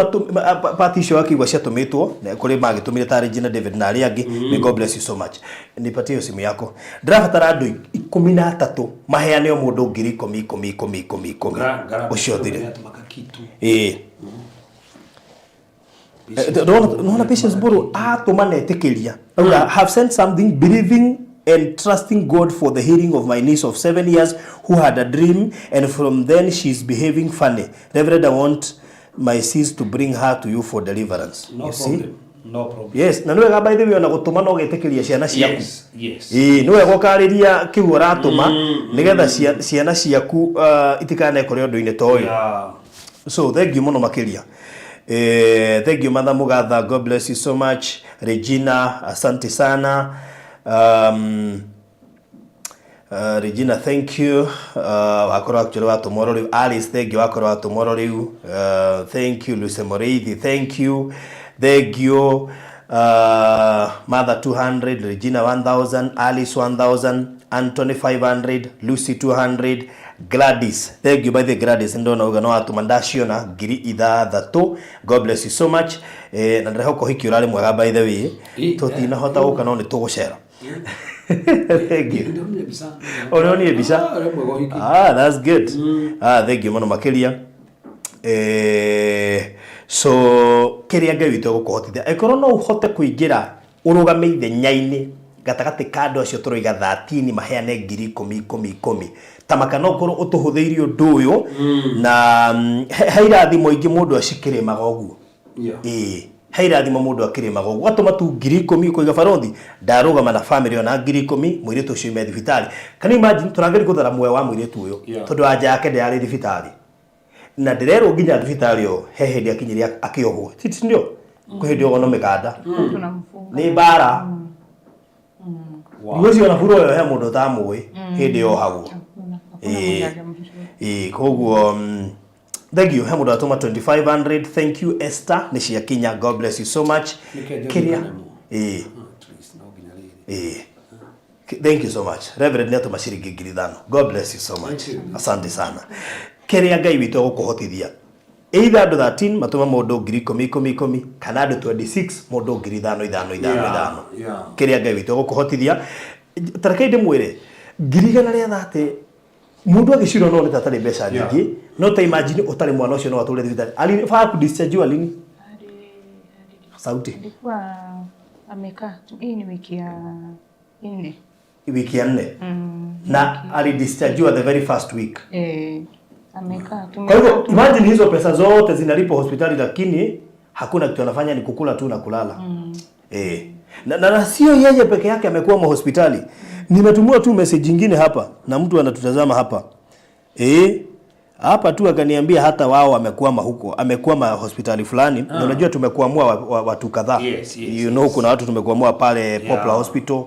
pati icio akĩigua ciatũmĩtwo na kũrĩ magĩtũmire ta Regina David na arĩa angĩ. May God bless you so much. Nipatie hiyo simu yako. Ndĩrabatara andũ 13 maheane o mũndũ 10,000 10,000 10,000 10,000 10,000. Ũcio ũthire. Nona Patience Mburu atũma na etĩkĩria. Auga have sent something believing and trusting God for the healing of my niece of 7 years who had a dream and from then she's behaving funny. Reverend, I want my sis to bring her to you for deliverance. No You see? problem. No problem. Yes, na nĩ wega by the way ona gũtũma no gĩtĩkĩria ciana ciaku. Yes, yes. Ĩĩ, nĩ wega ũkarĩria kĩu ũratũma nĩgetha ciana ciaku itikanekore ũndũ-inĩ ta ũyũ. So thank you mũno makĩria. Thank you Mother Mugatha, God bless you so much. Regina, asante sana. Regina, thank you. Wakorwo actually watũma oro rĩu. Alice, thank you wakorwo watũma oro rĩu. Thank you Lucy Moreithi, thank you. Thank you. Mother 200, Regina 1000, Alice 1000, Anthony 500, Lucy 200, Gladys. Thank you by the Gladys ndona uga no atuma ndaciona 6,000. God bless you so much. Na ndĩrehoka ũhiki ũrarĩ mwega by the way. Tũtinahota gũka no nĩ tũgũcera. Thank you. Ũrĩonire mbica? That's good. Thank you mũno makĩria. So kĩrĩa Ngai witũ egũkũhotithia angĩkorwo no ũhote kũingĩra ũrũgame ithenya-inĩ gatagatĩ ka andũ acio tũroiga 13 maheane 10,000 10,000 10,000 ta maka no ũkorwo ũtũhũthĩirie ũndũ ũyũ na he irathimo ingĩ mũndũ acikĩrĩmaga ũguo. He irathimo mũndũ akĩrĩmaga ũguo gatũma tu 10,000 ũkoiga barothi ndarũgama na family ona 10,000 mũirĩtu ũcio ume thibitarĩ. Can you imagine tũrageria gũthara muoyo wa mũirĩtu ũyũ tondũ anja yake ndĩrarĩ thibitarĩ na ndĩrerwo nginya thibitarĩ ĩyo he hĩndĩ akinyire akĩohwo. Ti ndio? Kwĩ hĩndĩ ogono mĩkanda. Tunamfunga. Nĩ mbara. Ngwĩciria ona buro ĩyo he mũndũ ũtamũĩ hĩndĩ yohagwo. Hakuna Ĩĩ. mwenye alimjua. Ĩĩ, koguo thank you he mũndũ atũma 2500. Thank you, Esther, nĩ ciakinya. God bless you so much. Nĩkĩ Kĩrĩa ndirikane mũno. ĩĩ. At least no nginya rĩrĩ. Ĩĩ. Thank you so much. Reverend nĩ atũma ciringi 5,000. God bless you so much. Thank you. Asante sana. Kĩrĩa Ngai witũ egũkũhotithia. Either andũ 13 matũma mũndũ 10,000 10,000 10,000 kana andũ 26 mũndũ 5,000 5,000 5,000. Yeah. Kĩrĩa Ngai witũ egũkũhotithia. Tarekei ndĩmwĩre 130,000 mũndũ agĩcirwo no nĩ ta atarĩ mbeca Yeah. nyingĩ no ta imagine ũtarĩ mwana ũcio no atũre thibitarĩ. Alifaa kudischarge lini? Sauti. Alikuwa amekaa. Hii ni wiki ya nne. Wiki ya nne. Na alidischargiwa the very first week. Eh, amekaa. Kwa hivyo imagine hizo pesa zote zinalipwa hospitali, lakini hakuna kitu anafanya, ni kukula tu na kulala. Eh. Na sio yeye peke yake amekuwa hospitali. Nimetumiwa tu message nyingine hapa na mtu anatutazama hapa. Hapa tu akaniambia hata wao wamekwama huko, amekwama hospitali fulani. Na unajua tumekuamua watu kadhaa. Yes, yes, You know, kuna watu tumekuamua pale Poplar Yeah. Hospital.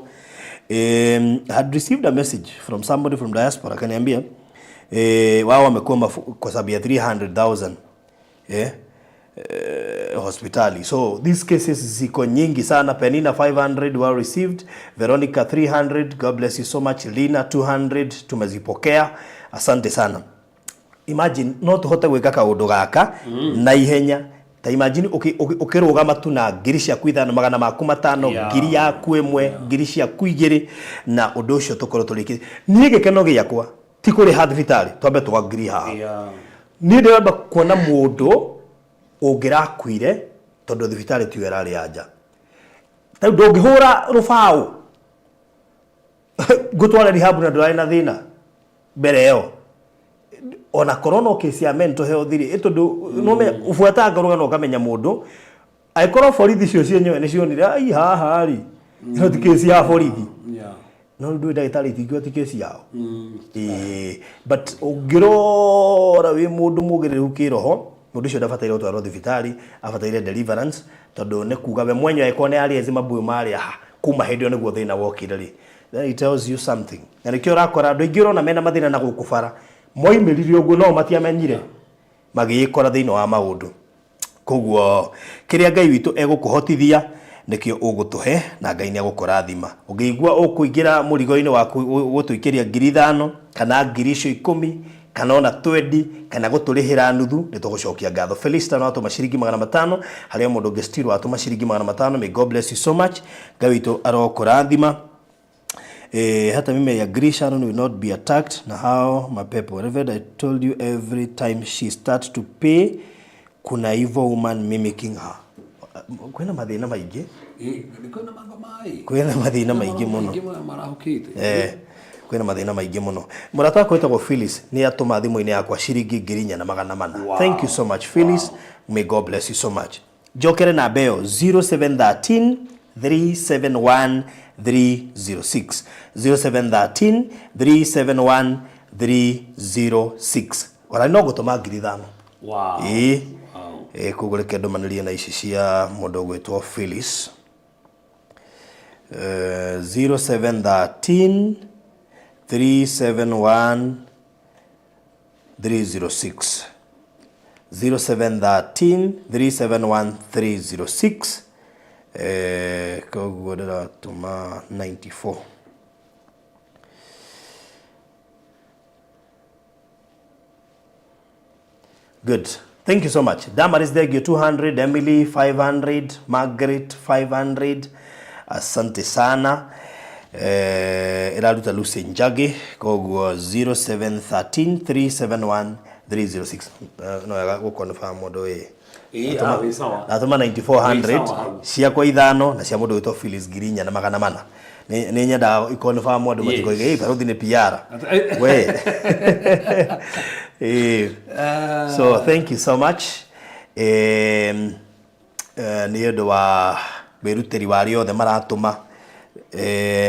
Had received a message from somebody from diaspora akaniambia wao wamekwama kwa sababu ya 300,000 hospitali. So these cases ziko nyingi sana. Penina 500 well received, Veronica 300, God bless you so much, Lina 200 tumezipokea, asante sana. Imagine no tuhote gwika kaundu gaka na ihenya. Ta imagine ukirugama tu na ngiri ciaku ithano magana maku matano, Yeah. ngiri yaku ĩmwe, ngiri ciaku igĩrĩ, na ũndũ ũcio tũkorwo tũrĩkĩtie. Niĩ gĩkeno gĩakwa ti kũrĩha thibitarĩ, twambe twa ngiri haha. Yeah. Niĩ ndĩramba kuona mũndũ ũngĩrakuire tondũ thibitarĩ tiyo ĩrarĩ ya nja. Ta rĩu ndũngĩhũra rũbaũ ngũtware rehab na ndũrarĩ na thĩna mbere ĩyo. Ona korwo no case ya mental health rĩ, tondũ nĩũme ũbuataga rũgano ũkamenya mũndũ angĩkorwo borithi cio cienyewe nĩcionire ai haha rĩ, ĩno ti case ya borithi. Yeah. No rĩu ndũĩ ndagĩtarĩ itingiuga ti case yao. Ĩĩ, but ũngĩrora wĩ mũndũ mũgĩrĩru kĩroho, mũndũ ũcio ndabataire gũtwarwo thibitarĩ, abataire deliverance, tondũ nĩ kuga we mwenyewe angĩkorwo nĩ arĩa ezi mabuyu marĩa ha, kuma hĩndĩ ĩyo nĩguo thĩna wokire rĩ, then it tells you something. Na nĩkĩo ũrakora andũ aingĩ ũrona mena mathĩna na gũkũ bara, moimĩrire ũguo no matiamenyire, magĩĩkora thĩinĩ wa maũndũ. Koguo kĩrĩa Ngai witũ egũkũhotithia nĩkĩo ũgũtũhe na Ngai nĩ egũkũrathima. Ũngĩigua ũkũingĩra mũrigo-inĩ waku gũtũikĩria 5,000 kana 10,000 kana ona 20 kana gũtũrĩhĩra nuthu, nĩ tũgũcokia ngatho. Felista no atũma ciringi 500, harĩa mũndũ ũngĩ still watũma ciringi 500. May God bless you so much. Ngai witũ arokũrathima. Hata mimi I agree Sharon will not be attacked na hao mapepo. Reverend, I told you every time she starts to pay kuna evil woman mimicking her. Kwĩna mathĩna maingĩ. Kwĩna mambo maĩ. Kwĩna mathĩna maingĩ mũno. Maingĩ marahũkĩte. Kwĩna mathĩna maingĩ mũno. Mũrata wakwa wĩtagwo Phyllis nĩ atũma thimũ-inĩ yakwa ciringi 4,400. Wow. Thank you so much, Phyllis. May God bless you so much. Njokere namba ĩyo 0713 371 306. 0713 371 306. Ona no gũtũma 5,000. Wow. Ĩĩ. Wow. Koguo reke ndũmanĩrie na ici cia mũndũ ũgwĩtwo Phyllis. 0713 371 306. 0713 371 306. Koguo ndĩratũma 94. Good. Thank you so much. Damaris Degio 200, Emily 500, Margaret 500. Asante sana. Iraruta Lucy Njagi koguo 0713 371 306. No wega gũkonfirm mũndũ ĩ. Ĩĩ, ah, wĩ sawa. Natũma 9400 Wĩ sawa hau. ciakwa ithano na cia mũndũ wĩtwo Phyllis 4,400. Nĩ nyendaga ikonfirm andũ Yes. matikoige ĩ barothi nĩ PR. We. So thank you so much. Nĩ ũndũ wa wĩrutĩri wa arĩa othe maratũma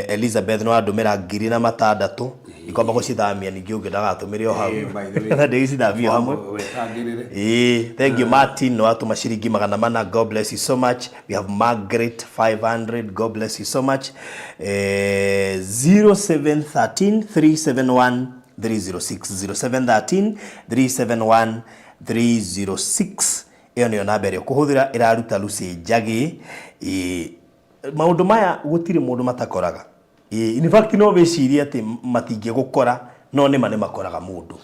Elizabeth nĩ wandũmĩra 6,000 ikwamba gũcithamia ningĩ ũngĩ ndagatũmĩre o hau. Eh, by the way. Na ndĩgĩcithamia o hamwe. Wetangĩrĩre. Thank you Martin no atũma ciringi 400. God bless you so much. We have Margaret 500. God bless you so much. 0713 371 306, 0713 371 306. Ĩyo nĩyo namba ĩrĩa ũkũhũthĩra ĩraruta Lucy Njagi. Maũndũ maya gũtirĩ mũndũ matakoraga. In fact no wĩcirie atĩ matingĩgũkora, no nĩma nĩ makoraga mũndũ.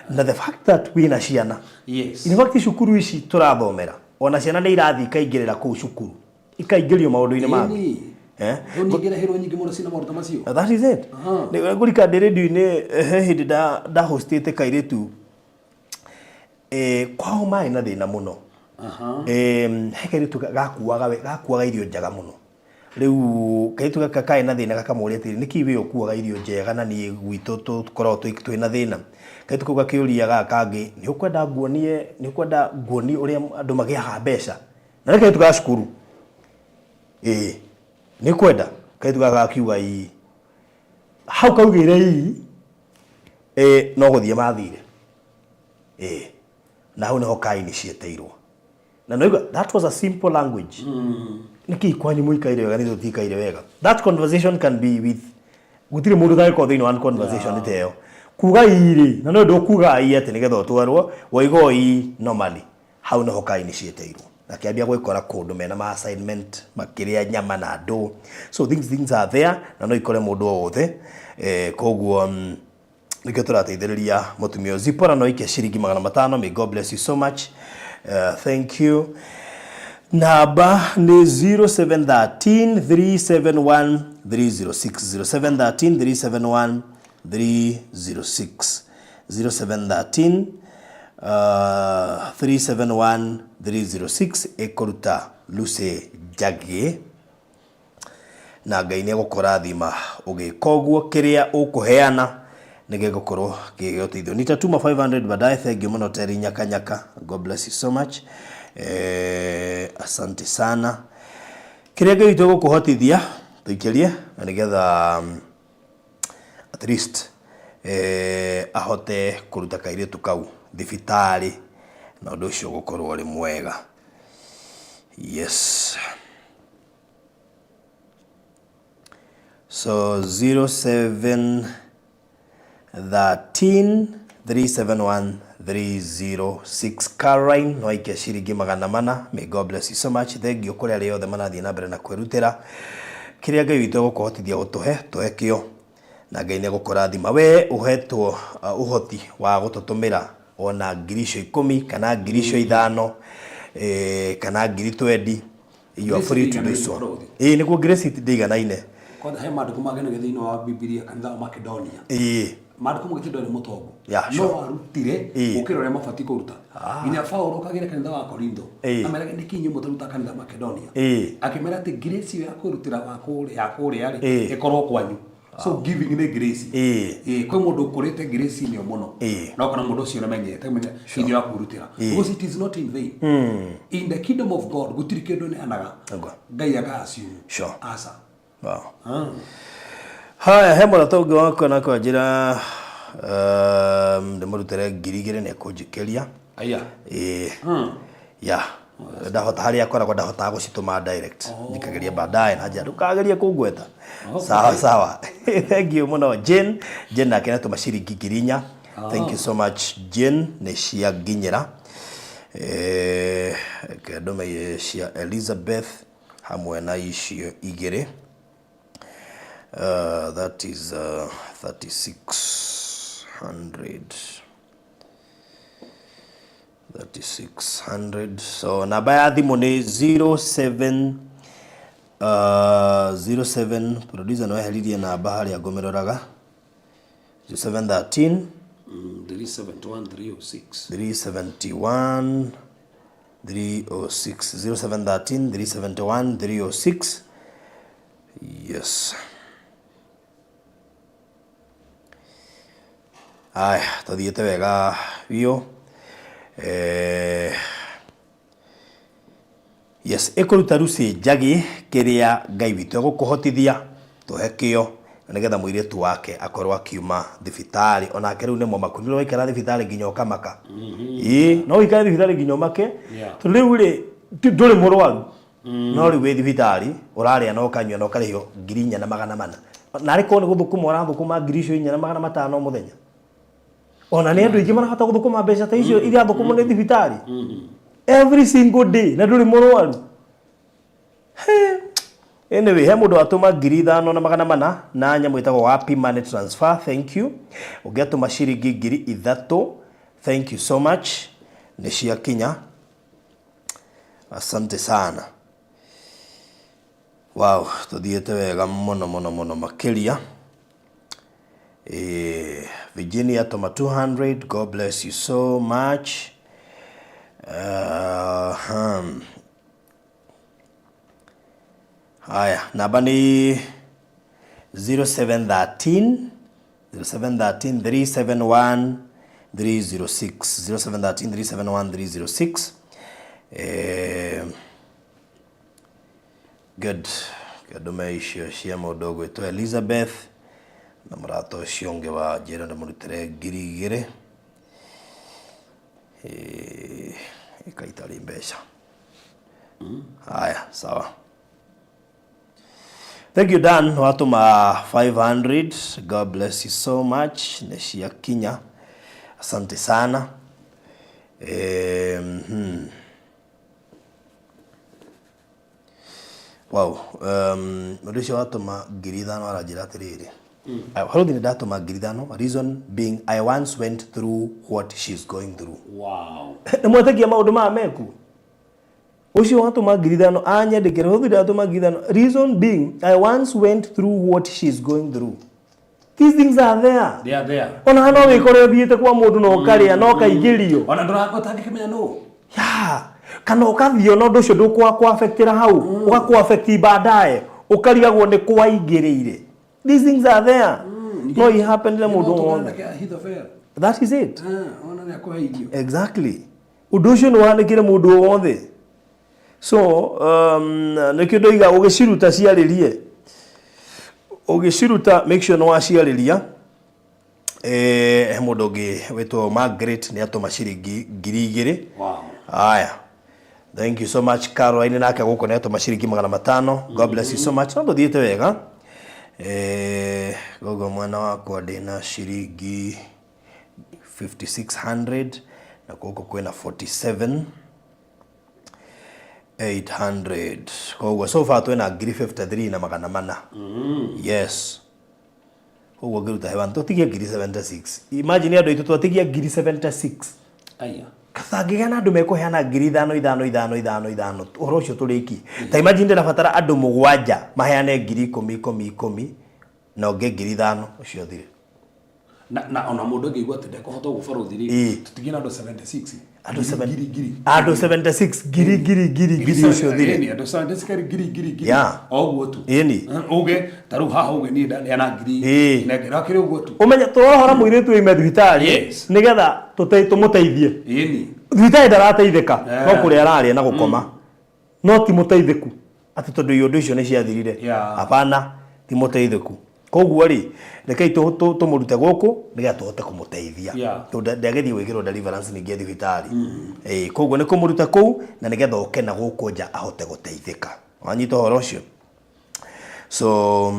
Na the fact that wĩna ciana. Yes. In fact cukuru ici tũrathomera, ona ciana nĩ irathiĩ ikaingĩrĩra kũu cukuru, ikaingĩrio maũndũ-inĩ mangĩ. Ĩni. Eh? Rĩu ningĩrehirwo nyingĩ mũno cina maũndũ ta macio. That is it. Nĩ ngũrika ndĩ radio-inĩ, he hĩndĩ ndahostĩte kairĩtu, kwao marĩ na thĩna mũno. He kairĩtu gakuaga irio njega mũno. Rĩu kairĩtu gaka karĩ na thĩna gakamũria atĩrĩrĩ, nĩkĩ we ũkuaga irio njega na niĩ gwitũ tũkoragwo twĩna thĩna? Kairĩtu kau gakĩũria gaka kangĩ, nĩ ũkwenda nguonie, nĩ ũkwenda nguonie ũrĩa andũ magĩaga mbeca? Na nĩ kairĩtu ga cukuru. Ĩĩ, nĩ ũkwenda? Kairĩtu gaka gakiuga ĩĩ. Hau kaugĩire ĩĩ, no gũthiĩ mathire. Ĩĩ, na hau nĩho kaini cietĩirwo. Na nĩwaigua, that was a simple language. Nĩkĩ kwanyu mũikaire wega, nithuĩ tũtikaire wega? That conversation can be with, gũtirĩ mũndũ ũtangĩkorwo thĩinĩ wa conversation ta ĩyo. Kuga ii rĩ, na no ũndũ ũkuga ii atĩ nĩgetha ũtwarwo, waiga o ii normally. Hau nĩho kaini cietĩirwo. Akĩambia gwĩkora kũndũ mena ma assignment, makĩrĩa nyama na andũ. So these things are there, na no ikore mũndũ o wothe. Koguo, nĩkĩo tũrateithĩrĩria mũtumia ũyũ. Zipporah no aikie ciringi 500. May God bless you so much. Thank you. Namba nĩ 0713 371 306, 0713 371 306, 0713 371 306 ĩkũruta Lucy Njagi, na Ngai nĩ egũkũrathima ũgĩka ũguo. Kĩrĩa ũkũheana nĩ gĩgũkorwo gĩgĩgũteithio. Nitatuma 500 baadaye. Thank you mũno Terry Nyakanyaka, God bless you so much. Asante sana. Kĩrĩa Ngai witũ egũkũhotithia tũikĩrie, na nĩgetha at least ahote kũruta kairĩtu kau thibitarĩ, na ũndũ ũcio ũgũkorwo ũrĩ mwega. Yes. So 0713 371 306. Caroline no aikie ciringi 400. May God bless you so much. Thank you kũrĩ arĩa othe marathiĩ na mbere na kwĩrutĩra. Kĩrĩa Ngai witũ egũkũhotithia gũtũhe, tũhe kĩo, na Ngai nĩ egũkũrathima. We ũhetwo ũhoti wa gũtũtũmĩra ona ngiri icio 10 kana ngiri icio 5, kana ngiri 20. You are free to do so. Nĩguo grace ndĩiganaine. Kwanza he maandĩko mangĩ thĩinĩ wa Bibilia, kanitha wa Makedonia. Maandĩko maugĩte ndwarĩ mũtongu. Yeah, No sure. arutire gũkĩra ũrĩa mabatiĩ kũruta. Nginya Paulo kagĩra kanitha wa Korintho. Ameraga nĩkĩ inyuĩ mũtaruta kanitha wa Makedonia. Akĩmera atĩ grace ĩyo ya kwĩrutĩra wa kũrĩa, ya kũrĩa rĩ, ĩkorwo kwanyu. So giving nĩ grace. Kwĩ mũndũ ũkũrĩte grace -inĩ mũno. No kana mũndũ ũcio nĩamenyete, amenya hĩndĩ ya kwĩrutĩra. Because it is not in vain. In the kingdom of God gũtirĩ kĩndũ ĩneanaga. Ngai aka assume. Sure. Aca. Wow. Haya, he mũrata ũngĩ wakwa na kwanjĩra, ndĩmũrutĩre 2000 nĩ ekũnjĩkĩria. Aya. Ya. Ndahota harĩa akoragwo ndahotaga gũcitũma direct. Njikagĩria baadaye na njĩra ndũkagerie kũngweta. Sawa sawa. Thank you mũno Jane. Jane nake anatũma ciringi 4,000. Thank you so much Jane, nĩ cia nginyĩra. Reke ndũme cia Elizabeth hamwe na icio igĩrĩ. That is 3600. 3600. So namba ya thimũ nĩ 07, 07, producer no eheririe namba harĩa ngũmĩroraga. 0713 371 306. 371 306. 0713 371 306. Yes. Aya, tũthiĩte wega biũ. Yes, ĩkũruta Lucy Njagi kĩrĩa Ngai witũ egũkũhotithia. Tũhe kĩo na nĩgetha mũirĩtu wake akorwo akiuma thibitarĩ. Onake rĩu nĩ mũmaku. Nĩ waikara thibitarĩ nginya ũkamaka. Ĩĩ, no ũikare thibitarĩ nginya ũmake. Tondũ rĩu rĩ, ndũrĩ mũrwaru. No rĩu wĩ thibitarĩ, ũrarĩa na ũkanyua na ũkarĩhio 4,400. Narĩ korwo nĩ gũthũkũma ũrathũkũma 4,500 o mũthenya. Ona nĩ andũ aingĩ marahota gũthũkũma mbeca ta icio irathũkũmwo nĩ thibitarĩ. Every single day na ndũrĩ mũrwaru. He. Anyway, he mũndũ watũma 5,400 na nyamũ ĩtagwo Wapi Money Transfer, thank you. Ũngĩ atũma ciringi 3,000, thank you so much. Nĩ ciakinya. Asante sana. Wow, tũthiĩte wega mũno mũno mũno makĩria. Virginia atũma 200, God bless you so much. Haya, namba nĩ 0713 0713 371 306 0713 371 306. Good. Kĩndũme icio cia mũndũ ũgwĩtwo Elizabeth na mũrata ũcio ũngĩ wa njĩra ndĩmũrutĩre 2,000. Ĩkaitarĩ mbeca. Haya, sawa. Thank you Dan, watũma 500. God bless you so much. Nĩ ciakinya. Asante sana. Wow, mũndũ ũcio watũma 5,000 aranjĩra atĩrĩrĩ. Haruthi nĩ ndatũma 5,000, reason being I once went through what she's going through. Wow. Nĩ mwetĩkia maũndũ maya meku? Ũcio watũma 5,000 anyandĩkĩre, Haruthi ndatũma 5,000, reason being I once went through what she's going through. These things are there. They are there. Ona no wĩkore ũthiĩte kwa mũndũ na ũkarĩa na ũkaingĩrio. Ona ndũrakũtangĩkĩmenya nũ. Yeah. Kana ũgathiĩ ona ũndũ ũcio ndũkũaffectĩra hau, ũgakũaffect baadaye, ũkarigagwo nĩ kwaingĩrĩire. These things are there. No i happen na mũndũ wothe. That is it. Ona nĩ akũhe irio. Exactly. Ũndũ ũcio nĩ wahanĩkĩre mũndũ wothe. So, nĩkĩo ndoiga ũgĩciruta ciarĩrie. Ũgĩciruta make sure nĩ waciarĩria. He mũndũ ũngĩ wĩtwo Margaret nĩ atũma ciringi 2,000. Wow. Haya. Thank you so much Caroline nake gũkũ nĩ atũma ciringi 500. God bless you so much. No tũthiĩte wega. Gogo mwana wakwa ndĩna ciringi 5600 na gũkũ kwĩna 47 800. Koguo so far twĩna 53,400 na. Yes. Koguo ngĩruta hewa tũtigie 76. Imagine andũ aitũ twatigia 76. Aya. Katangĩgĩa na andũ mekũheana 5,000 5 5 5 5 ũhoro ũcio tũrĩkie. Ta imagine ndĩrabatara andũ 7 maheane 10,000 10 10 na ũngĩ 5,000 ũcio ũthire. Na ona mũndũ angĩigua atĩ ndekũhota gũbarũthi rĩ, tũtigie na andũ 76. Andũ Ngiri, ngiri. Andũ 76 ngiri ngiri ngiri ngiri ũcio ũthire. Ĩni, andũ 76 ngiri ngiri ngiri. Yeah. O ũguo tu. Ĩni. Uge, ta rĩu haha uge niĩ ndaneana ngiri. Nengera kĩrĩ ũguo tu. Ũmenye tũrohora mũirĩtu oime thibitarĩ nĩgetha tũmũteithie. Ĩni. Thibitarĩ ndarateithĩka, no kũrĩa ararĩa na gũkoma. No ti mũteithĩku. Atĩ tondũ iũndũ icio nĩ ciathirire. Hapana, ti mũteithĩku. Koguo rĩ, rekei tũmũrute gũkũ nĩgetha tũhote kũmũteithia. Tondũ ndagĩthiĩ gwĩkĩrwo deliverance ningĩ thibitarĩ. Koguo nĩ kũmũruta kũu na nĩgetha oke na gũkũ nja ahote gũteithĩka. Wanyita ũhoro ũcio? So,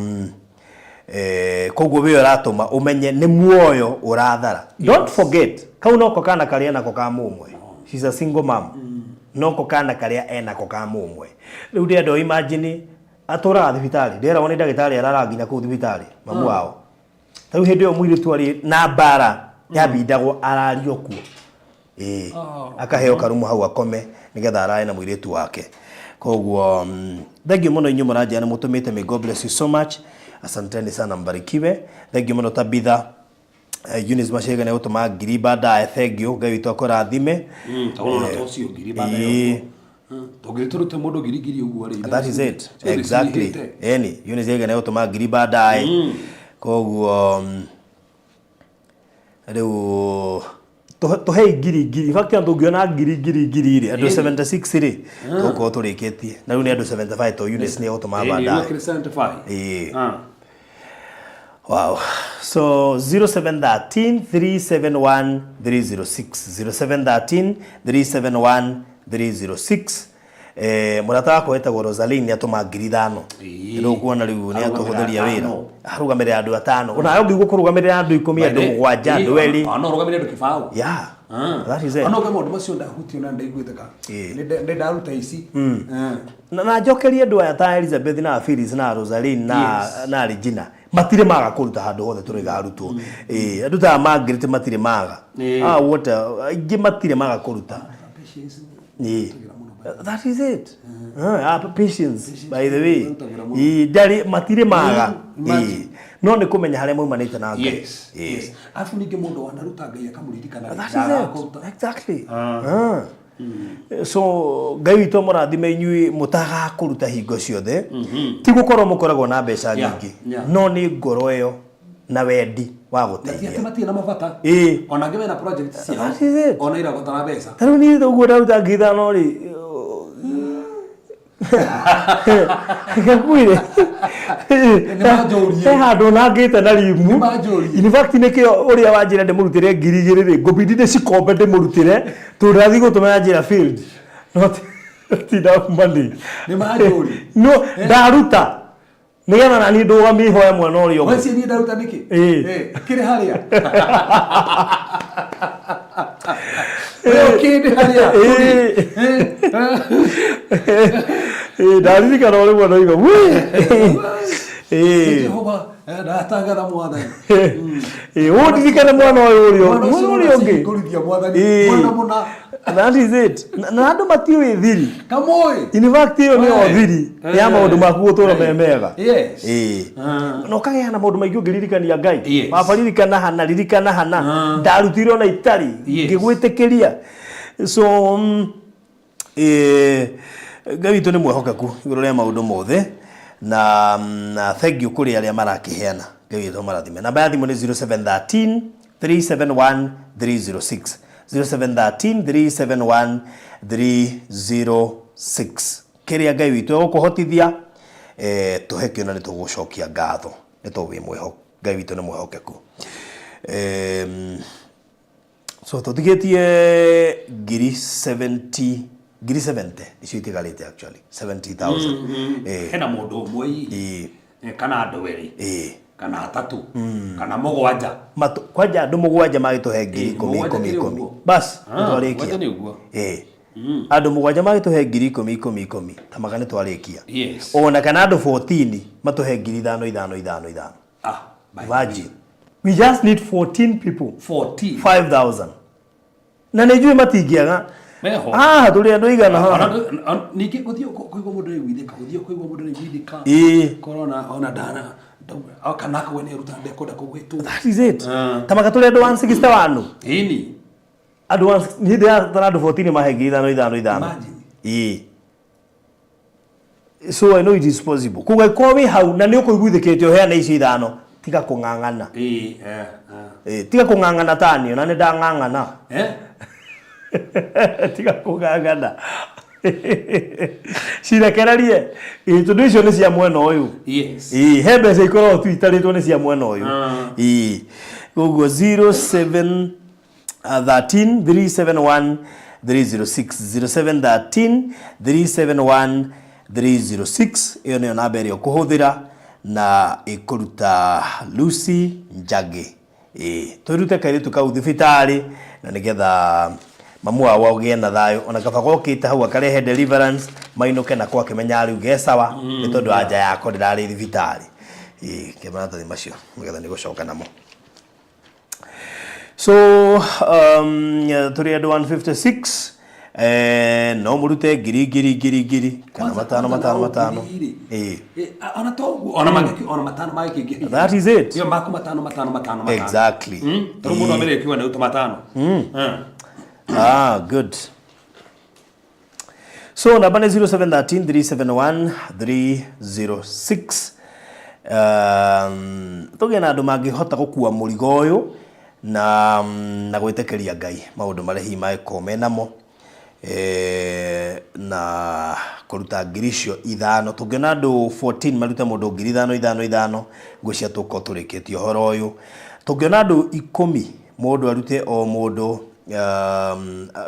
koguo wĩ ũratũma ũmenye nĩ muoyo ũrathara. Don't forget, kau noko kana karĩa nako ka mũmwe. She's a single mom. Noko kana karĩa enako ka mũmwe. Rĩu ndĩrenda imagine atũraga thibitarĩ, nderagwo nĩ ndagĩtarĩ arara nginya kũu thibitarĩ, mamu wao. Ta rĩu hĩndĩ ĩyo mũirĩtu arĩ na mbara yambindagwo arario kuo. Akaheo karumu hau akome nĩgetha arae na mũirĩtu wake. Koguo, thank you mũno inyuĩ mũranjĩra nĩ mũtũmĩte, may God bless you so much. Asanteni sana, mbarikiwe. Thank you mũno Tabitha. Eunice Machega nĩ gũtũma ngiri baadaye, thank you. Ngai witũ akũrathime. Tawona to ũcio ngiri baadaye. Tũngĩthiĩ tũrute mũndũ ngiri ngiri ũguo rĩ. That is it. Exactly. Eni, Eunice Machega nĩ gũtũma ngiri baadaye. Koguo, rĩu tũhei ngiri ngiri. In fact, tũngĩona ngiri ngiri ngiri rĩ, andũ 76 rĩ, tũgũkorwo tũrĩkĩtie. Na rĩu nĩ andũ 75 to Eunice nĩ egũtũma baadaye. 75. Wow. So 0713 371 306 0713 371 306. Mũrata wakwa wĩtagwo Rosaline nĩ atũma 5,000. Ĩĩ. Rĩu kuona rĩu nĩ atũhũthĩria wĩra. Arũgamĩrĩra atano. Arũgamĩrĩra andũ atano. Onawe ũngĩigua kũrũgamĩrĩra andũ 10, andũ 7, andũ 2. No rũgamĩrĩre andũ kĩbaũ. Yeah. That is it. Ona ũngĩ maũndũ macio ndahutio na ndaiguĩte ka. Ĩĩ. Nĩ ndaruta ici. Eh. Na njokerie andũ aya ta Elizabeth na Phyllis na Rosaline na Yes. na Regina matirĩ maga kũruta handũ hothe tũrĩga arutwo. Ĩĩ, andũ ta Margaret matirĩ maga. Ĩĩ. Ah, what aingĩ matirĩ maga kũruta. Patience. Ĩĩ. That is it. Ah, patience by the way. Marutagĩra mũno. Ĩĩ, ndarĩ matirĩ maga. Imagine. Ĩĩ. No nĩ kũmenya harĩa maumanĩte na Ngai. Yes. Ĩĩ. Yes. Alafu ningĩ mũndũ wanaruta Ngai akamũririkana. That is Ndagakũruta. it. Exactly. Ah. So Ngai witũ mũrathime inyuĩ mũtagakũruta hingo ciothe. Ti gũkorwo mũkoragwo na mbeca Yeah, nyingĩ. yeah. No nĩ ngoro ĩyo na wendi wa Na ti atĩ gũteithia. matirĩ na mabata. Ĩĩ. Ona angĩ mena project ciao. That is it. Ona irabatara mbeca. Ta rĩu niĩ ũguo ndaruta 5,000 rĩ. Ngakwĩre. Nĩ manjũrie. He handũ nangĩte na rimu. Nĩ manjũrie. In fact nĩkĩo ũrĩa wanjĩra ndĩmũrutĩre 2,000 rĩ, ngũbidi ndĩcikombe ndĩmũrutĩre tondũ ndathiĩ gũtũmĩra njĩra field. No ti enough money. Nĩ manjũrie. No ndaruta nĩgetha na niĩ ndũgamie ihoya mwena ũrĩa ũngĩ. Weci niĩ ndaruta nĩkĩ? Ĩĩ. Eh, kĩrĩ harĩa. Ĩĩ, kĩndĩ harĩa. Ĩĩ. Ĩĩ, ndaririkana ũrĩ mwena ũiga "Wee." Ĩĩ. Jehova, ndatangatha mwathani. Ĩĩ, ũndirikane mwana ũyũ ũrĩa Mwana ũcio mwana ũrĩa ũngĩ. ũracihingũrithia mwathani. Ĩĩ. Mwana mũna. That is it. Na andũ matiũĩ thiri. Kamũĩ. In fact ĩyo nĩyo Ĩĩ. thiri ya maũndũ maku gũtũra me mega. Yes. Ĩĩ. Na ũkagĩa na maũndũ maingĩ ũngĩririkania Ngai. Yes. Baba ririkana hana, ririkana hana. Ndarutire ona itarĩ. Yes. Ngĩgwĩtĩkĩria. So Ngai witũ nĩ mwehokeku igũrũ rĩa maũndũ mothe na thank you kũrĩ arĩa marakĩheana. Ngai witũ amarathime. Namba ya thimũ nĩ 0713 371 306 0713 371 306. Kĩrĩa Ngai witũ egũkũhotithia tũhe kĩo na nĩ tũgũcokia ngatho nĩ tondũ wĩ mwĩho Ngai witũ nĩ mwĩhokeku. So tũtigĩtie 70,000 ngiri 70 icio itigarĩte actually 70,000. Hena mũndũ ũmwe hihi. Ĩĩ. Kana andũ erĩ. Ĩĩ. Kana atatũ. Kana mũgwanja. Kwanja andũ 7 magĩtũhe 10,000 Mũgwanja 10,000 kĩrĩ 10,000. ũguo. Bas, Ah, nĩtwarĩkia. mũgwanja nĩ ũguo. Ĩĩ. Andũ 7 magĩtũhe 10,000 10,000 10,000 ta maka nĩtwarĩkia. Yes. Ona kana andũ 14 matũhe 5,000 5,000 5,000 5. Ah, by the Imagine. We just need 14 people. 14. 5,000. Na nĩ njũĩ matingĩaga. Meho. Ah, tũrĩ andũ aigana Ona haha. ningĩ gũthiĩ kũigua mũndũ nĩaiguithĩka, gũthiĩ kũigua mũndũ nĩaiguithĩka. Ĩĩ. Korwo ona ndana kana akauga nĩaruta ndekwenda kũgwĩtwo. That is it. Ta maka tũrĩ andũ 161. Ĩni. Andũ niĩ ndĩratara andũ 14 mahe 5,000 5,000 5. Imagine. Ĩĩ. So I know it is possible. Koguo angĩkorwo wĩ hau na nĩ ũkũiguithĩkĩte ũheane icio 5 tiga kũng'ang'ana. Ĩĩ, eh, eh. Ĩĩ, tiga kũng'ang'ana tani ona nĩ ndang'ang'ana. Eh? Tiga kũng'ang'ana. Cirekererie. Ĩĩ, tondũ icio nĩ cia mwena ũyũ. Yes. Ĩĩ, he mbeca ikoragwo tu itarĩtwo nĩ cia mwena ũyũ. Ĩĩ. Koguo 07 13 371 306 0713 371 306 ĩyo nĩyo namba ĩrĩa ũkũhũthĩra na ĩkũruta Lucy Njagi. Ĩĩ, twĩrute kairĩtu kau thibitarĩ na nĩgetha mamu wao agĩe na thayũ ona kaba gokĩte hau akarehe deliverance mainũke nako akĩmenya rĩu ge sawa nĩ tondũ anja yako ndĩrarĩ thibitarĩ. Ĩĩ, ke maratathi macio nĩgetha nĩ gũcoka namo. So tũrĩ andũ 156 no mũrute ngiri ngiri ngiri ngiri kana Kwanza- 5 kwanza 5 nao 5. ngiri rĩ. Ĩĩ. Ona to ũguo, ona mangĩki ona 5 mangĩkĩingĩha. That is it. Iyo maku 5 5 5 5. Exactly. Tondũ mũndũ ambere akiuga nĩ ruta 5. Ah, good. So namba nĩ 0713 371 306. Tũgĩe na andũ mangĩhota gũkua mũrigo ũyũ na gwĩtĩkĩria Ngai maũndũ marĩa hihi mangĩkorwo menamo na Kũruta ngiri icio ithano. Tũngĩona andũ 14 marute mũndũ ngiri ithano ithano ithano, ngwĩciria tũgũkorwo tũrĩkĩtie ũhoro ũyũ. Tũngĩona andũ ikũmi mũndũ arute o mũndũ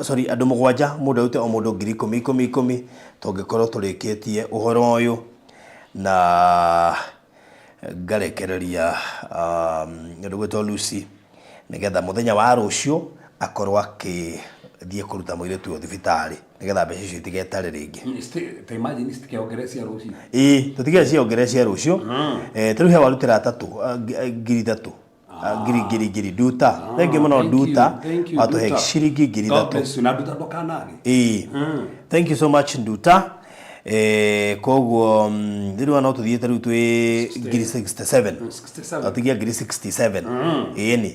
sorry, andũ mũgwanja mũndũ arute o mũndũ ngiri ikũmi ikũmi ikũmi, tũngĩkorwo tũrĩkĩtie ũhoro ũyũ na ngarekereria mũndũ ũgwĩtwo Lucy nĩgetha mũthenya wa rũciũ akorwo akĩthiĩ kũruta mũirĩtu ũyũ thibitarĩ nĩgetha mbeca icio itigetare rĩngĩ. Ta imagine citikeongerere cia rũciũ. Ĩĩ, tũtigere ciongerere cia rũciũ. Ta rĩu he warutĩra atatũ, ngiri ithatũ. Ngiri ngiri ngiri nduta. Thengiũ mũno nduta. Watũhe ciringi ngiri God ithatũ. bless you. Na nduta ndũkanage. Ĩĩ. Thank you so much nduta. Koguo rĩu no tũthiĩte rĩu twĩ ngiri 67. 67. Twatigia ngiri 67. Ĩni.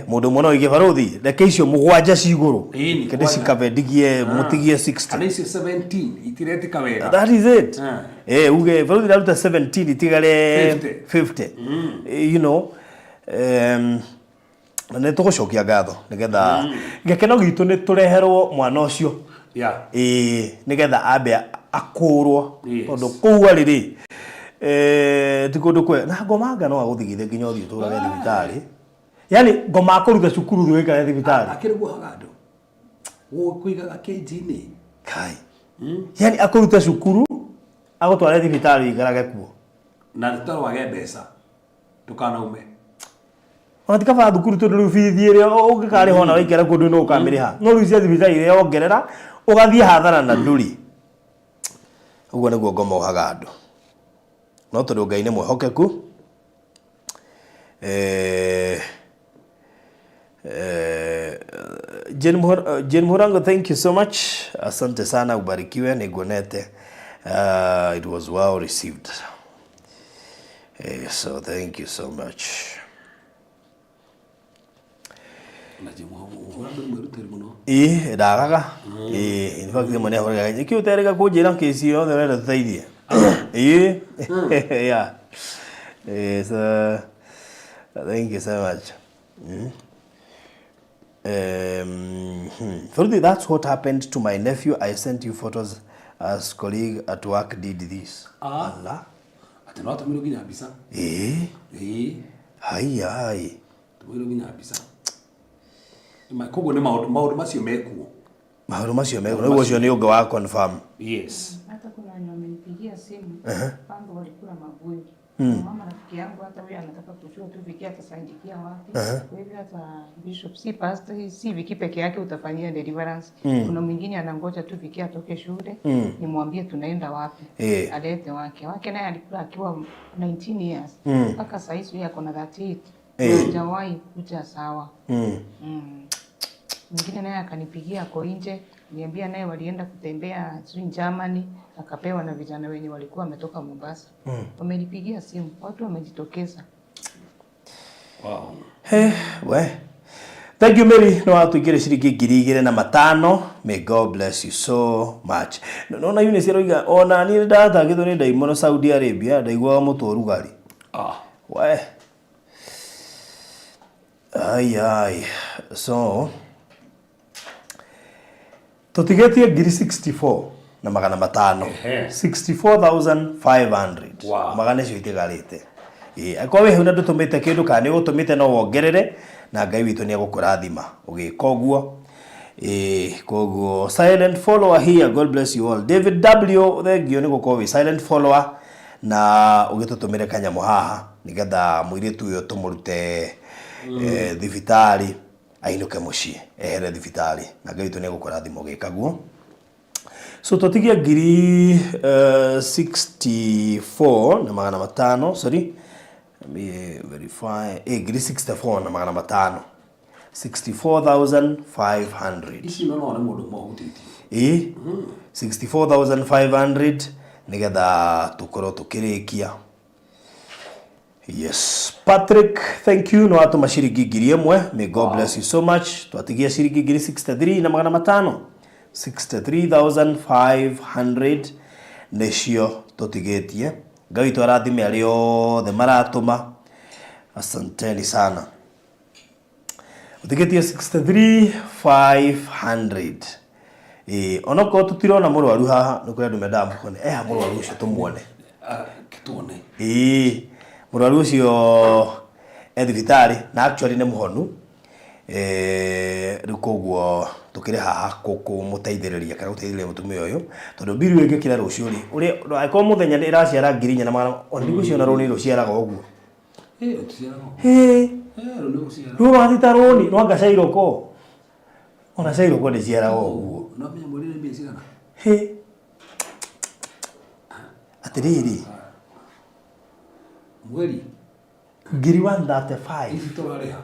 Mũndũ ũmwe no oige barũthi reke icio mũgwanja ci igũrũ. Ĩni, Reke ndĩcikabe ndigie mũtigie 60. Kana icio 17 itiretĩka wega. That is it. Uge barũthi ndaruta 17 itigare 50. 50. You know, na nĩ tũgũcokia ngatho nĩgetha gĩkeno gitũ nĩ tũreherwo mwana ũcio. Ĩĩ, nĩgetha ambe akũrwo. Tondũ kũu arĩ rĩ, ti kũndũ kwega. Na ngoma anga no agũthigithe nginya ũthiĩ ũtũrage thibitarĩ. Yaani ngoma akũruta cukuru ũthiĩ ũikare thibitarĩ. Akĩrĩ guohaga andũ. Gũkũigaga kĩnji-inĩ. Kai. Yaani akũrute cukuru agũtware thibitarĩ ũikarage kuo. Na tũtarwage mbeca. Ndũkanaume. Ona ti kaba thukuru tondũ rĩu bithi ĩrĩa ũngĩkarĩha ona waikara kuo ndũrĩ no ũkamĩrĩha. No rĩu cia thibitarĩ iria yongerera ũgathiĩ hathara na ndũrĩ. Ũguo nĩguo ngoma ohaga andũ. No tondũ Ngai nĩ mwĩhokeku, Jane Murango, thank you so much. Asante sana, ubarikiwe, nĩnguonete. It was well received. So thank you so much. Na Jane Murango nĩ mwĩrutĩri mũno. Ĩĩ, ndagaga. Ĩĩ, in fact rĩmwe nĩahũraga nĩkĩ ũterĩga kũnjĩra kĩci yothe ũrenda tũteithie. Ĩĩ. Yeah. So thank you so much. Faruthi, that's what happened to my nephew. I sent you photos as colleague at work did this. Allah. Atĩ no atũmĩrwo nginya mbica. Ĩĩ. Ĩĩ. Haiya, hai. Tũmĩrwo nginya mbica. Koguo nĩ maũndũ macio mekuo. Maũndũ macio mekuo. Nĩguo ũcio nĩ ũngĩ wa confirm. Yes. Hata kuna wenye wamenipigia simu kwamba walikula mabuyu. Mama rafiki yangu hata huyo anataka kujua tu Viki atasandikia wapi. Kwa hivyo hata Bishop si pastor, si Viki peke yake utafanyia deliverance. Kuna mwingine anangoja tu Viki atoke shule, nimwambie tunaenda wapi. Alete wake. Wake naye alikula akiwa 19 years. Mpaka saa hizi ako na 38. Hajawahi kuja sawa. Mwingine naye akanipigia ako nje, niambia naye walienda kutembea sijui Germany, akapewa na vijana wenye walikuwa wametoka Mombasa. Wamenipigia simu, watu wamejitokeza. Wow. Hey, we. Thank you Mary, no watuingire ciringi ngiri igĩrĩ na matano. May God bless you so much. Nona Eunice aroiga ona niĩ ndatangĩtwo nĩ ndaimono Saudi Arabia, ndaiguaga mũtwe ũrugarĩ. We. Ai ai. So tũtigĩtie ngiri 64 na magana matano. 64,500. Wow. Magana icio itigarĩte. Ĩĩ, angĩkorwo wĩ hau na ndũtũmĩte kĩndũ kana nĩ ũgũtũmĩte no wongerere na Ngai witũ nĩ egũkũrathima ũgĩka ũguo. Ĩĩ, koguo silent follower here, God bless you all. David W, thank you nĩ gũkorwo wĩ silent follower na ũgĩtũtũmĩre kanyamũ haha nĩgetha mũirĩtu ũyũ tũmũrute thibitarĩ ainũke mũciĩ ehere thibitarĩ na Ngai witũ nĩ egũkũrathima ũgĩka guo. So tũtigie ngiri 64 na magana matano, sorry, let me verify, ngiri 64 na magana matano. 64,500. Ici no no nĩ mũndũ ũmwe ũhutĩtie. Ĩĩ, 64,500 nĩgetha tũkorwo tũkĩrĩkia. Yes, Patrick, thank you. No atũma ciringi ngiri ĩmwe. May God bless you so much. Twatigia ciringi ngiri 63 na magana matano. 63,500 nĩcio tũtigĩtie. Ngai witũ arathime arĩa othe maratũma. Asanteni sana. Ũtigĩtie 63,500. Ĩĩ, onokorwo tũtirona mũrwaru haha nĩ kũrĩ andũ mendaga mũkone eha mũrwaru ũcio tũmuone. Tuone. Ĩĩ, mũrwaru ũcio e thibitarĩ na actually nĩ mũhonu. Rĩu koguo tũkĩrĩ haha kũmũteithĩrĩria kana gũteithĩrĩria mũtumia ũyũ tondũ mbiru ĩyo ĩngĩkĩra rũciũ rĩ, ũrĩa angĩkorwo mũthenya nĩ ĩraciara ngiri inya na magana, ona ndigwĩciria ona rũni rũciaraga ũguo. Hĩ, rũu rũrathiĩ ta rũni rwanga cairoko. Ona cairoko ndĩciaraga ũguo. Hĩ, atĩrĩrĩ. Mweri ngiri 135 ici tũrarĩha.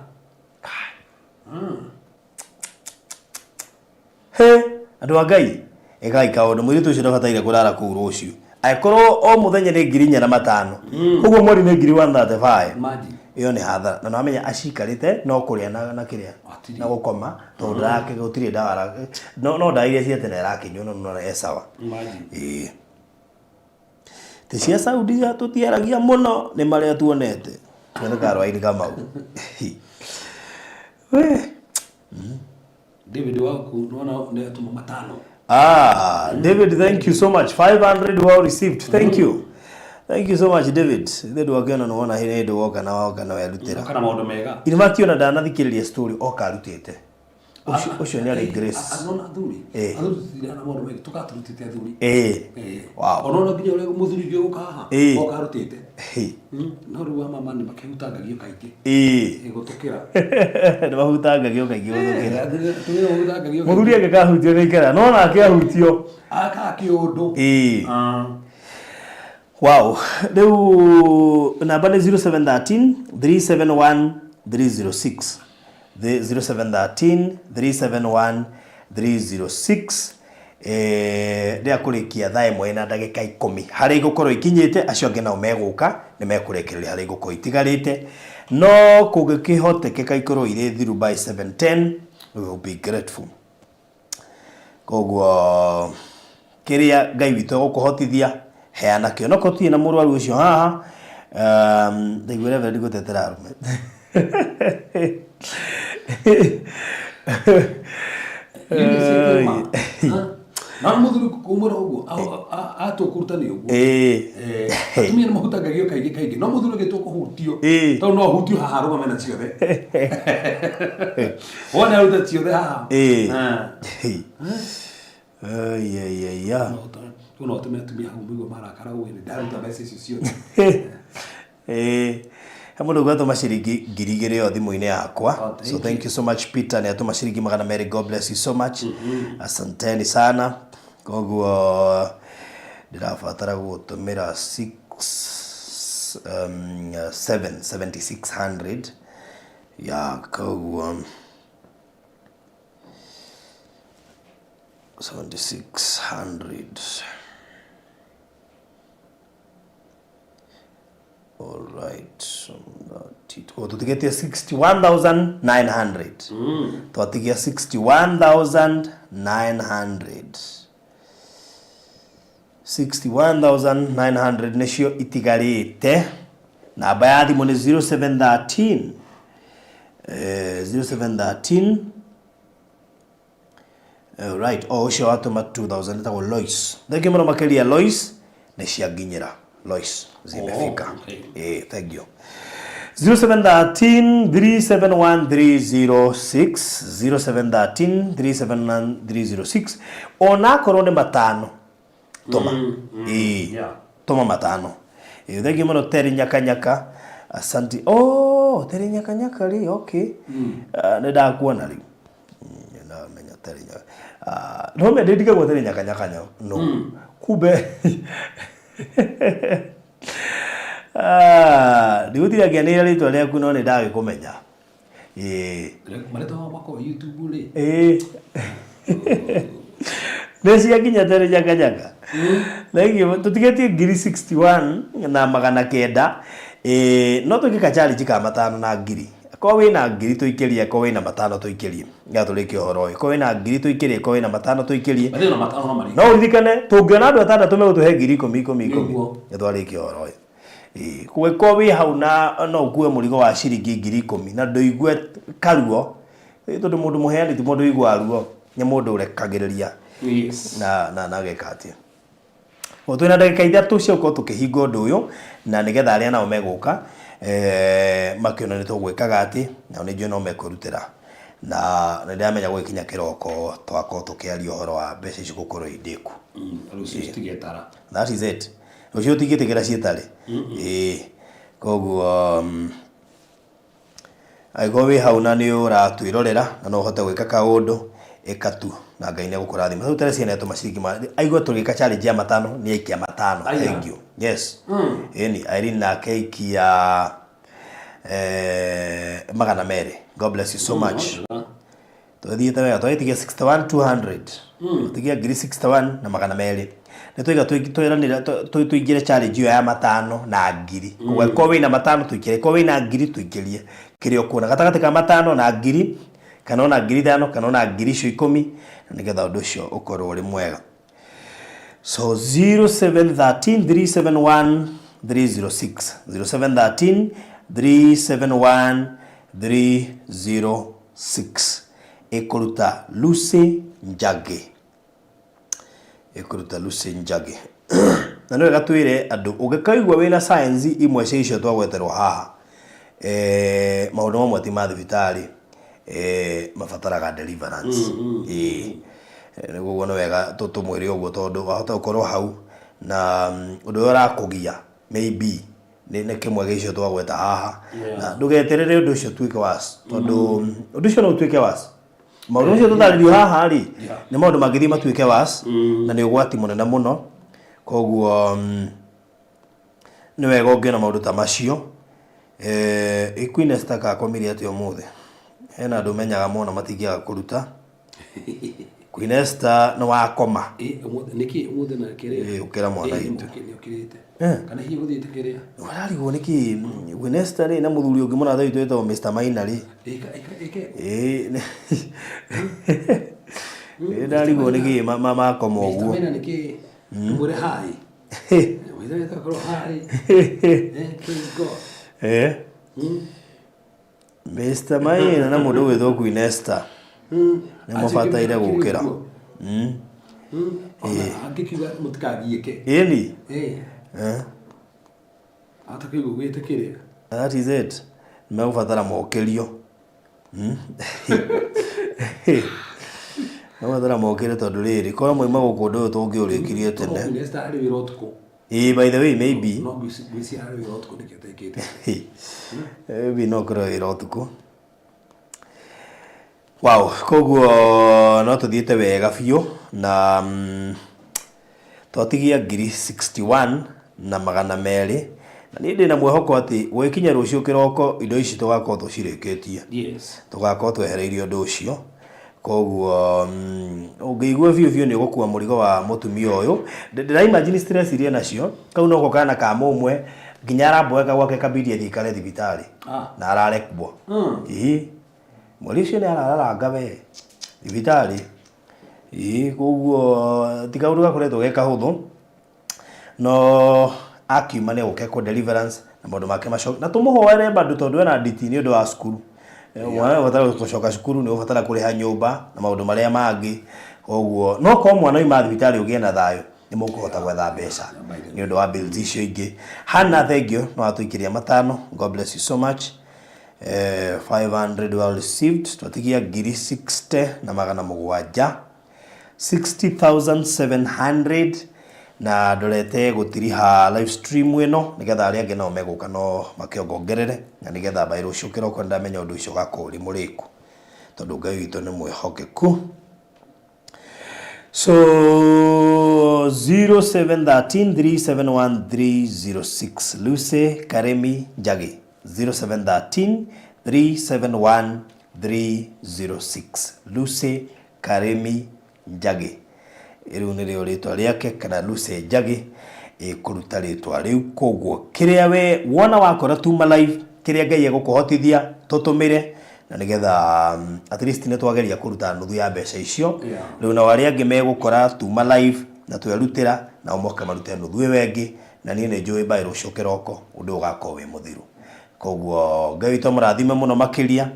He, andũ a Ngai, ĩkai kaũndũ mũirĩtu ũcio ndabataire kũrara kũu rũciũ. Angĩkorwo o mũthenya nĩ ngiri inya na matano, ũguo mweri nĩ ngiri 135. Imagine. Ĩyo nĩ hathara. Na nĩwamenya acikarĩte no kũrĩa na kĩrĩa na gũkoma tondũ ndarake gũtirĩ ndawa no no ndawa iria cia tene arakĩnyua no nĩwona e sawa. Imagine. Ĩĩ. Ti cia Saudi tũtiaragia mũno nĩ marĩa tuonete. Nĩ karwaini Kamau. We. David waku nĩwona nĩ atũma matano. Ah, David, thank you so much. 500 well received. Thank you. Thank you so much, David. Ithe ndwakiona nĩwona hĩndĩ woka na woka na werutĩra. Kana maũndũ mega. Ini makiona ndanathikĩrĩria story oka arutĩte. Ũcio ũcio nĩ arĩ grace. Anona athuri. Eh. Athuri tũtirĩ na maũndũ mega tũkaturutĩte athuri. Eh. Wow. Ona nginya ũrĩa mũthuri ũngĩ ũka haha Eh. oka arutĩte. Hey. No rĩu wa mama nĩ makĩhutangagio kaingĩ. Eh. Gũtũkĩra. Nĩ mahutangagio kaingĩ gũtũkĩra. Atumia mahutangagio. Mũthuri angĩkahutio nĩ ikara no nake ahutio. Aka kĩũndũ. Eh. Wow. Rĩu namba nĩ 0713 371 306. The 0713 371 306 rĩa kũrĩkia thaa ĩmwe na ndagĩka ikũmi harĩa igũkorwo ikinyĩte acio angĩ nao megũka nĩ mekũrekereria harĩa igũkorwo itigarĩte no kũngĩkĩhotekeka ikorwo irĩ thiru by 7:10 we will be grateful. Koguo kĩrĩa Ngai witũ egũkũhotithia heana kĩo no korwo tũtirĩ na mũrwaru ũcio haha ndaigua Reverend gũtetera arũme. Na mũthuri kumwĩra ũguo atua kũrutani ũguo. Atumia nĩ mahutangagio kaingĩ kaingĩ no mũthuri ũngĩtua kũhutio tondũ no ahutio haha arũgame na ciothe. Wona aruta ciothe haha. No ũtũme atumia hau mũigua marakara ũguo nĩ ndaruta mbeca icio ciothe. He mũndũ ũgwatũma ciringi ngiri igĩrĩ ĩyo thimũ-inĩ yakwa. So thank you so much Peter nĩ atũma ciringi magana merĩ. God bless you so much. Asanteni sana. Koguo ndĩrabatara gũtũmĩra 6 7 7600 ya koguo 7600. All right. Tutigetie 61,900. Twatigia 61,900. 61,900 nĩcio itigarĩte. Namba ya thimũ nĩ 0713 0713. All right. O ũcio watũma 2000 etagwo Lois. Thank you mũno makĩria Lois nĩ cianginyĩra. Lois zimefika. Eh, thank you. 0713 371 306 0713 371 306 onakorwo nĩ matano tũma. Ĩĩ, tũma matano. Ĩĩ, thank you mũno Terry Nyakanyaka. Asante. Oh, Terry Nyakanyaka rĩ, okay. Nĩ ndakuona rĩu. Ndamenya Terry Nyaka. No me ndirikagwo Terry Nyakanyaka no. Kumbe ndigũtira ngĩanĩrĩra rĩtwa rĩaku no nĩ ndagĩkũmenya. Ĩĩ. Marĩtwa makwa YouTube rĩ. Ĩĩ. Nĩ ciakinya Terry Nyakanyaka. Thank you. Tũtigĩtie ngiri 61 na magana kenda. No twĩke ka challenge ka matano na ngiri. Korwo wĩna ngiri tũikĩrie, korwo wĩna matano tũikĩrie. Nĩgetha tũrĩkie ũhoro ũyũ. Korwo wĩna ngiri tũikĩrie, korwo wĩna matano tũikĩrie. No ũririkane tũngĩona andũ atandatũ megũtũhe ngiri ikũmi ikũmi ikũmi. Nĩ twarĩkia ũhoro ũyũ. Kũngĩkorwo wĩ hau na no ũkue mũrigo wa ciringi ngiri ikũmi na ndũigue karuo, tondũ mũndũ mũheani ti mũndũ ũiguaga ruo, nĩ mũndũ ũrekagĩrĩria. Yes. Na na na geka atia o twina ndagĩka ithatũ cia gũkorwo tũkĩhinga ũndũ ũyũ na nĩgetha arĩa nao megũka makĩona nĩ tũgwĩkaga atĩ nao nĩ njũĩ no mekwĩrutĩra na nĩ ndĩramenya gũgĩkinya kĩroko twakorwo tũkĩaria ũhoro wa mbeca ici gũkorwo i ndĩku. Rũciũ citigetara. That is it. Rũciũ ũtingĩtĩkĩra ciĩtarĩ. Ĩĩ, koguo angĩkorwo wĩ hau na nĩ ũratwĩrorera na no ũhote gwĩka kaũndũ, ĩka tu na Ngai nĩ egũkũrathima. Rĩu Teresia nĩ atũma ciringi ma aigua tũgĩka challenge ya matano nĩ aikia matano. Aya. Thank you. Yes. Ĩni Irene nake aikia 200. God bless you so much. Twathiĩte wega twagĩtigia 61 200 tigia ngiri 61 na 200 nĩ twaiga tweranĩra tũingĩre challenge ĩyo ya matano na ngiri. Koguo angĩkorwo wĩna matano tũingĩre, angĩkorwo wĩna ngiri tũingĩrie kĩrĩa ũkuona gatagatĩ ka matano na ngiri kana ona ngiri 5 kana ona ngiri icio 10 na nĩgetha ũndũ ũcio ũkorwo ũrĩ mwega. So 0713 371 306, 0713 371 306 ĩkũruta Lucy Njagi, ĩkũruta Lucy Njagi. Na nĩ wega twĩre andũ ũngĩkaigua wĩna science imwe cia icio twagweterwo haha, maũndũ mamwe ti ma thibitarĩ, mabataraga deliverance. Ĩĩ, koguo nĩ wega tũmwĩre ũguo tondũ wahota gũkorwo hau na ũndũ ũrĩa ũrakũgia maybe nĩ kĩmwe gĩa icio twagweta haha. Na ndũgeterere ũndũ ũcio ũtuĩke worse tondũ ũndũ ũcio no ũtuĩke worse. Maũndũ macio tũtarĩrio haha rĩ nĩ maũndũ mangĩthiĩ matuĩke worse na nĩ ũgwati mũnene mũno. Koguo nĩ wega ũngĩona maũndũ ta macio. Queen Esther kakomire atĩa ũmũthĩ? Hena andũ menyaga mona matingĩaga kũruta. Queen Esther nĩ wakoma. Nĩkĩ ũmũthĩ na kĩrĩa? Ĩ, ũkĩra mwana witũ. Nĩũkĩrĩte. Kana hihi ũthiĩte kĩrĩa? Ũrarigwo nĩkĩ Queen Esther rĩ na mũthuri ũngĩ mũratha witũ wĩtagwo Mr. Maina rĩ. Ĩka. Ĩ, ndarigwo nĩkĩ makoma Mr. ũguo. Maina nĩkĩ? Mwĩre hi. Mwĩre wĩtagwo hi. Praise God. Mr. Maina na mũndũ ũgwĩtwo Queen Esther nĩ mabataire gũkĩra. Angĩkiuga mũtikagiĩke. Ĩni. Atakĩigua ũgĩte kĩrĩa. That is it. Megũbatara mokĩrio. Megũbatara mokĩre tondũ rĩrĩ korwo moima gũkũ ũndũ ũyũ tũngĩũrĩkirie tene. Queen Esther arĩ wĩra ũtukũ. Ĩĩ, by the way maybe. No ngwĩciria arĩ wĩra ũtukũ nĩkĩo atekĩte. Maybe no korwo wĩra ũtukũ. Wow, koguo no tũthiĩte wega biũ na twatigia ngiri 61 na 200 na niĩ ndĩna mwĩhoko atĩ gũgĩkinya rũciũ kĩroko indo ici tũgakorwo tũcirĩkĩtie. Yes. Tũgakorwo twehereirie ũndũ ũcio. Koguo ũngĩigua biũ biũ nĩ ũgũkua mũrigo wa mũtumia ũyũ. Ndĩra imagine stress iria nacio kau noko kana ka mũmwe nginya aramboeka gwake kabidi athiĩ ikare thibitarĩ na ararekwo. Ĩĩ, mweri ũcio nĩ arararanga we thibitarĩ. Ĩĩ, koguo ti kaũndũ gakoretwo ge kahũthũ no akiuma nĩ egũka deliverance na maũndũ make macoke na tũmũhoere bado tondũ ena nditi nĩ ũndũ wa cukuru. Mwana ũbatara gũcoka cukuru nĩ ũbatara kũrĩha nyũmba na maũndũ marĩa mangĩ. Koguo no korwo mwana oima thibitarĩ ũgĩe na thayũ nĩ mũkũhota gwetha mbeca nĩ ũndũ wa bills icio ingĩ. Hannah, thank you no atũikĩria matano. God bless you so much. 500 well received. Twatigia ngiri 60 na 700, 60,700 na ndorete gũtiriha live stream ĩno nĩgetha arĩa angĩ nao megũka no makĩongongerere na nĩgetha mbaĩ rũciũ kĩroko nĩndamenya ũndũ ũcio ũgakorwo ũrĩ mũrĩku tondũ Ngai witũ nĩ mwĩhokeku. So 0713 371 306 Lucy Karemi Njagi, 0713 371 306 Lucy Karemi Njagi, rĩu nĩrĩo rĩtwa rĩake kana Lucy Njagi ĩkũruta rĩtwa rĩu. Koguo kĩrĩa we wona wakora tuma live kĩrĩa Ngai egũkũhotithia tũtũmĩre na nĩgetha at least nĩ twageria kũruta nuthu ya mbeca icio. Rĩu nao arĩa angĩ megũkora tuma live na twerutĩra nao moke marute nuthu ĩyo ĩngĩ na niĩ nĩ njũĩ mbaĩ rũciũ kĩroko ũndũ ũgakorwo wĩ mũthiru. Koguo Ngai witũ amũrathime mũno makĩria.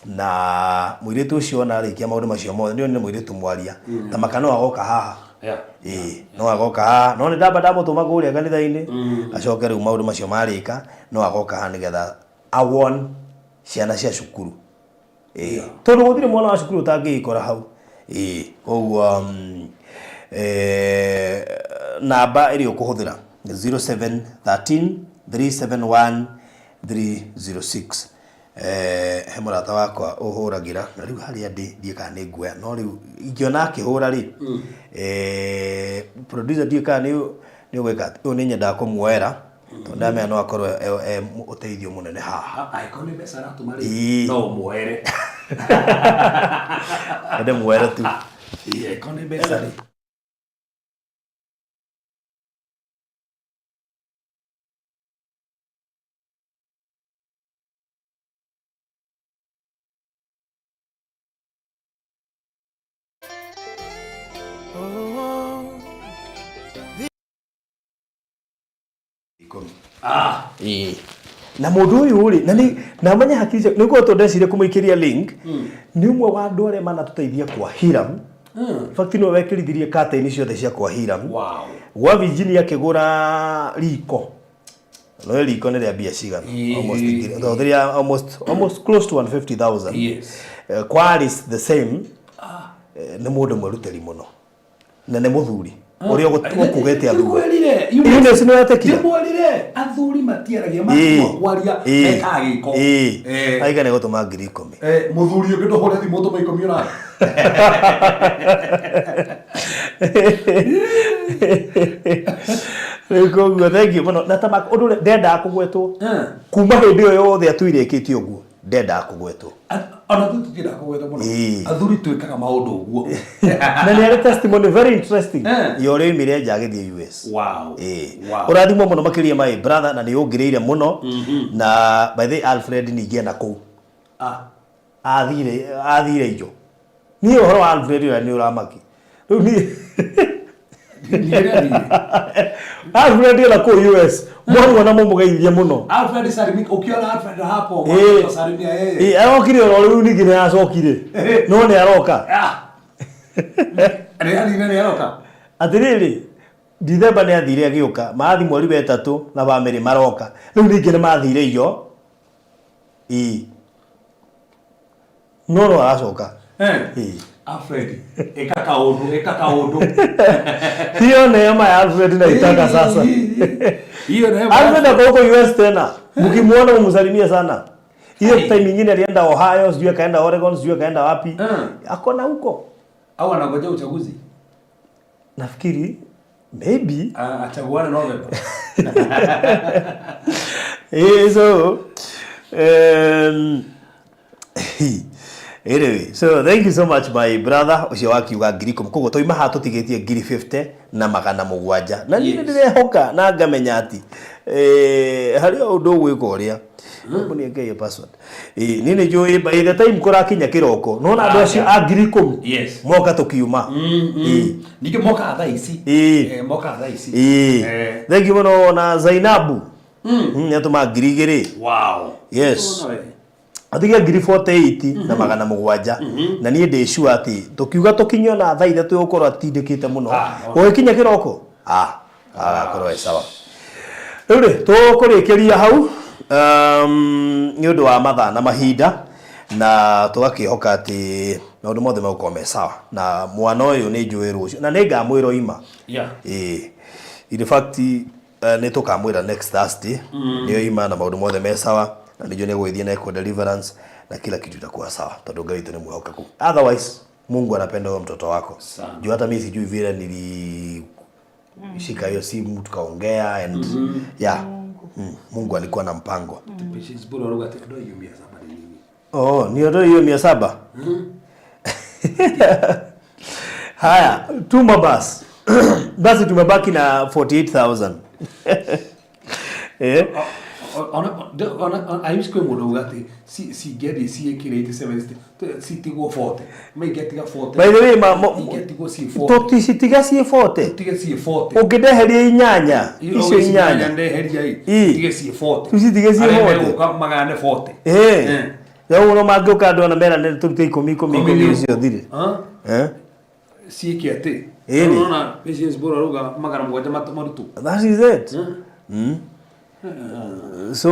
Na mũirĩtu ũcio ona arĩkia maũndũ macio mothe, nĩ nĩ mũirĩtu mwaria. Ta maka no agoka haha. Ĩĩ, no agoka haha. No nĩ ndamba ndamũtũma kũrĩa kanitha-inĩ. Acoke rĩu maũndũ macio marĩka, no agoka haha nĩgetha awon ciana cia cukuru. Ĩĩ, tondũ gũtirĩ mwana wa cukuru ũtangĩĩkora hau. Ĩĩ, koguo namba ĩrĩa ũkũhũthĩra nĩ 0713 371 306. He mũrata wakwa ũhũragĩra na rĩu harĩa ndĩ ndiũĩ kana nĩ nguoya no rĩu ingĩona akĩhũra rĩ, producer ndiũĩ kana nĩ ũgwĩka atĩa, ũyũ nĩ nyendaga kũmuoera tondũ ndamenya no akorwo e ũteithio mũnene haha. Angĩkorwo nĩ mbeca aratũma rĩ, Ĩĩ. no ũmuoere. Ndĩmuoere tu. Ĩĩ, angĩkorwo nĩ mbeca rĩ. Ĩĩ. Na mũndũ ũyũ rĩ, na nĩ na menye hakiri ciake, nĩguo tondũ ndecire kũmũikĩria link, nĩ ũmwe wa andũ arĩa manatũteithia kwa Hiram. In fact nĩwe wekĩrithirie curtain ciothe cia kwa Hiram. Wow. Gwa Virginia akĩgũra riko. No riko nĩ rĩa mbia cigana? Ĩĩ. Almost ngiri, almost close to 150,000. Yes. Kwa Alice the same. Nĩ mũndũ mwĩrutĩri mũno. Na nĩ mũthuri. Ũrĩa ũkugĩte athuri. Ndĩmwĩrire. Eunice nĩ wetĩkia? Ndĩmwĩrire athuri matiaragia Ĩĩ. matua kwaria Ĩĩ. mekaga gĩko. Ĩĩ. Eh. Aiga nĩ gũtũma 10,000. Mũthuri ũngĩ ndũhũre thimũ ũtũme 10 ona. Rĩu koguo thank you mũno na ta ũndũ ũrĩa ndendaga kũgwetwo kuma hĩndĩ ĩyo yothe atũire ĩkĩte ũguo ndendaga kũgwetwo. Ona tu tũtiendaga kũgwetwo mũno. Ĩĩ. Athuri twĩkaga maũndũ ũguo. Na nĩ arĩ testimony very interesting Eh. ya ũrĩa oimire nja agĩthiĩ US. Wow. Ĩĩ. Wow. Ũrathimwo mũno makĩria my brother na nĩ ũngĩrĩire mũno na by the way Alfred ningĩ ena kũu. Ah. Athire ijo. Niĩ ũhoro wa Alfred ũrĩa nĩ ũramaki. Rĩu niĩ Alfred ena kũu US. Mwamuona mũmũgeithie mũno. Alfred salimia, ukiona Alfred hapo, Ĩĩ. salimia yeye. Ĩĩ, arokire oro rĩu ningĩ nĩ aracokire. No nĩ aroka. Ah. Nĩ athire nĩ aroka. Atĩrĩrĩ, Dithemba nĩ athire agĩũka, marathiĩ mweri wa ĩtatũ na bamĩrĩ maroka. Rĩu ningĩ nĩ mathire irio. Ĩĩ. No no aracoka. Ĩĩ. Alfred, ĩka kaũndũ, ĩka kaũndũ. Hiyo neema ya Alfred naitaka sasa. Hiyo neema. Alfred ako huko US tena. Mkimuona mumsalimie sana. Hiyo time nyingine alienda Ohio, sijui akaenda Oregon, sijui akaenda wapi. Ako na huko. Au anangojea uchaguzi? Nafikiri maybe Achaguane November. So anyway, so thank you so much my brother ũcio wakiuga 10,000. Koguo twauma haha tũtigĩtie 50,000 na magana mũgwanja. Na niĩ nĩndĩrehoka na ngamenya atĩ harĩ o ũndũ ũgwĩka ũrĩa. Hebu niweke hiyo password. Niĩ nĩ njũĩ by the time kũrakinya kĩroko, nĩwona andũ acio a 10,000 Yes. moka tũkiuma. Ningĩ mokaga thaa ici. Mokaga thaa ici. Thank you mũno na Zainabu. Nĩatũma 2,000. Wow. Yes. Ũna we. Atigia 48,000 na magana mũgwanja. Na niĩ ndĩ sure atĩ tũkiuga tũkinye ona thaa 3 ũgũkorwo atindĩkĩte mũno. Ũgĩkinya kĩroko? Agakorwo e sawa. Rĩu rĩ, tũkũrĩkĩria hau nĩ ũndũ wa mathaa na mahinda na tũgakĩhoka atĩ maũndũ mothe megũkorwo me sawa. Na mwana ũyũ nĩ njũĩ rũciũ na nĩ ngamwĩra oima. Ĩĩ. In fact nĩ tũkamwĩra next Thursday nĩ oima na maũndũ mothe me sawa na nĩ njũĩ nĩ egũgĩthiĩ na ekwo deliverance na kila kitu itakuwa sawa tondũ Ngai witũ nĩ mwĩhokeku. Otherwise Mungu anapenda huyo mtoto wako. Juu hata mimi sijui vile nilishika hiyo simu tukaongea and yeah. Mungu alikuwa na mpango. Patience Bora arauga atĩ ndo hiyo 700 nĩ nini. Oh, ni ndo hiyo 700. Haya, tuma basi. Basi tumebaki na 48,000. Ona ayusi kwĩ mũndũ uga atĩ cingĩathiĩ ciĩkĩrĩte 70 citigwo 40. Maingĩatiga 40. By the way, Ingĩatigwo ciĩ 40. Tũticitiga ciĩ 40. Tũtige ciĩ 40. Ũngĩndeheria inyanya, icio inyanya. Ndeheria ĩ. Ĩ. Tige ciĩ 40. Tũcitige ciĩ Arĩa 40. megũka magayane 40. Rĩu no mangĩũka andũ ona merane tũrute ikũmi ikũmi ikũmi ũcio thire. Eh? Ciĩke atĩ. Ĩni. Unaona Patience Bora arauga 700 marutwo. That is it. So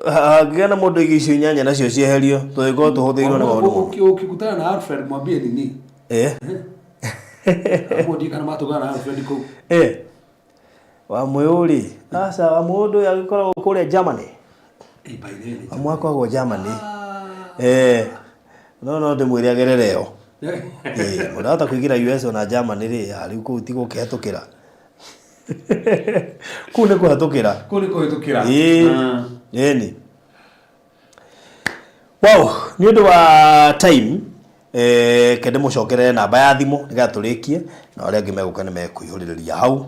hangĩgĩa na mũndũ aige icio inyanya nacio cieherio tũgĩkorwo tũhũthĩirwo nĩ maũndũ mũno. Ukikutana na Alfred mwambie nini? Eh. Hapo ndiye kana matũgana na Alfred kũu. Eh. Wa mwĩũ rĩ, aca wa mwĩũ ũndũ ũyũ agĩkoragwo kũrĩa Germany. Eh, by the way. Wa mwĩũ akoragwo Germany. Eh. No no ndĩmwĩre agerere ĩyo. Eh, mũndũ ahota kũingĩra US ona Germany rĩ, ah, rĩu kũu ti gũkĩhetũkĩra. Kũu nĩ kũhetũkĩra. Kũu nĩ kũhĩtũkĩra. Ĩĩ. Ĩni. Wow, nĩ ũndũ wa time kende mũcokerere namba ya thimũ nĩgetha tũrĩkie na arĩa angĩ megũka nĩ mekũihũrĩrĩria hau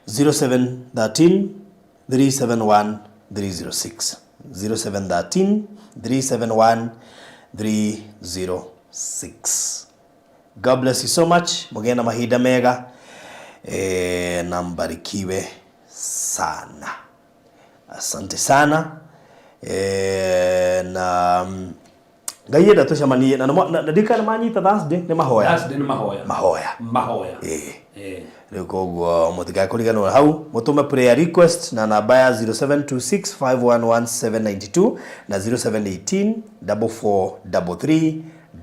0713 371 306 0713 371 306. God bless you so much. Mũgĩe na mahinda mega na mbarikiwe sana. Asante sana na Ngai enda tũcemanie na na ndirikana manyita Thursday nĩ mahoya. Thursday nĩ mahoya. Mahoya. Mahoya. Eh. Rĩu koguo mũtikae kũriganĩrwo hau mũtũme prayer request na namba ya 0726511792 na 0718 4433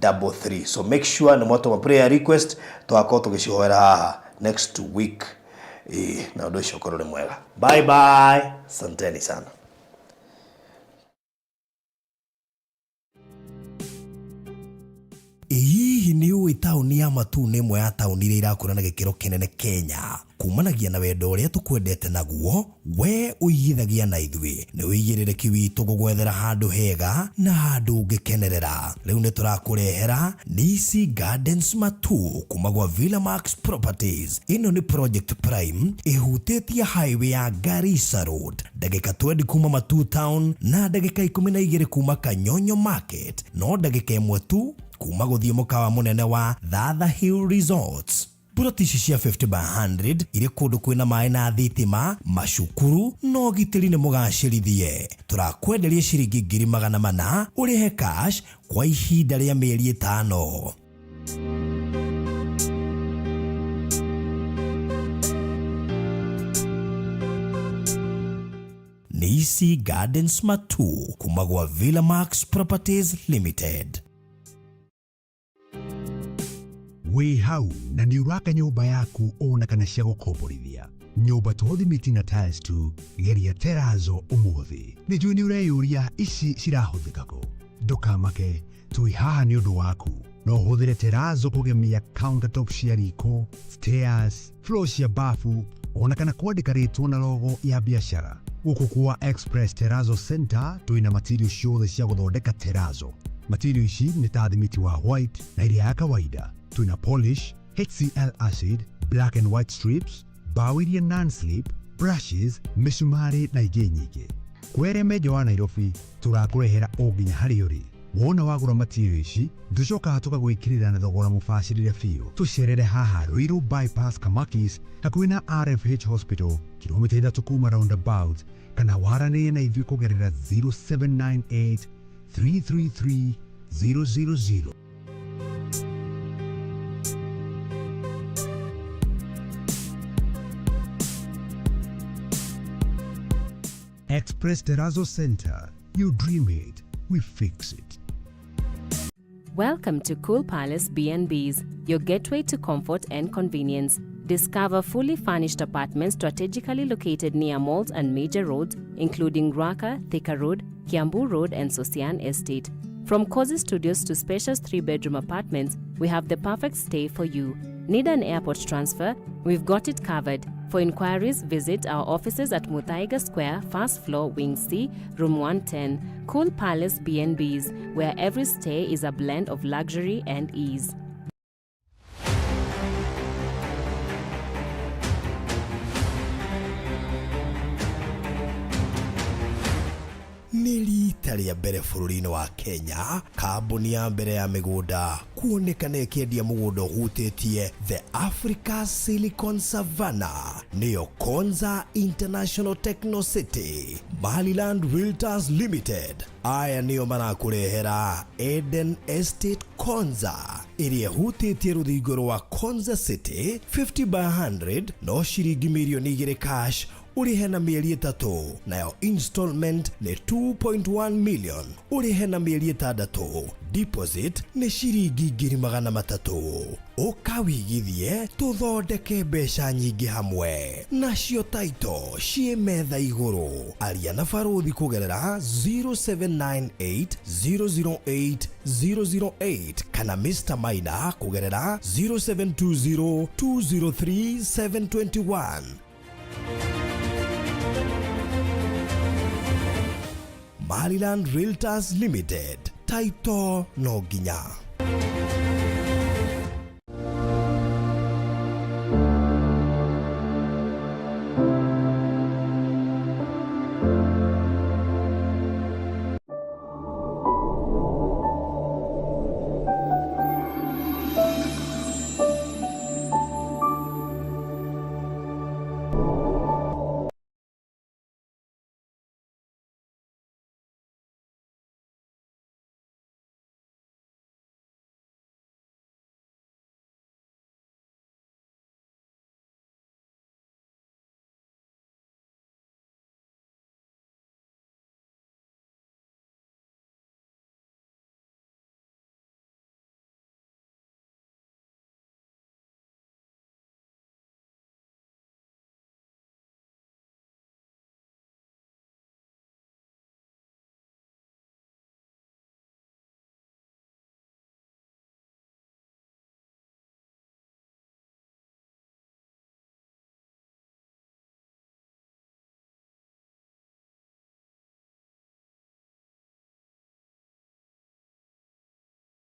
33. So make sure nĩ mwatũma prayer request tũgakorwo tũgĩcihoera haha next week. Na ũndũ ũcio ũkorwo ũrĩ mwega. Bye bye. Asanteni sana. Hihi nĩ ũĩ taũni ya Matuu nĩ ĩmwe ya taũni iria irakũra na gĩkĩro kĩnene Kenya kumanagia na wendo ũrĩa tũkwendete naguo we ũigithagia na ithuĩ nĩ ũigĩrĩrĩki witũ gũgwethera handũ hega na handũ ũngĩkenerera. Rĩu nĩ tũrakũrehera Nisi Gardens Matuu kuma gwa Villa Max Properties. Ĩno nĩ Project Prime ĩhutĩtie highway ya Garissa Road, ndagĩka 20 kuma Matuu Town na ndagĩka 12 kuma Kanyonyo Market, no ndagĩka 1 tu kuma gũthiĩ mũkawa mũnene wa Thatha Hill Resorts. Ploti ici cia 50 by 100 irĩ kũndũ kwĩna maĩ na thitima, macukuru na ũgitĩri nĩ mũgacĩrithie. Tũrakwenderia ciringi 400,000 ũrĩhe cash kwa ihinda rĩa mĩeri 5. Nisi Gardens Matuu kuma gwa Villa Max Properties Limited. Wĩ hau na nĩ ũraka nyũmba yaku ona kana cia gũkomborithia. Nyũmba to thimiti na tiles tu, geria terazo ũmũthĩ. Nĩ njũĩ nĩ ũreyũria ici cirahũthĩka kũ. Ndũkamake, twĩ haha nĩ ũndũ waku. No ũhũthĩre terazo kũgemia countertop cia riko, stairs, floor cia bafu, ona kana kwandĩka rĩtwa na logo ya biacara. Gũkũ kwa Express Terrazzo Center twĩna material ciothe cia gũthondeka terazo. Material ici nĩ ta thimiti wa white na iria ya kawaida. Twĩna polish, HCl acid, black and white strips, bao iria non-slip, brushes, mĩcumarĩ na ingĩ nyingĩ. Kwere menjo wa Nairobi tũrakũrehera o nginya harĩa ũrĩ. Wona wagũra material ici, tũcokaga tũgagwĩkĩrĩra na thogora mũbacĩrĩre biũ. Tũcerere haha Ruiru Bypass Kamakis hakuhĩ na RFH Hospital, kilomita 3 kuma roundabout, kana waranĩrie na ithuĩ kũgerera 0798 333 000. Express Terrazzo Center. You dream it, we fix it. Welcome to Cool Palace B&Bs, your gateway to comfort and convenience. Discover fully furnished apartments strategically located near malls and major roads, including Ruaka, Thika Road, Kiambu Road, and Sosian Estate. From cozy studios to spacious 3-bedroom apartments, we have the perfect stay for you. Need an airport transfer? We've got it covered. For inquiries, visit our offices at Muthaiga Square, first floor, Wing C, Room 110. Cool Palace B&Bs, where every stay is a blend of luxury and ease. Nĩ rita Rita rĩa mbere bũrũri-inĩ wa Kenya, kambuni ya mbere ya mĩgũnda kuonekana ĩkĩendia mũgũnda ũhutĩtie The Africa Silicon Savannah nĩyo Konza International Techno City. Maryland Realtors Limited aya nĩo marakũrehera Eden Estate Konza ĩrĩa ĩhutĩtie rũthingo rwa Konza City 50 by 100 no ciringi mirioni igĩrĩ cash ũrĩhe na mĩeri ĩtatũ, nayo installment nĩ 2.1 million ũrĩhe na mĩeri ĩtandatũ, deposit nĩ ciringi 300,000. Ũka wĩigithie tũthondeke mbeca nyingĩ hamwe nacio taito ciĩ metha igũrũ. Aria na barũthi kũgerera 0798 008 008 kana Mr Maina kũgerera 0720 203 721. Maryland Realtors Limited, taito no nginya.